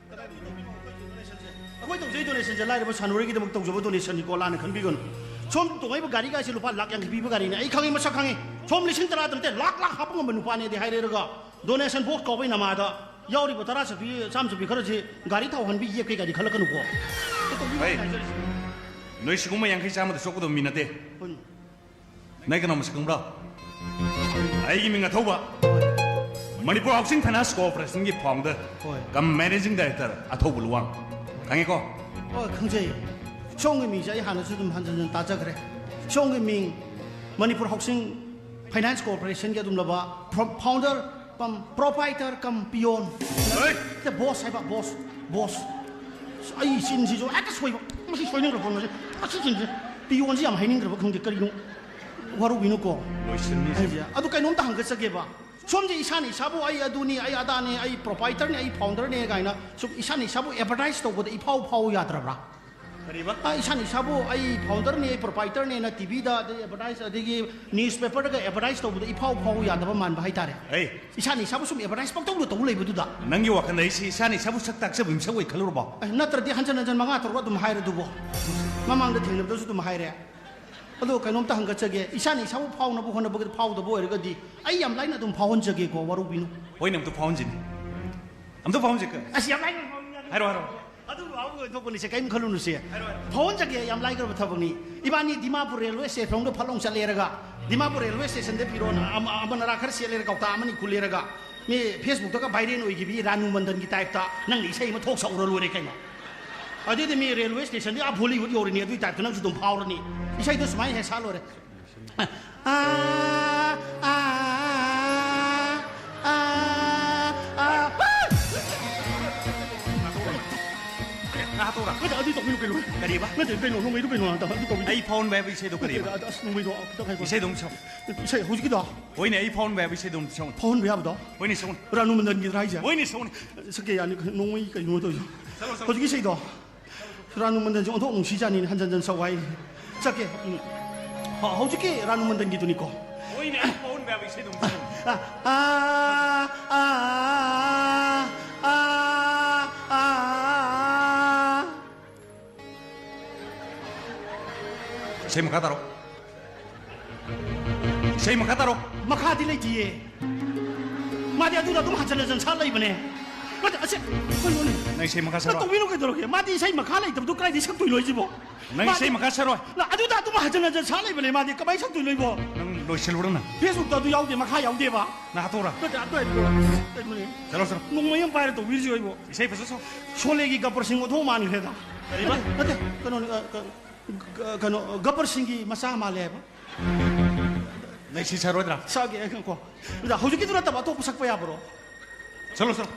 ꯑꯩꯈꯣꯏ ꯇꯧꯖꯩ ꯗꯣꯅꯦꯁꯟꯁꯦ ꯂꯥꯏꯔꯕ ꯁꯥꯟꯅꯔꯣꯏꯒꯤꯗꯃꯛ ꯇꯧꯖꯕ ꯗꯣꯅꯦꯁꯟꯅꯤꯀꯣ, ꯂꯥꯟꯅ ꯈꯟꯕꯤꯒꯅꯨ꯫ ꯁꯣꯝ ꯇꯣꯡꯉꯛꯏꯕ ꯒꯥꯔꯤꯒꯥꯏꯁꯦ ꯂꯨꯄꯥ ꯂꯥꯛ ꯌꯥꯡꯈꯩ ꯄꯤꯕ ꯒꯥꯔꯤꯅꯦ꯫ ꯑꯩ ꯈꯪꯉꯤ, ꯃꯁꯛ ꯈꯪꯉꯤ꯫ ꯁꯣꯝ ꯂꯤꯁꯤꯡ ꯇꯔꯥꯗ ꯅꯠꯇꯦ, ꯂꯥꯛ ꯂꯥꯛ ꯍꯥꯞꯄ ꯉꯝꯕ ꯅꯨꯄꯥꯅꯦꯗꯤ ꯍꯥꯏꯔꯦꯔꯒ, ꯗꯣꯅꯦꯁꯟ ꯕꯣꯛꯁ ꯀꯧꯕꯩ ꯅꯃꯥꯗ ꯌꯥꯎꯔꯤꯕ ꯇꯔꯥ ꯆꯠꯄꯤ, ꯆꯥꯝ ꯆꯠꯄꯤ ꯈꯔꯁꯤ ꯒꯥꯔꯤ ꯊꯥꯎ ꯍꯟꯕꯤ ꯌꯦꯛꯀꯩ ꯒꯥꯔꯤ ꯈꯜꯂꯛꯀꯅꯨꯀꯣ꯫ ꯍꯩ, ꯅꯣꯏ ꯁꯤꯒꯨꯝꯕ ꯌꯥꯡꯈꯩ ꯆꯥꯝꯃꯗ ꯆꯣꯛꯀꯗꯕ ꯃꯤ ꯅꯠꯇꯦ꯫ ꯍꯣꯏꯅꯦ꯫ ꯅꯪ ꯀꯅꯥ ꯃꯁꯛ ꯈꯪꯕ꯭ꯔꯣ? ꯑꯩꯒꯤ ꯃꯤꯡ ꯑꯊꯧꯕ꯫ ꯃꯅꯤꯄꯨꯔ ꯍꯥꯎꯁꯤꯡ ꯐꯥꯏꯅꯥꯟꯁ ꯀꯣꯑꯣꯄꯔꯦꯁꯟꯒꯤ ꯐꯥꯎꯟꯗꯔ ꯍꯣꯏ꯫ ꯀꯝ ꯃꯦꯅꯦꯖꯤꯡ ꯗꯥꯏꯔꯦꯛꯇꯔ ꯑꯊꯧꯕ ꯂꯨꯋꯥꯡ꯫ ꯈꯪꯉꯦꯀꯣ? ꯍꯣꯏ, ꯈꯪꯖꯩ꯫ ꯁꯣꯝꯒꯤ ꯃꯤꯡꯁꯦ ꯑꯩ ꯍꯥꯟꯅꯁꯨ ꯑꯗꯨꯝ ꯍꯟꯖꯟ ꯍꯟꯖꯟ ꯇꯥꯖꯈ꯭ꯔꯦ꯫ ꯁꯣꯝꯒꯤ ꯃꯤꯡ ꯃꯅꯤꯄꯨꯔ ꯍꯥꯎꯁꯤꯡ ꯐꯥꯏꯅꯥꯟꯁ ꯀꯣꯑꯣꯄꯔꯦꯁꯟꯒꯤ ꯑꯗꯨꯝꯂꯕ ꯐꯥꯎꯟꯗꯔ ꯀꯝ ꯄ꯭ꯔꯣꯄꯥꯏꯇꯔ ꯀꯝ ꯄꯤꯌꯣꯟ꯫ ꯍꯣꯏ꯫ ꯅꯠꯇꯦ, ꯕꯣꯁ ꯍꯥꯏꯕ, ꯕꯣꯁ, ꯕꯣꯁ꯫ ꯑꯩ ꯆꯤꯟꯁꯤꯁꯨ ꯍꯦꯛꯇ ꯁꯣꯏꯕ꯫ ꯃꯁꯤ ꯁꯣꯏꯅꯤꯡꯈ꯭ꯔꯕ ꯈꯪꯗꯦ꯫ ꯃꯁꯤ ꯆꯤꯟꯁꯦ꯫ ꯄꯤꯌꯣꯟꯁꯤ ꯌꯥꯝ ꯍꯩꯅꯤꯡꯗ꯭ꯔꯕ ꯈꯪꯗꯦ, ꯀꯔꯤꯅꯣ? ꯋꯥꯔꯧꯕꯤꯅꯨꯀꯣ꯫ ꯂꯣꯏꯁꯤꯟꯅꯤ꯫ ꯑꯩꯁꯦ ꯑꯗꯨ ꯀꯩꯅꯣꯝꯇ ꯍꯪꯒꯠꯆꯒꯦꯕ꯫ ꯁꯣꯝꯁꯦ ꯏꯁꯥꯅ ꯏꯁꯥꯕꯨ "ꯑꯩ ꯑꯗꯨꯅꯤ, ꯑꯩ ꯑꯗꯥꯅꯤ, ꯑꯩ ꯄ꯭ꯔꯣꯄꯥꯏꯇꯔꯅꯤ, ꯑꯩ ꯐꯥꯎꯟꯗꯔꯅꯤ" ꯀꯥꯏꯅ ꯁꯨꯝ ꯏꯁꯥꯅ ꯏꯁꯥꯕꯨ ꯑꯦꯗꯚꯔꯇꯥꯏꯁ ꯇꯧꯕꯗ ꯏꯐꯥꯎ ꯐꯥꯎ ꯌꯥꯗ꯭ꯔꯕ꯭ꯔꯥ? ꯀꯔꯤꯕ? ꯑ, ꯏꯁꯥꯅ ꯏꯁꯥꯕꯨ ꯑꯩ ꯐꯥꯎꯟꯗꯔꯅꯤ, ꯑꯩ ꯄ꯭ꯔꯣꯄꯥꯏꯇꯔꯅꯦꯅ ꯇꯤꯚꯤꯗ, ꯑꯗꯩ ꯑꯦꯗꯚꯔꯇꯥꯏꯁ, ꯑꯗꯒꯤ ꯅ꯭ꯌꯨꯁꯄꯦꯄꯔꯗꯒ ꯑꯦꯗꯚꯔꯇꯥꯏꯁ ꯇꯧꯕꯗ ꯏꯐꯥꯎ ꯐꯥꯎ ꯌꯥꯗꯕ ꯃꯥꯟꯕ ꯍꯥꯏꯇꯥꯔꯦ꯫ ꯑꯩ ꯏꯁꯥꯅ ꯏꯁꯥꯕꯨ ꯁꯨꯝ ꯑꯦꯗꯚꯔꯇꯥꯏꯁ ꯄꯪꯇꯧꯗ ꯇꯧ ꯂꯩꯕꯗꯨꯗ꯫ ꯅꯪꯒꯤ ꯋꯥꯈꯜꯗ ꯑꯩꯁꯤ ꯏꯁꯥꯅ ꯏꯁꯥꯕꯨ ꯁꯛ ꯇꯥꯛꯆꯕ ꯃꯤꯁꯛ ꯑꯣꯏ ꯈꯜꯂꯨꯔꯕꯣ? ꯑꯦ, ꯅꯠꯇ꯭ꯔꯗꯤ ꯍꯟꯖꯟ ꯍꯟꯖꯟ ꯃꯉꯥ ꯇꯔꯨꯛ ꯑꯗꯨꯝ ꯍꯥꯏꯔꯗꯨꯕꯣ꯫ ꯃꯃꯥꯡꯗ ꯊꯦꯡꯅꯕꯗꯁꯨ ꯑꯗꯨꯝ ꯍꯥꯏꯔꯦ꯫ ꯑꯗꯣ ꯀꯩꯅꯣꯝꯇ ꯍꯪꯒꯠꯆꯒꯦ, ꯏꯁꯥꯅ ꯏꯁꯥꯕꯨ ꯐꯥꯎꯅꯕ ꯍꯣꯠꯅꯕꯗ ꯐꯥꯎꯗꯕ ꯑꯣꯏꯔꯒꯗꯤ ꯑꯩ ꯌꯥꯝ ꯂꯥꯏꯅ ꯑꯗꯨꯝ ꯐꯥꯎꯍꯟꯖꯒꯦꯀꯣ, ꯋꯥꯔꯧꯕꯤꯅꯨ꯫ ꯍꯣꯏꯅꯦ, ꯑꯝꯇ ꯐꯥꯎꯍꯟꯁꯤꯅꯦ꯫ ꯑꯝꯇ ꯐꯥꯎꯍꯟꯁꯤꯀꯣ꯫ ꯑꯁ, ꯌꯥꯝ ꯂꯥꯏꯅ ꯐꯥꯎꯍꯟ ꯌꯥꯅꯤ꯫ ꯍꯥꯏꯔꯣ, ꯍꯥꯏꯔꯣ꯫ ꯑꯗꯨ ꯐꯥꯎꯕ ꯑꯣꯏꯊꯣꯛꯄꯅꯤꯁꯦ, ꯀꯔꯤꯝ ꯈꯜꯂꯨꯅꯨꯁꯦ꯫ ꯍꯥꯏꯔꯣ, ꯍꯥꯏꯔꯣ꯫ ꯐꯥꯎꯍꯟꯖꯒꯦ, ꯌꯥꯝ ꯂꯥꯏꯈ꯭ꯔꯕ ꯊꯕꯛꯅꯤ꯫ ꯏꯕꯥꯅꯤ ꯗꯤꯃꯥꯄꯨꯔ ꯔꯦꯜꯋꯦ ꯁ꯭ꯇꯦꯁꯟꯗ ꯐꯠ ꯂꯥꯎ ꯆꯠꯂꯦꯔꯒ, ꯗꯤꯃꯥꯄꯨꯔ ꯔꯦꯜꯋꯦ ꯁ꯭ꯇꯦꯁꯟꯗ ꯐꯤꯔꯣꯟ ꯑꯃ, ꯑꯃ ꯅꯔꯥ ꯈꯔ ꯁꯦꯠꯂꯦꯔꯒ, ꯀꯧꯇꯥ ꯑꯃꯅꯤ ꯈꯨꯜꯂꯦꯔꯒ, ꯃꯤ ꯐꯦꯁꯕꯨꯛꯇꯒ ꯚꯥꯏꯔꯦꯜ ꯑꯣꯏꯈꯤꯕꯤ ꯔꯥꯅꯨ ꯃꯟꯗꯟꯒꯤ ꯇꯥꯏꯞꯇ ꯅꯪꯅ ꯏꯁꯩ ꯑꯃ ꯊꯣꯛ ꯁꯛꯎꯔ ꯂꯣꯏꯔꯦ ꯀꯩꯅꯣ꯫ ꯑꯗꯨꯏꯗꯤ ꯃꯤ ꯔꯦꯜꯋꯦ ꯁ꯭ꯇꯦꯁꯟꯗ ꯑꯥ ꯕꯣꯂꯤꯋꯨꯗ ꯌꯧꯔꯤꯅꯤ, ꯑꯗꯨꯏ ꯇꯥꯏꯞꯇ ꯅꯪꯁꯨ ꯑꯗꯨꯝ ꯐꯥꯎꯔꯅꯤ꯫ ꯏꯁꯩꯗꯣ ꯁꯨꯃꯥꯏꯅ ꯍꯦꯛ ꯁꯥ ꯂꯣꯏꯔꯦ꯫ ꯑꯥ, ꯑꯥ, ꯑꯥ, ꯑꯥ꯫ ꯅꯪ ꯍꯥꯠꯇꯣꯛꯎꯔꯥ? ꯅꯠꯇꯦ, ꯑꯗꯨ ꯇꯧꯕꯤꯅꯨ ꯀꯩꯅꯣ꯫ ꯀꯔꯤꯕ? ꯅꯠꯇꯦ, ꯀꯩꯅꯣ, ꯅꯣꯡꯃꯩꯗꯨ ꯀꯩꯅꯣ, ꯑꯗꯨ ꯇꯧꯕꯤꯅꯨ꯫ ꯑꯩ ꯐꯥꯎꯍꯟꯕ ꯍꯥꯏꯕ ꯏꯁꯩꯗꯣ ꯀꯔꯤꯕ? ꯑꯁ, ꯅꯣꯡꯃꯩꯗꯣ ꯈꯤꯇꯪ ꯍꯥꯏꯈꯣ꯫ ꯏꯁꯩꯗꯣ ꯑꯃꯨꯛ ꯁꯛꯑꯣ꯫ ꯏꯁꯩ ꯍꯧꯖꯤꯛꯀꯤꯗꯣ? ꯍꯣꯏꯅꯦ, ꯑꯩ ꯐꯥꯎꯍꯟꯕ ꯍꯥꯏꯕ ꯏꯁꯩꯗꯣ ꯑꯃꯨꯛ ꯁꯛꯑꯣ꯫ ꯐꯥꯎꯍꯟꯕ ꯌꯥꯕꯗꯣ? ꯍꯣꯏꯅꯦ, ꯁꯛꯑꯣ꯫ ꯔꯥꯅꯨ ꯃꯟꯗꯟꯒꯤꯗ꯭ꯔꯥ ꯍꯥꯏꯁꯦ? ꯍꯣꯏꯅꯦ, ꯁꯛꯑꯣꯅꯦ꯫ ꯁꯛꯀꯦ ꯌꯥꯅꯤ, ꯅꯣꯡꯃꯩ ꯀꯩꯅꯣ ꯇꯧꯔꯤꯁꯦ꯫ ꯁꯛꯑꯣ, ꯁꯛꯑꯣ꯫ ꯍꯧꯖꯤꯛꯀꯤ ꯏꯁꯩꯗꯣ? ꯔꯥꯅꯨ ꯃꯟꯗꯟꯁꯦ ꯑꯣꯟꯊꯣꯛ ꯅꯨꯡꯁꯤꯖꯥꯅꯤꯅꯦ, ꯍꯟꯖꯟ ꯍꯟꯖꯟ ꯁꯛꯎ ꯍꯥꯏꯔꯤ꯫ ꯁꯛꯀꯦ꯫ ꯎꯝ꯫ ꯍ-, ꯍꯧꯖꯤꯛꯀꯤ ꯔꯥꯅꯨ ꯃꯟꯗꯟꯒꯤꯗꯨꯅꯤꯀꯣ꯫ ꯍꯣꯏꯅꯦ, ꯑꯩ ꯐꯥꯎꯍꯟꯕ ꯌꯥꯕ ꯏꯁꯩꯗꯣ ꯑꯃꯨꯛ ꯁꯛꯑꯣ꯫ ꯑꯥ, ꯑꯥ, ꯑꯥ, ꯑꯥ, ꯑꯥ꯫ ꯏꯁꯩ ꯃꯈꯥ ꯇꯥꯔꯣ꯫ ꯏꯁꯩ ꯃꯈꯥ ꯇꯥꯔꯣ꯫ ꯃꯈꯥꯗꯤ ꯂꯩꯇꯤꯌꯦ꯫ ꯃꯥꯗꯤ ꯑꯗꯨꯗ ꯑꯗꯨꯝ ꯍꯟꯖꯟ ꯍꯟꯖꯟ ꯁꯥ ꯂꯩꯕꯅꯦ꯫ ꯅꯠꯇꯦ, ꯑꯁꯦ, ꯀꯩꯅꯣꯅꯦ? ꯅꯪ ꯏꯁꯩ ꯃꯈꯥ ꯁꯛꯂꯣ꯫ ꯇꯧꯕꯤꯅꯣ ꯀꯩꯗꯧꯔꯒꯦ? ꯃꯥꯗꯤ ꯏꯁꯩ ꯃꯈꯥ ꯂꯩꯇꯕꯗꯨ ꯀꯗꯥꯏꯗꯒꯤ ꯁꯛꯇꯣꯏꯅꯣ ꯑꯩꯁꯤꯕꯣ? ꯅꯪ ꯃꯥꯗꯤ ꯏꯁꯩ ꯃꯈꯥ ꯁꯛꯂꯣꯏ꯫ ꯅ-, ꯑꯗꯨꯗ ꯑꯗꯨꯝ ꯍꯟꯖꯟ ꯍꯟꯖꯟ ꯁꯥ ꯂꯩꯕꯅꯦ ꯃꯥꯗꯤ꯫ ꯀꯃꯥꯏꯅ ꯁꯛꯇꯣꯏꯅꯣ ꯑꯩꯕꯣ? ꯅꯪ ꯂꯣꯏꯁꯤꯜꯂꯨꯔꯣ ꯅꯪ꯫ ꯐꯦꯁꯕꯨꯛꯇ ꯑꯗꯨ ꯌꯥꯎꯗꯦ, ꯃꯈꯥ ꯌꯥꯎꯗꯦꯕ꯫ ꯅꯪ ꯍꯥꯠꯇꯣꯛꯎꯔꯥ? ꯅꯠꯇꯦ, ꯑꯗꯨ ꯍꯥꯏꯗꯤ ꯀꯩꯅꯣꯅꯦ? ꯆꯠꯂꯣ, ꯆꯠꯂꯣ꯫ ꯅꯣꯡꯃꯩ ꯑꯃ ꯄꯥꯏꯔ ꯇꯧꯕꯤꯔꯤꯁꯤ ꯑꯩꯕꯣ꯫ ꯏꯁꯩ ꯐꯖ ꯁꯛꯑꯣ꯫ ꯁꯣꯂꯦꯒꯤ ꯒꯕꯔ ꯁꯤꯡ ꯑꯣꯟꯊꯣꯛ ꯃꯥꯟꯈ꯭ꯔꯦꯗ꯫ ꯀꯔꯤꯕ? ꯅꯠꯇꯦ, ꯀꯩꯅꯣꯅꯦ, ꯑ, ꯀ-, ꯀ-, ꯀꯩꯅꯣ, ꯒꯕꯔ ꯁꯤꯡꯒꯤ ꯃꯆꯥ ꯃꯥꯜꯂꯦ ꯍꯥꯏꯕ꯫ ꯅꯪ ꯁꯤ ꯁꯛꯑꯔꯣꯏꯗ꯭ꯔꯥ? ꯁꯛꯑꯒꯦ, ꯑꯩ ꯀꯣ꯫ ꯑꯗ ꯍꯧꯖꯤꯛꯀꯤꯗꯨ ꯅꯠꯇꯕ ꯑꯇꯣꯞꯄ ꯁꯛꯄ ꯌꯥꯕ꯭ꯔꯣ? ꯆꯠꯂꯣ, ꯆꯠꯂꯣ꯫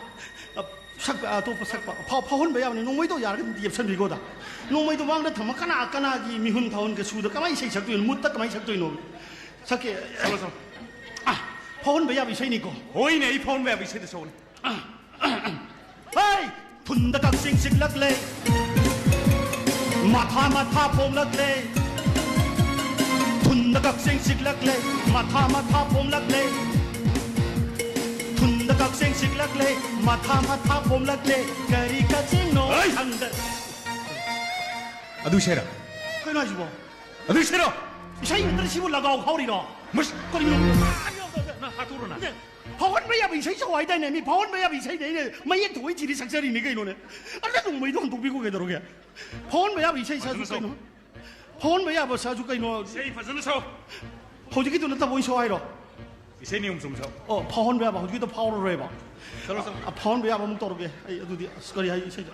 ꯑ, ꯁꯛꯄ, ꯑꯇꯣꯞꯄ ꯁꯛꯄ꯫ ꯐꯥꯎ-, ꯐꯥꯎꯍꯟꯕ ꯌꯥꯕꯅꯤ꯫ ꯅꯣꯡꯃꯩꯗꯣ ꯌꯥꯔꯒꯗꯤ ꯌꯦꯞꯁꯟꯕꯤꯈꯣꯗ꯫ ꯅꯣꯡꯃꯩꯗꯣ ꯃꯥꯡꯗ ꯊꯝꯃ ꯀꯅꯥ ꯀꯅꯥꯒꯤ ꯃꯤꯍꯨꯟ ꯊꯥꯍꯨꯟꯒ ꯁꯨꯗ ꯀꯃꯥꯏꯅ ꯏꯁꯩ ꯁꯛꯇꯣꯏꯅꯣ? ꯃꯨꯠꯇ ꯀꯃꯥꯏꯅ ꯁꯛꯇꯣꯏꯅꯣ? ꯁꯛꯀꯦ꯫ ꯆꯠꯂꯣ, ꯆꯠꯂꯣ꯫ ꯑ, ꯐꯥꯎꯍꯟꯕ ꯌꯥꯕ ꯏꯁꯩꯅꯤꯀꯣ꯫ ꯍꯣꯏꯅꯦ, ꯑꯩ ꯐꯥꯎꯍꯟꯕ ꯌꯥꯕ ꯏꯁꯩꯗ ꯁꯛꯎꯅꯦ꯫ ꯍꯩ! ꯊꯨꯟꯗ ꯀꯛꯆꯦꯡ ꯆꯤꯛꯂꯛꯂꯦ꯫ ꯃꯊꯥ ꯃꯊꯥ ꯄꯣꯝꯂꯛꯂꯦ, ꯊꯨꯟꯗ ꯀꯛꯆꯦꯡ ꯆꯤꯛꯂꯛꯂꯦ, ꯃꯊꯥ ꯃꯊꯥ ꯄꯣꯝꯂꯛꯂꯦ, ꯊꯨꯟꯗ ꯀꯛꯆꯦꯡ ꯆꯤꯛꯂꯛꯂꯦ, ꯃꯊꯥ ꯃꯊꯥ ꯄꯣꯝꯂꯛꯂꯦ, ꯀꯔꯤ ꯀꯛꯆꯦꯡꯅꯣ? ꯍꯩ! ꯈꯪꯗ- ꯑꯗꯨ ꯏꯁꯩꯔꯣ? ꯀꯩꯅꯣ ꯍꯥꯏꯁꯤꯕꯣ? ꯑꯗꯨ ꯏꯁꯩꯔꯣ? ꯏꯁꯩ ꯅꯠꯇ꯭ꯔ ꯁꯤꯕꯨ ꯂꯒꯥꯎ ꯈꯥꯎꯔꯤꯔꯣ? ꯃꯁ- ꯀꯔꯤꯅꯣ? ꯅꯪ ꯍꯥꯠꯇꯣꯛꯎꯔꯣ ꯅꯪ꯫ ꯐꯥꯎꯍꯟꯕ ꯌꯥꯕ ꯏꯁꯩ ꯁꯛꯑꯣ ꯍꯥꯏꯗꯥꯏꯅꯦ? ꯃꯤ ꯐꯥꯎꯍꯟꯕ ꯌꯥꯕ ꯏꯁꯩꯅꯦ꯫ ꯑꯩꯅ ꯃꯌꯦꯛ ꯊꯣꯛꯏ ꯊꯤꯔꯤ ꯁꯛꯆꯔꯤꯅꯤ ꯀꯩꯅꯣꯅꯦ꯫ ꯑꯗꯨꯗ ꯅꯣꯡꯃꯩꯗꯣ ꯍꯟꯗꯣꯛꯄꯤꯈꯣ ꯀꯩꯗꯧꯔꯒꯦ? ꯐꯥꯎꯍꯟꯕ ꯌꯥꯕ ꯏꯁꯩ ꯁꯛꯑꯁꯨ ꯐꯖꯅ ꯁꯛꯑꯣ꯫ ꯀꯩꯅꯣ? ꯐꯥꯎꯍꯟꯕ ꯌꯥꯕ ꯁꯛꯑꯁꯨ ꯀꯩꯅꯣ? ꯏꯁꯩ ꯐꯖꯅ ꯁꯛꯑꯣ꯫ ꯍꯧꯖꯤꯛꯀꯤꯗꯣ ꯅꯠꯇꯕ ꯑꯣꯏꯅ ꯁꯛꯑꯣ ꯍꯥꯏꯔꯣ? ꯏꯁꯩ ꯅꯤꯌꯣꯝ ꯆꯨꯝ ꯁꯛꯑꯣ꯫ ꯑꯣ, ꯐꯥꯎꯍꯟꯕ ꯌꯥꯕ꯫ ꯍꯧꯖꯤꯛꯀꯤꯗꯣ ꯐꯥꯎꯔꯔꯣꯏꯕ꯫ ꯆꯠꯂꯣ, ꯆꯠꯂꯣ꯫ ꯑ, ꯐꯥꯎꯍꯟꯕ ꯌꯥꯕ ꯑꯃꯨꯛ ꯇꯧꯔꯒꯦ꯫ ꯑꯩ ꯑꯗꯨꯗꯤ ꯑꯁ ꯀꯔꯤ ꯍꯥꯏ ꯏꯁꯩꯗ?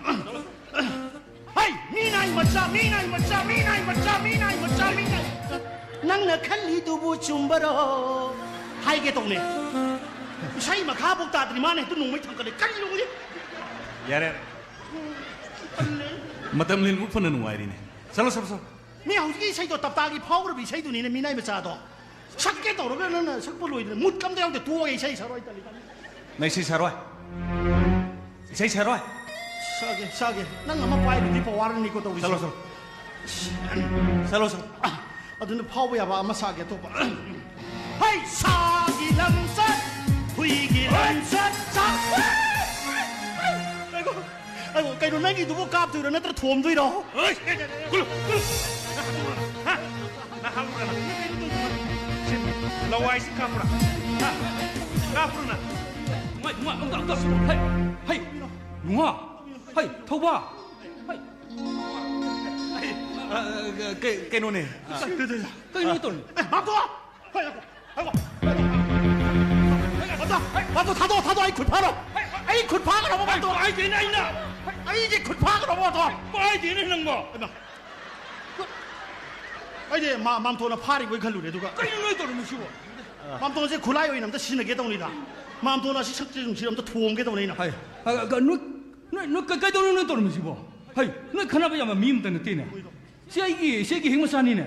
ꯍꯩ! ꯃꯤꯅꯥꯏ ꯃꯆꯥ, ꯃꯤꯅꯥꯏ ꯃꯆꯥ, ꯃꯤꯅꯥꯏ ꯃꯆꯥ, ꯃꯤꯅꯥꯏ ꯃꯆꯥ, ꯃꯤꯅꯥꯏ ꯃꯆꯥ꯫ ꯅꯪꯅ ꯈꯜꯂꯤꯗꯨꯕꯨ ꯆꯨꯝꯕꯔꯣ? ꯍꯥꯏꯒꯦ ꯇꯧꯅꯦ꯫ ꯏꯁꯩ ꯃꯈꯥꯐꯥꯎ ꯇꯥꯗ꯭ꯔꯤ ꯃꯥꯅ ꯍꯦꯛꯇ ꯅꯣꯡꯃꯩ ꯊꯥꯡꯒꯠꯂꯦ꯫ ꯀꯔꯤꯅꯣ ꯈꯪꯗꯦ꯫ ꯌꯥꯔꯦ꯫ ꯃꯇꯝ ꯂꯦꯟꯕ ꯐꯅ ꯅꯨꯡꯉꯥꯏꯔꯤꯅꯦ꯫ ꯆꯠꯂꯣ, ꯆꯠꯂꯣ, ꯆꯠꯂꯣ꯫ ꯃꯤ ꯍꯧꯖꯤꯛꯀꯤ ꯏꯁꯩꯗꯣ ꯇꯞꯇꯥꯒꯤ ꯐꯥꯎꯈ꯭ꯔꯕ ꯏꯁꯩꯗꯨꯅꯤꯅꯦ, ꯃꯤꯅꯥꯏ ꯃꯆꯥꯗꯣ꯫ ꯁꯛꯀꯦ ꯇꯧꯔꯒ ꯅꯪꯅ ꯁꯛꯄ ꯂꯣꯏꯗꯅ ꯃꯨꯠ ꯑꯝꯇ ꯌꯥꯎꯗꯦ꯫ ꯇꯣꯛꯑꯒꯦ, ꯏꯁꯩ ꯁꯛꯑꯔꯣꯏ, ꯇꯜꯂꯤ, ꯇꯜꯂꯤ꯫ ꯅꯪ ꯏꯁꯩ ꯁꯛꯑꯔꯣꯏ? ꯏꯁꯩ ꯁꯛꯑꯔꯣꯏ? ꯁꯛꯑꯒꯦ, ꯁꯛꯑꯒꯦ꯫ ꯅꯪ ꯑꯃ ꯄꯥꯏꯕꯗꯤ ꯄꯋꯥꯔꯅꯤꯀꯣ ꯇꯧꯔꯤꯁꯦ꯫ ꯆꯠꯂꯣ, ꯆꯠꯂꯣ꯫ ꯆꯠꯂꯣ, ꯆꯠꯂꯣ꯫ ꯑꯗꯨꯅ ꯐꯥꯎꯕ ꯌꯥꯕ ꯑꯃ ꯁꯥꯒꯦ ꯑꯇꯣꯞꯄ꯫ ꯍꯩ! ꯁꯥꯒꯤ ꯂꯝꯆꯠ, ꯍꯨꯏꯒꯤ ꯂꯝꯆꯠ, ꯆꯥꯛ-, ꯑꯩꯒꯣ, ꯑꯩꯒꯣ, ꯀꯩꯅꯣ ꯅꯪꯒꯤꯗꯨꯕꯨ ꯀꯥꯞꯇꯣꯏꯔꯣ ꯅꯠꯇ꯭ꯔ ꯊꯣꯝꯗꯣꯏꯔꯣ? ꯍꯩ! ꯀꯨꯜꯂꯨ, ꯀꯨꯜꯂꯨ꯫ ꯍꯥ? ꯅꯍꯥꯟ ꯁꯤ ꯂꯋꯥꯏꯁꯤ ꯀꯥꯞꯄ꯭ꯔꯥ? ꯍꯥ? ꯀꯥꯞꯄ꯭ꯔꯥ ꯅꯪ? ꯅꯨꯡꯉꯥꯏ, ꯅꯨꯡꯉꯥꯏ, ꯑꯝꯇ, ꯑꯝꯇ꯫ ꯍꯩ! ꯍꯩ! ꯅꯨꯡꯉꯥ! ꯍꯩ! ꯊꯧꯕꯥ! ꯍꯩ! ꯑ, ꯑ, ꯀꯩ-, ꯀꯩꯅꯣꯅꯦ꯫ ꯀꯩꯅꯣ ꯇꯧꯔꯤ? ꯑꯦ, ꯃꯥꯝꯇꯣꯟ! ꯍꯣꯏ, ꯉꯥꯏꯈꯣ, ꯉꯥꯏꯈꯣ꯫ ꯃꯥꯝꯇꯣꯟ, ꯃꯥꯝꯇꯣꯟ, ꯊꯥꯗꯣꯛꯑꯣ, ꯊꯥꯗꯣꯛꯑꯣ, ꯑꯩ ꯈꯨꯠ ꯐꯥꯔꯣꯏ꯫ ꯑꯩ ꯈꯨꯠ ꯐꯥꯒꯗꯧꯕ, ꯃꯥꯝꯇꯣꯟ꯫ ꯄꯥꯏꯗꯦꯅꯦ ꯑꯩꯅ꯫ ꯑꯩꯒꯤ ꯈꯨꯠ ꯐꯥꯒꯗꯧꯕ, ꯃꯥꯝꯇꯣꯟ꯫ ꯄꯥꯏꯗꯦꯅꯦ ꯅꯪꯕꯣ꯫ ꯍꯩꯃꯥ꯫ ꯑꯩꯗꯤ ꯃꯥ-, ꯃꯥꯝꯇꯣꯟꯅ ꯐꯥꯔꯤꯕꯣꯏ ꯈꯜꯂꯨꯔꯦ, ꯑꯗꯨꯒ꯫ ꯀꯩꯅꯣ ꯅꯣꯏ ꯇꯧꯔꯝꯃꯤꯁꯤꯕꯣ? ꯃꯥꯝꯇꯣꯟꯁꯦ ꯈꯨꯠꯂꯥꯏ ꯑꯣꯏꯅ ꯑꯝꯇ ꯁꯤꯖꯤꯟꯅꯒꯦ ꯇꯧꯅꯤꯗ꯫ ꯃꯥꯝꯇꯣꯟ ꯑꯁꯤ ꯁꯛꯇꯤ ꯅꯨꯡꯁꯤꯔ ꯑꯝꯇ ꯊꯣꯝꯒꯦ ꯇꯧꯅꯤ ꯑꯩꯅ꯫ ꯍꯩ, ꯑ, ꯑ, ꯅꯣꯏ, ꯅꯣꯏ, ꯅꯣꯏ ꯀ-, ꯀꯩꯗꯧꯔꯤꯅꯣ ꯅꯣꯏ ꯇꯧꯔꯝꯃꯤꯁꯤꯕꯣ? ꯍꯩ, ꯅꯣꯏ ꯈꯟꯅꯕ ꯌꯥꯕ ꯃꯤ ꯑꯝꯇ ꯅꯠꯇꯦꯅꯦ꯫ ꯁꯤ ꯑꯩꯒꯤ, ꯁꯤ ꯑꯩꯒꯤ ꯍꯦꯛ ꯃꯆꯥꯅꯤꯅꯦ꯫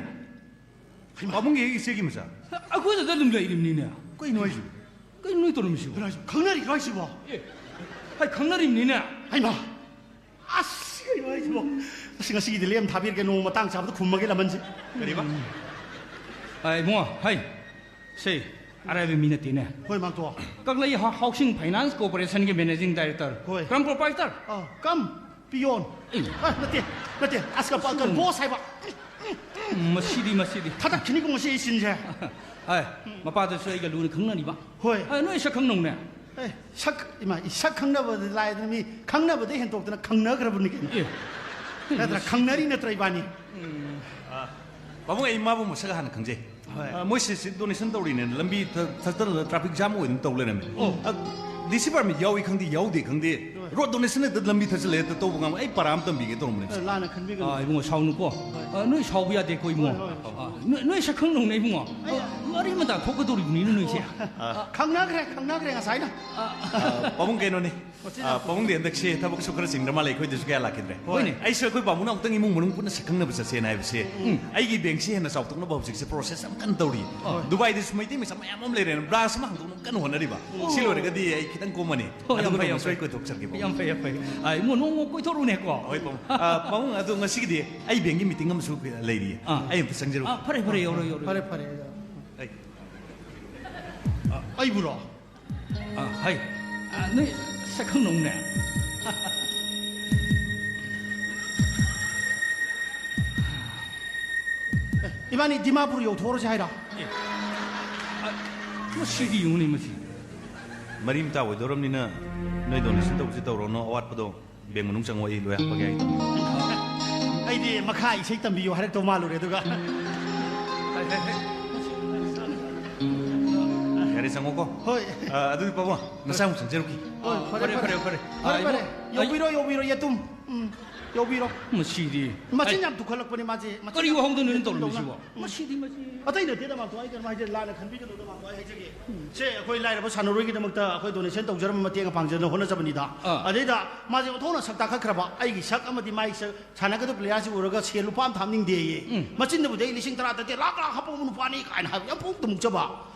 ꯍꯩꯃꯥ꯫ ꯄꯥꯕꯨꯡꯒꯤ ꯍꯦꯛ ꯏꯆꯦꯒꯤ ꯃꯆꯥ꯫ ꯑꯩꯈꯣꯏꯗ ꯑꯗꯨꯝ ꯂꯩꯔꯤꯕꯅꯤꯅꯦ꯫ ꯀꯩꯅꯣ ꯍꯥꯏꯁꯤꯕꯣ? ꯀꯩꯅꯣ ꯅꯣꯏ ꯇꯧꯔꯝꯃꯤꯁꯤꯕꯣ? ꯀꯩꯅꯣ ꯍꯥꯏꯁꯤꯕꯣ? ꯈꯪꯅꯔꯤꯔꯣ ꯍꯥꯏꯁꯤꯕꯣ? ꯑꯦ, ꯍꯩ, ꯈꯪꯅꯔꯤꯕꯅꯤꯅꯦ꯫ ꯍꯩꯃꯥ! ꯑꯁ, ꯀꯩꯅꯣ ꯍꯥꯏꯁꯤꯕꯣ? ꯑꯁ, ꯉꯁꯤꯒꯤꯗꯤ ꯂꯦꯝ ꯊꯥꯕꯤꯔꯒꯦ, ꯅꯣꯡꯃ ꯃꯇꯥꯡ ꯆꯥꯕꯗ ꯈꯨꯝꯃꯒꯦ ꯂꯃꯟꯁꯦ꯫ ꯀꯔꯤꯕ? ꯑꯥ, ꯏꯕꯨꯡꯉꯣ, ꯍꯩ, ꯁꯦ, ꯑꯔꯥꯏꯕ ꯃꯤ ꯅꯠꯇꯦꯅꯦ꯫ ꯍꯣꯏ, ꯃꯥꯡꯇꯣ꯫ ꯀꯪꯂꯩ ꯍꯥ-, ꯍꯥꯎꯁꯤꯡ ꯐꯥꯏꯅꯥꯟꯁ ꯀꯣꯔꯄꯣꯔꯦꯁꯟꯒꯤ ꯃꯦꯅꯦꯖꯤꯡ ꯗꯥꯏꯔꯦꯛꯇꯔ꯫ ꯍꯣꯏ꯫ ꯀ꯭ꯔꯝ ꯄ꯭ꯔꯣꯄꯥꯏꯇꯔ꯫ ꯑꯥ, ꯀꯝ ꯄꯤꯌꯣꯟ꯫ ꯑꯦ꯫ ꯑꯥ, ꯅꯠꯇꯦ, ꯅꯠꯇꯦ, ꯑꯁ, ꯀ-, ꯀ-, ꯕꯣꯁ ꯍꯥꯏꯕ꯫ ꯃꯁꯤꯗꯤ, ꯃꯁꯤꯗꯤ꯫ ꯊꯥꯗꯛꯈꯤꯅꯤꯀꯣ ꯉꯁꯤ ꯑꯩ ꯁꯤꯟꯁꯦ꯫ ꯑꯦ, ꯃꯄꯥꯗꯨꯁꯨ ꯑꯩꯒ ꯂꯨꯅ ꯈꯪꯅꯔꯤꯕ꯫ ꯍꯣꯏ꯫ ꯑꯦ, ꯅꯣꯏ ꯁꯛ ꯈꯪꯅꯧꯅꯦ꯫ ꯑꯦ, ꯁꯛ, ꯏꯃꯥ, ꯏ-, ꯁꯛ ꯈꯪꯅꯕꯗꯤ ꯂꯥꯏꯗꯅ ꯃꯤ ꯈꯪꯅꯕꯗꯩ ꯍꯦꯟꯗꯣꯛꯇꯅ ꯈꯪꯅꯈ꯭ꯔꯕꯅꯤ ꯀꯩꯅꯣ꯫ ꯑꯦ꯫ ꯅꯠꯇ꯭ꯔꯥ, ꯈꯪꯅꯔꯤ ꯅꯠꯇ꯭ꯔꯥ ꯏꯕꯥꯅꯤ? ꯎꯝ꯫ ꯑ, ꯄꯥꯕꯨꯡ, ꯑꯩ ꯃꯥꯕꯨ ꯃꯁꯛ ꯍꯥꯟꯅ ꯈꯪꯖꯩ꯫ ꯍꯣꯏ꯫ ꯑ, ꯃꯣꯏ ꯁꯤ, ꯁꯤ ꯗꯣꯅꯦꯁꯟ ꯇꯧꯔꯤꯅꯦ, ꯂꯝꯕꯤ ꯊ-, ꯊꯠꯇꯅ ꯇ꯭ꯔꯥꯐꯤꯛ ꯖꯥꯝ ꯑꯣꯏꯗꯅ ꯇꯧ ꯂꯩꯔꯝꯃꯦ꯫ ꯑꯣ꯫ ꯑ, ꯗꯤ ꯁꯤ ꯄꯥꯔꯃꯤꯠ ꯌꯥꯎꯏ ꯈꯪꯗꯦ, ꯌꯥꯎꯗꯦ ꯈꯪꯗꯦ, ꯍꯣꯏ꯫ ꯔꯣꯗ ꯗꯣꯅꯦꯁꯟ ꯍꯦꯛꯇ ꯂꯝꯕꯤ ꯊꯠꯆꯜꯂꯦ, ꯍꯦꯛꯇ ꯇꯧꯕ ꯉꯝ-, ꯑꯩ ꯄꯔꯥ ꯑꯃ ꯇꯝꯕꯤꯒꯦ ꯇꯧꯔꯝꯕꯅꯦ꯫ ꯑ, ꯂꯥꯟꯅ ꯈꯟꯕꯤꯒꯅꯨ꯫ ꯑ, ꯏꯕꯨꯡꯉꯣ, ꯁꯥꯎꯅꯨꯀꯣ꯫ ꯍꯣꯏ꯫ ꯑ, ꯅꯣꯏ ꯁꯥꯎꯕ ꯌꯥꯗꯦꯀꯣ, ꯏꯕꯨꯡꯉꯣ꯫ ꯍꯣꯏ, ꯍꯣꯏ, ꯍꯣꯏ꯫ ꯑ, ꯅꯣꯏ, ꯅꯣꯏ ꯁꯛ ꯈꯪꯅꯧꯅꯦ, ꯏꯕꯨꯡꯉꯣ꯫ ꯑꯩ ꯑ, ꯃꯔꯤ ꯃꯇꯥ ꯊꯣꯛꯀꯗꯧꯔꯤꯕꯅꯤꯅꯦ ꯅꯣꯏꯁꯦ꯫ ꯑ, ꯈꯪꯅꯈ꯭ꯔꯦ, ꯈꯪꯅꯈ꯭ꯔꯦ ꯉꯁꯥꯏꯅ꯫ ꯑ, ꯄꯥꯕꯨꯡ ꯀꯩꯅꯣꯅꯦ꯫ ꯑ, ꯄꯥꯕꯨꯡꯗꯤ ꯍꯟꯗꯛꯁꯦ ꯊꯕꯛꯁꯨ ꯈꯔ ꯆꯤꯟꯗ꯭ꯔ ꯃꯥꯜꯂꯦ, ꯑꯩꯈꯣꯏꯗꯁꯨ ꯀꯌꯥ ꯂꯥꯛꯈꯤꯗ꯭ꯔꯦ꯫ ꯍꯣꯏꯅꯦ꯫ ꯑꯩꯁꯨ ꯑꯩꯈꯣꯏ ꯄꯥꯕꯨꯡꯅ ꯑꯃꯨꯛꯇꯪ ꯏꯃꯨꯡ ꯃꯅꯨꯡ ꯄꯨꯟꯅ ꯁꯛꯈꯪꯅꯕ ꯆꯠꯁꯦꯅ ꯍꯥꯏꯕꯁꯦ, ꯎꯝ꯫ ꯑꯩꯒꯤ ꯕꯦꯡꯁꯦ ꯍꯦꯟꯅ ꯆꯥꯎꯊꯣꯛꯅꯕ ꯍꯧꯖꯤꯛꯁꯦ ꯄ꯭ꯔꯣꯁꯦꯁ ꯌꯥꯝ ꯀꯟꯅ ꯇꯧꯔꯤ꯫ ꯍꯣꯏ꯫ ꯗꯨꯕꯥꯏꯗꯁꯨ ꯃꯩꯇꯩ ꯃꯆꯥ ꯃꯌꯥꯝ ꯑꯃ ꯂꯩꯔꯦꯅ, ꯕ꯭ꯔꯥꯟꯁ ꯑꯃ ꯍꯥꯡꯗꯣꯛꯅꯕ ꯀꯟꯅ ꯍꯣꯠꯅꯔꯤꯕ꯫ ꯑꯣ꯫ ꯁꯤ ꯂꯣꯏꯔꯒꯗꯤ ꯑꯩ ꯈꯤꯇꯪ ꯀꯣꯝꯃꯅꯤ꯫ ꯍꯣꯏ, ꯌꯥꯝ ꯑꯗꯨꯒ ꯐꯩ, ꯌꯥꯝ ꯅꯣꯡꯃꯁꯨ ꯐꯩ꯫ ꯑꯩ ꯀꯣꯏꯊꯣꯛꯆꯔꯒꯦ, ꯄꯥꯕꯨꯡ꯫ ꯌꯥꯝ ꯐꯩ, ꯌꯥꯝ ꯐꯩ꯫ ꯑ, ꯏꯕꯨꯡꯉꯣ, ꯅꯣꯡꯃ ꯀꯣꯏꯊꯣꯔꯛꯎꯅꯦꯀꯣ꯫ ꯍꯣꯏ, ꯄꯥꯕꯨꯡ꯫ ꯑ, ꯄꯥꯕꯨꯡ, ꯑꯗꯣ ꯉꯁꯤꯒꯤꯗꯤ ꯑꯩ ꯕꯦꯡꯒꯤ ꯃꯤꯇꯤꯡ ꯑꯃꯁꯨ ꯂꯩꯔꯤꯌꯦ꯫ ꯑꯥ꯫ ꯑꯩ ꯑꯝꯇ ꯆꯪꯖꯔꯨꯒꯦ꯫ ꯑꯥ, ꯐꯔꯦ, ꯐꯔꯦ, ꯌꯧꯔꯣ, ꯌꯧꯔꯣ, ꯐꯔꯦ, ꯌꯧꯔꯣ꯫ ꯐꯔꯦ꯫ ꯑꯩ ꯑꯩꯕꯨꯔꯣ? ꯑ, ꯍꯩ꯫ ꯑ, ꯅꯣꯏ ꯁꯛꯈꯪꯅꯧꯅꯦ꯫ ꯑꯦ, ꯏꯕꯥꯅꯤ ꯗꯤꯃꯥꯄꯨꯔ ꯌꯧꯊꯣꯛꯎꯔꯁꯦ ꯍꯥꯏꯔꯣ? ꯑꯦ꯫ ꯑ, ꯃꯁꯤꯗꯤ ꯌꯦꯡꯉꯨꯅꯦ, ꯃꯁꯤ꯫ ꯃꯔꯤ ꯃꯇꯥ ꯑꯣꯏꯗꯧꯔꯕꯅꯤꯅ ꯅꯣꯏ ꯗꯣꯅꯦꯁꯟ ꯇꯧꯕꯁꯦ ꯇꯧꯔꯣꯅꯣ, ꯑꯋꯥꯠꯄꯗꯣ ꯕꯦꯡ ꯃꯅꯨꯡ ꯆꯪꯉꯣ, ꯑꯩ ꯂꯣꯏ ꯍꯥꯞꯄꯒꯦ ꯍꯥꯏꯒꯦ ꯇꯧꯕꯅꯤ꯫ ꯑꯩꯗꯤ ꯃꯈꯥ ꯏꯁꯩ ꯇꯝꯕꯤꯌꯨ ꯍꯥꯏꯔꯛꯇꯧ ꯃꯥꯜꯂꯨꯔꯦ, ꯑꯗꯨꯒ꯫ ꯌꯥꯔꯦ, ꯆꯪꯉꯣꯀꯣ꯫ ꯍꯣꯏ꯫ ꯑ, ꯑꯗꯨꯗꯤ ꯄꯥꯕꯨꯡ, ꯅꯁꯥ ꯑꯃꯨꯛ ꯆꯪꯖꯔꯨꯈꯤ꯫ ꯍꯣꯏ, ꯐꯔꯦ, ꯐꯔꯦ, ꯐꯔꯦ꯫ ꯐꯔꯦ, ꯐꯔꯦ꯫ ꯑ, ꯐꯔꯦ, ꯐꯔꯦ꯫ ꯏꯕꯨꯡ-, ꯌꯧꯕꯤꯔꯣ, ꯌꯧꯕꯤꯔꯣ, ꯌꯦꯇꯨꯝ꯫ ꯎꯝ, ꯌꯧꯕꯤꯔꯣ꯫ ꯃꯁꯤꯗꯤ꯫ ꯃꯆꯤꯟ ꯑꯩ ꯌꯥꯝ ꯇꯨꯈꯠꯂꯛꯄꯅꯦ ꯃꯥꯁꯦ꯫ ꯃꯆꯤꯟ ꯀꯔꯤ ꯌꯥꯝ ꯋꯥꯍꯧꯗꯣꯏꯅꯣ ꯇꯨꯈꯠꯂꯛꯄꯅꯦ ꯇꯧꯔꯝꯃꯤꯁꯤꯕꯣ? ꯃꯁꯤꯗꯤ, ꯃꯁꯤ꯫ ꯑꯇꯩ ꯅꯠꯇꯦꯗ, ꯃꯥꯝꯇꯣꯟ, ꯑꯩ ꯀꯩꯅꯣꯝ ꯍꯥꯏꯖꯒꯦ, ꯂꯥꯟꯅ ꯈꯟꯕꯤꯒꯅꯨꯗ, ꯃꯥꯝꯇꯣꯟ, ꯑꯩ ꯍꯥꯏꯖꯒꯦ꯫ ꯁꯦ, ꯑꯩꯈꯣꯏ ꯂꯥꯏꯔꯕ ꯁꯥꯟꯅꯔꯣꯏꯒꯤꯗꯃꯛꯇ ꯑꯩꯈꯣꯏ ꯗꯣꯅꯦꯁꯟ ꯇꯧꯖꯔꯝꯕ ꯃꯇꯦꯡ ꯄꯥꯡꯖꯅ ꯍꯣꯠꯅꯖꯕꯅꯤꯗ꯫ ꯑꯥ꯫ ꯑꯗꯩꯗ ꯃꯥꯁꯦ ꯑꯣꯟꯊꯣꯛꯅ ꯁꯛ ꯇꯥꯈꯠꯈ꯭ꯔꯕ, ꯑꯩꯒꯤ ꯁꯛ ꯑꯃꯗꯤ ꯃꯥꯒꯤ ꯁꯛ ꯁꯥꯟꯅꯒꯗꯕ ꯄ꯭ꯂꯦꯌꯥꯔꯁꯤ ꯎꯔꯒ ꯁꯦꯜ ꯂꯨꯄꯥ ꯑꯃ ꯊꯥ ꯍꯥꯞꯅꯤꯡꯗꯦꯌꯦ꯫ ꯎꯝ꯫ ꯃꯆꯤꯟꯗꯕꯨꯗꯤ ꯑꯩ ꯂꯤꯁꯤꯡ ꯇꯔꯥ ꯇꯔꯦꯠ ꯂꯥꯛ ꯂꯥꯛ ꯍꯥꯞꯄꯛꯄ ꯅꯨꯄꯥꯅꯤ ꯀꯥꯏꯅ ꯍꯥꯏꯕ ꯌꯥꯝ ꯄꯣꯡꯇ ꯃꯨꯛꯆꯕ꯫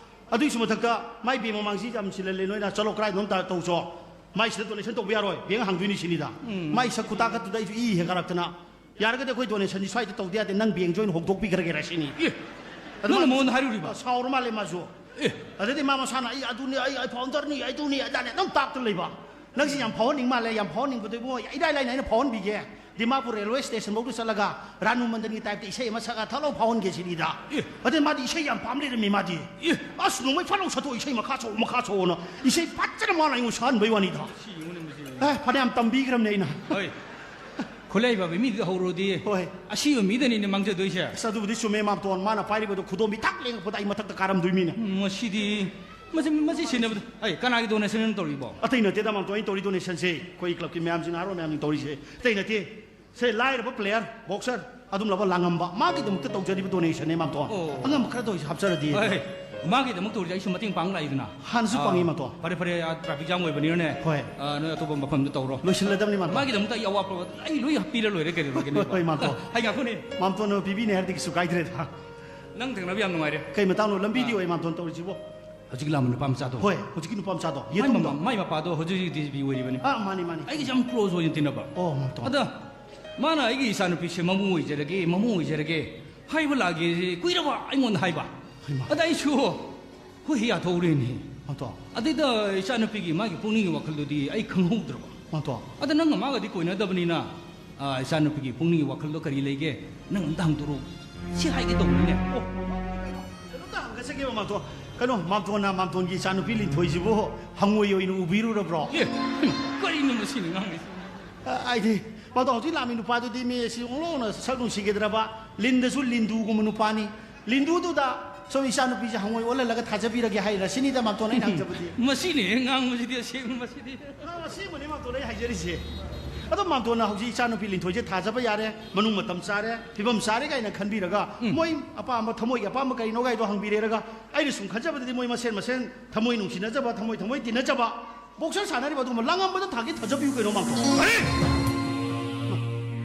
ꯑꯗꯨꯒꯤꯁꯨ ꯃꯊꯛꯇ ꯃꯥꯏ ꯕꯦꯡ ꯃꯃꯥꯡꯁꯤ ꯌꯥꯝ ꯁꯤꯜꯍꯜꯂꯦ ꯅꯣꯏꯅ, ꯆꯠꯂꯣ, ꯀꯗꯥꯏꯗꯅꯣꯝ ꯇꯧꯆꯣ, ꯃꯥꯏ ꯁꯤꯗ ꯗꯣꯅꯦꯁꯟ ꯇꯧꯕ ꯌꯥꯔꯣꯏ, ꯕꯦꯡ ꯍꯥꯡꯗꯣꯏꯅꯤ ꯁꯤꯅꯤꯗ꯫ ꯎꯝ꯫ ꯃꯥꯏ ꯁꯛ ꯈꯨꯇꯥꯈꯠꯇꯨꯗ ꯑꯩꯁꯨ ꯏ ꯍꯦꯛ ꯀꯥꯔꯛꯇꯅ ꯌꯥꯔꯒꯗꯤ ꯑꯩꯈꯣꯏ ꯗꯣꯅꯦꯁꯟꯁꯤ ꯁ꯭ꯋꯥꯏꯗ ꯇꯧꯗ ꯌꯥꯗꯦ, ꯅꯪ ꯕꯦꯡ ꯖꯣꯏꯟ ꯍꯧꯗꯣꯛꯄꯤꯈ꯭ꯔꯒꯦꯔꯥ ꯁꯤꯅꯤ꯫ ꯑꯦ, ꯑꯗꯨ ꯅꯪꯅ ꯃꯥ- ꯃꯉꯣꯟꯗ ꯍꯥꯏꯔꯨꯔꯤꯕ? ꯁꯥꯎꯔ ꯃꯥꯜꯂꯦ ꯃꯥꯁꯨ꯫ ꯑꯦ, ꯑꯗꯩꯗꯤ ꯃꯥ ꯃꯁꯥꯅ "ꯑꯩ ꯑꯗꯨꯅꯤ, ꯑꯩ, ꯑꯩ ꯐꯥꯎꯟꯗꯔꯅꯤ, ꯑꯩ ꯑꯗꯨꯅꯤ ꯑꯗꯥꯅꯤ" ꯑꯗꯨꯝ ꯇꯥꯛꯇ ꯂꯩꯕ꯫ ꯅꯪꯁꯤ ꯌꯥꯝ ꯐꯥꯎꯍꯟꯅꯤꯡ ꯃꯥꯜꯂꯦ, ꯌꯥꯝ ꯐꯥꯎꯍꯟꯅꯤꯡꯕꯗꯣ ꯏꯕꯨꯡꯉꯣ, ꯏꯔꯥꯏ ꯂꯥꯏꯅ ꯑꯩꯅ ꯐꯥꯎꯍꯟꯕꯤꯒꯦ꯫ ꯗꯤꯃꯥꯄꯨꯔ ꯔꯦꯜꯋꯦ ꯁ꯭ꯇꯦꯁꯟꯐꯧꯗ ꯆꯠꯂꯒ ꯔꯥꯅꯨ ꯃꯟꯗꯟꯒꯤ ꯇꯥꯏꯞꯇ ꯏꯁꯩ ꯑꯃ ꯁꯛꯑ ꯊꯠꯂꯥꯎ ꯐꯥꯎꯍꯟꯒꯦ ꯁꯤꯅꯤꯗ꯫ ꯑꯦ꯫ ꯑꯗꯩ ꯃꯥꯗꯤ ꯏꯁꯩ ꯌꯥꯝ ꯄꯥꯝ ꯂꯩꯔꯝꯃꯤ ꯃꯥꯗꯤ꯫ ꯑꯦ꯫ ꯑꯁ, ꯅꯣꯡꯃꯩ ꯐꯠ ꯂꯥꯎ ꯁꯠꯇꯣꯛ, ꯏꯁꯩ ꯃꯈꯥ ꯁꯛꯑꯣ, ꯃꯈꯥ ꯁꯛꯑꯣꯅ ꯏꯁꯩ ꯐꯖꯅ ꯃꯥꯅ ꯑꯩꯉꯣꯟꯗ ꯁꯛꯍꯟꯕꯩ ꯋꯥꯅꯤꯗ꯫ ꯁꯤ ꯌꯦꯡꯉꯨꯅꯦ ꯃꯁꯤ꯫ ꯑꯦ, ꯐꯅꯌꯥꯝ ꯇꯝꯕꯤꯈ꯭ꯔꯕꯅꯦ ꯑꯩꯅ꯫ ꯍꯣꯏ꯫ ꯈꯨꯠꯂꯩ ꯐꯕ ꯃꯤꯗꯨꯗ ꯍꯧꯔꯨꯔꯗꯤ ꯍꯣꯏ꯫ ꯑꯁꯤꯕ ꯃꯤꯗꯅꯤꯅꯦ ꯃꯥꯡꯖꯗꯣꯏꯁꯦ꯫ ꯑꯁ, ꯑꯗꯨꯕꯨꯗꯤ ꯆꯨꯝꯃꯦ, ꯃꯥꯝꯇꯣꯟ꯫ ꯃꯥꯅ ꯄꯥꯏꯔꯤꯕꯗꯣ ꯈꯨꯗꯣꯝꯕꯤ ꯊꯛ ꯂꯦꯡꯉꯛꯄꯗ ꯑꯩ ꯃꯊꯛꯇ ꯀꯥꯔꯝꯗꯣꯏ ꯃꯤꯅꯦ꯫ ꯎꯝ, ꯃꯁꯤꯗꯤ, ꯃꯁꯤ, ꯃꯁꯤ ꯁꯤꯟꯅꯕꯗ, ꯑꯩ ꯀꯅꯥꯒꯤ ꯗꯣꯅꯦꯁꯟ ꯇꯧꯔꯤꯕꯣ? ꯑꯇꯩ ꯅꯠꯇꯦꯗ, ꯃꯥꯝꯇꯣꯟ, ꯑꯩꯅ ꯇꯧꯔꯤ ꯗꯣꯅꯦꯁꯟꯁꯦ ꯑꯩꯈꯣꯏ ꯀ꯭ꯂꯕꯀꯤ ꯃꯌꯥꯝꯁꯤꯡ, ꯅꯍꯥꯔꯣꯜ ꯃꯌꯥꯝꯁꯤꯡ ꯇꯧꯔꯤꯁꯦ ꯑꯇꯩ ꯅꯠꯇꯦ꯫ ꯁꯦ, ꯂꯥꯏꯔꯕ ꯄ꯭ꯂꯦꯌꯔ, ꯕꯣꯛꯁꯔ, ꯑꯗꯨꯝꯂꯕ ꯂꯥꯡꯉꯝꯕ, ꯃꯥꯒꯤꯗꯃꯛꯇ ꯇꯧꯖꯔꯤꯕ ꯗꯣꯅꯦꯁꯟꯅꯦ, ꯃꯥꯝꯇꯣꯟ꯫ ꯑꯣ꯫ ꯑꯉꯝꯕ ꯈꯔ ꯇꯧꯔꯤꯁꯦ ꯍꯥꯞꯆꯔꯗꯤ꯫ ꯍꯣꯏ, ꯃꯥꯒꯤꯗꯃꯛ ꯇꯧꯔꯤꯁꯦ ꯑꯩꯁꯨ ꯃꯇꯦꯡ ꯄꯥꯡ ꯂꯥꯛꯏꯗꯅ꯫ ꯍꯥꯟꯅꯁꯨ ꯑꯥ, ꯄꯥꯡꯉꯤ, ꯃꯥꯝꯇꯣꯟ꯫ ꯐꯔꯦ, ꯐꯔꯦ, ꯑꯥ, ꯇ꯭ꯔꯥꯐꯤꯛ ꯖꯥꯝ ꯑꯣꯏꯕꯅꯤꯅꯅꯦ꯫ ꯍꯣꯏ꯫ ꯑꯥ, ꯅꯣꯏ ꯑꯇꯣꯞꯄ ꯃꯐꯝꯗ ꯇꯧꯔꯣ꯫ ꯂꯣꯏꯁꯤꯜꯂꯗꯕꯅꯤ, ꯃꯥꯝꯇꯣꯟ꯫ ꯃꯥꯒꯤꯗꯃꯛꯇ ꯑꯩ ꯑꯋꯥꯕ ꯑꯩ ꯂꯣꯏ ꯄꯤꯔ ꯂꯣꯏꯔꯦ ꯀꯩꯗꯧꯔꯒꯦ꯫ ꯍꯣꯏ, ꯍꯣꯏ, ꯃꯥꯝꯇꯣꯟ꯫ ꯑꯩ ꯉꯥꯏꯈꯣꯅꯦ꯫ ꯃꯥꯝꯇꯣꯟꯅ ꯄꯤꯕꯤꯅꯦ ꯍꯥꯏꯔꯗꯤ ꯀꯩꯁꯨ ꯀꯥꯏꯗ꯭ꯔꯦꯗ꯫ ꯅꯪ ꯊꯦꯡꯅꯕ ꯌꯥꯝ ꯅꯨꯡꯉꯥꯏꯔꯦ꯫ ꯀꯩ ꯃꯇꯥꯡꯅꯣ? ꯂꯝꯕꯤꯗꯤ ꯑꯥ꯫ ꯑꯣꯏ, ꯃꯥꯝꯇꯣꯟ, ꯇꯧꯔꯤꯁꯤꯕꯣ? ꯍꯧꯖꯤꯛ ꯂꯥꯛꯑꯝꯕ ꯅꯨꯄꯥ ꯃꯆꯥꯗꯣ꯫ ꯍꯣꯏ, ꯍꯧꯖꯤꯛꯀꯤ ꯅꯨꯄꯥ ꯃꯆꯥꯗꯣ꯫ ꯃꯥꯏ ꯌꯦꯇꯨꯝꯗꯣ꯫ ꯃꯃꯥ-, ꯃꯥꯏ ꯃꯄꯥꯗꯣ ꯍꯧꯖꯤꯛ ꯍꯧꯖꯤꯛ ꯗꯤ ꯁꯤ ꯄꯤ ꯑꯣꯏꯔꯤꯕꯅꯤ꯫ ꯑꯥ, ꯃꯥꯅꯤ, ꯃꯥꯅꯤ꯫ ꯑꯩꯒꯤꯁꯦ ꯌꯥꯝ ꯀ꯭ꯂꯣꯖ ꯑꯣꯏꯅ ꯇꯤꯟꯅꯕ꯫ ꯑꯣ, ꯃꯥꯝꯇꯣꯟ꯫ ꯑꯗ ꯃꯥꯅ ꯑꯩꯒꯤ ꯏꯆꯥꯅꯨꯄꯤꯁꯦ ꯃꯃꯧ ꯑꯣꯏꯖꯔꯒꯦ, ꯃꯃꯧ ꯑꯣꯏꯖꯔꯒꯦ ꯍꯥꯏꯕ ꯂꯥꯛꯑꯒꯦ ꯀꯨꯏꯔꯕ ꯑꯩꯉꯣꯟꯗ ꯍꯥꯏꯕ꯫ ꯍꯩꯃꯥ꯫ ꯑꯗ ꯑꯩꯁꯨ ꯍꯣꯏ ꯌꯥꯊꯣꯛꯎꯔꯦꯅꯦ꯫ ꯃꯥꯝꯇꯣꯟ꯫ ꯑꯗꯩꯗ ꯏꯆꯥꯅꯨꯄꯤꯒꯤ ꯃꯥꯒꯤ ꯄꯨꯛꯅꯤꯡꯒꯤ ꯋꯥꯈꯜꯗꯨꯗꯤ ꯑꯩ ꯈꯪꯍꯧꯗ꯭ꯔꯕ꯫ ꯃꯥꯝꯇꯣꯟ꯫ ꯑꯗ ꯅꯪꯒ ꯃꯥꯒꯗꯤ ꯀꯣꯏꯅꯗꯕꯅꯤꯅ, ꯑꯥ, ꯏꯆꯥꯅꯨꯄꯤꯒꯤ ꯄꯨꯛꯅꯤꯡꯒꯤ ꯋꯥꯈꯜꯗꯣ ꯀꯔꯤ ꯂꯩꯒꯦ? ꯅꯪ ꯑꯝꯇ ꯍꯥꯡꯗꯣꯔꯛꯎ꯫ ꯁꯤ ꯍꯥꯏꯒꯦ ꯇꯧꯕꯅꯤꯅꯦ꯫ ꯑꯣ, ꯀꯩꯅꯣꯝꯇ ꯍꯪꯖꯒꯦꯕ, ꯃꯥꯝꯇꯣꯟ꯫ ꯀꯩꯅꯣ, ꯃꯥꯝꯇꯣꯟꯅ ꯃꯥꯝꯇꯣꯟꯒꯤ ꯏꯆꯥꯅꯨꯄꯤ ꯂꯤꯟꯊꯣꯏꯁꯤꯕꯨ ꯍꯪꯉꯣꯏ ꯑꯣꯏꯅ ꯎꯕꯤꯔꯨꯔꯕ꯭ꯔꯣ? ꯑꯦ, ꯀꯔꯤꯅꯣ ꯃꯁꯤꯅ ꯉꯥꯡꯉꯤꯁꯤ? ꯑ, ꯍꯥꯏꯗꯤ, ꯃꯥꯝꯇꯣꯟ, ꯍꯧꯖꯤꯛ ꯂꯥꯛꯃꯤ ꯅꯨꯄꯥꯗꯨꯗꯤ ꯃꯤ ꯑꯁꯤ ꯑꯣꯟꯊꯣꯛꯅ ꯁꯛ ꯅꯨꯡꯁꯤꯒꯗ꯭ꯔꯕ, ꯂꯤꯟꯗꯁꯨ ꯂꯤꯟꯗꯨꯒꯨꯝꯕ ꯅꯨꯄꯥꯅꯤ꯫ ꯂꯤꯟꯗꯨꯗꯨꯗ ꯁꯣꯝ ꯏꯆꯥꯅꯨꯄꯤꯁꯦ ꯍꯪꯉꯣꯏ ꯑꯣꯜꯍꯜꯂꯒ ꯊꯥꯖꯕꯤꯔꯒꯦ ꯍꯥꯏꯔ ꯁꯤꯅꯤꯗ, ꯃꯥꯝꯇꯣꯟ, ꯑꯩꯅ ꯍꯪꯖꯕꯗꯤ꯫ ꯃꯁꯤꯅꯦ ꯉꯥꯡꯕꯁꯤꯗꯤ, ꯑꯁꯦꯡꯕ ꯃꯁꯤꯗꯤ꯫ ꯑ, ꯑꯁꯦꯡꯕꯅꯤ, ꯃꯥꯝꯇꯣꯟ, ꯑꯩ ꯍꯥꯏꯖꯔꯤꯁꯦ꯫ ꯑꯗꯣ ꯃꯥꯝꯇꯣꯟꯅ ꯍꯧꯖꯤꯛ ꯏꯆꯥꯅꯨꯄꯤ ꯂꯤꯟꯊꯣꯏꯁꯦ ꯊꯥꯖꯕ ꯌꯥꯔꯦ, ꯃꯅꯨꯡ ꯃꯇꯝ ꯆꯥꯔꯦ, ꯐꯤꯕꯝ ꯆꯥꯔꯦ ꯀꯥꯏꯅ ꯈꯟꯕꯤꯔꯒ, ꯎꯝ꯫ ꯃꯣꯏ ꯑꯄꯥꯝꯕ, ꯊꯃꯣꯏꯒꯤ ꯑꯄꯥꯝꯕ ꯀꯔꯤꯅꯣ ꯀꯥꯏꯗꯣ ꯍꯪꯕꯤꯔꯦꯔꯒ, ꯑꯩꯅ ꯁꯨꯝ ꯈꯟꯖꯕꯗꯗꯤ ꯃꯣꯏ ꯃꯁꯦꯟ ꯃꯁꯦꯟ ꯊꯃꯣꯏ ꯅꯨꯡꯁꯤꯅꯖꯕ, ꯊꯃꯣꯏ ꯊꯃꯣꯏ ꯇꯤꯟꯅꯖꯕ, ꯕꯣꯛꯁꯔ ꯁꯥꯟꯅꯔꯤꯕ ꯑꯗꯨꯒꯨꯝꯕ ꯂꯥꯡꯉꯝꯕꯗ ꯊꯥꯒꯤ ꯊꯥꯖꯕꯤꯌꯨ ꯀꯩꯅꯣ, ꯃꯥꯝꯇꯣꯟ꯫ ꯑꯔꯦ!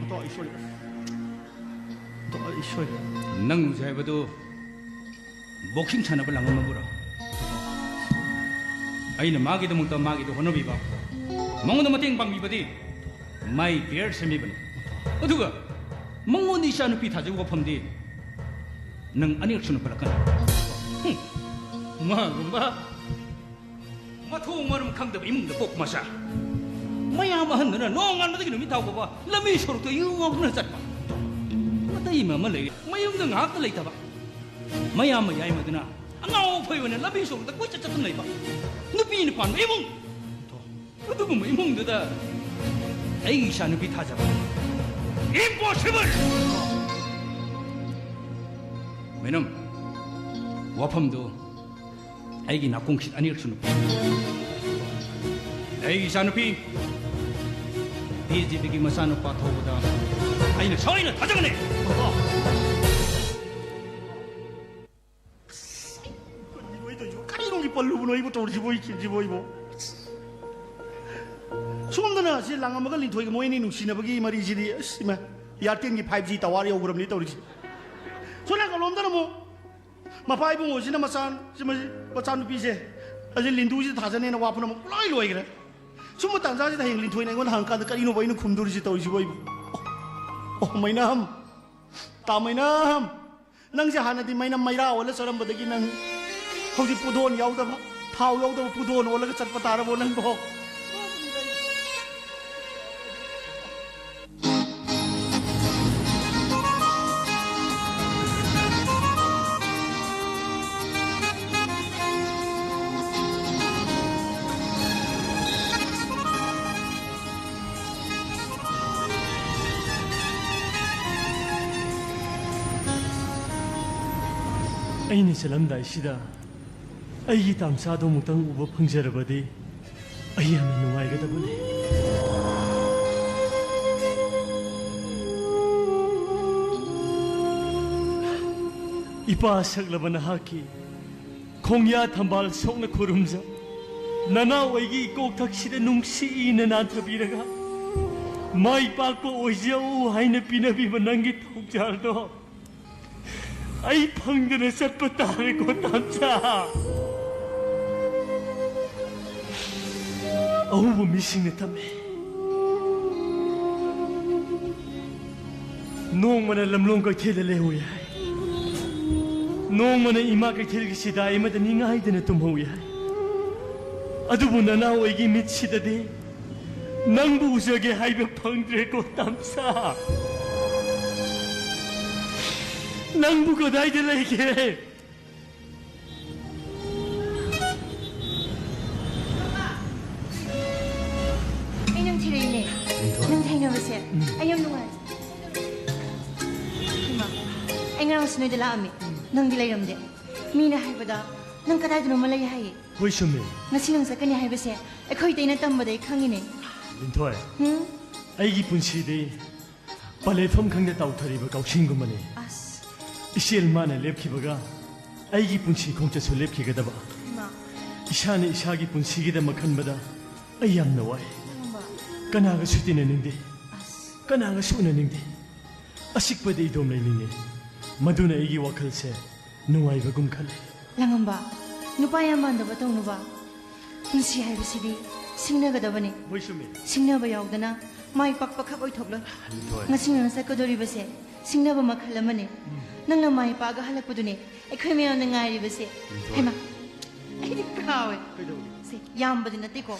ꯃꯥꯝꯇꯣꯟ, ꯑꯩ ꯁꯣꯏꯔꯦ꯫ ꯃꯥꯝꯇꯣꯟ, ꯑꯩ ꯁꯣꯏꯔꯦ꯫ ꯅꯪ ꯍꯧꯖꯤꯛ ꯍꯥꯏꯕꯗꯨ ꯕꯣꯛꯁꯤꯡ ꯁꯥꯟꯅꯕ ꯂꯥꯡꯉꯝꯃꯕ꯭ꯔꯥ? ꯑꯩꯅ ꯃꯥꯒꯤꯗꯃꯛꯇ ꯃꯥꯒꯤꯗ ꯍꯣꯠꯅꯕꯤꯕ, ꯃꯉꯣꯟꯗ ꯃꯇꯦꯡ ꯄꯥꯡꯕꯤꯕꯗꯤ my career ꯁꯦꯝꯕꯤꯕꯅꯤ꯫ ꯑꯗꯨꯒ ꯃꯉꯣꯟꯗ ꯏꯆꯥ ꯅꯨꯄꯤ ꯊꯥꯖꯕ ꯋꯥꯐꯝꯗꯤ ꯅꯪ ꯑꯅꯤꯔꯛ ꯁꯨꯅ ꯄꯜꯂꯛꯀꯅꯨ꯫ ꯍꯨꯝ, ꯃꯥꯒꯨꯝꯕ ꯃꯊꯣꯡ ꯃꯔꯝ ꯈꯪꯗꯕ ꯏꯃꯨꯡꯗ ꯄꯣꯛ ꯃꯆꯥ꯫ ꯃꯌꯥꯝ ꯑꯍꯟꯗꯨꯅ ꯅꯣꯡꯉꯥꯟꯕꯗꯒꯤ ꯅꯨꯃꯤꯠ ꯇꯥꯕ ꯐꯥꯎꯕ ꯂꯝꯕꯤ ꯁꯣꯔꯣꯛꯇ ꯌꯨ ꯉꯥꯎꯗꯨꯅ ꯆꯠꯄ꯫ ꯑꯇꯩ ꯑꯃ ꯂꯩꯔꯦ, ꯃꯌꯨꯝꯗ ꯉꯥꯏꯍꯥꯛꯇ ꯂꯩꯇꯕ꯫ ꯃꯌꯥꯝ ꯃꯌꯥꯏꯃꯗꯨꯅ ꯑꯉꯥꯎ ꯑꯐꯩ ꯑꯣꯏꯅ ꯂꯝꯕꯤ ꯁꯣꯔꯣꯛꯇ ꯀꯣꯏꯆꯠ ꯆꯠꯇꯨꯅ ꯂꯩꯕ꯫ ꯅꯨꯄꯤꯅ ꯄꯥꯟꯕ ꯏꯃꯨꯡ꯫ ꯑꯗꯨꯒꯨꯝꯕ ꯏꯃꯨꯡꯗꯨꯗ ꯑꯩꯒꯤ ꯏꯆꯥ ꯅꯨꯄꯤ ꯊꯥꯖꯕ impossible! ꯃꯦꯅꯝ, ꯋꯥꯐꯝꯗꯨ ꯑꯩꯒꯤ ꯅꯥꯀꯣꯡꯁꯤꯗ ꯑꯅꯤꯔꯛ ꯁꯨꯅ ꯄꯜꯂꯨ꯫ ꯑꯩꯒꯤ ꯏꯆꯥ ꯅꯨꯄꯤ ꯗꯤ ꯖꯤ ꯄꯤꯒꯤ ꯃꯆꯥꯅꯨꯄꯥ ꯊꯧꯕꯗ ꯑꯩꯅ ꯁꯣꯏꯅ ꯊꯥꯖꯒꯅꯤ꯫ ꯀꯔꯤꯅꯣ ꯑꯩ ꯇꯧꯔꯤꯁꯤꯕꯣ? ꯀꯔꯤꯅꯣꯒꯤ ꯄꯜꯂꯨꯕꯅꯣ ꯑꯩꯕꯨ ꯇꯧꯔꯤꯁꯤꯕꯣ, ꯑꯩ ꯁꯤꯕꯣ ꯑꯩꯕꯣ? ꯁꯣꯝꯗꯅ ꯁꯤ ꯂꯥꯡꯉꯝꯃꯒ ꯂꯤꯟꯊꯣꯏꯒ ꯃꯣꯏ ꯑꯅꯤ ꯅꯨꯡꯁꯤꯅꯕꯒꯤ ꯃꯔꯤꯁꯤꯗꯤ, ꯑꯁ, ꯏꯃꯥ, ꯏꯌꯥꯔꯇꯦꯜꯒꯤ ꯐꯥꯏꯚ ꯖꯤ ꯇꯋꯥꯔ ꯌꯧꯈ꯭ꯔꯕꯅꯤ ꯇꯧꯔꯤꯁꯦ꯫ ꯁꯣꯝ ꯅꯥꯀꯜꯂꯣꯝꯗꯅ ꯑꯃꯨꯛ ꯃꯄꯥ ꯏꯕꯨꯡꯉꯣꯁꯤꯅ ꯃꯆꯥ-, ꯁꯤ ꯃꯆꯥ-, ꯃꯆꯥꯅꯨꯄꯤꯁꯦ ꯑꯁꯤ ꯂꯤꯟꯗꯨꯁꯤꯗ ꯊꯥꯖꯅꯦꯅ ꯋꯥ ꯄꯨꯝꯅꯃꯛ ꯂꯣꯏ ꯂꯣꯏꯈ꯭ꯔꯦ꯫ ꯁꯨꯝꯕ ꯇꯥꯟꯖꯥꯁꯤꯗ ꯍꯌꯦꯡ ꯂꯤꯟꯊꯣꯏꯅ ꯑꯩꯉꯣꯟꯗ ꯍꯪꯉꯀꯥꯟꯗ ꯀꯔꯤꯅꯣꯕ ꯑꯩꯅ ꯈꯨꯝꯗꯣꯔꯤꯁꯤ ꯇꯧꯔꯤꯁꯤꯕꯣ ꯑꯩꯕꯨ? ꯑꯣ, ꯑꯣ, ꯃꯩꯅꯥꯝ, ꯇꯥ ꯃꯩꯅꯥꯝ, ꯅꯪꯁꯦ ꯍꯥꯟꯅꯗꯤ ꯃꯩꯅꯝ ꯃꯩꯔꯥ ꯑꯣꯜꯂ ꯆꯠꯂꯝꯕꯗꯒꯤ ꯅꯪ ꯍꯧꯖꯤꯛ ꯄꯨꯗꯣꯟ ꯌꯥꯎꯗꯕ, ꯊꯥꯎ ꯌꯥꯎꯗꯕ ꯄꯨꯗꯣꯟ ꯑꯣꯜꯂꯒ ꯆꯠꯄ ꯇꯥꯔꯕꯣ ꯅꯪꯕꯣ? ꯑꯩꯅ ꯆꯠꯂꯝꯗꯥꯏꯁꯤꯗ ꯑꯩꯒꯤ ꯇꯥꯝꯆꯥꯗꯣ ꯑꯃꯨꯛꯇꯪ ꯎꯕ ꯐꯪꯖꯔꯕꯗꯤ ꯑꯩ ꯌꯥꯝꯅ ꯅꯨꯡꯉꯥꯏꯒꯗꯕꯅꯤ꯫ ꯏꯄꯥ ꯁꯛꯂꯕ ꯅꯍꯥꯛꯀꯤ ꯈꯣꯡꯌꯥ ꯊꯝꯕꯥꯜ ꯁꯣꯛꯅ ꯈꯨꯔꯨꯝꯖ, ꯅꯅꯥꯎ ꯑꯩꯒꯤ ꯏꯀꯣꯛꯊꯛꯁꯤꯗ ꯅꯨꯡꯁꯤꯅ ꯅꯥꯟꯊꯕꯤꯔꯒ ꯃꯥꯏ ꯄꯥꯛꯄ ꯑꯣꯏꯖꯧ ꯍꯥꯏꯅ ꯄꯤꯅꯕꯤꯕ ꯅꯪꯒꯤ ꯊꯧꯖꯥꯜꯗꯣ ꯑꯩ ꯐꯪꯗꯅ ꯆꯠꯄ ꯇꯥꯔꯦꯀꯣ, ꯇꯥꯝꯆꯥ꯫ ꯑꯎꯕ ꯃꯤꯁꯤꯡꯅ ꯇꯝꯃꯤ꯫ ꯅꯣꯡꯃꯅ ꯂꯝꯂꯣꯡ ꯀꯩꯊꯦꯜꯗ ꯂꯩꯍꯧꯏ ꯍꯥꯏ, ꯅꯣꯡꯃꯅ ꯏꯃꯥ ꯀꯩꯊꯦꯜꯒꯤ ꯁꯤꯗꯥꯏ ꯑꯃꯗ ꯅꯤꯡꯉꯥꯏꯗꯅ ꯇꯨꯝꯍꯧꯏ ꯍꯥꯏ꯫ ꯑꯗꯨꯕꯨ ꯅꯅꯥꯎ ꯑꯩꯒꯤ ꯃꯤꯠꯁꯤꯗꯗꯤ ꯅꯪꯕꯨ ꯎꯖꯒꯦ ꯍꯥꯏꯕ ꯐꯪꯗ꯭ꯔꯦꯀꯣ, ꯇꯥꯝꯆꯥ꯫ ꯅꯪꯕꯨ ꯀꯗꯥꯏꯗ ꯂꯩꯒꯦ? ꯑꯩ ꯅꯪ ꯊꯤꯔꯛꯏꯅꯦ꯫ ꯅꯪ ꯊꯦꯡꯅꯕꯁꯦ ꯑꯩ ꯌꯥꯝ ꯅꯨꯡꯉꯥꯏ꯫ ꯏꯃꯥ, ꯑꯩ ꯉꯔꯥꯡꯁꯨ ꯅꯣꯏꯗ ꯂꯥꯛꯑꯝꯃꯤ꯫ ꯅꯪꯗꯤ ꯂꯩꯔꯝꯗꯦ꯫ ꯃꯤꯅ ꯍꯥꯏꯕꯗ ꯅꯪ ꯀꯗꯥꯏꯗꯅꯣꯃ ꯂꯩ ꯍꯥꯏꯌꯦ꯫ ꯍꯣꯏ, ꯆꯨꯝꯃꯦ꯫ ꯉꯁꯤ ꯅꯪ ꯆꯠꯀꯅꯤ ꯍꯥꯏꯕꯁꯦ ꯑꯩꯈꯣꯏ ꯏꯇꯩꯅ ꯇꯝꯕꯗ ꯑꯩ ꯈꯪꯉꯤꯅꯦ꯫ ꯂꯤꯟꯊꯣꯏ, ꯎꯝ? ꯑꯩꯒꯤ ꯄꯨꯟꯁꯤꯗꯤ ꯄꯂꯦꯠꯐꯝ ꯈꯪꯗ ꯇꯥꯎꯊꯔꯤꯕ ꯀꯥꯎꯁꯤꯡꯒꯨꯝꯕꯅꯤ꯫ ꯑꯁ꯫ ꯏꯆꯦꯜ ꯃꯥꯅ ꯂꯦꯞꯈꯤꯕꯒ ꯑꯩꯒꯤ ꯄꯨꯟꯁꯤ ꯈꯣꯡꯆꯠꯁꯨ ꯂꯦꯞꯈꯤꯒꯗꯕ꯫ ꯏꯃꯥ꯫ ꯏꯁꯥꯅ ꯏꯁꯥꯒꯤ ꯄꯨꯟꯁꯤꯒꯤꯗꯃꯛ ꯈꯟꯕꯗ ꯑꯩ ꯌꯥꯝꯅ ꯋꯥꯏ꯫ ꯂꯥꯡꯉꯝꯕ꯫ ꯀꯅꯥꯒꯁꯨ ꯇꯤꯟꯅꯅꯤꯡꯗꯦ꯫ ꯑꯁ꯫ ꯀꯅꯥꯒꯁꯨ ꯎꯅꯅꯤꯡꯗꯦ꯫ ꯑꯆꯤꯛꯄꯗ ꯏꯗꯣꯝ ꯂꯩꯅꯤꯡꯉꯤ꯫ ꯃꯗꯨꯅ ꯑꯩꯒꯤ ꯋꯥꯈꯜꯁꯦ ꯅꯨꯡꯉꯥꯏꯕꯒꯨꯝ ꯈꯜꯂꯤ꯫ ꯂꯥꯡꯉꯝꯕ, ꯅꯨꯄꯥ ꯌꯥꯝ ꯃꯥꯟꯗꯕ ꯇꯧꯅꯨꯕ꯫ ꯄꯨꯟꯁꯤ ꯍꯥꯏꯕꯁꯤꯗꯤ ꯁꯤꯡꯅꯒꯗꯕꯅꯤ꯫ ꯍꯣꯏ, ꯆꯨꯝꯃꯤ꯫ ꯁꯤꯡꯅꯕ ꯌꯥꯎꯗꯅ ꯃꯥꯏ ꯄꯥꯛꯄ ꯈꯛ ꯑꯣꯏꯊꯣꯛꯂꯣꯏ꯫ ꯂꯤꯟꯊꯣꯏ꯫ ꯉꯁꯤ ꯅꯪ ꯆꯠꯀꯗꯧꯔꯤꯕꯁꯦ ꯁꯤꯡꯅꯕ ꯃꯈꯜ ꯑꯃꯅꯤ꯫ ꯎꯝ꯫ ꯅꯪꯅ ꯃꯥꯏ ꯄꯥꯛꯑꯒ ꯍꯜꯂꯛꯄꯗꯨꯅꯦ ꯑꯩꯈꯣꯏ ꯃꯌꯥꯝꯅ ꯉꯥꯏꯔꯤꯕꯁꯦ꯫ ꯂꯤꯟꯊꯣꯏ꯫ ꯍꯩꯃꯥ, ꯑꯩꯗꯤ ꯀꯥꯎꯋꯦ꯫ ꯀꯩꯗꯧꯔꯒꯦ? ꯁꯦ, ꯌꯥꯝꯕꯗꯤ ꯅꯠꯇꯦꯀꯣ꯫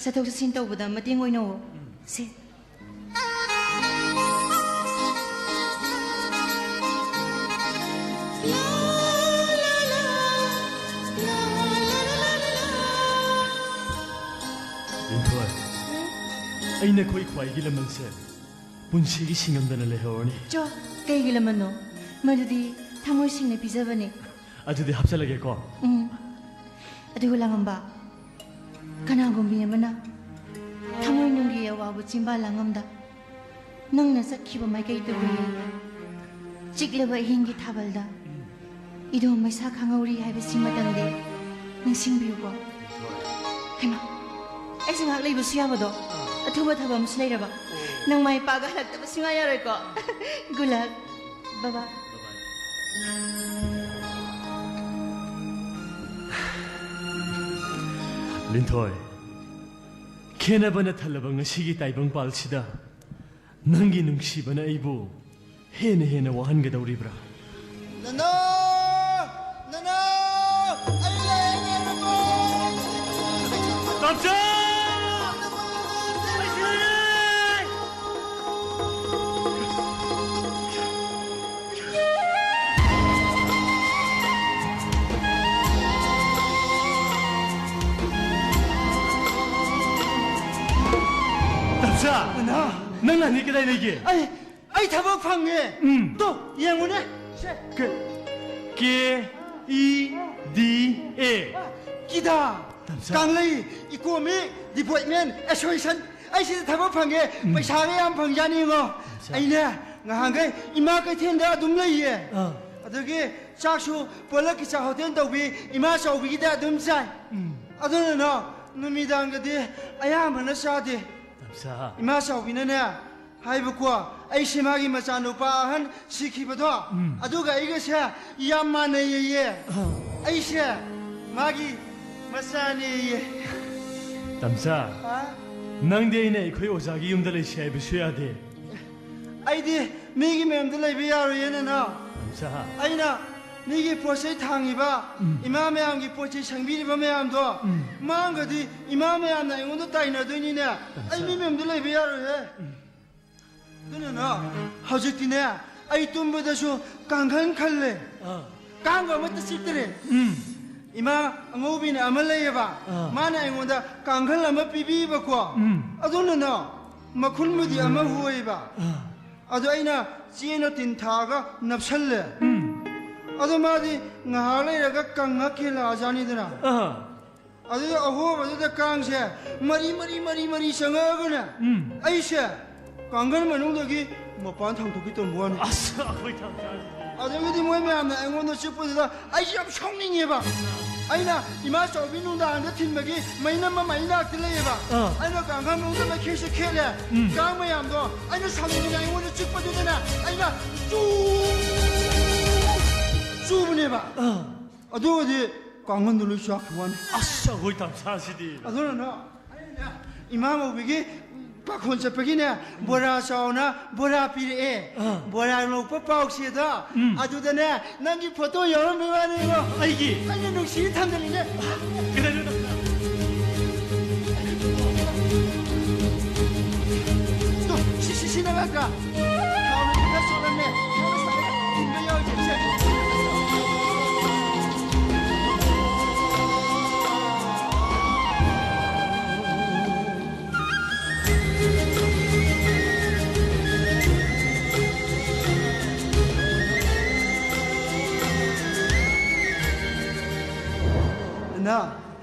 ꯆꯠꯊꯣꯛ ꯆꯠꯁꯤꯟ ꯇꯧꯕꯗ ꯃꯇꯦꯡ ꯑꯣꯏꯅꯧꯋꯣ꯫ ꯎꯝ꯫ ꯁꯦ꯫ ꯂꯤꯟꯊꯣꯏ, ꯑꯩ ꯅꯈꯣꯏ ꯈ꯭ꯋꯥꯏꯒꯤ ꯂꯃꯟꯁꯦ ꯄꯨꯟꯁꯤꯒꯤ ꯁꯤꯡꯉꯝꯗꯅ ꯂꯩꯍꯧꯔꯅꯤ꯫ ꯆꯣ, ꯀꯩꯒꯤ ꯂꯃꯟꯅꯣ? ꯃꯗꯨꯗꯤ ꯊꯃꯣꯏ ꯁꯦꯡꯅ ꯄꯤꯖꯕꯅꯦ꯫ ꯑꯗꯨꯗꯤ ꯍꯥꯞꯆꯜꯂꯒꯦꯀꯣ꯫ ꯎꯝ꯫ ꯑꯗꯨꯒ ꯂꯥꯡꯉꯝꯕ, ꯀꯅꯥꯒꯨꯝꯕꯤ ꯑꯃꯅ ꯊꯃꯣꯏꯅꯨꯡꯒꯤ ꯑꯋꯥꯕ ꯆꯤꯟꯕꯥꯜ ꯂꯥꯡꯉꯝꯗ ꯅꯪꯅ ꯆꯠꯈꯤꯕ ꯃꯥꯏꯀꯩꯗꯨꯕꯨ ꯌꯦꯡꯂꯤ꯫ ꯆꯤꯛꯂꯕ ꯑꯍꯤꯡꯒꯤ ꯊꯥꯕꯜꯗ ꯏꯗꯣꯝ ꯃꯩꯁꯥ ꯈꯪꯍꯧꯔꯤ ꯍꯥꯏꯕꯁꯤꯃꯇꯪꯗꯤ ꯅꯤꯡꯁꯤꯡꯕꯤꯌꯨꯀꯣ꯫ ꯍꯩꯃꯥ, ꯑꯩꯁꯦ ꯉꯥꯏꯍꯥꯛ ꯂꯩꯕꯁꯨ ꯌꯥꯕꯗꯣ? ꯑꯊꯨꯕ ꯊꯕꯛ ꯑꯃꯁꯨ ꯂꯩꯔꯕ? ꯅꯪ ꯃꯥꯏ ꯄꯥꯛꯑꯒ ꯍꯜꯂꯛꯇꯕ ꯁꯨꯡꯌꯥ ꯌꯥꯔꯣꯏꯀꯣ꯫ Good luck꯫ Bye bye꯫ ꯂꯤꯟꯊꯣꯏ, ꯈꯦꯟꯅꯕꯅ ꯊꯜꯂꯕ ꯉꯁꯤꯒꯤ ꯇꯥꯏꯕꯪꯄꯥꯜꯁꯤꯗ ꯅꯪꯒꯤ ꯅꯨꯡꯁꯤꯕꯅ ꯑꯩꯕꯨ ꯍꯦꯟꯅ ꯍꯦꯟꯅ ꯋꯥꯍꯟꯒꯗꯧꯔꯤꯕ꯭ꯔꯥ? ꯅꯅꯥꯎ! ꯅꯅꯥꯎ! ꯑꯩ ꯂꯩꯔꯦ, ꯅꯅꯥꯎ! ꯇꯝꯆꯥ! ꯑꯩꯁꯨ ꯂꯩꯔꯦ! ꯇꯝꯆꯥ! ꯅꯅꯥꯎ! ꯅꯪ ꯂꯥꯛꯅꯤ ꯀꯗꯥꯏ ꯂꯩꯒꯦ? ꯑꯩ ꯑꯩ ꯊꯕꯛ ꯐꯪꯉꯦ꯫ ꯎꯝ꯫ ꯇꯣ, ꯌꯦꯡꯉꯨꯅꯦ꯫ ꯁꯦ꯫ ꯀꯦ-, ꯀꯦ ꯏ ꯗꯤ ꯑꯦ꯫ ꯀꯤꯗꯥ꯫ ꯇꯝꯆꯥ꯫ ꯀꯪꯂꯩ ꯏꯀꯣꯅꯣꯃꯤꯛ ꯗꯤꯕꯂꯞꯃꯦꯟ ꯑꯦꯁꯣꯁꯤꯌꯦꯁꯟ꯫ ꯑꯩ ꯁꯤꯗ ꯊꯕꯛ ꯐꯪꯉꯦ꯫ ꯎꯝ꯫ ꯄꯩꯁꯥꯒ ꯌꯥꯝ ꯐꯪꯖꯥꯅꯤꯉꯣ꯫ ꯇꯝꯆꯥ꯫ ꯑꯩꯅꯦ, ꯉꯍꯥꯟꯈꯩ ꯏꯃꯥ ꯀꯩꯊꯦꯜꯗ ꯑꯗꯨꯝ ꯂꯩꯌꯦ꯫ ꯑꯥ꯫ ꯑꯗꯒꯤ ꯆꯥꯛꯁꯨ ꯄꯣꯂꯛꯀꯤ ꯆꯥꯛ ꯍꯣꯇꯦꯜ ꯇꯧꯕꯤ ꯏꯃꯥ ꯆꯥꯎꯕꯤꯒꯤꯗ ꯑꯗꯨꯝ ꯆꯥꯏ꯫ ꯎꯝ꯫ ꯑꯗꯨꯅꯅꯣ, ꯅꯨꯃꯤꯗꯥꯡꯒꯗꯤ ꯑꯌꯥꯝꯕꯅ ꯆꯥꯗꯦ꯫ ꯇꯝꯆꯥ꯫ ꯏꯃꯥ ꯆꯥꯎꯕꯤꯅꯅꯦ, ꯍꯥꯏꯕꯀꯣ, ꯑꯩꯁꯦ ꯃꯥꯒꯤ ꯃꯆꯥꯅꯨꯄꯥ ꯑꯍꯟ ꯁꯤꯈꯤꯕꯗꯣ, ꯎꯝ꯫ ꯑꯗꯨꯒ ꯑꯩꯒꯁꯦ ꯌꯥꯝ ꯃꯥꯟꯅꯩꯌꯦ꯫ ꯑꯥ꯫ ꯑꯩꯁꯦ ꯃꯥꯒꯤ ꯃꯆꯥꯅꯦꯌꯦ꯫ ꯇꯝꯆꯥ, ꯍꯥ? ꯅꯪꯗꯤ ꯑꯩꯅ ꯑꯩꯈꯣꯏ ꯑꯣꯖꯥꯒꯤ ꯌꯨꯝꯗ ꯂꯩꯁꯤ ꯍꯥꯏꯕꯁꯨ ꯌꯥꯗꯦ꯫ ꯑꯩꯗꯤ ꯃꯤꯒꯤ ꯃꯌꯨꯝꯗ ꯂꯩꯕ ꯌꯥꯔꯣꯏꯌꯦ, ꯅꯅꯥꯎ꯫ ꯇꯝꯆꯥ꯫ ꯑꯩꯅ ꯃꯤꯒꯤ ꯄꯣꯠ ꯆꯩ ꯊꯥꯡꯉꯤꯕ, ꯎꯝ꯫ ꯏꯃꯥ ꯃꯌꯥꯝꯒꯤ ꯄꯣꯠ ꯆꯩ ꯁꯪꯕꯤꯔꯤꯕ ꯃꯌꯥꯝꯗꯣ, ꯎꯝ꯫ ꯃꯥꯡꯒꯗꯤ ꯏꯃꯥ ꯃꯌꯥꯝꯅ ꯑꯩꯉꯣꯟꯗ ꯇꯥꯏꯅꯗꯣꯏꯅꯤꯅꯦ꯫ ꯇꯝꯆꯥ꯫ ꯑꯩ ꯃꯤ ꯃꯌꯨꯝꯗ ꯂꯩꯕ ꯌꯥꯔꯣꯏꯍꯦ꯫ ꯎꯝ꯫ ꯑꯗꯨꯅꯅꯣ, ꯍꯧꯖꯤꯛꯇꯤꯅꯦ, ꯑꯩ ꯇꯨꯝꯕꯗꯁꯨ ꯀꯥꯡꯈꯟ ꯈꯜꯂꯦ꯫ ꯑꯥ꯫ ꯀꯥꯡꯒ ꯑꯃꯠꯇ ꯆꯤꯛꯇ꯭ꯔꯦ꯫ ꯎꯝ꯫ ꯏꯃꯥ ꯑꯉꯧꯕꯤꯅ ꯑꯃ ꯂꯩꯌꯦꯕ, ꯑꯥ꯫ ꯃꯥꯅ ꯑꯩꯉꯣꯟꯗ ꯀꯥꯡꯈꯜ ꯑꯃ ꯄꯤꯕꯤꯕꯀꯣ꯫ ꯎꯝ꯫ ꯑꯗꯨꯅꯅꯣ, ꯃꯈꯨꯟꯕꯨꯗꯤ ꯑꯃ ꯍꯣꯏꯕ꯫ ꯑꯥ꯫ ꯑꯗꯣ ꯑꯩꯅ ꯆꯦꯅ ꯇꯤꯟ ꯊꯥꯛꯑꯒ ꯅꯞꯁꯜꯂꯦ꯫ ꯎꯝ꯫ ꯑꯗꯣ ꯃꯥꯗꯤ ꯉꯥꯏꯍꯥꯛ ꯂꯩꯔꯒ ꯀꯪꯉ ꯀꯦꯜꯂꯛꯑꯖꯥꯠꯅꯤꯗꯅ꯫ ꯑꯥ꯫ ꯑꯗꯨꯗ ꯑꯍꯣꯕꯗꯨꯗ ꯀꯥꯡꯁꯦ ꯃꯔꯤ, ꯃꯔꯤ, ꯃꯔꯤ, ꯃꯔꯤ ꯆꯪꯉꯛꯑꯒꯅꯦ, ꯎꯝ꯫ ꯑꯩꯁꯦ ꯀꯥꯡꯈꯟ ꯃꯅꯨꯡꯗꯒꯤ ꯃꯄꯥꯟ ꯊꯥꯡꯗꯣꯛꯀꯦ ꯇꯧꯕ ꯋꯥꯅꯤ꯫ ꯑꯁ, ꯑꯩꯈꯣꯏ ꯊꯥꯡ ꯆꯥꯔꯤꯁꯦ꯫ ꯑꯗꯒꯤꯗꯤ ꯃꯣꯏ ꯃꯌꯥꯝꯅ ꯑꯩꯉꯣꯟꯗ ꯆꯤꯛꯄꯗꯨꯗ ꯑꯩꯁꯦ ꯌꯥꯝ ꯁꯥꯎꯅꯤꯡꯉꯦꯕ꯫ ꯑꯩꯅ ꯏꯃꯥ ꯆꯥꯎꯕꯤ ꯅꯨꯡꯗꯥꯡꯗ ꯊꯤꯟꯕꯒꯤ ꯃꯩꯅꯝ ꯑꯃ ꯑꯩ ꯅꯥꯛꯇ ꯂꯩꯌꯦꯕ꯫ ꯑꯥ꯫ ꯑꯩꯅ ꯀꯥꯡꯈꯟ ꯃꯅꯨꯡꯗ ꯃꯩꯈꯦꯠꯁꯦ ꯈꯦꯠꯂꯦ꯫ ꯎꯝ꯫ ꯀꯥꯡ ꯃꯌꯥꯝꯗꯣ ꯑꯩꯅ ꯁꯥꯎꯅꯤꯡꯗꯅ ꯑꯩꯉꯣꯟꯗ ꯆꯤꯛꯄꯗꯨꯗꯅꯦ ꯑꯩꯅ ꯆꯨ-, ꯆꯨꯕꯅꯦꯕ꯫ ꯑꯥ꯫ ꯑꯗꯨꯒꯗꯤ ꯀꯥꯡꯈꯟꯗꯣ ꯂꯣꯏ ꯆꯥꯛꯈꯤ ꯋꯥꯅꯤ꯫ ꯑꯁ, ꯑꯩꯈꯣꯏ ꯇꯝꯁꯥꯁꯤꯗꯤ꯫ ꯑꯗꯨꯅꯅꯦ, ꯑꯩꯅꯅꯦ, ꯏꯃꯥ ꯉꯧꯕꯤꯒꯤ ꯄꯥꯈꯣꯟ ꯆꯠꯄꯒꯤꯅꯦ, ꯕꯣꯔꯥ ꯆꯥꯎꯅ ꯕꯣꯔꯥ ꯄꯤꯔꯛꯑꯦ꯫ ꯑꯥ꯫ ꯕꯣꯔꯥ ꯂꯧꯕ ꯄꯥꯎꯁꯦꯗꯣ, ꯎꯝ꯫ ꯑꯗꯨꯗꯅꯦ, ꯅꯪꯒꯤ ꯐꯣꯇꯣ ꯌꯥꯎꯔꯝꯕꯩ ꯋꯥꯅꯤꯀꯣ꯫ ꯑꯩꯒꯤ? ꯑꯩꯅ ꯅꯨꯡꯁꯤꯅ ꯊꯝꯖꯜꯂꯤꯅꯦ꯫ ꯀꯩꯗꯧꯔꯤꯅꯣ? ꯇꯨ, ꯁꯤ, ꯁꯤ, ꯁꯤ ꯅꯪ ꯅꯠꯇ꯭ꯔꯥ? ꯊꯥꯎꯅ ꯈꯔ ꯆꯣꯠꯂꯝꯃꯦ꯫ ꯅꯪꯅ ꯁꯥꯏ ꯊꯤꯟꯕ ꯌꯥꯎꯔꯤꯁꯦ, ꯁꯦ꯫ ꯅꯅꯥꯎ,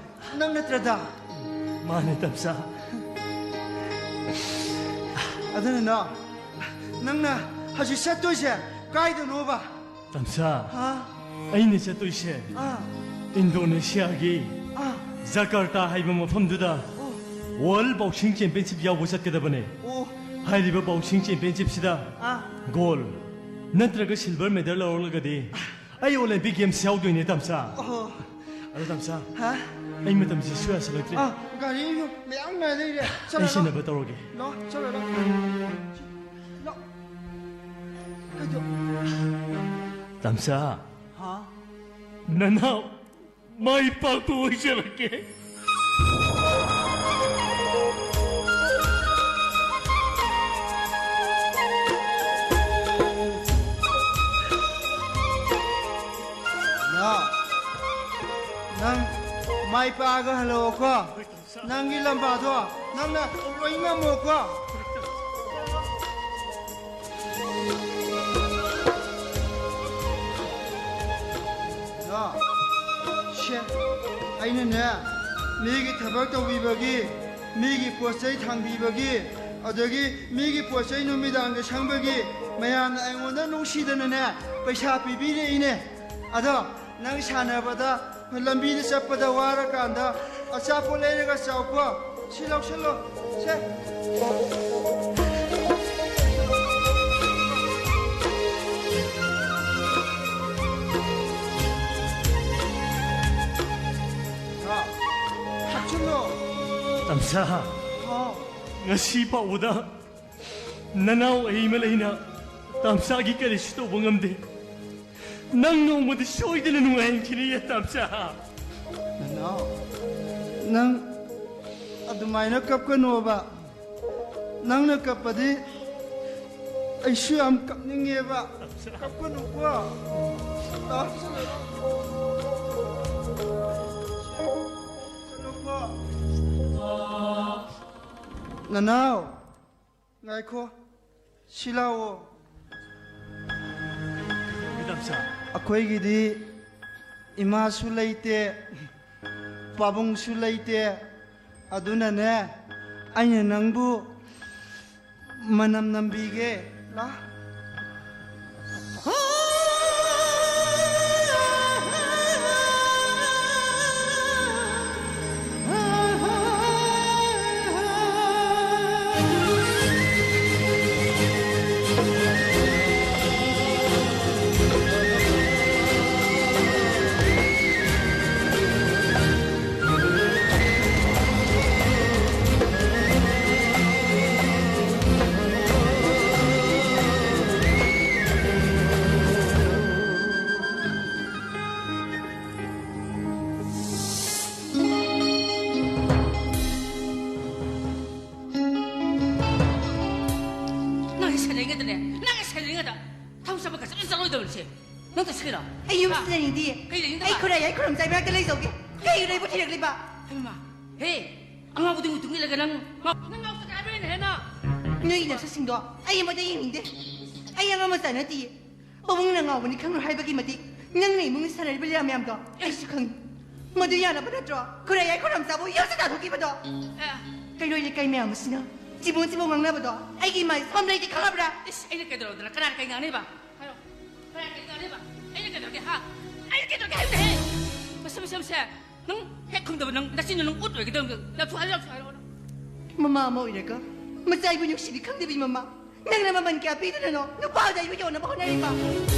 ꯅꯪ ꯅꯠꯇ꯭ꯔꯗ? ꯃꯥꯅꯦ, ꯇꯝꯆꯥ꯫ ꯑꯗꯨ ꯅꯅꯥꯎ, ꯅꯪꯅ ꯍꯧꯖꯤꯛ ꯆꯠꯇꯣꯏꯁꯦ ꯀꯥꯏꯗꯅꯣꯕ? ꯇꯝꯆꯥ, ꯍꯥ? ꯑꯩꯅ ꯆꯠꯇꯣꯏꯁꯦ ꯑꯥ꯫ ꯏꯟꯗꯣꯅꯦꯁꯤꯌꯥꯒꯤ ꯑꯥ꯫ ꯖꯀꯥꯔꯇꯥ ꯍꯥꯏꯕ ꯃꯐꯝꯗꯨꯗ ꯑꯣ꯫ ꯋꯥꯔꯜ ꯕꯣꯛꯁꯤꯡ ꯆꯦꯝꯄꯤꯌꯟꯁꯤꯞ ꯌꯥꯎꯕ ꯆꯠꯀꯗꯕꯅꯦ꯫ ꯑꯣ꯫ ꯍꯥꯏꯔꯤꯕ ꯕꯣꯛꯁꯤꯡ ꯆꯦꯝꯄꯤꯌꯟꯁꯤꯞꯁꯤꯗ ꯑꯥ꯫ ꯒꯣꯜ ꯅꯠꯇ꯭ꯔꯒ ꯁꯤꯜꯚꯔ ꯃꯦꯗꯜ ꯂꯧꯔꯛꯂꯒꯗꯤ ꯑꯩ ꯑꯣꯂꯦꯝꯄꯤꯛ ꯒꯦꯝꯁ ꯌꯥꯎꯗꯣꯏꯅꯦ, ꯇꯝꯆꯥ꯫ ꯑꯣ꯫ ꯑꯗꯣ ꯇꯝꯆꯥ, ꯍꯥ? ꯑꯩ ꯃꯇꯝꯁꯤ ꯁꯨ ꯌꯥꯁꯤꯜꯂꯛꯇ꯭ꯔꯦ꯫ ꯑꯥ, ꯒꯥꯔꯤ ꯃꯌꯥꯝ ꯉꯥꯏ ꯂꯩꯔꯦ꯫ ꯑꯩ ꯆꯠꯂꯣ, ꯁꯤꯟꯅꯕ ꯇꯧꯔꯒꯦ꯫ ꯂꯥꯛꯑꯣ, ꯆꯠꯂꯣ, ꯂꯥꯛꯑꯣ꯫ ꯂꯥꯛꯑꯣ꯫ ꯀꯩꯗꯧ-, ꯇꯝꯆꯥ꯫ ꯍꯥ? ꯅꯅꯥꯎ ꯃꯥꯏ ꯄꯥꯛꯄ ꯑꯣꯏꯖꯔꯛꯀꯦ꯫ ꯅꯥꯎ, ꯅꯪ ꯃꯥꯏ ꯄꯥꯛꯑꯒ ꯍꯜꯂꯛꯑꯣꯀꯣ꯫ ꯅꯪꯒꯤ ꯂꯝꯕꯥꯗꯣ ꯅꯪꯅ ꯂꯣꯏ ꯉꯝꯃꯣꯀꯣ꯫ ꯅꯥꯎ, ꯁꯦ, ꯑꯩꯅꯅꯦ, ꯃꯤꯒꯤ ꯊꯕꯛ ꯇꯧꯕꯤꯕꯒꯤ, ꯃꯤꯒꯤ ꯄꯣꯠ ꯆꯩ ꯊꯥꯡꯕꯤꯕꯒꯤ, ꯑꯗꯒꯤ ꯃꯤꯒꯤ ꯄꯣꯠ ꯆꯩ ꯅꯨꯃꯤꯗꯥꯡꯗ ꯁꯪꯕꯒꯤ, ꯃꯌꯥꯝꯅ ꯑꯩꯉꯣꯟꯗ ꯅꯨꯡꯁꯤꯗꯅꯅꯦ, ꯄꯩꯁꯥ ꯄꯤꯕꯤꯔꯛꯏꯅꯦ꯫ ꯑꯗꯣ ꯅꯪ ꯁꯥꯟꯅꯕꯗ, ꯂꯝꯕꯤꯗ ꯆꯠꯄꯗ ꯋꯥꯔꯀꯥꯟꯗ ꯑꯆꯥꯄꯣꯠ ꯂꯩꯔꯒ ꯆꯥꯎꯀꯣ꯫ ꯁꯤ ꯂꯧꯁꯜꯂꯣ꯫ ꯁꯦ꯫ ꯍꯥ? ꯊꯛꯆꯤꯜꯂꯣ꯫ ꯇꯝꯆꯥ꯫ ꯍꯥꯎ꯫ ꯉꯁꯤ ꯐꯥꯎꯕꯗ ꯅꯅꯥꯎ ꯑꯩ ꯃꯂꯩꯅ ꯇꯥꯝꯆꯥꯒꯤ ꯀꯔꯤꯁꯨ ꯇꯧꯕ ꯉꯝꯗꯦ꯫ ꯅꯪ ꯅꯣꯡꯃꯗꯤ ꯁꯣꯏꯗꯅ ꯅꯨꯡꯉꯥꯏꯍꯟꯈꯤꯅꯤꯌꯦ, ꯇꯥꯝꯆꯥ꯫ ꯅꯅꯥꯎ, ꯅꯪ ꯑꯗꯨꯃꯥꯏꯅ ꯀꯞꯀꯅꯣꯕ꯫ ꯅꯪꯅ ꯀꯞꯄꯗꯤ ꯑꯩꯁꯨ ꯌꯥꯝ ꯀꯞꯅꯤꯡꯉꯦꯕ꯫ ꯀꯞꯀꯅꯨꯀꯣ꯫ ꯇꯥꯝꯆꯥ꯫ ꯀꯞꯀꯅꯨꯀꯣ꯫ ꯅꯅꯥꯎ, ꯉꯥꯏꯈꯣ꯫ ꯁꯤ ꯂꯥꯛꯑꯣ꯫ ꯃꯦꯗꯥꯝ ꯁꯥꯔ꯫ ꯑꯩꯈꯣꯏꯒꯤꯗꯤ ꯏꯃꯥꯁꯨ ꯂꯩꯇꯦ, ꯄꯥꯕꯨꯡꯁꯨ ꯂꯩꯇꯦ꯫ ꯑꯗꯨꯅꯅꯦ, ꯑꯩꯅ ꯅꯪꯕꯨ ꯃꯅꯝ ꯅꯝꯕꯤꯒꯦ꯫ ꯂꯥ꯫ ꯅꯪꯒꯤ ꯁꯦꯟꯅꯔꯤꯉꯩꯗꯅꯦ, ꯅꯪꯒꯤ ꯁꯦꯟꯅꯔꯤꯉꯩꯗ ꯊꯕꯛ ꯆꯠꯄ ꯀꯩꯁꯨ ꯆꯠꯂꯣꯏꯗꯕꯅꯤꯁꯦ꯫ ꯅꯪ ꯇꯧꯁꯤꯔꯣ? ꯑꯩ ꯌꯨꯝ ꯍꯥ? ꯂꯩꯅꯤꯡꯗꯦ꯫ ꯀꯩ ꯂꯩꯅꯤꯡꯗꯕ? ꯑꯩ ꯈꯨꯔꯥꯏ ꯌꯥꯏ ꯈꯨꯔꯨꯝ ꯆꯥꯏ ꯃꯔꯛꯇ ꯂꯩꯖꯧꯒꯦ꯫ ꯀꯩꯒꯤꯅꯣ ꯑꯩꯕꯨ ꯊꯤꯔꯛꯂꯤꯕ? ꯍꯩꯃꯥ, ꯍꯦ, ꯑꯉꯥꯎꯕꯗꯨꯒꯤ ꯃꯇꯨꯡ ꯏꯜꯂꯒ ꯅꯪ ꯉꯥꯎ-, ꯅꯪ ꯉꯥꯎꯆꯠꯀꯦ ꯍꯥꯏꯕ꯭ꯔꯅꯦ ꯍꯦꯟꯅ? ꯅꯣꯏꯒꯤ ꯅꯁꯛꯁꯤꯡꯗꯣ ꯑꯩ ꯑꯃꯠꯇ ꯌꯦꯡꯅꯤꯡꯗꯦ꯫ ꯑꯩ ꯑꯉꯥꯡ ꯃꯆꯥ ꯅꯠꯇꯤꯌꯦ꯫ ꯄꯥꯕꯨꯡꯅ ꯉꯥꯎꯕꯅꯤ ꯈꯪꯉꯨ ꯍꯥꯏꯕꯒꯤ ꯃꯇꯤꯛ ꯅꯪꯅ ꯏꯃꯨꯡꯗ ꯁꯥꯟꯅꯔꯤꯕ ꯂꯤꯂꯥ ꯃꯌꯥꯝꯗꯣ ꯑꯩꯁꯨ ꯈꯪꯉꯤ꯫ ꯃꯗꯨ ꯌꯥꯅꯕ ꯅꯠꯇ꯭ꯔꯣ ꯈꯨꯔꯥꯏ ꯌꯥꯏ ꯈꯨꯔꯨꯝ ꯆꯥꯕꯨ ꯌꯨꯝꯁꯤ ꯇꯥꯟꯊꯣꯛꯈꯤꯕꯗꯣ? ꯑꯦ꯫ ꯀꯩꯔꯣꯏ ꯂꯩꯀꯥꯏ ꯃꯌꯥꯝ ꯑꯁꯤꯅ ꯆꯤꯕꯣꯟ ꯆꯤꯕꯣꯟ ꯉꯥꯡꯅꯕꯗꯣ ꯑꯩꯒꯤ ꯏꯃꯥ ꯏꯁꯥ ꯂꯩꯇꯦ ꯈꯪꯉꯕ꯭ꯔꯥ? ꯏꯁ, ꯑꯩꯅ ꯀꯩꯗꯧꯔꯗꯅ ꯀꯅꯥꯅ ꯀꯩ ꯉꯥꯡꯅꯩꯕ? ꯍꯥꯏꯔꯣ꯫ ꯀꯅꯥꯅ ꯀꯩ ꯉꯥꯡꯅꯩꯕ? ꯑꯩꯅ ꯀꯩꯗꯧꯔꯒꯦ, ꯍꯥ? ꯑꯩꯅ ꯀꯩꯗꯧꯔꯒꯦ ꯍꯥꯏꯕꯅꯦꯍꯦ? ꯃꯁꯤ, ꯃꯁꯤ, ꯃꯁꯤ꯫ ꯅꯪ ꯍꯦꯛ ꯈꯨꯝꯗꯕ ꯅꯪ ꯅꯆꯤꯟꯗꯣ ꯅꯪ ꯎꯠ ꯑꯣꯏꯒꯗꯕꯅꯤ꯫ ꯂꯥꯎꯊꯣꯛ ꯍꯥꯏꯔꯣ, ꯂꯥꯎꯊꯣꯛ ꯍꯥꯏꯔꯣ꯫ ꯃꯃꯥ ꯑꯃ ꯑꯣꯏꯔꯒ ꯃꯆꯥ ꯑꯩꯕꯨ ꯅꯨꯡꯁꯤꯕꯤ ꯈꯪꯗꯕꯤ ꯃꯃꯥ꯫ ꯅꯪꯅ ꯃꯃꯜ ꯀꯌꯥ ꯄꯤꯗꯨꯅꯅꯣ ꯅꯨꯄꯥꯗ ꯑꯩꯕꯨ ꯌꯣꯟꯅꯕ ꯍꯣꯠꯅꯔꯤꯕ?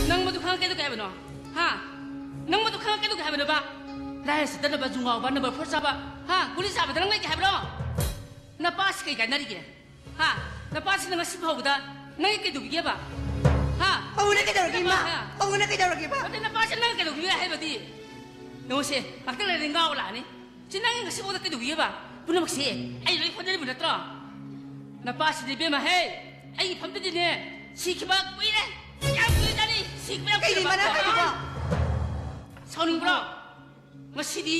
ꯅꯪ ꯃꯗꯨ ꯈꯪꯉꯛꯀꯦꯗꯨ ꯀꯩ ꯍꯥꯏꯕꯅꯣ? ꯍꯥ? ꯅꯪ ꯃꯗꯨ ꯈꯪꯉꯛꯀꯦꯗꯨ ꯀꯩ ꯍꯥꯏꯕꯅꯣꯕ? ꯂꯥꯏꯔ ꯁꯤꯠꯇꯅꯕ, ꯖꯨ ꯉꯥꯎꯕ, ꯅꯝꯕꯔ ꯐꯣꯔ ꯆꯥꯕ, ꯍꯥ? ꯒꯨꯂꯤ ꯆꯥꯕꯗ ꯅꯪ ꯂꯩꯒꯦ ꯍꯥꯏꯕ꯭ꯔꯣ? ꯅꯄꯥꯁꯤ ꯀꯩ ꯀꯥꯟꯅꯔꯤꯒꯦ? ꯍꯥ? ꯅꯄꯥꯁꯤꯅ ꯉꯁꯤ ꯐꯥꯎꯕꯗ ꯅꯪꯒꯤ ꯀꯩꯗꯧꯕꯤꯒꯦꯕ? ꯍꯥ? ꯃꯧꯅ ꯀꯩꯗꯧꯔꯒꯦ, ꯏꯃꯥ? ꯍꯥ? ꯃꯧꯅ ꯀꯩꯗꯧꯔꯒꯦꯕ? ꯑꯗꯩ ꯅꯄꯥꯁꯤ ꯅꯪ ꯀꯩꯗꯧꯕꯤꯒꯦ ꯍꯥꯏꯕꯗꯤ? ꯅꯪꯁꯦ ꯉꯥꯛꯇꯪ ꯂꯩꯔꯗꯤ ꯉꯥꯎ ꯂꯥꯛꯑꯅꯤ꯫ ꯁꯤ ꯅꯪꯒꯤ ꯉꯁꯤ ꯐꯥꯎꯗ ꯀꯩꯗꯧꯕꯤꯒꯦꯕ? ꯄꯨꯝꯅꯃꯛꯁꯦ ꯑꯩ ꯂꯣꯏ ꯍꯣꯠꯅꯔꯤꯕ ꯅꯠꯇ꯭ꯔꯣ? ꯅꯄꯥꯁꯤꯗꯤ ꯏꯕꯦꯝꯃ ꯍꯦ, ꯑꯩꯒꯤ ꯐꯝꯗꯗꯤꯅꯦ, ꯁꯤꯈꯤꯕ ꯀꯨꯏꯔꯦ꯫ ꯌꯥꯝ ꯀꯨꯏꯔꯖꯥꯠꯅꯤ꯫ ꯁꯤꯈꯤꯕ ꯌꯥꯝ ꯀꯩꯒꯤ ꯀꯨꯏꯔꯕ꯫ ꯃꯅꯥ ꯍꯥꯏꯔꯤꯕ? ꯁꯥꯎꯅꯤꯡꯕ꯭ꯔꯣ? ꯉꯁꯤꯗꯤ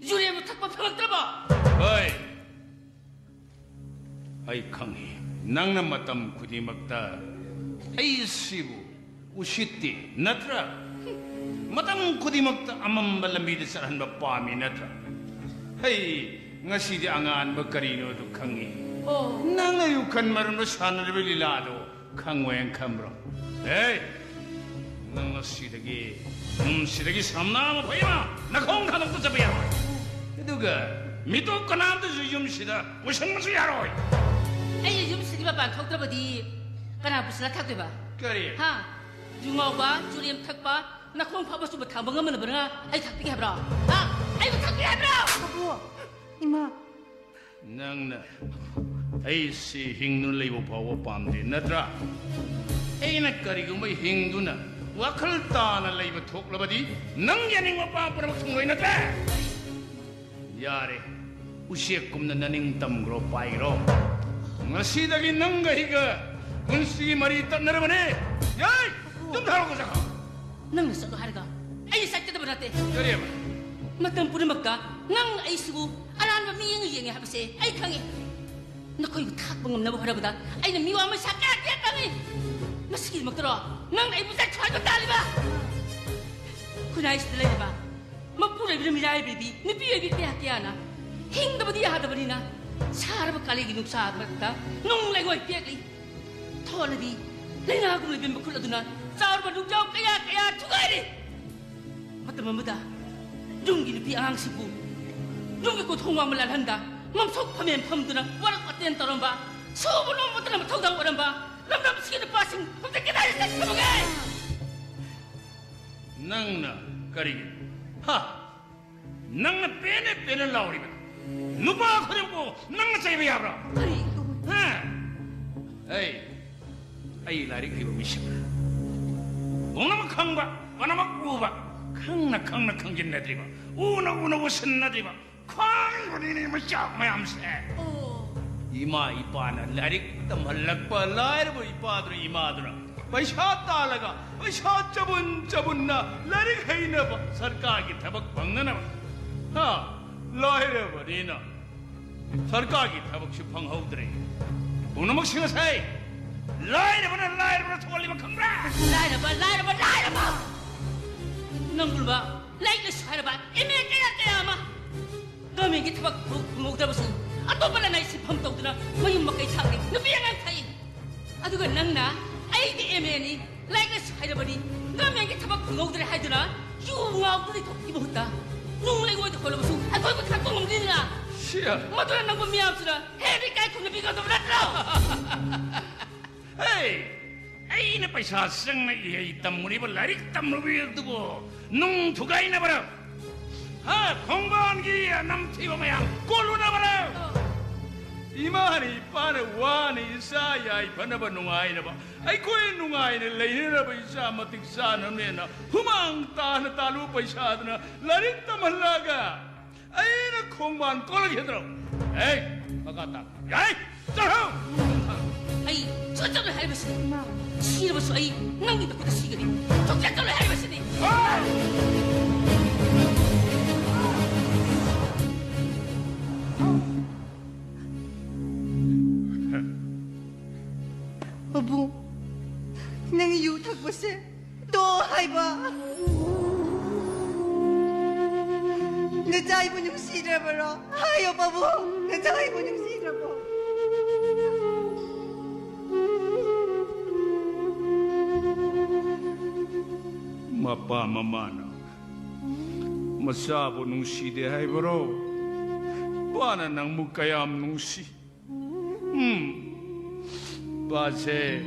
ꯌꯨꯔꯦꯟꯕꯨ ꯊꯛꯄ ꯐꯪꯂꯛꯇ꯭ꯔꯕꯣ? ꯍꯣꯏ꯫ ꯑꯩ ꯈꯪꯏ, ꯅꯪꯅ ꯃꯇꯝ ꯈꯨꯗꯤꯡꯃꯛꯇ ꯑꯩꯁꯤꯕꯨ ꯎꯁꯤꯠꯇꯦ, ꯅꯠꯇ꯭ꯔꯥ? ꯃꯇꯝ ꯈꯨꯗꯤꯡꯃꯛꯇ ꯑꯃꯝꯕ ꯂꯝꯕꯤꯗ ꯆꯠꯍꯟꯕ ꯄꯥꯝꯃꯤ, ꯅꯠꯇ꯭ꯔꯥ? ꯍꯩ, ꯉꯁꯤꯗꯤ ꯑꯉꯥꯟꯕ ꯀꯔꯤꯅꯣꯗꯨ ꯈꯪꯏ꯫ ꯑꯣ꯫ ꯅꯪꯅ ꯌꯨꯈꯟ ꯃꯔꯨꯝꯗ ꯁꯥꯟꯅꯔꯤꯕ ꯂꯤꯂꯥꯗꯣ ꯈꯪꯉꯣꯏꯅ ꯈꯟꯕ꯭ꯔꯣ? ꯍꯦ! ꯅꯪ ꯉꯁꯤꯗꯒꯤ ꯌꯨꯝꯁꯤꯗꯒꯤ ꯁꯝꯅꯥ ꯑꯃ ꯐꯩ ꯑꯃ ꯅꯈꯣꯡ ꯊꯥꯗꯣꯛꯇ ꯆꯠꯄ ꯌꯥꯔꯣꯏ꯫ ꯑꯗꯨꯒ ꯃꯤꯇꯣꯞ ꯀꯅꯥꯝꯇꯁꯨ ꯌꯨꯝꯁꯤꯗ ꯄꯨꯁꯟꯕꯁꯨ ꯌꯥꯔꯣꯏ꯫ ꯑꯩꯅ ꯌꯨꯝꯁꯤꯗꯒꯤ ꯃꯄꯥꯟ ꯊꯣꯛꯇ꯭ꯔꯕꯗꯤ ꯀꯅꯥ ꯄꯨꯁꯤꯜꯂ ꯊꯥꯛꯇꯣꯏꯕ? ꯀꯔꯤ? ꯍꯥ? ꯌꯨ ꯉꯥꯎꯕ, ꯌꯨꯔꯦꯝ ꯊꯛꯄ, ꯅꯈꯣꯡ ꯐꯥꯕ ꯆꯨꯝꯕ ꯊꯥꯡꯕ ꯉꯝꯅꯕꯅ ꯑꯩ ꯊꯥꯛꯄꯤꯒꯦ ꯍꯥꯏꯕ꯭ꯔꯣ? ꯍꯥ? ꯑꯩꯕꯨ ꯊꯥꯛꯄꯤꯒꯦ ꯍꯥꯏꯕ꯭ꯔꯣ? ꯄꯥꯕꯨꯡ, ꯏꯃꯥ꯫ ꯅꯪꯅ ꯑꯩꯁꯤ ꯍꯤꯡꯗꯨꯅ ꯂꯩꯕ ꯐꯥꯎꯕ ꯄꯥꯝꯗꯦ, ꯅꯠꯇ꯭ꯔꯥ? ꯑꯩꯅ ꯀꯔꯤꯒꯨꯝꯕ ꯍꯤꯡꯗꯨꯅ ꯋꯥꯈꯜ ꯇꯥꯅ ꯂꯩꯕ ꯊꯣꯛꯂꯕꯗꯤ, ꯅꯪꯒꯤ ꯑꯅꯤꯡꯕ ꯑꯄꯥꯝꯕ ꯄꯨꯝꯅꯃꯛ ꯊꯨꯡꯂꯣꯏ, ꯅꯠꯇ꯭ꯔꯥ? ꯌꯥꯔꯦ, ꯎꯆꯦꯛꯀꯨꯝꯅ ꯅꯅꯤꯡ ꯇꯝꯈ꯭ꯔꯣ, ꯄꯥꯏꯈ꯭ꯔꯣ꯫ ꯉꯁꯤꯗꯒꯤ ꯅꯪꯒ ꯑꯩꯒ ꯄꯨꯟꯁꯤꯒꯤ ꯃꯔꯤ ꯇꯠꯅꯔꯕꯅꯦ꯫ ꯌꯥꯏ! ꯌꯨꯝ ꯊꯥꯔꯛꯑꯣ, ꯆꯠꯈ꯭ꯔꯣ꯫ ꯅꯪꯅ ꯆꯠꯂꯣ ꯍꯥꯏꯔꯒ ꯑꯩ ꯆꯠꯀꯗꯕ ꯅꯠꯇꯦ꯫ ꯀꯔꯤꯕ? ꯃꯇꯝ ꯄꯨꯝꯅꯃꯛꯇ ꯅꯪ ꯑꯩꯁꯤꯕꯨ ꯑꯔꯥꯟꯕ ꯃꯤꯠꯌꯦꯡ ꯌꯦꯡꯉꯦ ꯍꯥꯏꯕꯁꯦ ꯑꯩ ꯈꯪꯉꯤ꯫ ꯅꯈꯣꯏꯕꯨ ꯊꯥꯛꯄ ꯉꯝꯅꯕ ꯍꯣꯠꯅꯕꯗ ꯑꯩꯅ ꯃꯤꯋꯥ ꯃꯩꯁꯥ ꯀꯌꯥ ꯀꯌꯥ ꯇꯥꯡꯉꯤ꯫ ꯃꯁꯤꯒꯤꯗꯃꯛꯇꯔꯣ ꯅꯪꯅ ꯑꯩꯕꯨ ꯆꯠꯈ꯭ꯔꯣ ꯍꯥꯏꯕ ꯇꯥꯜꯂꯤꯕ? ꯈꯨꯟꯅꯥꯏꯁꯤꯗ ꯂꯩꯔꯤꯕ ꯃꯄꯨꯔꯣꯏꯕꯅ ꯃꯤꯔꯥꯏꯕꯤꯔꯕꯤ ꯅꯨꯄꯤ ꯑꯣꯏꯕꯤ ꯀꯌꯥ ꯀꯌꯥꯅ ꯍꯤꯡꯗꯕꯗꯤ ꯌꯥꯗꯕꯅꯤꯅ ꯁꯥꯔꯕ ꯀꯥꯂꯦꯟꯒꯤ ꯅꯨꯡꯁꯥ ꯃꯔꯛꯇ ꯅꯨꯡ ꯂꯩꯉꯣꯏ ꯄꯦꯛꯂꯤ꯫ ꯊꯣꯜꯂꯗꯤ ꯂꯩꯅꯥꯒꯨꯝ ꯂꯩꯕ ꯃꯈꯨꯜ ꯑꯗꯨꯅ ꯆꯥꯎꯔꯕ ꯅꯨꯡꯖꯥꯎ ꯀꯌꯥ ꯀꯌꯥ ꯊꯨꯒꯥꯏꯔꯤ꯫ ꯃꯇꯝ ꯑꯃꯗ ꯌꯨꯝꯒꯤ ꯅꯨꯄꯤ ꯑꯉꯥꯡꯁꯤꯡꯕꯨ ꯌꯨꯝꯒꯤ ꯀꯣꯟꯊꯣꯡ ꯋꯥꯡꯃ ꯂꯥꯜꯍꯟꯗ ꯃꯝꯁꯣꯛ ꯐꯝꯃꯦꯟ ꯐꯝꯗꯨꯅ ꯋꯥꯔꯛ ꯋꯥꯇꯦꯟ ꯇꯧꯔꯝꯕ, ꯁꯨꯕ ꯅꯣꯝꯕꯇꯅ ꯃꯊꯧꯗꯥꯡ ꯑꯣꯏꯔꯝꯕ ꯂꯝꯗꯝꯁꯤꯒꯤ ꯅꯨꯄꯥꯁꯤꯡ ꯍꯧꯖꯤꯛ ꯀꯗꯥꯏꯗ ꯆꯠꯈ꯭ꯔꯕꯒꯦ? ꯅꯪꯅ ꯀꯔꯤꯒꯤ? ꯍꯥ? ꯅꯪꯅ ꯄꯦꯟꯅ ꯄꯦꯟꯅ ꯂꯥꯎꯔꯤꯕ ꯅꯨꯄꯥ ꯈꯨꯗꯤꯡꯃꯛꯄꯨ ꯅꯪꯅ ꯆꯩꯕ ꯌꯥꯕ꯭ꯔꯥ? ꯀꯔꯤ? ꯍꯥ? ꯑꯩ, ꯑꯩ ꯂꯥꯏꯔꯤꯛ ꯍꯩꯕ ꯃꯤꯁꯛꯅꯤ꯫ ꯄꯨꯝꯅꯃꯛ ꯈꯪꯕ, ꯄꯨꯝꯅꯃꯛ ꯎꯕ, ꯈꯪꯅ ꯈꯪꯅ ꯈꯪꯖꯤꯟꯅꯗ꯭ꯔꯤꯕ, ꯎꯅ ꯎꯅ ꯎꯁꯤꯟꯅꯗ꯭ꯔꯤꯕ, ꯈ꯭ꯋꯥꯡꯕꯅꯤꯅꯦ ꯃꯆꯥ ꯃꯌꯥꯝꯁꯦ꯫ ꯑꯣ꯫ ꯏꯃꯥ ꯏꯄꯥꯅ ꯂꯥꯏꯔꯤꯛ ꯇꯝꯍꯜꯂꯛꯄ ꯂꯥꯏꯔꯕ ꯏꯄꯥꯗꯨꯅ, ꯏꯃꯥꯗꯨꯅ ꯄꯩꯁꯥ ꯇꯥꯜꯂꯒ, ꯄꯩꯁꯥ ꯆꯕꯨꯟ ꯆꯕꯨꯟꯅ ꯂꯥꯏꯔꯤꯛ ꯍꯩꯅꯕ, ꯁꯔꯀꯥꯔꯒꯤ ꯊꯕꯛ ꯐꯪꯅꯅꯕ꯫ ꯍꯥ? ꯂꯥꯏꯔꯕꯅꯤꯅ ꯁꯔꯀꯥꯔꯒꯤ ꯊꯕꯛꯁꯨ ꯐꯪꯍꯧꯗ꯭ꯔꯦ꯫ ꯄꯨꯝꯅꯃꯛꯁꯤꯡ ꯑꯁꯦ ꯂꯥꯏꯔꯕꯅ ꯂꯥꯏꯔꯕꯅ ꯊꯣꯛꯍꯜꯂꯤꯕ ꯈꯪꯕ꯭ꯔꯥ? ꯂꯥꯏꯔꯕ, ꯂꯥꯏꯔꯕ, ꯂꯥꯏꯔꯕ! ꯅꯪꯒꯨꯝꯕ ꯂꯥꯏꯔꯤꯛ ꯂꯥꯏꯁꯨ ꯍꯩꯔꯕ ꯑꯦꯝ ꯑꯦ ꯀꯌꯥ ꯀꯌꯥ ꯑꯃ ꯒꯚꯔꯟꯃꯦꯟꯠꯀꯤ ꯊꯕꯛ ꯐꯪꯍꯧꯗ꯭ꯔꯕꯁꯨ ꯑꯇꯣꯞꯄ ꯂꯅꯥꯏ ꯁꯤꯟꯐꯝ ꯇꯧꯗꯨꯅ ꯃꯌꯨꯝ ꯃꯀꯩ ꯁꯥꯈ꯭ꯔꯦ, ꯅꯨꯄꯤ ꯑꯉꯥꯡ ꯊꯥꯛꯏ꯫ ꯑꯗꯨꯒ ꯅꯪꯅ ꯑꯩꯗꯤ ꯑꯦꯝ ꯑꯦꯅꯤ, ꯂꯥꯏꯔꯤꯛ ꯂꯥꯏꯁꯨ ꯍꯩꯔꯕꯅꯤ, ꯒꯚꯔꯟꯃꯦꯟꯠꯀꯤ ꯊꯕꯛ ꯐꯪꯍꯧꯗ꯭ꯔꯦ ꯍꯥꯏꯗꯨꯅ ꯌꯨ ꯉꯥꯎꯗꯨꯅ ꯂꯩꯊꯣꯛꯄꯒꯤ ꯃꯍꯨꯠꯇ ꯅꯨꯡ ꯂꯩꯉꯣꯏꯗ ꯍꯣꯜꯂꯕꯁꯨ ꯑꯀꯣꯏꯕ ꯊꯥꯛꯄ ꯉꯝꯗꯦꯗꯅ꯫ ꯁꯤꯌꯥ꯫ ꯃꯗꯨꯅ ꯅꯪꯕꯨ ꯃꯤꯌꯥꯝꯁꯤꯅ ꯍꯦꯟꯅ ꯏꯀꯥꯏ ꯈꯨꯝꯅꯕꯤꯒꯗꯕ ꯅꯠꯇ꯭ꯔꯣ? ꯍꯦ! ꯑꯩꯅ ꯄꯩꯁꯥ ꯆꯪꯅ ꯏꯍꯩ ꯇꯝꯃꯨꯔꯤꯕ ꯂꯥꯏꯔꯤꯛ ꯇꯝꯂꯨꯔꯤꯕ ꯑꯗꯨꯕꯨ ꯅꯨꯡ ꯊꯨꯒꯥꯏꯅꯕꯔ? ꯍꯥ? ꯈꯣꯡꯕꯥꯟꯒꯤ ꯑꯅꯝꯊꯤꯕ ꯃꯌꯥꯝ ꯀꯣꯜꯂꯨꯅꯕꯔ? ꯏꯃꯥꯅ ꯏꯄꯥꯅ ꯋꯥꯅ ꯏꯆꯥ ꯌꯥꯏꯐꯅꯕ ꯅꯨꯡꯉꯥꯏꯅꯕ, ꯑꯩꯈꯣꯏ ꯅꯨꯡꯉꯥꯏꯅ ꯂꯩꯅꯅꯕ ꯏꯆꯥ ꯃꯇꯤꯛ ꯆꯥꯅꯕꯅꯦꯅ ꯍꯨꯃꯥꯡ ꯇꯥꯅ ꯇꯥꯜꯂꯨ ꯄꯩꯁꯥꯗꯨꯅ ꯂꯥꯏꯔꯤꯛ ꯇꯝꯍꯜꯂꯒ ꯑꯩꯅ ꯈꯣꯡꯕꯥꯟ ꯀꯣꯜꯂꯛꯈꯤꯗ꯭ꯔꯣ? ꯑꯦ, ꯃꯈꯥ ꯇꯥ꯫ ꯌꯥꯏ, ꯆꯠꯂꯣ! ꯑꯩ ꯁꯨꯡꯆꯠ ꯆꯠꯂꯣꯏ ꯍꯥꯏꯔꯤꯕꯁꯤꯅꯤ꯫ ꯁꯤꯔꯕꯁꯨ ꯑꯩ ꯅꯪꯒꯤ ꯃꯈꯨꯠꯇ ꯁꯤꯒꯅꯤ꯫ ꯁꯨꯡꯆꯠ ꯆꯠꯂꯣꯏ ꯍꯥꯏꯔꯤꯕꯁꯤꯅꯤ꯫ ꯄꯥꯕꯨꯡ, ꯅꯪ ꯌꯨ ꯊꯛꯄꯁꯦ ꯇꯣꯛꯑꯣ ꯍꯥꯏꯕ꯫ ꯅꯆꯥ ꯑꯩꯕꯨ ꯅꯨꯡꯁꯤꯗ꯭ꯔꯕꯔꯣ? ꯍꯥꯏꯌꯣ ꯄꯥꯕꯨꯡ, ꯅꯆꯥ ꯑꯩꯕꯨ ꯅꯨꯡꯁꯤꯗ꯭ꯔꯕꯣ? ꯃꯄꯥ ꯃꯃꯥꯅ ꯃꯆꯥꯕꯨ ꯅꯨꯡꯁꯤꯗꯦ ꯍꯥꯏꯕꯔꯣ? ꯄꯥꯅ ꯅꯪꯕꯨ ꯀꯌꯥꯝ ꯅꯨꯡꯁꯤ? ꯎꯝ, ꯄꯥꯁꯦ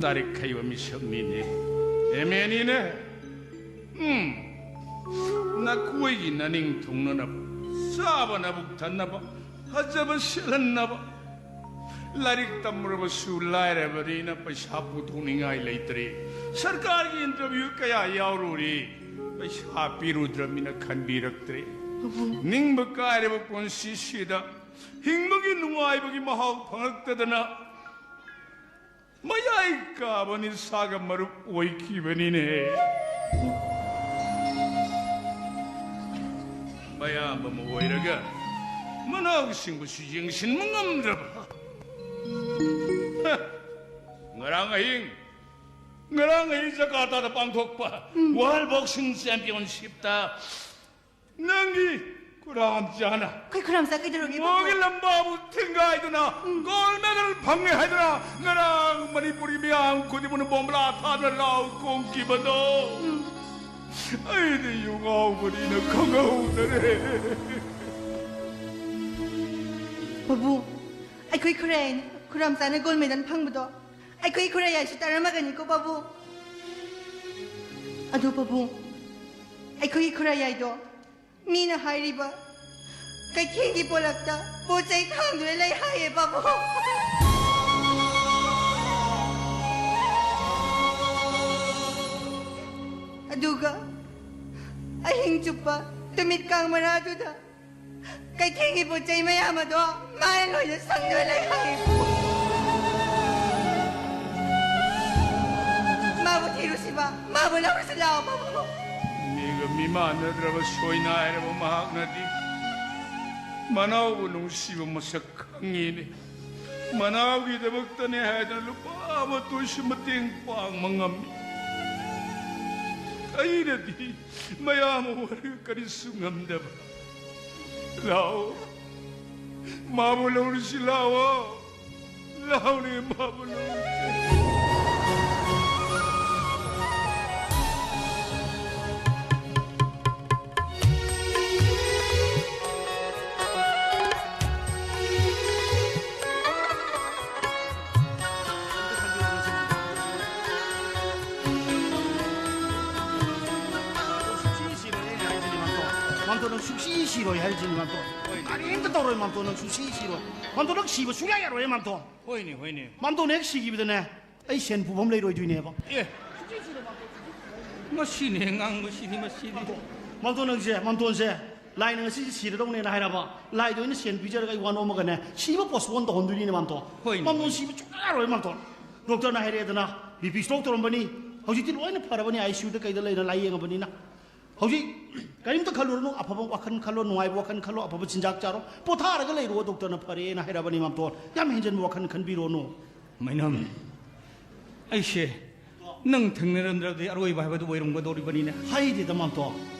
ꯂꯥꯏꯔꯤꯛ ꯍꯩꯕ ꯃꯤꯁꯛꯅꯤꯅꯦ, ꯑꯦꯝ ꯑꯦꯅꯤꯅꯦ꯫ ꯎꯝ꯫ ꯅꯈꯣꯏꯒꯤ ꯅꯅꯤꯡ ꯊꯨꯡꯅꯅꯕ, ꯆꯥꯕ ꯅꯕꯨꯛ ꯊꯟꯅꯕ, ꯐꯖꯕ ꯁꯦꯠꯍꯟꯅꯕ, ꯂꯥꯏꯔꯤꯛ ꯇꯝꯃꯨꯔꯕꯁꯨ ꯂꯥꯏꯔꯕꯅꯤꯅ ꯄꯩꯁꯥ ꯄꯨꯊꯣꯛꯅꯤꯡꯉꯥꯏ ꯂꯩꯇ꯭ꯔꯦ꯫ ꯁꯔꯀꯥꯔꯒꯤ interview ꯀꯌꯥ ꯌꯥꯎꯔꯨꯔꯦ, ꯄꯩꯁꯥ ꯄꯤꯔꯨꯗ꯭ꯔꯕꯅꯤꯅ ꯈꯟꯕꯤꯔꯛꯇ꯭ꯔꯦ꯫ ꯅꯤꯡꯕ ꯀꯥꯏꯔꯕ ꯄꯨꯟꯁꯤꯁꯤꯗ ꯍꯤꯡꯕꯒꯤ ꯅꯨꯡꯉꯥꯏꯕꯒꯤ ꯃꯍꯥꯎ ꯐꯪꯂꯛꯇꯗꯅ ꯃꯌꯥꯏ ꯀꯥꯕ ꯅꯤꯁꯥꯒ ꯃꯔꯨꯞ ꯑꯣꯏꯈꯤꯕꯅꯤꯅꯦ꯫ ꯃꯌꯥꯝꯕ ꯑꯃ ꯑꯣꯏꯔꯒ ꯃꯅꯥꯎꯁꯤꯡꯕꯨꯁꯨ ꯌꯦꯡꯁꯤꯟꯕ ꯉꯝꯗ꯭ꯔꯕ꯫ ꯍ! ꯉꯔꯥꯡ ꯑꯍꯤꯡ, ꯉꯔꯥꯡ ꯑꯍꯤꯡ ꯖꯀꯥꯔꯇꯥꯗ ꯄꯥꯡꯊꯣꯛꯄ World Boxing Championshipꯇ ꯅꯪꯒꯤ ꯈꯨꯔꯥꯝꯆꯥꯅ ꯑꯩꯈꯣꯏ ꯈꯨꯔꯥꯝꯆꯥ ꯀꯩꯗꯧꯔꯒꯦ, ꯃꯣꯒꯤ ꯄꯥꯕꯨꯡ? ꯂꯝꯕꯥꯕꯨ ꯊꯤꯡꯒꯥꯏꯗꯨꯅ gold medal ꯐꯪꯉꯦ ꯍꯥꯏꯗꯨꯅ ꯉꯔꯥꯡ ꯃꯅꯤꯄꯨꯔꯤ ꯃꯤꯌꯥꯝ ꯈꯨꯗꯤꯡꯃꯛꯅ ꯕꯣꯝꯕ꯭ꯂꯥ ꯊꯥꯗꯨꯅ ꯂꯥꯎ ꯈꯣꯡꯈꯤꯕꯗꯣ, ꯎꯝ꯫ ꯑꯩꯗꯤ ꯌꯨ ꯉꯥꯎꯕꯅꯤꯅ ꯈꯪꯍꯧꯗꯔꯦ꯫ ꯄꯥꯕꯨꯡ, ꯑꯩꯈꯣꯏ ꯈꯨꯔꯥꯏ, ꯈꯨꯔꯥꯝꯆꯥꯅ gold medal ꯐꯪꯕꯗꯣ ꯑꯩꯈꯣꯏ ꯈꯨꯔꯥꯏ ꯌꯥꯏꯁꯨ ꯇꯥꯔꯝꯃꯒꯅꯤꯀꯣ, ꯄꯥꯕꯨꯡ꯫ ꯑꯗꯣ, ꯄꯥꯕꯨꯡ, ꯑꯩꯈꯣꯏꯒꯤ ꯈꯨꯔꯥꯏ ꯌꯥꯏꯗꯣ ꯃꯤꯅ ꯍꯥꯏꯔꯤꯕ ꯀꯩꯊꯦꯜꯒꯤ ꯄꯣꯂꯛꯇ ꯄꯣꯠ ꯆꯩ ꯊꯥꯡꯗꯨꯅ ꯂꯩ ꯍꯥꯏꯌꯦ, ꯄꯥꯕꯨꯡ꯫ ꯑꯗꯨꯒ ꯑꯍꯤꯡ ꯆꯨꯞꯄ ꯅꯨꯃꯤꯠ ꯀꯥꯡ ꯃꯔꯥꯗꯨꯗ ꯀꯩꯊꯦꯜꯒꯤ ꯄꯣꯠ ꯆꯩ ꯃꯌꯥꯝ ꯑꯗꯣ ꯃꯥꯅ ꯂꯣꯏꯅ ꯁꯪꯗꯨꯅ ꯂꯩ ꯍꯥꯏꯌꯦ꯫ ꯃꯥꯕꯨ ꯊꯤꯔꯨꯁꯤꯕ, ꯃꯥꯕꯨ ꯂꯧꯔꯨꯁꯤ ꯂꯥꯛꯑꯣ, ꯄꯥꯕꯨꯡ꯫ ꯃꯤꯒ ꯃꯤꯃꯥꯟꯅꯗ꯭ꯔꯕ ꯁꯣꯏꯅꯥꯏꯔꯕ ꯃꯍꯥꯛꯅꯗꯤ ꯃꯅꯥꯎꯕꯨ ꯅꯨꯡꯁꯤꯕ ꯃꯁꯛ ꯈꯪꯉꯤꯅꯦ꯫ ꯃꯅꯥꯎꯒꯤꯗꯃꯛꯇꯅꯦ ꯍꯥꯏꯗꯅ ꯂꯨꯄꯥ ꯑꯃꯠꯇ ꯑꯣꯏꯁꯨ ꯃꯇꯦꯡ ꯄꯥꯡꯕ ꯉꯝꯃꯤ꯫ ꯑꯩꯅꯗꯤ ꯃꯌꯥꯝ ꯑꯣꯏꯔꯒ ꯀꯔꯤꯁꯨ ꯉꯝꯗꯕ꯫ ꯂꯥꯛꯑꯣ, ꯃꯥꯕꯨ ꯂꯧꯔꯨꯁꯤ ꯂꯥꯛꯑꯣ꯫ ꯂꯥꯛꯑꯣꯅꯦ, ꯃꯥꯕꯨ ꯂꯧꯔꯨꯁꯤ꯫ ꯁꯨꯛꯁꯤ ꯁꯤꯔꯣꯏ ꯍꯥꯏꯔꯤꯁꯤꯅꯤ, ꯃꯥꯝꯇꯣꯟ꯫ ꯍꯣꯏꯅꯦ꯫ ꯀꯔꯤꯝꯇ ꯇꯧꯔꯣꯏ, ꯃꯥꯝꯇꯣꯟ, ꯅꯪ ꯁꯨꯛꯁꯤ ꯁꯤꯔꯣꯏ꯫ ꯃꯥꯝꯇꯣꯟ, ꯅꯪ ꯁꯤꯕ ꯁꯨꯡꯌꯥ ꯌꯥꯔꯣꯏ, ꯃꯥꯝꯇꯣꯟ꯫ ꯍꯣꯏꯅꯦ, ꯍꯣꯏꯅꯦ꯫ ꯃꯥꯝꯇꯣꯟ ꯍꯦꯛ ꯁꯤꯈꯤꯕꯗꯅꯦ, ꯑꯩ ꯁꯦꯟ ꯄꯨꯐꯝ ꯂꯩꯔꯣꯏꯗꯣꯏꯅꯦꯕ꯫ ꯑꯦ꯫ ꯃꯁꯤꯅꯦ ꯉꯥꯡꯕꯁꯤꯗꯤ, ꯃꯁꯤꯗꯤ꯫ ꯃꯥꯝꯇꯣꯟ, ꯃꯥꯝꯇꯣꯟ, ꯅꯪꯁꯦ, ꯃꯥꯝꯇꯣꯟꯁꯦ ꯂꯥꯏꯅ ꯉꯁꯤꯁꯦ ꯁꯤꯔꯗꯧꯅꯦꯅ ꯍꯥꯏꯔꯕ, ꯂꯥꯏꯗ ꯑꯣꯏꯅ ꯁꯦꯟ ꯄꯤꯖꯔꯒ ꯑꯩ ꯋꯥ ꯅꯣꯝꯃꯒꯅꯦ, ꯁꯤꯕ postpone ꯇꯧꯍꯟꯗꯣꯏꯅꯤꯅꯦ, ꯃꯥꯝꯇꯣꯟ꯫ ꯍꯣꯏꯅꯦ, ꯃꯥꯝꯇꯣꯟ, ꯍꯣꯏꯅꯦ꯫ ꯁꯤꯕ ꯁꯨꯡꯌꯥ ꯌꯥꯔꯣꯏ, ꯃꯥꯝꯇꯣꯟ꯫ ꯗꯣꯛꯇꯔꯅ ꯍꯥꯏꯔꯛꯑꯦꯗꯅ, BP stroke ꯇꯧꯔꯝꯕꯅꯤ, ꯍꯧꯖꯤꯛꯇꯤ ꯂꯣꯏꯅ ꯐꯔꯕꯅꯤ, ICUꯗ ꯀꯩꯗ ꯂꯩꯅ ꯂꯥꯏꯌꯦꯡꯉꯕꯅꯤꯅ꯫ ꯍꯧꯖꯤꯛ ꯀꯔꯤꯝꯇ ꯈꯜꯂꯨꯔꯅꯨ, ꯑꯐꯕ ꯋꯥꯈꯜ ꯈꯜꯂꯣ, ꯅꯨꯡꯉꯥꯏꯕ ꯋꯥꯈꯜ ꯈꯜꯂꯣ, ꯑꯐꯕ ꯆꯤꯟꯖꯥꯛ ꯆꯥꯔꯣ, ꯄꯣꯊꯥꯔꯒ ꯂꯩꯔꯣ, ꯗꯣꯛꯇꯔꯅ ꯐꯔꯦꯅ ꯍꯥꯏꯔꯕꯅꯤ, ꯃꯥꯝꯇꯣꯟ꯫ ꯌꯥꯝ ꯍꯦꯟꯖꯟꯕ ꯋꯥꯈꯜ ꯈꯟꯕꯤꯔꯣꯅꯨ꯫ ꯃꯩꯅꯝ, ꯑꯩꯁꯦ ꯅꯪ ꯊꯦꯡꯅꯔꯝꯗ꯭ꯔꯕꯗꯤ ꯑꯔꯣꯏꯕ ꯍꯥꯏꯕꯗꯨ ꯑꯣꯏꯔꯝꯒꯗꯧꯔꯤꯕꯅꯤꯅꯦ꯫ ꯍꯩꯗꯦꯗ, ꯃꯥꯝꯇꯣꯟ꯫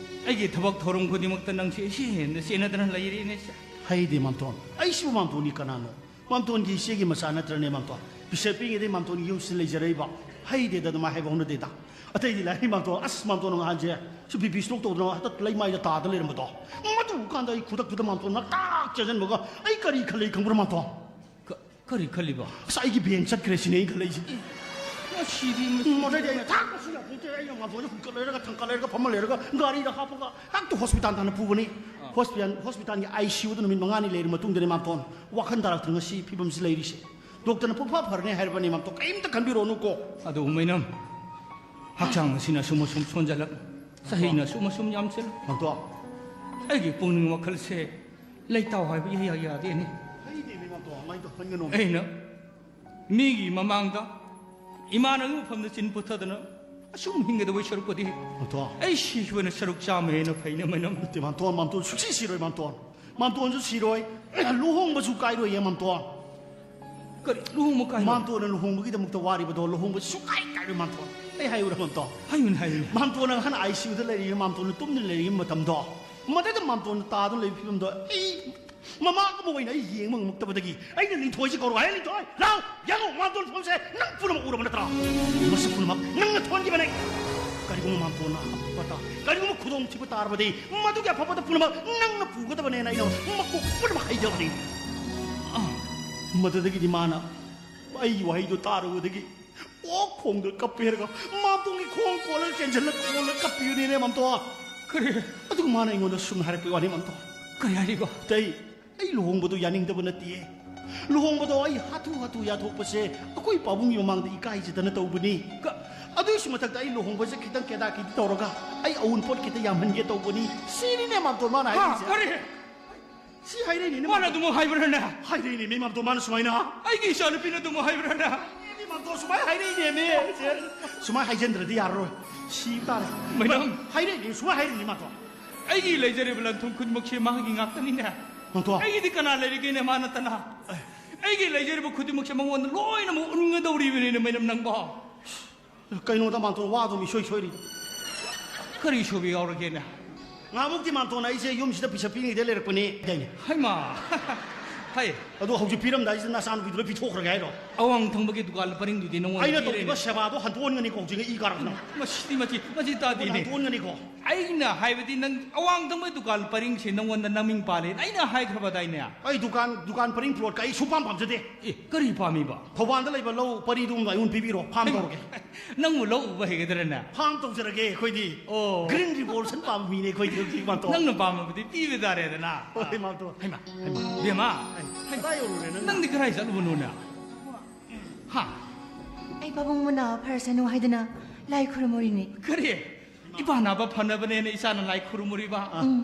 ꯑꯩꯒꯤ ꯊꯕꯛ ꯊꯧꯔꯝ ꯈꯨꯗꯤꯡꯃꯛꯇ ꯅꯪꯁꯦ ꯏꯆꯦ ꯍꯦꯟꯅ ꯆꯦꯟꯅꯗꯅ ꯂꯩꯔꯦꯅꯦ꯫ ꯍꯩꯗꯦ, ꯃꯥꯝꯇꯣꯟ꯫ ꯑꯩꯁꯤꯕꯨ ꯃꯥꯝꯇꯣꯟꯒꯤ ꯀꯅꯥꯅꯣ? ꯃꯥꯝꯇꯣꯟꯒꯤ ꯏꯆꯦꯒꯤ ꯃꯆꯥ ꯅꯠꯇ꯭ꯔꯅꯦ, ꯃꯥꯝꯇꯣꯟ? ꯄꯤꯁꯛ ꯄꯤꯛꯏꯉꯩꯗꯩ ꯃꯥꯝꯇꯣꯟꯒꯤ ꯌꯨꯝꯁꯤꯗ ꯂꯩꯖꯔꯛꯏꯕ꯫ ꯍꯩꯗꯦꯗ, ꯑꯗꯨꯃꯥꯏꯅ ꯍꯥꯏꯕ ꯍꯧꯅꯗꯦꯗ꯫ ꯑꯇꯩꯗꯤ ꯂꯥꯏꯔꯤ, ꯃꯥꯝꯇꯣꯟ꯫ ꯑꯁ, ꯃꯥꯝꯇꯣꯟ ꯅꯍꯥꯟꯁꯦ ꯁꯤ BP stroke ꯇꯧꯗꯅ ꯍꯟꯗꯛ ꯂꯩꯃꯥꯏꯗ ꯇꯥꯗ ꯂꯩꯔꯝꯕꯗꯣ꯫ ꯃꯗꯨ ꯀꯥꯟꯗ ꯑꯩ ꯈꯨꯗꯛꯇꯨꯗ ꯃꯥꯝꯇꯣꯟ ꯉꯛꯇ ꯆꯦꯟꯁꯤꯟꯕꯒ ꯑꯩ ꯀꯔꯤ ꯈꯜꯂꯤ ꯈꯪꯕ꯭ꯔꯥ, ꯃꯥꯝꯇꯣꯟ? ꯀ-, ꯀꯔꯤ ꯈꯜꯂꯤꯕ? ꯑꯁ, ꯑꯩꯒꯤ ꯚꯦꯟ ꯆꯠꯈ꯭ꯔꯦ ꯁꯤꯅꯦ ꯑꯩꯅ ꯈꯜꯂꯛꯏꯁꯦ꯫ ꯃꯁꯤꯗꯤ, ꯃꯁꯤ- ꯎꯝ, ꯑꯗꯩꯗꯤ ꯑꯩꯅ ꯊꯥꯛ ꯃꯁꯤ ꯌꯥꯄꯣꯟꯇꯦ, ꯑꯩꯅ ꯃꯥꯝꯇꯣꯟꯁꯦ ꯍꯨꯝꯀꯠ ꯂꯩꯔꯒ, ꯊꯥꯡꯀꯠ ꯂꯩꯔꯒ, ꯐꯝꯃ ꯂꯩꯔꯒ, ꯒꯥꯔꯤꯗ ꯍꯥꯞꯄꯒ ꯍꯦꯛꯇ ꯍꯣꯁꯄꯤꯇꯥꯜ ꯇꯥꯟꯅ ꯄꯨꯕꯅꯤ꯫ ꯑꯥ꯫ ꯍꯣꯁꯄꯤꯇꯥꯜ, ꯍꯣꯁꯄꯤꯇꯥꯜꯒꯤ ICUꯗ ꯅꯨꯃꯤꯠ ꯃꯉꯥꯅꯤ ꯂꯩꯔ ꯃꯇꯨꯡꯗꯅꯦ, ꯃꯥꯝꯇꯣꯟ, ꯋꯥꯈꯜ ꯇꯥꯔꯛꯇꯅ ꯉꯁꯤ ꯐꯤꯕꯝꯁꯤ ꯂꯩꯔꯤꯁꯦ꯫ ꯗꯣꯛꯇꯔꯅ ꯄꯨꯡꯐꯥ ꯐꯔꯅꯤ ꯍꯥꯏꯔꯕꯅꯤ, ꯃꯥꯝꯇꯣꯟ, ꯀꯔꯤꯝꯇ ꯈꯟꯕꯤꯔꯣꯅꯨꯀꯣ꯫ ꯑꯗꯨ ꯃꯩꯅꯝ, ꯍꯛꯆꯥꯡ ꯑꯁꯤꯅ ꯑꯁꯨꯝ ꯑꯁꯨꯝ ꯁꯣꯟꯖꯜꯂꯛ, ꯆꯍꯤꯅ ꯑꯁꯨꯝ ꯑꯁꯨꯝ ꯌꯥꯝꯁꯤꯜꯂꯛ꯫ ꯃꯥꯝꯇꯣꯟ꯫ ꯑꯩꯒꯤ ꯄꯨꯛꯅꯤꯡ ꯋꯥꯈꯜꯁꯦ ꯂꯩꯇꯥꯎ ꯍꯥꯏꯕ ꯏꯌꯥ ꯌꯥꯗꯦꯅꯦ꯫ ꯍꯩꯗꯦꯃꯤ, ꯃꯥꯝꯇꯣꯟ, ꯑꯗꯨꯃꯥꯏꯅ ꯇꯧꯍꯟꯒꯅꯣ꯫ ꯑꯩꯅ ꯃꯤꯒꯤ ꯃꯃꯥꯡꯗ ꯏꯃꯥꯟꯅꯕꯒꯤ ꯃꯐꯝꯗ ꯆꯤꯟ ꯄꯨꯊꯗꯅ ꯑꯁꯨꯝ ꯍꯤꯡꯒꯗꯕꯩ ꯁꯔꯨꯛꯄꯨꯗꯤ, ꯃꯥꯝꯇꯣꯟ꯫ ꯑꯩ ꯁꯤꯈꯤꯕꯅ ꯁꯔꯨꯛ ꯆꯥꯝꯃ ꯍꯦꯟꯅ ꯐꯩꯅꯦ, ꯃꯩꯅꯝ꯫ ꯅꯠꯇꯦ, ꯃꯥꯝꯇꯣꯟ, ꯃꯥꯝꯇꯣꯟ ꯁꯨꯡꯁꯤ ꯁꯤꯔꯣꯏ, ꯃꯥꯝꯇꯣꯟ꯫ ꯃꯥꯝꯇꯣꯟꯁꯨ ꯁꯤꯔꯣꯏ, ꯂꯨꯍꯣꯡꯕꯁꯨ ꯀꯥꯏꯔꯣꯏꯌꯦ, ꯃꯥꯝꯇꯣꯟ꯫ ꯀꯔꯤ ꯂꯨꯍꯣꯡꯕ ꯀꯥꯏꯔꯣꯏ? ꯃꯥꯝꯇꯣꯟꯅ ꯂꯨꯍꯣꯡꯕꯒꯤꯗꯃꯛꯇ ꯋꯥꯔꯤꯕꯗꯣ, ꯂꯨꯍꯣꯡꯕ ꯁꯨꯡꯀꯥꯏ ꯀꯥꯏꯔꯣꯏ, ꯃꯥꯝꯇꯣꯟ꯫ ꯑꯩ ꯍꯥꯏꯌꯨꯔꯥ, ꯃꯥꯝꯇꯣꯟ? ꯍꯥꯏꯌꯨꯅꯦ, ꯍꯥꯏꯌꯨꯅꯦ꯫ ꯃꯥꯝꯇꯣꯟꯅ ꯅꯍꯥꯟ ICUꯗ ꯂꯩꯔꯤꯉꯩ, ꯃꯥꯝꯇꯣꯟꯅ ꯇꯨꯝꯗꯨꯅ ꯂꯩꯔꯤꯉꯩ ꯃꯇꯝꯗꯣ, ꯃꯗꯨꯗ ꯃꯥꯝꯇꯣꯟꯅ ꯇꯥꯗꯨꯅ ꯂꯩꯕ ꯐꯤꯕꯝꯗꯣ ꯑꯩ ꯃꯃꯥ ꯑꯃ ꯑꯣꯏꯅ ꯑꯩ ꯌꯦꯡꯕ ꯉꯝꯃꯛꯇꯕꯗꯒꯤ ꯑꯩꯅ ꯂꯤꯟꯊꯣꯏꯁꯤ ꯀꯧꯔꯒ, "ꯍꯦ, ꯂꯤꯟꯊꯣꯏ, ꯂꯥꯎ, ꯌꯦꯡꯉꯣ, ꯃꯥꯝꯇꯣꯟ ꯐꯤꯕꯝꯁꯦ ꯅꯪ ꯄꯨꯝꯅꯃꯛ ꯎꯔꯕ ꯅꯠꯇ꯭ꯔꯥ? ꯃꯁꯤ ꯄꯨꯝꯅꯃꯛ ꯅꯪꯅ ꯊꯣꯟꯈꯤꯕꯅꯦ꯫ ꯀꯔꯤꯒꯨꯝꯕ ꯃꯥꯝꯇꯣꯟꯅ ꯑꯐꯕ ꯇꯥ-, ꯀꯔꯤꯒꯨꯝꯕ ꯈꯨꯗꯣꯡꯊꯤꯕ ꯇꯥꯔꯕꯗꯤ, ꯃꯗꯨꯒꯤ ꯑꯐꯕꯗ ꯄꯨꯝꯅꯃꯛ ꯅꯪꯅ ꯄꯨꯒꯗꯕꯅꯦꯅ ꯑꯩꯅ ꯃꯀꯣꯛ ꯄꯨꯝꯅꯃꯛ ꯍꯩꯖꯕꯅꯤ꯫" ꯑꯥ, ꯃꯗꯨꯗꯒꯤꯗꯤ ꯃꯥꯅ ꯑꯩꯒꯤ ꯋꯥꯍꯩꯗꯣ ꯇꯥꯔꯨꯕꯗꯒꯤ ꯑꯣꯛ ꯈꯣꯡꯗ ꯀꯞꯄꯦ ꯍꯥꯏꯔꯒ ꯃꯥꯝꯇꯣꯟꯒꯤ ꯈꯣꯡ ꯀꯣꯜꯂꯒ ꯆꯦꯟꯁꯤꯜꯂ ꯀꯣꯜꯂ ꯀꯞꯄꯤꯕꯅꯤꯅꯦ, ꯃꯥꯝꯇꯣꯟ꯫ ꯀꯔꯤ? ꯑꯗꯨꯒ ꯃꯥꯅ ꯑꯩꯉꯣꯟꯗ ꯁꯨꯝ ꯍꯥꯏꯔꯛꯄꯒꯤ ꯋꯥꯅꯤ, ꯃꯥꯝꯇꯣꯟ꯫ ꯀꯔꯤ ꯍꯥꯏꯔꯤꯕ? ꯑꯇꯩ, ꯑꯩ ꯂꯨꯍꯣꯡꯕꯗꯣ ꯌꯥꯅꯤꯡꯗꯕ ꯅꯠꯇꯦ꯫ ꯂꯨꯍꯣꯡꯕꯗꯣ ꯑꯩ ꯍꯥꯊꯨ ꯍꯥꯊꯨ ꯌꯥꯊꯣꯛꯄꯁꯦ ꯑꯩꯈꯣꯏ ꯄꯥꯕꯨꯡꯒꯤ ꯃꯃꯥꯡꯗ ꯏꯀꯥꯏꯖꯗꯅ ꯇꯧꯕꯅꯤ꯫ ꯀ- ꯑꯗꯨꯒꯤꯁꯨ ꯃꯊꯛꯇ ꯑꯩ ꯂꯨꯍꯣꯡꯕꯁꯦ ꯈꯤꯇꯪ ꯀꯦꯗꯥ ꯀꯤꯗꯤ ꯇꯧꯔꯒ ꯑꯩ ꯑꯋꯨꯟꯄꯣꯠ ꯈꯤꯇ ꯌꯥꯝꯍꯟꯒꯦ ꯇꯧꯕꯅꯤ꯫ ꯁꯤꯅꯤꯅꯦ, ꯃꯥꯝꯇꯣꯟ, ꯃꯥꯅ ꯍꯥ, ꯍꯥꯏꯔꯤꯁꯦ꯫ ꯀꯔꯤ? ꯁꯤ ꯍꯥꯏꯔꯛꯏꯅꯤꯅꯦ, ꯃꯥꯅ ꯃꯥꯝꯇꯣꯟ꯫ ꯑꯗꯨꯃꯛ ꯍꯥꯏꯕ꯭ꯔꯅꯦ? ꯍꯥꯏꯔꯛꯏꯅꯦ, ꯃꯤ ꯃꯥꯝꯇꯣꯟ, ꯃꯥꯅ ꯁꯨꯃꯥꯏꯅ꯫ ꯑꯩꯒꯤ ꯏꯆꯥꯅꯨꯄꯤꯅ ꯑꯗꯨꯃꯛ ꯍꯥꯏꯕ꯭ꯔꯅꯦ? ꯃꯤ ꯃꯥꯝꯇꯣꯟ, ꯁꯨꯃꯥꯏꯅ ꯍꯥꯏꯔꯛꯏꯅꯦ, ꯃꯤ꯫ ꯁꯨꯃꯥꯏꯅ ꯍꯥꯏꯖꯤꯟꯗ꯭ꯔꯗꯤ ꯌꯥꯔꯔꯣꯏ꯫ ꯁꯤꯕ ꯇꯥꯔꯦ꯫ ꯃꯦꯗꯥꯝ꯫ ꯍꯥꯏꯔꯛꯏꯅꯦ, ꯁꯨꯃꯥꯏꯅ ꯍꯥꯏꯔꯛꯏꯅꯦ, ꯃꯥꯝꯇꯣꯟ꯫ ꯑꯩꯒꯤ ꯂꯩꯖꯔꯤꯕ ꯂꯟ ꯊꯨꯝ ꯈꯨꯗꯤꯡꯃꯛꯁꯦ ꯃꯥꯒꯤ ꯉꯥꯛꯇꯅꯤꯅꯦ꯫ ꯃꯥꯝꯇꯣꯟ꯫ ꯑꯩꯒꯤꯗꯤ ꯀꯅꯥ ꯂꯩꯔꯤꯒꯦꯅꯦ, ꯃꯥ ꯅꯠꯇꯅ? ꯑꯩꯒꯤ ꯂꯩꯖꯔꯤꯕ ꯈꯨꯗꯤꯡꯃꯛꯁꯦ ꯃꯉꯣꯟꯗ ꯂꯣꯏꯅꯃꯛ ꯎꯟꯒꯗꯧꯔꯤꯕꯅꯤꯅꯦ, ꯃꯦꯗꯥꯝ, ꯅꯪꯕꯣ꯫ ꯀꯩꯅꯣꯗ ꯃꯥꯝꯇꯣꯟ ꯋꯥ ꯑꯗꯨꯝ ꯏꯁꯣꯏ ꯁꯣꯏꯔꯤ꯫ ꯀꯔꯤ ꯁꯣꯏꯕ ꯌꯥꯎꯔꯒꯦꯅꯦ? ꯉꯍꯥꯟꯃꯨꯛꯇꯤ ꯃꯥꯝꯇꯣꯟꯅ ꯑꯩꯁꯦ ꯌꯨꯝꯁꯤꯗ ꯄꯤꯁꯛ ꯄꯤꯛꯉꯩꯗ ꯂꯩꯔꯛꯄꯅꯦ ꯍꯥꯏꯗꯥꯏꯅꯦ? ꯍꯩꯃꯥ! ꯍꯩ! ꯑꯗꯣ ꯍꯧꯖꯤꯛ ꯄꯤꯔꯝꯗꯥꯏꯁꯤꯗ ꯅꯆꯥꯅꯨꯄꯤꯗꯨ ꯂꯣꯏ ꯄꯤꯊꯣꯛꯈ꯭ꯔꯒꯦ ꯍꯥꯏꯔꯣ? ꯑꯋꯥꯡ ꯊꯪꯕꯒꯤ ꯗꯨꯀꯥꯟ ꯄꯔꯤꯡꯗꯨꯗꯤ ꯅꯉꯣꯟꯗ ꯑꯩꯅ ꯄꯤꯔꯦꯅꯦ꯫ ꯇꯧꯔꯤꯕ ꯁꯦꯕꯥꯗꯣ ꯍꯟꯗꯣꯛꯍꯟꯒꯅꯤꯀꯣ ꯍꯧꯖꯤꯛ ꯏ ꯀꯥꯔꯛꯇꯅ꯫ ꯃꯁꯤꯗꯤ ꯃꯆꯤ-, ꯃꯆꯤ ꯇꯥꯗꯦꯅꯦ꯫ ꯍꯟꯗꯣꯛꯍꯟꯒꯅꯤꯀꯣ꯫ ꯑꯩꯅ ꯍꯥꯏꯕꯗꯤ ꯅꯪ ꯑꯋꯥꯡ ꯊꯪꯕ ꯗꯨꯀꯥꯟ ꯄꯔꯤꯡꯁꯦ ꯅꯉꯣꯟꯗ ꯅꯃꯤꯡ ꯄꯥꯜꯂꯦꯅ ꯑꯩꯅ ꯍꯥꯏꯈ꯭ꯔꯕꯗꯥꯏꯅꯦ? ꯑꯩ ꯗꯨꯀꯥꯟ, ꯗꯨꯀꯥꯟ ꯄꯔꯤꯡ ꯄ꯭ꯂꯣꯠꯀ ꯑꯩ ꯁꯨꯡꯄꯥꯝ ꯄꯥꯝꯖꯗꯦ꯫ ꯑꯦ, ꯀꯔꯤ ꯄꯥꯝꯃꯤꯕ? ꯊꯧꯕꯥꯜꯗ ꯂꯩꯕ ꯂꯧ ꯄꯔꯤꯗꯨ ꯑꯩꯉꯣꯟꯗ ꯄꯤꯕꯤꯔꯣ, ꯐꯥꯝ ꯍꯩꯃꯥ! ꯇꯧꯔꯒꯦ꯫ ꯅꯪꯕꯨ ꯂꯧ ꯎꯕ ꯍꯩꯒꯗ꯭ꯔꯅꯦ? ꯐꯥꯝ ꯇꯧꯖꯔꯒꯦ ꯑꯩꯈꯣꯏꯗꯤ꯫ ꯑꯣ꯫ Green Revolution ꯄꯥꯝꯕ ꯃꯤꯅꯦ ꯑꯩꯈꯣꯏꯗꯤ ꯍꯧꯖꯤꯛ, ꯃꯥꯝꯇꯣꯟ꯫ ꯅꯪꯅ ꯄꯥꯝꯃꯕꯗꯤ ꯄꯤꯕ ꯇꯥꯔꯦꯗꯅ꯫ ꯍꯣꯏ, ꯃꯥꯝꯇꯣꯟ꯫ ꯍꯩꯃꯥ, ꯍꯩꯃꯥ, ꯕꯦꯝꯃ, ꯑꯩ ꯍꯩꯃꯥ, ꯀꯗꯥꯏ ꯌꯧꯔꯨꯔꯦ ꯅꯪ? ꯅꯪꯗꯤ ꯀꯗꯥꯏ ꯆꯠꯂꯨꯕꯅꯣꯅꯦ? ꯍꯥ? ꯑꯩ ꯄꯥꯕꯨꯡ ꯃꯅꯥ ꯐꯔꯁꯅꯨ ꯍꯥꯏꯗꯅ ꯂꯥꯏ ꯈꯨꯔꯨꯝꯃꯨꯔꯤꯅꯦ꯫ ꯀꯔꯤ? ꯏꯄꯥ ꯅꯥꯕ ꯐꯅꯕꯅꯦꯅ ꯏꯆꯥꯅ ꯂꯥꯏ ꯈꯨꯔꯨꯝꯃꯨꯔꯤꯕ? ꯎꯝ꯫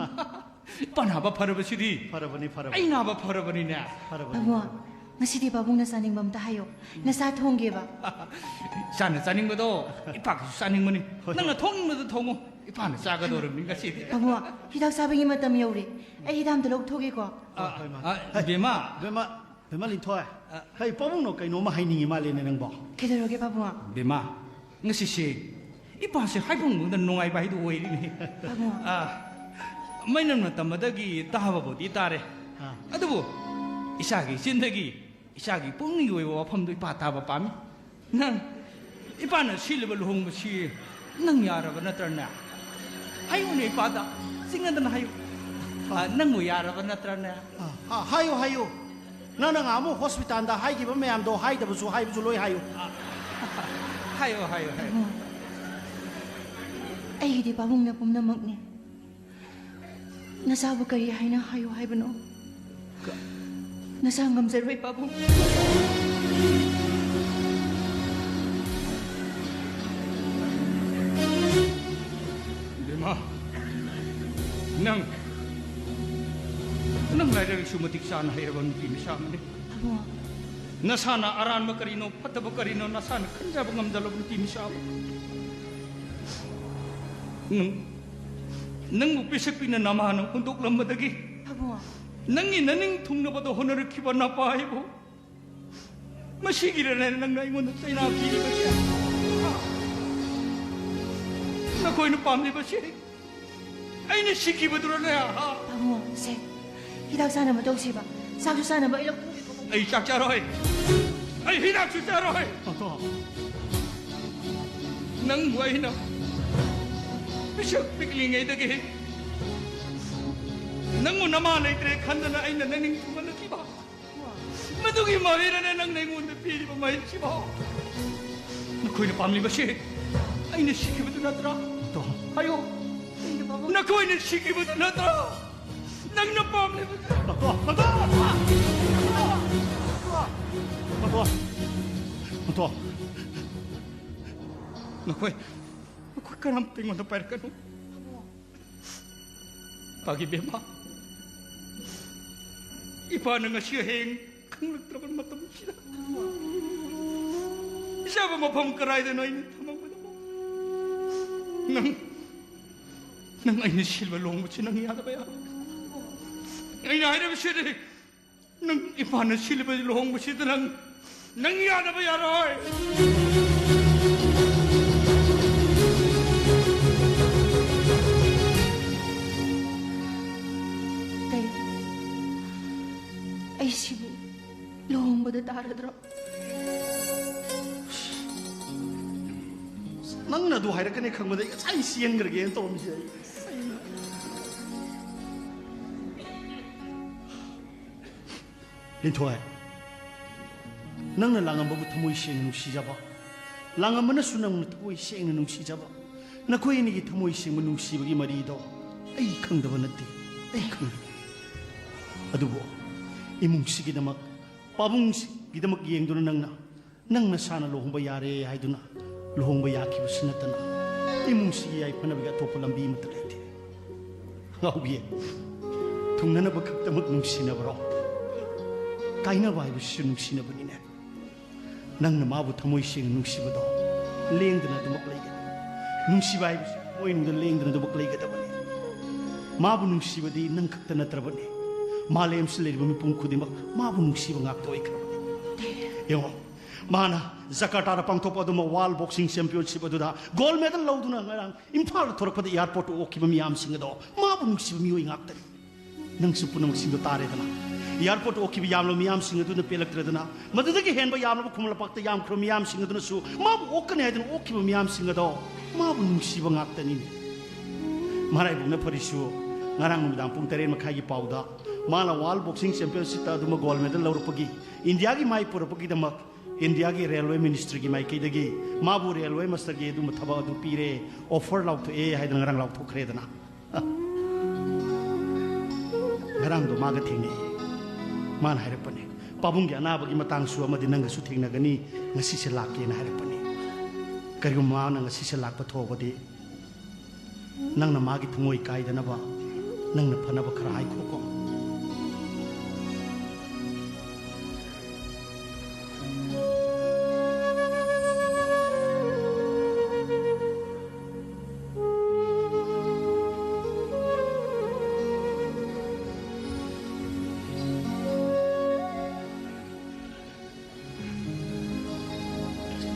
ꯏꯄꯥ ꯅꯥꯕ ꯐꯔꯕꯁꯤꯗꯤ꯫ ꯐꯔꯕꯅꯤ, ꯐꯔꯕꯅꯤ꯫ ꯑꯩ ꯅꯥꯕ ꯐꯔꯕꯅꯤꯅꯦ꯫ ꯐꯔꯕꯅꯤ, ꯄꯥꯕꯨꯡ, ꯐꯔꯕꯅꯤ꯫ ꯉꯁꯤꯗꯤ ꯄꯥꯕꯨꯡꯅ ꯆꯥꯅꯤꯡꯕ ꯑꯝꯇ ꯍꯥꯏꯌꯣ꯫ ꯅꯆꯥ ꯊꯣꯡꯒꯦꯕ꯫ ꯏꯆꯥꯅ ꯆꯥꯅꯤꯡꯕꯗꯣ ꯏꯄꯥꯒꯤꯁꯨ ꯆꯥꯅꯤꯡꯕꯅꯤ꯫ ꯍꯣꯏ, ꯅꯪꯅ ꯍꯣꯏ꯫ ꯊꯣꯡꯅꯤꯡꯕꯗꯣ ꯊꯣꯡꯉꯣ꯫ ꯏꯄꯥꯅ ꯆꯥꯒꯗꯧꯔꯕꯅꯤ ꯉꯁꯤꯗꯤ꯫ ꯄꯥꯕꯨꯡ, ꯍꯤꯗꯥꯛ ꯆꯥꯕꯒꯤ ꯃꯇꯝ ꯌꯧꯔꯦ꯫ ꯑꯩ ꯍꯤꯗꯥꯛ ꯑꯝꯇ ꯂꯧꯊꯣꯛꯒꯦꯀꯣ꯫ ꯑ, ꯍꯣꯏ, ꯃꯥ꯫ ꯑ, ꯍꯩ, ꯕꯦꯝꯃ꯫ ꯕꯦꯝꯃ, ꯕꯦꯝꯃ ꯂꯤꯟꯊꯣꯏ꯫ ꯑ꯫ ꯍꯩ, ꯄꯥꯕꯨꯡꯅ ꯀꯩꯅꯣꯝꯃ ꯍꯥꯏꯅꯤꯡꯉꯤ ꯃꯥꯜꯂꯦꯅꯦ ꯅꯪꯕꯣ꯫ ꯀꯩꯗꯧꯔꯒꯦ, ꯄꯥꯕꯨꯡ? ꯕꯦꯝꯃ, ꯉꯁꯤꯁꯦ ꯏꯄꯥꯁꯦ ꯍꯥꯏꯐꯝ ꯈꯪꯗ ꯅꯨꯡꯉꯥꯏꯕ ꯍꯥꯏꯗꯨ ꯑꯣꯏꯔꯤꯅꯦ꯫ ꯄꯥꯕꯨꯡ꯫ ꯑ, ꯃꯩꯅꯝꯅ ꯇꯝꯕꯗꯒꯤ ꯇꯥꯕꯕꯨꯗꯤ ꯇꯥꯔꯦ꯫ ꯑ꯫ ꯑꯗꯨꯕꯨ ꯏꯆꯥꯒꯤ ꯆꯤꯟꯗꯒꯤ ꯏꯆꯥꯒꯤ ꯄꯨꯛꯅꯤꯡꯒꯤ ꯑꯣꯏꯕ ꯋꯥꯐꯝꯗꯨ ꯏꯄꯥ ꯇꯥꯕ ꯄꯥꯝꯃꯤ꯫ ꯅꯪ, ꯏꯄꯥꯅ ꯁꯤꯜꯂꯤꯕ ꯂꯨꯍꯣꯡꯕꯁꯤ ꯅꯪ ꯌꯥꯔꯕ ꯅꯠꯇ꯭ꯔꯅꯦ? ꯍꯥꯏꯌꯨꯅꯦ ꯏꯄꯥꯗ, ꯆꯤꯡꯅꯗꯅ ꯍꯥꯏꯌꯨ꯫ ꯑ, ꯅꯪꯕꯨ ꯌꯥꯔꯕ ꯅꯠꯇ꯭ꯔꯅꯦ? ꯑ, ꯑ, ꯍꯥꯏꯌꯨ, ꯍꯥꯏꯌꯨ꯫ ꯅꯪꯅ ꯉꯍꯥꯟꯃꯨꯛ ꯍꯣꯁꯄꯤꯇꯥꯜꯗ ꯍꯥꯏꯈꯤꯕ ꯃꯌꯥꯝꯗꯣ ꯍꯥꯏꯗꯕꯁꯨ ꯍꯥꯏꯕꯁꯨ ꯂꯣꯏ ꯍꯥꯏꯌꯨ꯫ ꯑ, ꯍꯥꯏꯌꯨ, ꯍꯥꯏꯌꯨ, ꯍꯥꯏꯌꯨ꯫ ꯄꯥꯕꯨꯡ, ꯑꯩꯒꯤꯗꯤ ꯄꯥꯕꯨꯡꯅ ꯄꯨꯝꯅꯃꯛꯅꯦ꯫ ꯅꯆꯥꯕꯨ ꯀꯔꯤ ꯍꯥꯏꯅ ꯍꯥꯏꯌꯨ ꯍꯥꯏꯕꯅꯣ? ꯀ- ꯅꯆꯥ ꯉꯝꯖꯔꯣꯏ, ꯄꯥꯕꯨꯡ꯫ ꯏꯕꯦꯝꯃ, ꯅꯪ, ꯅꯪ ꯂꯥꯏꯔꯤꯛ ꯂꯥꯏꯁꯨ ꯃꯇꯤꯛ ꯆꯥꯅ ꯍꯩꯔꯕ ꯅꯨꯄꯤ ꯃꯆꯥ ꯑꯃꯅꯤ꯫ ꯄꯥꯕꯨꯡ꯫ ꯅꯁꯥꯅ ꯑꯔꯥꯟꯕ ꯀꯔꯤꯅꯣ, ꯐꯠꯇꯕ ꯀꯔꯤꯅꯣ, ꯅꯁꯥꯅ ꯈꯟꯖꯕ ꯉꯝꯖꯜꯂꯕ ꯅꯨꯄꯤ ꯃꯆꯥ ꯑꯃ꯫ ꯅꯪ, ꯅꯪꯕꯨ ꯄꯤꯁꯛ ꯄꯤꯛꯅ ꯅꯃꯥꯅ ꯍꯨꯟꯗꯣꯛꯂꯝꯕꯗꯒꯤ, ꯄꯥꯕꯨꯡ꯫ ꯅꯪꯒꯤ ꯅꯅꯤꯡ ꯊꯨꯡꯅꯕꯗ ꯍꯣꯠꯅꯔꯛꯈꯤꯕ ꯅꯄꯥ ꯑꯩꯕꯨ, ꯃꯁꯤꯒꯤꯔꯅꯦ ꯅꯪꯅ ꯑꯩꯉꯣꯟꯗ ꯆꯩꯅꯥ ꯄꯤꯔꯤꯕꯁꯦ? ꯅꯈꯣꯏꯅ ꯄꯥꯝꯂꯤꯕꯁꯦ ꯑꯩꯅ ꯁꯤꯈꯤꯕꯗꯨꯔꯅꯦ? ꯍꯥ? ꯄꯥꯕꯨꯡ, ꯁꯦ, ꯍꯤꯗꯥꯛ ꯆꯥꯅꯕ ꯇꯧꯁꯦꯕ꯫ ꯆꯥꯛꯁꯨ ꯆꯥꯅꯕ ꯑꯩ ꯂꯧꯊꯣꯛꯀꯦꯀꯣ꯫ ꯑꯩ ꯆꯥꯛ ꯆꯥꯔꯣꯏ꯫ ꯑꯩ ꯍꯤꯗꯥꯛꯁꯨ ꯆꯥꯔꯣꯏ꯫ ꯄꯥꯕꯨꯡ꯫ ꯅꯪꯕꯨ ꯑꯩꯅ ꯄꯤꯁꯛ ꯄꯤꯛꯂꯤꯉꯩꯗꯒꯤ ꯅꯪꯕꯨ ꯅꯃꯥ ꯂꯩꯇ꯭ꯔꯦ ꯈꯟꯗꯅ ꯑꯩꯅ ꯅꯅꯤꯡ ꯊꯨꯡꯍꯜꯂꯛꯈꯤꯕ꯫ ꯃꯗꯨꯒꯤ ꯃꯍꯩꯔꯅꯦ ꯅꯪꯅ ꯑꯩꯉꯣꯟꯗ ꯄꯤꯔꯤꯕ ꯃꯍꯩꯁꯤꯕꯣ? ꯅꯈꯣꯏꯅ ꯄꯥꯝꯂꯤꯕꯁꯤ ꯑꯩꯅ ꯁꯤꯈꯤꯕꯗꯨ ꯅꯠꯇ꯭ꯔꯥ? ꯃꯇꯣ꯫ ꯍꯥꯏꯌꯣ꯫ ꯅꯈꯣꯏꯅ ꯁꯤꯈꯤꯕꯗꯨ ꯅꯠꯇ꯭ꯔꯥ? ꯅꯪꯅ ꯄꯥꯝꯂꯤꯕꯁꯤ? ꯃꯇꯣ, ꯃꯇꯣ! ꯃꯇꯣ! ꯃꯇꯣ! ꯅꯈꯣꯏ, ꯅꯈꯣꯏ ꯀꯅꯥꯝꯇ ꯑꯩꯉꯣꯟꯗ ꯄꯥꯏꯔꯛꯀꯅꯨ꯫ ꯄꯥꯒꯤ ꯕꯦꯝꯃ, ꯏꯄꯥꯅ ꯉꯁꯤ ꯍꯌꯦꯡ ꯈꯪꯂꯛꯇ꯭ꯔꯕ ꯃꯇꯝꯁꯤꯗ ꯏꯆꯥꯕꯨ ꯃꯐꯝ ꯀꯗꯥꯏꯗꯅꯣ ꯑꯩꯅ ꯊꯝꯃꯝꯒꯗꯕ? ꯅꯪ, ꯅꯪ ꯑꯩꯅ ꯁꯤꯜꯕ ꯂꯨꯍꯣꯡꯕꯁꯤ ꯅꯪ ꯌꯥꯗꯕ ꯌꯥꯔꯣꯏ꯫ ꯑꯩꯅ ꯍꯥꯏꯔꯤꯕꯁꯤꯗꯤ ꯅꯪ ꯏꯄꯥꯅ ꯁꯤꯜꯂꯤꯕ ꯂꯨꯍꯣꯡꯕꯁꯤꯗ ꯅꯪ, ꯅꯪ ꯌꯥꯗꯕ ꯌꯥꯔꯣꯏ꯫ ꯀꯩ? ꯑꯩꯁꯤꯕꯨ ꯂꯨꯍꯣꯡꯕꯗ ꯇꯥꯔꯗ꯭ꯔꯣ? ꯅꯪꯅ ꯑꯗꯨ ꯍꯥꯏꯔꯛꯀꯅꯤ ꯈꯪꯕꯗ ꯑꯩ ꯉꯁꯥꯏ ꯆꯦꯟꯈ꯭ꯔꯒꯦꯅ ꯇꯧꯔꯝꯃꯤꯁꯦ ꯑꯩ꯫ ꯂꯤꯟꯊꯣꯏ, ꯅꯪꯅ ꯂꯥꯡꯉꯝꯕꯕꯨ ꯊꯃꯣꯏ ꯁꯦꯡꯅ ꯅꯨꯡꯁꯤꯖꯕ, ꯂꯥꯡꯉꯝꯕꯅꯁꯨ ꯅꯪꯕꯨ ꯊꯃꯣꯏ ꯁꯦꯡꯅ ꯅꯨꯡꯁꯤꯖꯕ, ꯅꯈꯣꯏ ꯑꯅꯤꯒꯤ ꯊꯃꯣꯏ ꯁꯦꯡꯕ ꯅꯨꯡꯁꯤꯕꯒꯤ ꯃꯔꯤꯗꯣ ꯑꯩ ꯈꯪꯗꯕ ꯅꯠꯇꯦ꯫ ꯑꯩ ꯈꯪꯏ꯫ ꯑꯗꯨꯕꯨ ꯏꯃꯨꯡꯁꯤꯒꯤꯗꯃꯛ, ꯄꯥꯕꯨꯡꯁꯤꯒꯤꯗꯃꯛ ꯌꯦꯡꯗꯨꯅ ꯅꯪꯅ, ꯅꯪ ꯅꯁꯥꯅ ꯂꯨꯍꯣꯡꯕ ꯌꯥꯔꯦ ꯍꯥꯏꯗꯨꯅ ꯂꯨꯍꯣꯡꯕ ꯌꯥꯈꯤꯕꯁꯨ ꯅꯠꯇꯅ, ꯏꯃꯨꯡꯁꯤꯒꯤ ꯌꯥꯏꯐꯅꯕꯒꯤ ꯑꯇꯣꯞꯄ ꯂꯝꯕꯤ ꯑꯃꯠꯇ ꯂꯩꯇꯦ꯫ ꯉꯥꯎꯕꯤ, ꯊꯨꯡꯅꯅꯕ ꯈꯛꯇꯃꯛ ꯅꯨꯡꯁꯤꯅꯕꯔꯣ? ꯀꯥꯏꯅꯕ ꯍꯥꯏꯕꯁꯤꯁꯨ ꯅꯨꯡꯁꯤꯅꯕꯅꯤꯅꯦ꯫ ꯅꯪꯅ ꯃꯥꯕꯨ ꯊꯃꯣꯏ ꯁꯦꯡꯅ ꯅꯨꯡꯁꯤꯕꯗꯣ ꯂꯦꯡꯗꯅ ꯑꯗꯨꯃꯛ ꯂꯩꯒꯅꯤ꯫ ꯅꯨꯡꯁꯤꯕ ꯍꯥꯏꯕꯁꯤ ꯊꯃꯣꯏꯅꯨꯡꯗ ꯂꯦꯡꯗꯅ ꯑꯗꯨꯃꯛ ꯂꯩꯒꯗꯕꯅꯤ꯫ ꯃꯥꯕꯨ ꯅꯨꯡꯁꯤꯕꯗꯤ ꯅꯪ ꯈꯛꯇ ꯅꯠꯇ꯭ꯔꯕꯅꯤ꯫ ꯃꯥꯂꯦꯝꯁꯤꯗ ꯂꯩꯔꯤꯕ ꯃꯤꯄꯨꯝ ꯈꯨꯗꯤꯡꯃꯛ ꯃꯥꯕꯨ ꯅꯨꯡꯁꯤꯕ ꯉꯥꯛꯇ ꯑꯣꯏꯈ꯭ꯔꯕꯅꯤ꯫ ꯌꯦꯡꯉꯣ, ꯃꯥꯅ ꯖꯀꯥꯔꯇꯥꯗ ꯄꯥꯡꯊꯣꯛꯄ ꯑꯗꯨꯝꯕ ꯋꯥꯔꯜ ꯕꯣꯛꯁꯤꯡ ꯆꯦꯝꯄꯤꯌꯟꯁꯤꯞ ꯑꯗꯨꯗ ꯒꯣꯜ ꯃꯦꯗꯜ ꯂꯧꯗꯨꯅ ꯉꯔꯥꯡ ꯏꯝꯐꯥꯜꯗ ꯊꯣꯔꯛꯄꯗ ꯑꯦꯌꯥꯔꯄꯣꯔꯠꯇ ꯑꯣꯛꯈꯤꯕ ꯃꯤꯌꯥꯝꯁꯤꯡ ꯑꯗꯣ ꯃꯥꯕꯨ ꯅꯨꯡꯁꯤꯕ ꯃꯤꯑꯣꯏ ꯉꯥꯛꯇꯅꯤ꯫ ꯅꯪꯁꯨ ꯄꯨꯝꯅꯃꯛꯁꯤꯡꯗꯣ ꯇꯥꯔꯦꯗꯅ꯫ ꯑꯦꯌꯥꯔꯄꯣꯔꯠꯇ ꯑꯣꯛꯈꯤꯕ ꯌꯥꯝꯂꯕ ꯃꯤꯌꯥꯝꯁꯤꯡ ꯑꯗꯨꯅ ꯄꯦꯜꯂꯛꯇ꯭ꯔꯗꯅ, ꯃꯗꯨꯗꯒꯤ ꯍꯦꯟꯕ ꯌꯥꯝꯂꯕ ꯈꯨꯃꯟ ꯂꯝꯄꯥꯛꯇ ꯌꯥꯝꯈ꯭ꯔꯕ ꯃꯤꯌꯥꯝꯁꯤꯡ ꯑꯗꯨꯅꯁꯨ ꯃꯥꯕꯨ ꯑꯣꯛꯀꯅꯤ ꯍꯥꯏꯗꯨꯅ ꯑꯣꯛꯈꯤꯕ ꯃꯤꯌꯥꯝꯁꯤꯡ ꯑꯗꯣ ꯃꯥꯕꯨ ꯅꯨꯡꯁꯤꯕ ꯉꯥꯛꯇꯅꯤꯅꯦ꯫ ꯃꯔꯥꯏꯕꯛꯅ ꯐꯔꯤꯁꯨ, ꯉꯔꯥꯡ ꯅꯨꯃꯤꯗꯥꯡ ꯄꯨꯡ ꯇꯔꯦꯠ ꯃꯈꯥꯏꯒꯤ ꯄꯥꯎꯗ ꯃꯥꯅ ꯋꯥꯔꯜ ꯕꯣꯛꯁꯤꯡ ꯆꯦꯝꯄꯤꯌꯟꯁꯤꯞꯇ ꯑꯗꯨꯃ ꯒꯣꯜ ꯃꯦꯗꯜ ꯂꯧꯔꯛꯄꯒꯤ, ꯏꯟꯗꯤꯌꯥꯒꯤ ꯃꯥꯏ ꯄꯨꯔꯛꯄꯒꯤꯗꯃꯛ ꯏꯟꯗꯤꯌꯥꯒꯤ ꯔꯦꯜꯋꯦ ꯃꯤꯅꯤꯁꯇ꯭ꯔꯤꯒꯤ ꯃꯥꯏꯀꯩꯗꯒꯤ ꯃꯥꯕꯨ ꯔꯦꯜꯋꯦ ꯃꯥꯁꯇꯔꯒꯤ ꯑꯗꯨꯝꯕ ꯊꯕꯛ ꯑꯗꯨ ꯄꯤꯔꯦ, ꯑꯣꯐꯔ ꯂꯥꯎꯊꯣꯛꯑꯦ ꯍꯥꯏꯗꯅ ꯉꯔꯥꯡ ꯂꯥꯎꯊꯣꯛꯈ꯭ꯔꯦꯗꯅ꯫ ꯉꯔꯥꯡꯗꯣ ꯃꯥꯒ ꯊꯦꯡꯅꯩ꯫ ꯃꯥꯅ ꯍꯥꯏꯔꯛꯄꯅꯦ, "ꯄꯥꯕꯨꯡꯒꯤ ꯑꯅꯥꯕꯒꯤ ꯃꯇꯥꯡꯁꯨ ꯑꯃꯗꯤ ꯅꯪꯒꯁꯨ ꯊꯦꯡꯅꯒꯅꯤ, ꯉꯁꯤꯁꯦ ꯂꯥꯛꯀꯦꯅ" ꯍꯥꯏꯔꯛꯄꯅꯦ꯫ ꯀꯔꯤꯒꯨꯝꯕ ꯃꯥꯅ ꯉꯁꯤꯁꯦ ꯂꯥꯛꯄ ꯊꯣꯛꯑꯕꯗꯤ, ꯅꯪꯅ ꯃꯥꯒꯤ ꯊꯃꯣꯏ ꯀꯥꯏꯗꯅꯕ, ꯅꯪꯅ ꯐꯅꯕ ꯈꯔ ꯍꯥꯏꯈꯣꯀꯣ꯫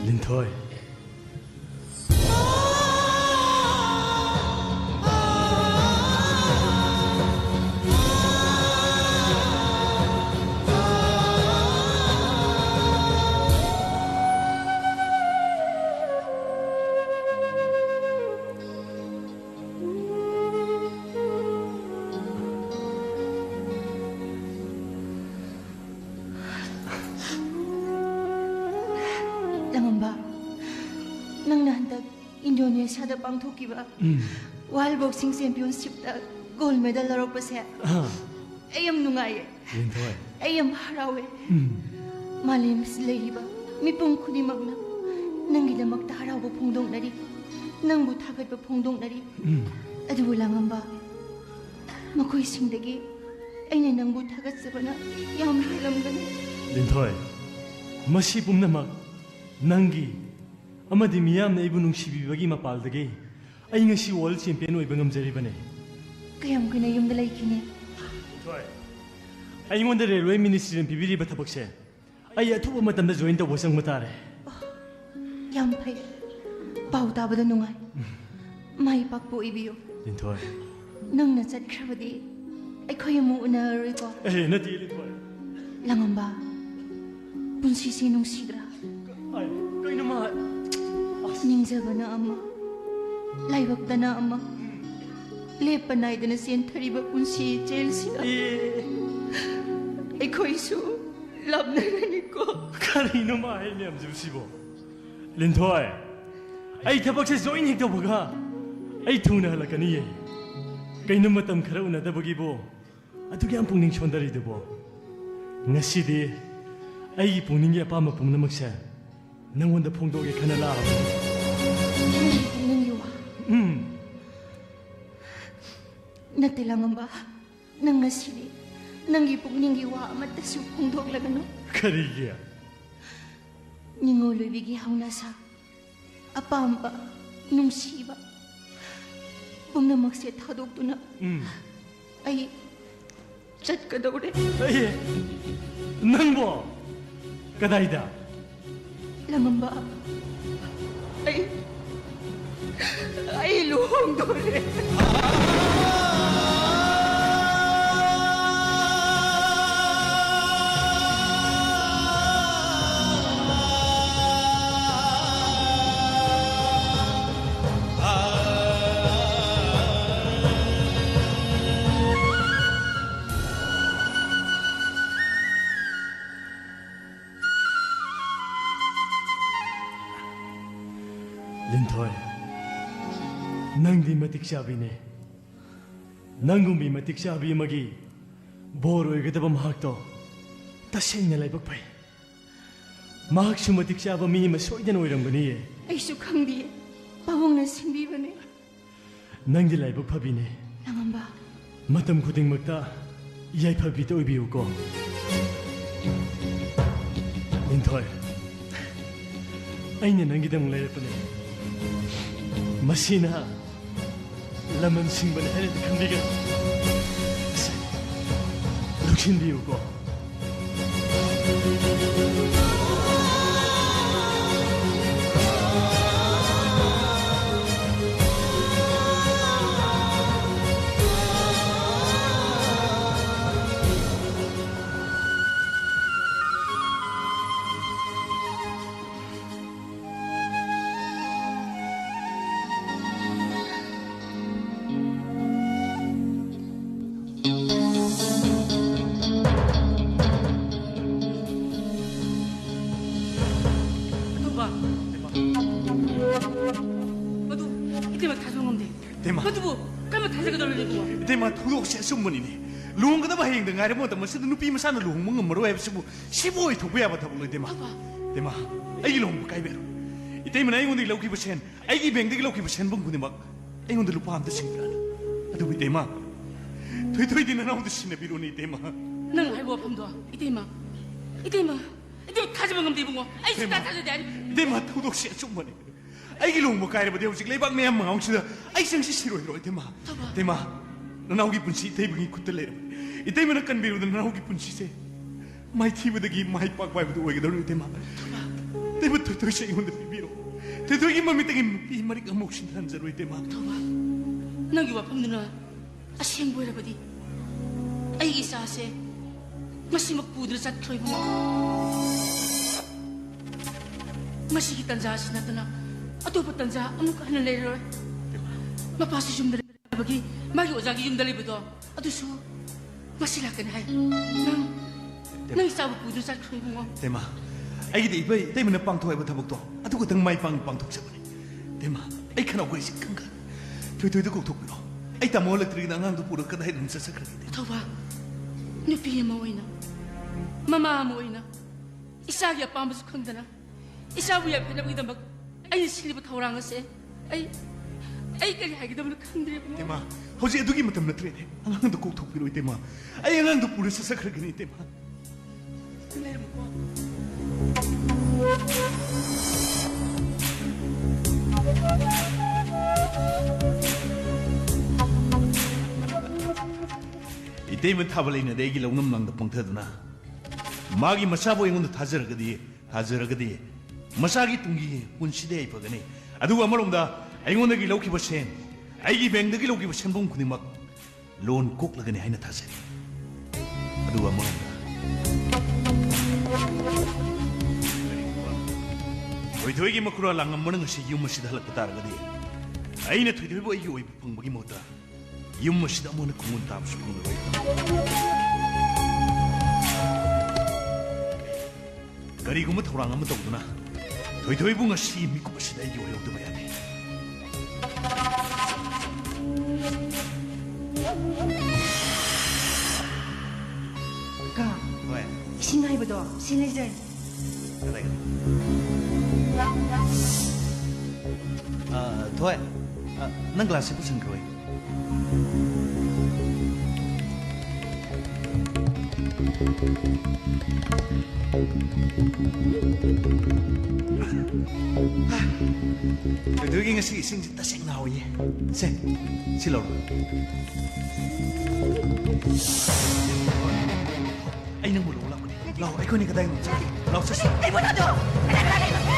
ꯂꯤꯟꯊꯣꯏ꯫ ꯂꯃꯝꯕ, ꯅꯪꯅ ꯍꯟꯗꯛ ꯏꯟꯗꯣꯅꯦꯁꯤꯌꯥꯗ ꯄꯥꯡꯊꯣꯛꯈꯤꯕ ꯎꯝ꯫ ꯋꯥꯔꯜ ꯕꯣꯛꯁꯤꯡ ꯆꯦꯝꯄꯤꯌꯟꯁꯤꯞꯇ ꯒꯣꯜ ꯃꯦꯗꯜ ꯂꯧꯔꯛꯄꯁꯦ ꯑꯥ, ꯑꯩ ꯌꯥꯝ ꯅꯨꯡꯉꯥꯏꯌꯦ꯫ ꯂꯤꯟꯊꯣꯏ꯫ ꯑꯩ ꯌꯥꯝ ꯍꯔꯥꯎꯋꯦ꯫ ꯎꯝ꯫ ꯃꯥꯂꯦꯝꯁꯤꯗ ꯂꯩꯔꯤꯕ ꯃꯤꯄꯨꯝ ꯈꯨꯗꯤꯡꯃꯛꯅ ꯅꯪꯒꯤꯗꯃꯛꯇ ꯍꯔꯥꯎꯕ ꯐꯣꯡꯗꯣꯛꯅꯔꯤ, ꯅꯪꯕꯨ ꯊꯥꯒꯠꯄ ꯐꯣꯡꯗꯣꯛꯅꯔꯤ꯫ ꯎꯝ꯫ ꯑꯗꯨꯕꯨ ꯂꯥꯡꯉꯝꯕ, ꯃꯈꯣꯏꯁꯤꯡꯗꯒꯤ ꯑꯩꯅ ꯅꯪꯕꯨ ꯊꯥꯒꯠꯆꯕꯅ ꯌꯥꯝ ꯍꯦꯜꯂꯝꯒꯅꯤ꯫ ꯂꯤꯟꯊꯣꯏ, ꯃꯁꯤ ꯄꯨꯝꯅꯃꯛ ꯅꯪꯒꯤ ꯑꯃꯗꯤ ꯃꯤꯌꯥꯝꯅ ꯑꯩꯕꯨ ꯅꯨꯡꯁꯤꯕꯤꯕꯒꯤ ꯃꯄꯥꯜꯗꯒꯤ ꯑꯩ ꯉꯁꯤ ꯋꯥꯔꯜ ꯆꯦꯝꯄꯤꯌꯟ ꯑꯣꯏꯕ ꯉꯝꯖꯔꯤꯕꯅꯦ꯫ ꯀꯌꯥꯝ ꯀꯨꯏꯅ ꯌꯨꯝꯗ ꯂꯩꯈꯤꯅꯤ? ꯂꯤꯟꯊꯣꯏ, ꯑꯩꯉꯣꯟꯗ ꯔꯦꯜꯋꯦ ꯃꯤꯅꯤꯁꯇ꯭ꯔꯤꯅ ꯄꯤꯕꯤꯔꯤꯕ ꯊꯕꯛꯁꯦ ꯑꯩ ꯑꯊꯨꯕ ꯃꯇꯝꯗ ꯖꯣꯏꯟ ꯇꯧꯕ ꯆꯪꯕ ꯇꯥꯔꯦ꯫ ꯌꯥꯝ ꯐꯩ꯫ ꯄꯥꯎ ꯇꯥꯕꯗ ꯅꯨꯡꯉꯥꯏ꯫ ꯃꯥꯏ ꯄꯥꯛꯄ ꯑꯣꯏꯕꯤꯌꯨ꯫ ꯂꯤꯟꯊꯣꯏ꯫ ꯅꯪꯅ ꯆꯠꯈ꯭ꯔꯕꯗꯤ ꯑꯩꯈꯣꯏ ꯑꯃꯨꯛ ꯎꯅꯔꯔꯣꯏꯀꯣ? ꯑꯦ, ꯅꯠꯇꯦ, ꯂꯤꯟꯊꯣꯏ꯫ ꯂꯥꯡꯉꯝꯕ, ꯄꯨꯟꯁꯤꯁꯤ ꯅꯨꯡꯁꯤꯗ꯭ꯔꯥ? ꯑꯩ, ꯀꯩꯅꯣ ꯃꯥ? ꯑꯁ꯫ ꯅꯤꯡꯖꯕꯅ ꯑꯃ, ꯂꯥꯏꯕꯛꯇꯅ ꯑꯃ, ꯂꯦꯞꯄ ꯅꯥꯏꯗꯅ ꯆꯦꯟꯊꯔꯤꯕ ꯄꯨꯟꯁꯤ ꯏꯆꯦꯜꯁꯤꯗ ꯑꯦ꯫ ꯑꯩꯈꯣꯏꯁꯨ ꯂꯥꯞꯅꯔꯅꯤꯀꯣ꯫ ꯀꯔꯤꯅꯣ ꯃꯥ ꯍꯥꯏ ꯃꯌꯥꯝꯁꯤꯕꯨ ꯁꯤꯕꯣ? ꯂꯤꯟꯊꯣꯏ, ꯑꯩ ꯊꯕꯛꯁꯦ ꯖꯣꯏꯟ ꯍꯦꯛ ꯇꯧꯕꯒ ꯑꯩ ꯊꯨꯅ ꯍꯜꯂꯛꯀꯅꯤꯌꯦ꯫ ꯀꯩꯅꯣ ꯃꯇꯝ ꯈꯔ ꯎꯅꯗꯕꯒꯤꯕꯨ ꯑꯗꯨꯛ ꯌꯥꯝ ꯄꯨꯛꯅꯤꯡ ꯁꯣꯟꯊꯔꯤꯗꯨꯕꯣ? ꯉꯁꯤꯗꯤ ꯑꯩꯒꯤ ꯄꯨꯛꯅꯤꯡꯒꯤ ꯑꯄꯥꯝꯕ ꯄꯨꯝꯅꯃꯛꯁꯦ ꯅꯪꯉꯣꯟꯗ ꯐꯣꯡꯗꯣꯛꯑꯒꯦ ꯈꯟꯅ ꯂꯥꯛꯑꯕꯅꯤ꯫ ꯅꯪꯒꯤ ꯄꯨꯛꯅꯤꯡꯒꯤ ꯋꯥ? ꯎꯝ꯫ ꯅꯠꯇꯦ, ꯂꯥꯡꯉꯝꯕ, ꯅꯪ ꯉꯁꯤꯗꯤ ꯅꯪꯒꯤ ꯄꯨꯛꯅꯤꯡꯒꯤ ꯋꯥ ꯑꯃꯠꯇꯁꯨ ꯐꯣꯡꯗꯣꯛꯂꯒꯅꯨ꯫ ꯀꯔꯤꯒꯤ? ꯅꯤꯡꯉꯣꯜ ꯑꯣꯏꯕꯤꯒꯤ ꯍꯧꯅꯁꯥ, ꯑꯄꯥꯝꯕ, ꯅꯨꯡꯁꯤꯕ ꯄꯨꯝꯅꯃꯛꯁꯦ ꯊꯥꯗꯣꯛꯇꯨꯅ ꯎꯝ꯫ ꯑꯩ ꯆꯠꯀꯗꯧꯔꯦ꯫ ꯑꯩ? ꯅꯪꯕꯣ? ꯀꯗꯥꯏꯗ? ꯂꯥꯡꯉꯝꯕ, ꯑꯩ, ꯑꯩ ꯂꯨꯍꯣꯡꯗꯣꯔꯦ꯫ ꯂꯤꯟꯊꯣꯏ, ꯅꯪꯗꯤ ꯃꯇꯤꯛ ꯆꯥꯕꯤꯅꯦ꯫ ꯅꯪꯒꯨꯝꯕꯤ ꯃꯇꯤꯛ ꯆꯥꯕꯤ ꯑꯃꯒꯤ ꯕꯣꯔ ꯑꯣꯏꯒꯗꯕ ꯃꯍꯥꯛꯇꯣ ꯇꯁꯦꯡꯅ ꯂꯥꯏꯕꯛ ꯐꯩ꯫ ꯃꯍꯥꯛꯁꯨ ꯃꯇꯤꯛ ꯆꯥꯕ ꯃꯤ ꯑꯃ ꯁꯣꯏꯗꯅ ꯑꯣꯏꯔꯝꯒꯅꯤꯌꯦ꯫ ꯑꯩꯁꯨ ꯈꯪꯗꯤꯌꯦ꯫ ꯄꯥꯕꯨꯡꯅ ꯁꯤꯟꯕꯤꯕꯅꯦ꯫ ꯅꯪꯗꯤ ꯂꯥꯏꯕꯛ ꯐꯕꯤꯅꯦ꯫ ꯅꯉꯝꯕ꯫ ꯃꯇꯝ ꯈꯨꯗꯤꯡꯃꯛꯇ ꯌꯥꯏꯐꯕꯤꯗ ꯑꯣꯏꯕꯤꯌꯨꯀꯣ꯫ ꯂꯤꯟꯊꯣꯏ, ꯑꯩꯅ ꯅꯪꯒꯤꯗꯃꯛ ꯂꯩꯔꯛꯄꯅꯦ꯫ ꯃꯁꯤꯅ ꯂꯃꯟ ꯁꯤꯡꯕꯅꯤ ꯍꯥꯏꯅꯗꯤ ꯈꯟꯕꯤꯒꯅꯨ꯫ ꯑꯁꯦ, ꯂꯧꯁꯤꯟꯕꯤꯌꯨꯀꯣ꯫ ꯑꯗꯨꯕ꯫ ꯃꯗꯨ ꯏꯇꯩꯃ ꯊꯥꯖꯕ ꯉꯝꯗꯦ꯫ ꯏꯇꯩꯃ꯫ ꯃꯗꯨꯕꯨ ꯀꯔꯝꯅ ꯊꯥꯖꯒꯗꯧꯔꯤꯅꯣ, ꯏꯕꯨꯡꯉꯣ? ꯏꯇꯩꯃ, ꯊꯧꯗꯣꯛꯁꯦ ꯑꯆꯨꯝꯕꯅꯤꯅꯦ꯫ ꯂꯨꯍꯣꯡꯒꯗꯕ ꯍꯌꯦꯡꯗ ꯉꯥꯏꯔꯕ ꯃꯇꯝ ꯑꯁꯤꯗ ꯅꯨꯄꯤ ꯃꯆꯥꯅ ꯂꯨꯍꯣꯡꯕ ꯉꯝꯃꯔꯣꯏ ꯍꯥꯏꯕꯁꯤꯕꯨ ꯁꯤꯕꯨ ꯑꯣꯏꯊꯣꯛꯄ ꯌꯥꯕ ꯊꯕꯛꯂꯣ, ꯏꯇꯩꯃ? ꯊꯕꯛ? ꯏꯇꯩꯃ, ꯑꯩꯒꯤ ꯂꯨꯍꯣꯡꯕ ꯀꯥꯏꯕ ꯌꯥꯔꯣꯏ꯫ ꯏꯇꯩꯃꯅ ꯑꯩꯉꯣꯟꯗꯒꯤ ꯂꯧꯈꯤꯕ ꯁꯦꯟ, ꯑꯩꯒꯤ ꯕꯦꯡꯛꯗꯒꯤ ꯂꯧꯈꯤꯕ ꯁꯦꯟꯕꯨꯝ ꯈꯨꯗꯤꯡꯃꯛ ꯑꯩꯉꯣꯟꯗ ꯂꯨꯄꯥ ꯑꯝꯇ ꯁꯤꯡꯕꯤꯔꯛꯑꯅꯨ꯫ ꯑꯗꯨꯕꯨ ꯏꯇꯩꯃ, ꯊꯣꯏꯊꯣꯏꯗꯤ ꯅꯅꯥꯎꯗ ꯁꯤꯟꯅꯕꯤꯔꯣꯅꯦ, ꯏꯇꯩꯃ꯫ ꯅꯪ ꯍꯥꯏꯕ ꯋꯥꯐꯝꯗꯣ, ꯏꯇꯩꯃ, ꯏꯇꯩꯃ, ꯏꯇꯩꯃ ꯊꯥꯖꯕ ꯉꯝꯗꯦ, ꯏꯕꯨꯡꯉꯣ꯫ ꯑꯩ ꯁꯨꯡꯊꯥ ꯏꯇꯩꯃ, ꯊꯥꯖꯗꯦ ꯍꯥꯏꯔꯤꯕ꯫ ꯏꯇꯩꯃ, ꯊꯧꯗꯣꯛꯁꯦ ꯑꯆꯨꯝꯕꯅꯤ꯫ ꯑꯩꯒꯤ ꯂꯨꯍꯣꯡꯕ ꯀꯥꯏꯔꯕꯗꯤ ꯍꯧꯖꯤꯛ ꯂꯩꯕꯥꯛ ꯃꯌꯥꯝ ꯃꯉꯥꯡꯁꯤꯗ ꯑꯩ ꯆꯪꯁꯤ ꯁꯤꯔꯣꯏꯗ꯭ꯔꯣ, ꯏꯇꯩꯃ? ꯊꯧꯕ꯫ ꯏꯇꯩꯃ, ꯅꯅꯥꯎꯒꯤ ꯄꯨꯟꯁꯤ ꯏꯇꯩꯃꯒꯤ ꯈꯨꯠꯇ ꯂꯩꯔꯕꯅꯤ꯫ ꯏꯇꯩꯃꯅ ꯀꯟꯕꯤꯔꯨꯗ ꯅꯅꯥꯎꯒꯤ ꯄꯨꯟꯁꯤꯁꯦ ꯃꯥꯏꯊꯤꯕꯗꯒꯤ ꯃꯥꯏ ꯄꯥꯛꯄ ꯍꯥꯏꯕꯗꯨ ꯑꯣꯏꯒꯗꯧꯔꯤꯕꯅꯤ, ꯏꯇꯩꯃ꯫ ꯏꯇꯩꯃ, ꯊꯣꯏꯊꯣꯏꯁꯦ ꯑꯩꯉꯣꯟꯗ ꯄꯤꯕꯤꯔꯣ꯫ ꯊꯣꯏꯊꯣꯏꯒꯤ ꯃꯃꯤꯠꯇꯒꯤ ꯃꯄꯤ ꯃꯔꯤꯛ ꯑꯃꯨꯛ ꯁꯤꯟꯊꯍꯟꯖꯔꯣꯏ, ꯏꯇꯩꯃ꯫ ꯊꯧꯕ, ꯅꯪꯒꯤ ꯋꯥꯐꯝꯗꯨꯅ ꯑꯁꯦꯡꯕ ꯑꯣꯏꯔꯕꯗꯤ ꯑꯩꯒꯤ ꯏꯆꯥꯁꯦ ꯃꯁꯤꯃꯛ ꯄꯨꯗꯨꯅ ꯆꯠꯈ꯭ꯔꯣꯏ, ꯏꯕꯨꯡꯉꯣ꯫ ꯃꯁꯤꯒꯤ ꯇꯟꯖꯥ ꯑꯁꯤ ꯅꯠꯇꯅ ꯑꯇꯣꯞꯄ ꯇꯟꯖꯥ ꯑꯃꯨꯛ ꯍꯟꯅ ꯂꯩꯔꯔꯣꯏ꯫ ꯃꯄꯥꯁꯨ ꯌꯨꯝꯗ ꯂꯩꯕꯒꯤ ꯃꯥꯒꯤ ꯑꯣꯖꯥꯒꯤ ꯌꯨꯝꯗ ꯂꯩꯕꯗꯣ ꯑꯗꯨꯁꯨ ꯃꯁꯤ ꯂꯥꯛꯀꯅꯤ ꯍꯥꯏ꯫ ꯅꯪ, ꯅꯪ ꯏꯆꯥꯕꯨ ꯄꯨꯗꯨꯅ ꯆꯠꯈ꯭ꯔꯣ, ꯏꯕꯨꯡꯉꯣ꯫ ꯏꯇꯩꯃ, ꯑꯩꯒꯤꯗꯤ ꯏꯄꯩ ꯏꯇꯩꯃꯅ ꯄꯥꯡꯊꯣꯛ ꯍꯥꯏꯕ ꯊꯕꯛꯇꯣ ꯑꯗꯨ ꯈꯛꯇꯪ ꯃꯥꯏ ꯄꯥꯛꯅ ꯄꯥꯡꯊꯣꯛꯆꯕꯅꯤ꯫ ꯏꯇꯩꯃ, ꯑꯩ ꯈꯅꯥꯎ ꯀꯩꯁꯤ ꯀꯪꯈ꯭ꯔꯦ꯫ ꯊꯣꯏꯊꯣꯏꯗ ꯀꯧꯊꯣꯛꯄꯤꯔꯣ꯫ ꯑꯩ ꯇꯥꯃꯣ ꯍꯜꯂꯛꯇ꯭ꯔꯤꯉꯩꯗ ꯑꯉꯥꯡꯗꯣ ꯄꯨꯔꯒ ꯀꯗꯥꯏꯗꯅꯣ ꯆꯠꯆꯈ꯭ꯔꯒꯦ? ꯊꯧꯕꯥꯜ, ꯅꯨꯄꯤ ꯑꯃ ꯑꯣꯏꯅ, ꯃꯃꯥ ꯑꯃ ꯑꯣꯏꯅ, ꯏꯆꯥꯒꯤ ꯑꯄꯥꯝꯕꯁꯨ ꯈꯪꯗꯅ, ꯏꯆꯥꯕꯨ ꯌꯥꯏꯐꯅꯕꯒꯤꯗꯃꯛ ꯑꯩꯅ ꯁꯤꯜꯂꯤꯕ ꯊꯧꯔꯥꯡ ꯑꯁꯦ ꯑꯩ, ꯑꯩ ꯀꯔꯤ ꯍꯥꯏꯒꯗꯕꯅꯣ ꯈꯪꯗ꯭ꯔꯦ, ꯏꯕꯨꯡꯉꯣ꯫ ꯏꯇꯩꯃ, ꯍꯧꯖꯤꯛ ꯑꯗꯨꯒꯤ ꯃꯇꯝ ꯅꯠꯇ꯭ꯔꯦꯅꯦ꯫ ꯑꯉꯥꯡꯗꯣ ꯀꯣꯛ ꯊꯣꯛꯄꯤꯔꯣ, ꯏꯇꯩꯃ꯫ ꯑꯩ ꯑꯉꯥꯡꯗꯣ ꯄꯨꯔ ꯆꯠꯆꯈ꯭ꯔꯒꯅꯤ, ꯏꯇꯩꯃ꯫ ꯂꯩꯔꯝꯃꯨꯀꯣ꯫ ꯏꯇꯩꯃ ꯊꯥꯕ ꯂꯩꯅꯗꯦ ꯑꯩꯒꯤ ꯂꯧꯅꯝ ꯂꯥꯡꯗ ꯄꯪꯊꯗꯨꯅ꯫ ꯃꯥꯒꯤ ꯃꯆꯥꯕꯨ ꯑꯩꯉꯣꯟꯗ ꯊꯥꯖꯔꯒꯗꯤ, ꯊꯥꯖꯔꯒꯗꯤ ꯃꯆꯥꯒꯤ ꯇꯨꯡꯒꯤ ꯄꯨꯟꯁꯤꯗꯤ ꯑꯩ ꯐꯒꯅꯤ꯫ ꯑꯗꯨꯒ ꯑꯃꯔꯣꯝꯗ ꯑꯩꯉꯣꯟꯗꯒꯤ ꯂꯧꯈꯤꯕ ꯁꯦꯟ, ꯑꯩꯒꯤ ꯕꯦꯡꯗꯒꯤ ꯂꯧꯈꯤꯕ ꯁꯦꯟꯐꯝ ꯈꯨꯗꯤꯡꯃꯛ ꯂꯣꯟ ꯀꯣꯛꯂꯒꯅꯤ ꯍꯥꯏꯅ ꯊꯥꯖꯔꯤ꯫ ꯑꯗꯨꯒ ꯑꯃꯔꯣꯝꯗ ꯊꯣꯏꯊꯣꯏꯒꯤ ꯃꯈꯨꯔꯥ ꯂꯥꯡꯉꯝꯕꯅ ꯉꯁꯤ ꯌꯨꯝ ꯑꯁꯤꯗ ꯍꯜꯂꯛꯄ ꯇꯥꯔꯒꯗꯤ, ꯑꯩꯅ ꯊꯣꯏꯊꯣꯏꯕꯨ ꯑꯩꯒꯤ ꯑꯣꯏꯕ ꯐꯪꯕꯒꯤ ꯃꯍꯨꯠꯇ ꯌꯨꯝ ꯑꯁꯤꯗ ꯑꯃꯨꯛ ꯍꯟꯅ ꯈꯣꯡꯒꯨꯟ ꯇꯥꯕꯁꯨ ꯐꯪꯂꯔꯣꯏ꯫ ꯀꯔꯤꯒꯨꯝꯕ ꯊꯧꯔꯥꯡ ꯑꯃ ꯇꯧꯗꯨꯅ ꯊꯣꯏꯊꯣꯏꯕꯨ ꯉꯁꯤ ꯃꯤꯀꯨꯞ ꯑꯁꯤꯗ ꯑꯩꯒꯤ ꯑꯣꯏꯍꯧꯗꯕ ꯌꯥꯗꯦ꯫ ꯀꯥ, ꯍꯣꯏ꯫ ꯏꯁꯤꯡ ꯍꯩꯕꯗꯣ ꯁꯤ ꯂꯩꯖꯔꯦ꯫ ꯀꯗꯥꯏ, ꯀꯗꯥꯏ? ꯑ, ꯊꯣꯏ, ꯑ, ꯅꯪ ꯒ꯭ꯂꯥꯁꯁꯦ ꯄꯨꯁꯟꯈ꯭ꯔꯣꯏ꯫ ꯑꯗꯨꯒꯤ ꯉꯁꯤ ꯏꯁꯤꯡꯁꯤ ꯇꯁꯦꯡꯅ ꯍꯥꯎꯏꯌꯦ꯫ ꯁꯦ, ꯁꯤ ꯂꯧꯔꯣ꯫ ꯑꯩ ꯅꯪꯕꯨ ꯂꯧꯕ ꯂꯥꯛꯄꯅꯦ꯫ ꯂꯥꯛꯑꯣ, ꯑꯩꯈꯣꯏꯅꯤ ꯀꯗꯥꯏꯅꯣ ꯆꯠꯁꯤ? ꯂꯥꯛꯑꯣ, ꯆꯠꯁꯤ꯫ ꯑꯩꯕꯨ ꯊꯥꯗꯣꯛꯑꯣ! ꯀꯅꯥ, ꯀꯅꯥ ꯂꯩꯕꯒꯦ?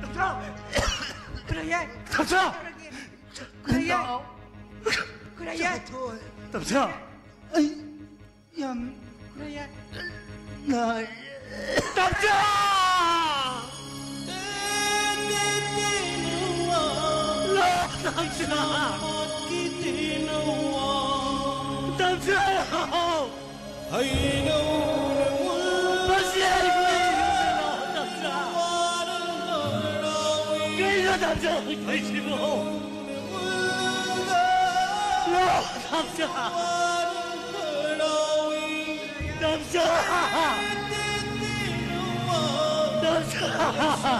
ꯇꯝꯆꯥ! ꯈꯨꯔꯥꯏꯌꯥꯏ! ꯇꯝꯆꯥ! ꯈꯨꯔꯥꯏꯌꯥꯏ! ꯈꯨꯔꯥꯏꯌꯥꯏ! ꯇꯝꯆꯥ! ꯑꯩ ꯌꯥꯝꯅ ꯌꯥ-, ꯅꯥꯏ꯫ ꯇꯝꯆꯥ! ꯂꯥ, ꯇꯝꯆꯥ! ꯇꯝꯆꯥ! ꯃꯁꯤ ꯑꯩꯕꯨ ꯏꯔꯨꯖꯔꯣ, ꯇꯝꯆꯥ! ꯀꯩꯅꯣ ꯇꯝꯆꯥ ꯍꯧꯖꯤꯛ ꯇꯧꯔꯤꯁꯤꯕꯣ? ꯂꯥ, ꯇꯝꯆꯥ! ꯇꯝꯆꯥ! ꯇꯝꯆꯥ!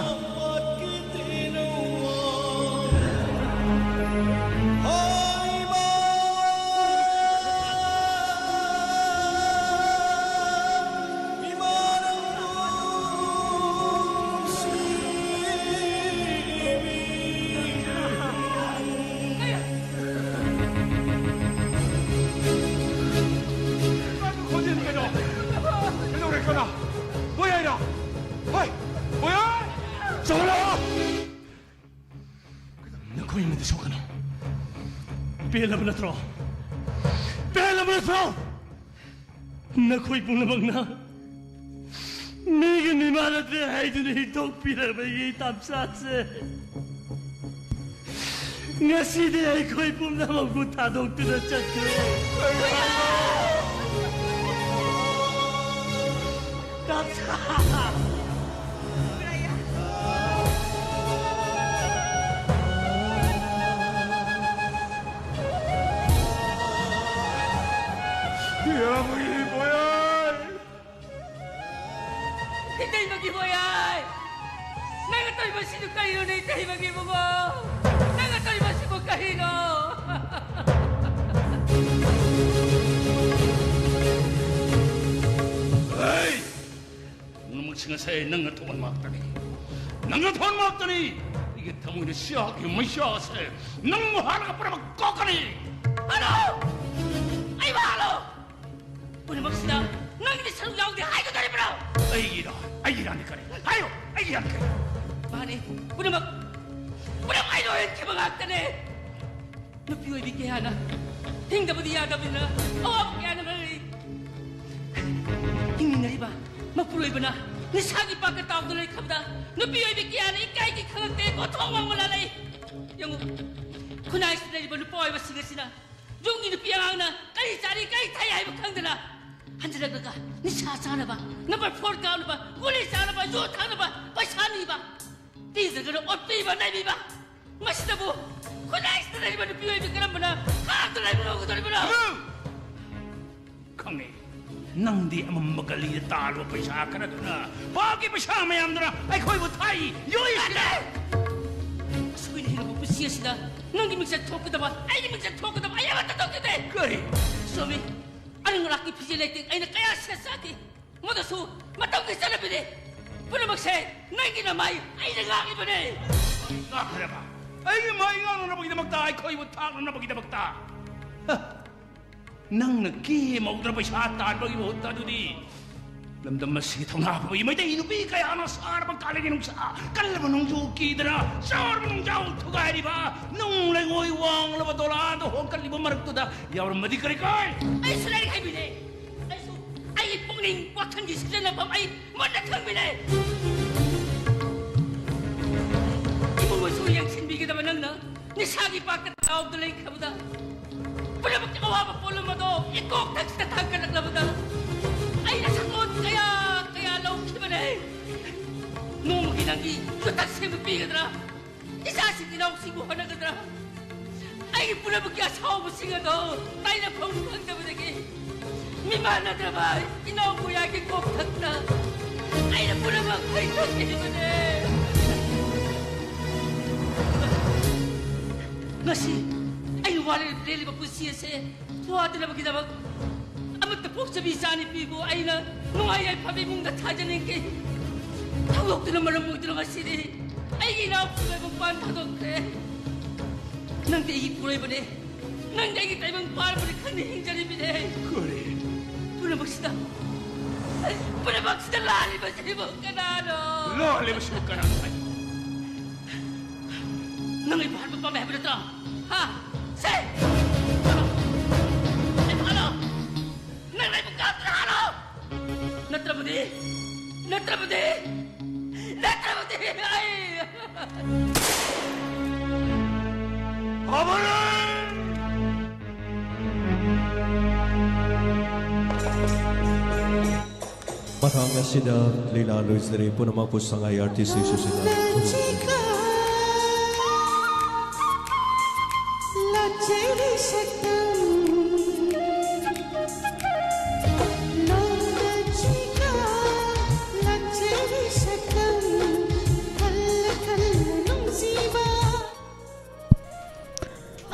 ꯅꯪ ꯈꯣꯟꯖꯦꯜ ꯀꯩꯅꯣ? ꯀꯩꯗꯧꯔꯦ ꯀꯅꯥ? ꯕꯣꯌꯥꯏꯔꯣ? ꯍꯣꯏ! ꯕꯣꯌꯥꯏ! ꯆꯠꯂꯣ! ꯅꯈꯣꯏ ꯑꯃꯗꯤ ꯁꯣꯛꯀꯅꯨ꯫ ꯄꯦꯜꯂꯕ ꯅꯠꯇ꯭ꯔꯣ? ꯄꯦꯜꯂꯕ ꯅꯠꯇ꯭ꯔꯣ? ꯅꯈꯣꯏ ꯄꯨꯝꯅꯃꯛꯅ ꯃꯤꯒꯤ ꯃꯤꯃꯥꯟꯅꯗꯦ ꯍꯥꯏꯗꯨꯅ ꯍꯤꯡꯗꯣꯛꯄꯤꯔꯕ ꯑꯩꯒꯤ ꯇꯝꯆꯥꯁꯦ ꯉꯁꯤꯗꯤ ꯑꯩꯈꯣꯏ ꯄꯨꯝꯅꯃꯛꯄꯨ ꯊꯥꯗꯣꯛꯇꯨꯅ ꯆꯠꯈ꯭ꯔꯦ꯫ ꯇꯝꯆꯥ! ꯏꯌꯥꯝꯕꯒꯤ ꯕꯣꯌꯥꯏ! ꯏꯇꯩꯃꯒꯤ ꯕꯣꯌꯥꯏ! ꯅꯪꯅ ꯇꯧꯔꯤꯕꯁꯤꯕꯨ ꯀꯔꯤꯅꯣꯅꯦ, ꯏꯇꯩꯃꯒꯤ ꯏꯕꯨꯡꯉꯣ? ꯅꯪꯅ ꯇꯧꯔꯤꯕꯁꯤꯕꯨ ꯀꯔꯤꯅꯣ? ꯍꯦ! ꯄꯨꯝꯅꯃꯛꯁꯤꯡ ꯑꯁꯦ ꯅꯪꯅ ꯊꯣꯛꯍꯟꯕ ꯉꯥꯛꯇꯅꯤ꯫ ꯅꯪꯅ ꯊꯣꯛꯍꯟꯕ ꯉꯥꯛꯇꯅꯤ꯫ ꯑꯩꯒꯤ ꯊꯃꯣꯏꯅ ꯁꯤꯌꯥꯒꯤ ꯃꯩꯁꯥꯁꯦ ꯅꯪꯕꯨ ꯍꯥꯠꯂꯒ ꯄꯨꯝꯅꯃꯛ ꯀꯣꯛꯀꯅꯤ꯫ ꯍꯥꯠꯂꯣ! ꯑꯩꯕꯨ ꯍꯥꯠꯂꯣ! ꯄꯨꯝꯅꯃꯛꯁꯤꯗ ꯅꯪꯒꯤ ꯁꯔꯨꯛ ꯌꯥꯎꯗꯦ ꯍꯥꯏꯒꯗꯧꯔꯤꯕ꯭ꯔꯣ? ꯑꯩꯒꯤꯔꯥ? ꯑꯩꯒꯤꯔꯥꯅꯤ ꯀꯔꯤ? ꯍꯥꯏꯌꯣ! ꯑꯩꯒꯤꯔꯥꯅꯤ ꯀꯔꯤ? ꯃꯥꯅꯤ, ꯄꯨꯝꯅꯃꯛ, ꯄꯨꯝꯅꯃꯛ ꯑꯩꯅ ꯑꯣꯏꯍꯟꯈꯤꯕ ꯉꯥꯛꯇꯅꯦ꯫ ꯅꯨꯄꯤ ꯑꯣꯏꯕꯤ ꯀꯌꯥꯅ ꯍꯤꯡꯗꯕꯗꯤ ꯌꯥꯗꯕꯅꯤꯅ ꯑꯋꯥꯕ ꯀꯌꯥꯅ ꯃꯔꯝ ꯍꯤꯡꯃꯤꯟꯅꯔꯤꯕ ꯃꯄꯨꯔꯣꯏꯕꯅ ꯅꯤꯁꯥꯒꯤ ꯄꯥꯛꯇ ꯇꯥꯎꯗꯨꯅ ꯂꯩꯈ꯭ꯔꯕꯗ ꯅꯨꯄꯤ ꯑꯣꯏꯕꯤ ꯀꯌꯥꯅ ꯏꯀꯥꯏꯒꯤ ꯈꯪꯉꯛꯇꯦ, ꯀꯣꯟꯊꯣꯡ ꯋꯥꯡꯃ ꯂꯥꯜꯂꯛꯏ꯫ ꯌꯦꯡꯉꯨ, ꯈꯨꯟꯅꯥꯏꯁꯤꯗ ꯂꯩꯔꯤꯕ ꯅꯨꯄꯥ ꯑꯣꯏꯕꯁꯤꯡ ꯑꯁꯤꯅ ꯌꯨꯝꯒꯤ ꯅꯨꯄꯤ ꯑꯉꯥꯡꯅ ꯀꯔꯤ ꯆꯥꯔꯤ ꯀꯔꯤ ꯊꯛꯏ ꯍꯥꯏꯕ ꯈꯪꯗꯅ ꯍꯟꯖꯤꯜꯂꯛꯂꯒ ꯅꯤꯁꯥ ꯆꯥꯅꯕ, ꯅꯝꯕꯔ ꯐꯣꯔ ꯀꯥꯞꯅꯕ, ꯒꯨꯂꯤ ꯆꯥꯅꯕ, ꯌꯨ ꯊꯛꯅꯕ ꯄꯩꯁꯥ ꯅꯤꯕ, ꯄꯤꯗ꯭ꯔꯒꯅ ꯑꯣꯠꯄꯤꯕ, ꯅꯩꯕꯤꯕ꯫ ꯃꯁꯤꯗꯕꯨ ꯈꯨꯟꯅꯥꯏꯁꯤꯗ ꯂꯩꯔꯤꯕ ꯅꯨꯄꯤ ꯑꯣꯏꯕꯤ ꯀꯔꯝꯕꯅ ꯈꯥꯛꯇ ꯂꯩꯕ ꯉꯝꯒꯗꯧꯔꯤꯕꯅꯣ? ꯈꯪꯉꯦ, ꯅꯪꯗꯤ ꯑꯃꯝꯕ ꯒꯂꯤꯗ ꯇꯥꯜꯂꯨꯕ ꯄꯩꯁꯥ ꯈꯔꯗꯨꯅ, ꯄꯥꯞꯀꯤ ꯄꯩꯁꯥ ꯃꯌꯥꯝꯗꯨꯅ ꯑꯩꯈꯣꯏꯕꯨ ꯊꯥꯛꯏ, ꯌꯣꯛꯏꯁꯤꯅ꯫ ꯑꯁꯣꯏꯅ ꯍꯤꯡꯂꯛꯄ ꯄꯨꯟꯁꯤ ꯑꯁꯤꯗ ꯅꯪꯒꯤ ꯃꯤꯡꯆꯠ ꯊꯣꯛꯀꯗꯕ, ꯑꯩꯒꯤ ꯃꯤꯡꯆꯠ ꯊꯣꯛꯀꯗꯕ ꯑꯩ ꯑꯃꯠꯇ ꯇꯧꯈꯤꯗꯦ꯫ ꯀꯔꯤ? ꯆꯨꯝꯃꯤ, ꯑꯔꯪ ꯑꯔꯥꯛꯀꯤ ꯐꯤꯖꯦ ꯂꯩꯇꯦꯡ ꯑꯩꯅ ꯀꯌꯥ ꯁꯦꯠ ꯆꯥꯈꯤ꯫ ꯃꯗꯨꯁꯨ ꯃꯇꯝꯒꯤ ꯆꯠꯅꯕꯤꯅꯤ꯫ ꯄꯨꯝꯅꯃꯛꯁꯦ ꯅꯪꯒꯤ ꯅꯃꯥꯏ ꯑꯩꯅ ꯉꯥꯛꯂꯤꯕꯅꯦ꯫ ꯉꯥꯛꯈ꯭ꯔꯕ? ꯑꯩꯒꯤ ꯃꯥꯏ ꯉꯥꯛꯅꯅꯕꯒꯤꯗꯃꯛꯇ, ꯑꯩꯈꯣꯏꯕꯨ ꯊꯥꯛꯅꯅꯕꯒꯤꯗꯃꯛꯇ? ꯍ! ꯅꯪꯅ ꯀꯦ ꯃꯧꯗ꯭ꯔ ꯄꯩꯁꯥ ꯇꯥꯟꯕꯒꯤ ꯃꯍꯨꯠꯇ ꯑꯗꯨꯗꯤ ꯂꯝꯗꯝ ꯑꯁꯤꯒꯤ ꯊꯧꯅꯥ ꯐꯕꯒꯤ ꯃꯩꯇꯩ ꯅꯨꯄꯤ ꯀꯌꯥꯅ ꯁꯥꯔꯕ ꯀꯥꯂꯦꯟꯒꯤ ꯅꯨꯡꯁꯥ, ꯀꯜꯂꯕ ꯅꯣꯡꯖꯨ ꯀꯤꯗꯅ ꯆꯥꯎꯔꯕ ꯅꯨꯡꯖꯥꯎ ꯊꯨꯒꯥꯏꯔꯤꯕ, ꯅꯨꯡ ꯂꯩꯉꯣꯏ ꯋꯥꯡꯂꯕ ꯗꯣꯂꯥꯗ ꯍꯣꯡꯀꯠꯂꯤꯕ ꯃꯔꯛꯇꯨꯗ ꯌꯥꯎꯔꯝꯃꯗꯤ ꯀꯔꯤ ꯀꯥꯏ? ꯑꯩꯁꯨ ꯂꯥꯏꯔꯤꯛ ꯍꯩꯕꯤꯅꯦ꯫ ꯑꯩꯁꯨ ꯑꯩꯒꯤ ꯄꯨꯛꯅꯤꯡ ꯋꯥꯈꯜꯒꯤ ꯁꯤꯖꯤꯟꯅꯐꯝ ꯑꯩ ꯃꯨꯟꯅ ꯈꯪꯕꯤꯅꯦ꯫ ꯏꯃꯨꯡ ꯃꯅꯨꯡꯁꯨ ꯌꯦꯡꯁꯤꯟꯕꯤꯒꯗꯕ ꯅꯪꯅ ꯅꯤꯁꯥꯒꯤ ꯄꯥꯛꯇ ꯇꯥꯎꯗ ꯂꯩꯈ꯭ꯔꯕꯗ, ꯄꯨꯝꯅꯃꯛꯀꯤ ꯑꯋꯥꯕ ꯄꯣꯠꯂꯨꯝ ꯑꯗꯣ ꯏꯀꯣꯛ ꯊꯛꯁꯤꯗ ꯊꯥꯡꯒꯠꯂꯛꯂꯕꯗ, ꯑꯩꯅ ꯁꯛꯂꯣꯟ ꯀꯌꯥ ꯀꯌꯥ ꯂꯧꯈꯤꯕꯅꯦ꯫ ꯅꯣꯡꯃꯒꯤ ꯅꯪꯒꯤ ꯌꯨꯊꯛ ꯁꯦꯝꯕ ꯄꯤꯒꯗ꯭ꯔꯥ? ꯏꯆꯥꯁꯤꯡ ꯏꯅꯥꯎꯁꯤꯡꯕꯨ ꯍꯣꯠꯅꯒꯗ꯭ꯔꯥ? ꯑꯩꯒꯤ ꯄꯨꯝꯅꯃꯛꯀꯤ ꯑꯁꯥꯎꯕꯁꯤꯡ ꯑꯗꯣ ꯇꯥꯏꯅꯐꯝ ꯈꯪꯗꯕꯗꯒꯤ ꯃꯤꯃꯥꯟꯅꯗ꯭ꯔꯕ ꯏꯅꯥꯎ ꯀꯣꯌꯥꯒꯤ ꯀꯣꯛꯊꯛꯇ ꯑꯩꯅ ꯄꯨꯝꯅꯃꯛ ꯍꯩꯊꯣꯛꯈꯤꯕꯅꯦ꯫ ꯉꯁꯤ ꯑꯩꯅ ꯋꯥꯔꯦꯞ ꯂꯦꯜꯂꯤꯕ ꯄꯨꯟꯁꯤ ꯑꯁꯦ ꯋꯥꯗꯅꯕꯒꯤꯗꯃꯛ ꯑꯃꯠꯇ ꯄꯣꯛꯆꯕꯤ ꯏꯆꯥꯅꯨꯄꯤꯕꯨ ꯑꯩꯅ ꯅꯨꯡꯉꯥꯏ ꯌꯥꯏꯐꯕ ꯏꯃꯨꯡꯗ ꯊꯥꯖꯅꯤꯡꯈꯤ꯫ ꯊꯧꯗꯣꯛꯇꯨꯅ ꯃꯔꯝ ꯑꯣꯏꯗꯨꯅ ꯉꯁꯤꯗꯤ ꯑꯩꯒꯤ ꯏꯅꯥꯎꯄꯤ ꯂꯣꯏꯕ ꯃꯄꯥꯟ ꯊꯥꯗꯣꯛꯈ꯭ꯔꯦ꯫ ꯅꯪꯗꯤ ꯑꯩꯒꯤ ꯄꯨꯔꯣꯏꯕꯅꯦ꯫ ꯅꯪꯗꯤ ꯑꯩꯒꯤ ꯇꯥꯏꯕꯪ ꯄꯥꯟꯕꯅꯤ ꯈꯪꯅ ꯍꯤꯡꯖꯔꯤꯕꯅꯦ꯫ ꯀꯔꯤ? ꯄꯨꯝꯅꯃꯛꯁꯤꯗ, ꯄꯨꯝꯅꯃꯛꯁꯤꯗ ꯂꯥꯜꯂꯤꯕꯁꯤꯕꯨ ꯀꯅꯥꯅꯣ? ꯂꯥꯜꯂꯤꯕꯁꯤꯕꯨ ꯀꯅꯥꯅꯣ ꯍꯥꯏ? ꯅꯪ ꯑꯩꯕꯨ ꯍꯥꯠꯄ ꯄꯥꯝꯃꯦ ꯍꯥꯏꯕ ꯅꯠꯇ꯭ꯔꯣ? ꯍꯥ? ꯁꯦ! ꯍꯥꯠꯂꯣ! ꯑꯩꯕꯨ ꯍꯥꯠꯂꯣ! ꯅꯪ ꯑꯩꯕꯨ ꯀꯥꯞꯇꯨꯅ ꯍꯥꯠꯂꯣ! ꯅꯠꯇ꯭ꯔꯕꯗꯤ, ꯅꯠꯇ꯭ꯔꯕꯗꯤ ꯑꯩ ꯃꯇꯥꯡ ꯑꯁꯤꯗ ꯂꯤꯂꯥ ꯂꯣꯏꯖꯔꯦ꯫ ꯄꯨꯝꯅꯃꯛꯄꯨ ꯁꯉꯥꯏ ꯑꯥꯔꯇꯤꯁ ꯑꯦꯁꯣꯁꯤꯌꯦꯁꯟꯅ ꯈꯨꯔꯨꯝꯖꯔꯤ꯫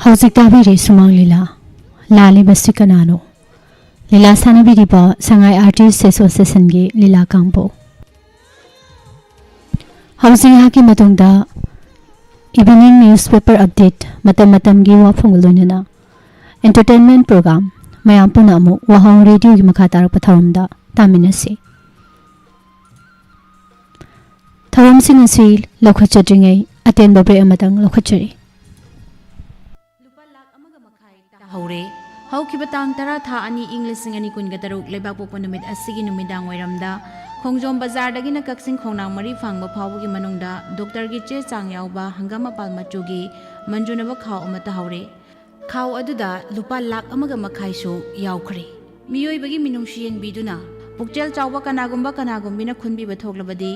ꯍꯧꯖꯤꯛ ꯇꯥꯕꯤꯔꯤ ꯁꯨꯃꯥꯡ ꯂꯤꯂꯥ꯫ ꯂꯥꯜꯂꯤꯕꯁꯤ ꯀꯅꯥꯅꯣ? ꯂꯤꯂꯥ ꯁꯥꯟꯅꯕꯤꯔꯤꯕ ꯁꯉꯥꯏ ꯑꯥꯔꯇꯤꯁ ꯑꯦꯁꯣꯁꯤꯌꯦꯁꯟꯒꯤ ꯂꯤꯂꯥ ꯀꯥꯡꯕꯨ꯫ ꯍꯧꯖꯤꯛ ꯉꯥꯏꯍꯥꯛꯀꯤ ꯃꯇꯨꯡꯗ evening newspaper update, ꯃꯇꯝ ꯃꯇꯝꯒꯤ ꯋꯥꯐꯝꯒ ꯂꯣꯏꯅꯅ entertainment program, ꯃꯌꯥꯝ ꯄꯨꯟꯅ ꯑꯃꯨꯛ ꯋꯥꯍꯧ ꯔꯦꯗꯤꯑꯣꯒꯤ ꯃꯈꯥ ꯇꯥꯔꯛꯄ ꯊꯧꯔꯝꯗ ꯇꯥꯃꯤꯟꯅꯁꯤ꯫ ꯊꯧꯔꯝꯁꯤꯡ ꯑꯁꯤ ꯂꯧꯈꯠꯆꯗ꯭ꯔꯤꯉꯩ ꯑꯇꯦꯟꯕ ꯕ꯭ꯔꯦꯛ ꯑꯃꯇꯪ ꯂꯧꯈꯠꯆꯔꯤ꯫ ꯂꯨꯄꯥ ꯂꯥꯈ ꯑꯃꯒ ꯃꯈꯥꯏ ꯇꯥꯍꯧꯔꯦ꯫ ꯍꯧꯈꯤꯕ ꯇꯥꯡ ꯇꯔꯥ ꯊꯥ ꯑꯅꯤ ꯏꯪ ꯂꯤꯁꯤꯡ ꯑꯅꯤ ꯀꯨꯟꯒ ꯇꯔꯨꯛ ꯂꯩꯕꯥꯛꯄꯣꯛꯄ ꯅꯨꯃꯤꯠ ꯑꯁꯤꯒꯤ ꯅꯨꯃꯤꯗꯥꯡ ꯋꯥꯏꯔꯝꯗ ꯈꯣꯡꯖꯣꯝ ꯕꯖꯥꯔꯗꯒꯤꯅ ꯀꯛꯆꯤꯡ ꯈꯣꯡꯅꯥꯡ ꯃꯔꯤ ꯐꯥꯡꯕ ꯐꯥꯎꯕꯒꯤ ꯃꯅꯨꯡꯗ ꯗꯣꯛꯇꯔꯒꯤ ꯆꯦ ꯆꯥꯡ ꯌꯥꯎꯕ ꯍꯪꯒꯥꯝ ꯃꯄꯥꯜ ꯃꯆꯨꯒꯤ ꯃꯟꯖꯨꯅꯕ ꯈꯥꯎ ꯑꯃ ꯇꯥꯍꯧꯔꯦ꯫ ꯈꯥꯎ ꯑꯗꯨꯗ ꯂꯨꯄꯥ ꯂꯥꯈ ꯑꯃꯒ ꯃꯈꯥꯏꯁꯨ ꯌꯥꯎꯈ꯭ꯔꯦ꯫ ꯃꯤꯑꯣꯏꯕꯒꯤ ꯃꯤꯅꯨꯡꯁꯤ ꯌꯦꯡꯕꯤꯗꯨꯅ ꯄꯨꯛꯆꯦꯜ ꯆꯥꯎꯕ ꯀꯅꯥꯒꯨꯝꯕ ꯀꯅꯥꯒꯨꯝꯕꯤꯅ ꯈꯨꯟꯕꯤꯕ ꯊꯣꯛꯂꯕꯗꯤ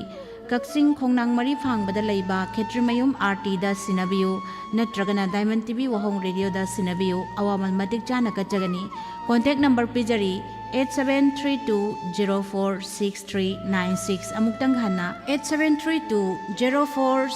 ꯀꯛꯆꯤꯡ ꯈꯣꯡꯅꯥꯡ ꯃꯔꯤ ꯐꯥꯡꯕꯗ ꯂꯩꯕ ꯈꯦꯇ꯭ꯔꯤꯃꯌꯨꯝ ꯑꯥꯔꯇꯤꯗ ꯁꯤꯟꯅꯕꯤꯌꯨ ꯅꯠꯇ꯭ꯔꯒꯅ ꯗꯥꯏꯃꯟ ꯇꯤꯚꯤ ꯋꯥꯍꯣꯡ ꯔꯦꯗꯤꯑꯣꯗ ꯁꯤꯟꯅꯕꯤꯌꯨ꯫ ꯑꯋꯥꯃꯜ ꯃꯇꯤꯛ ꯆꯥꯅ ꯀꯠꯆꯒꯅꯤ꯫ ꯀꯣꯟꯇꯦꯛ ꯅꯝꯕꯔ ꯄꯤꯖꯔꯤ eight seven three two zero four six three nine six꯫ ꯑꯃꯨꯛꯇꯪ ꯍꯟꯅ eight seven three two zero four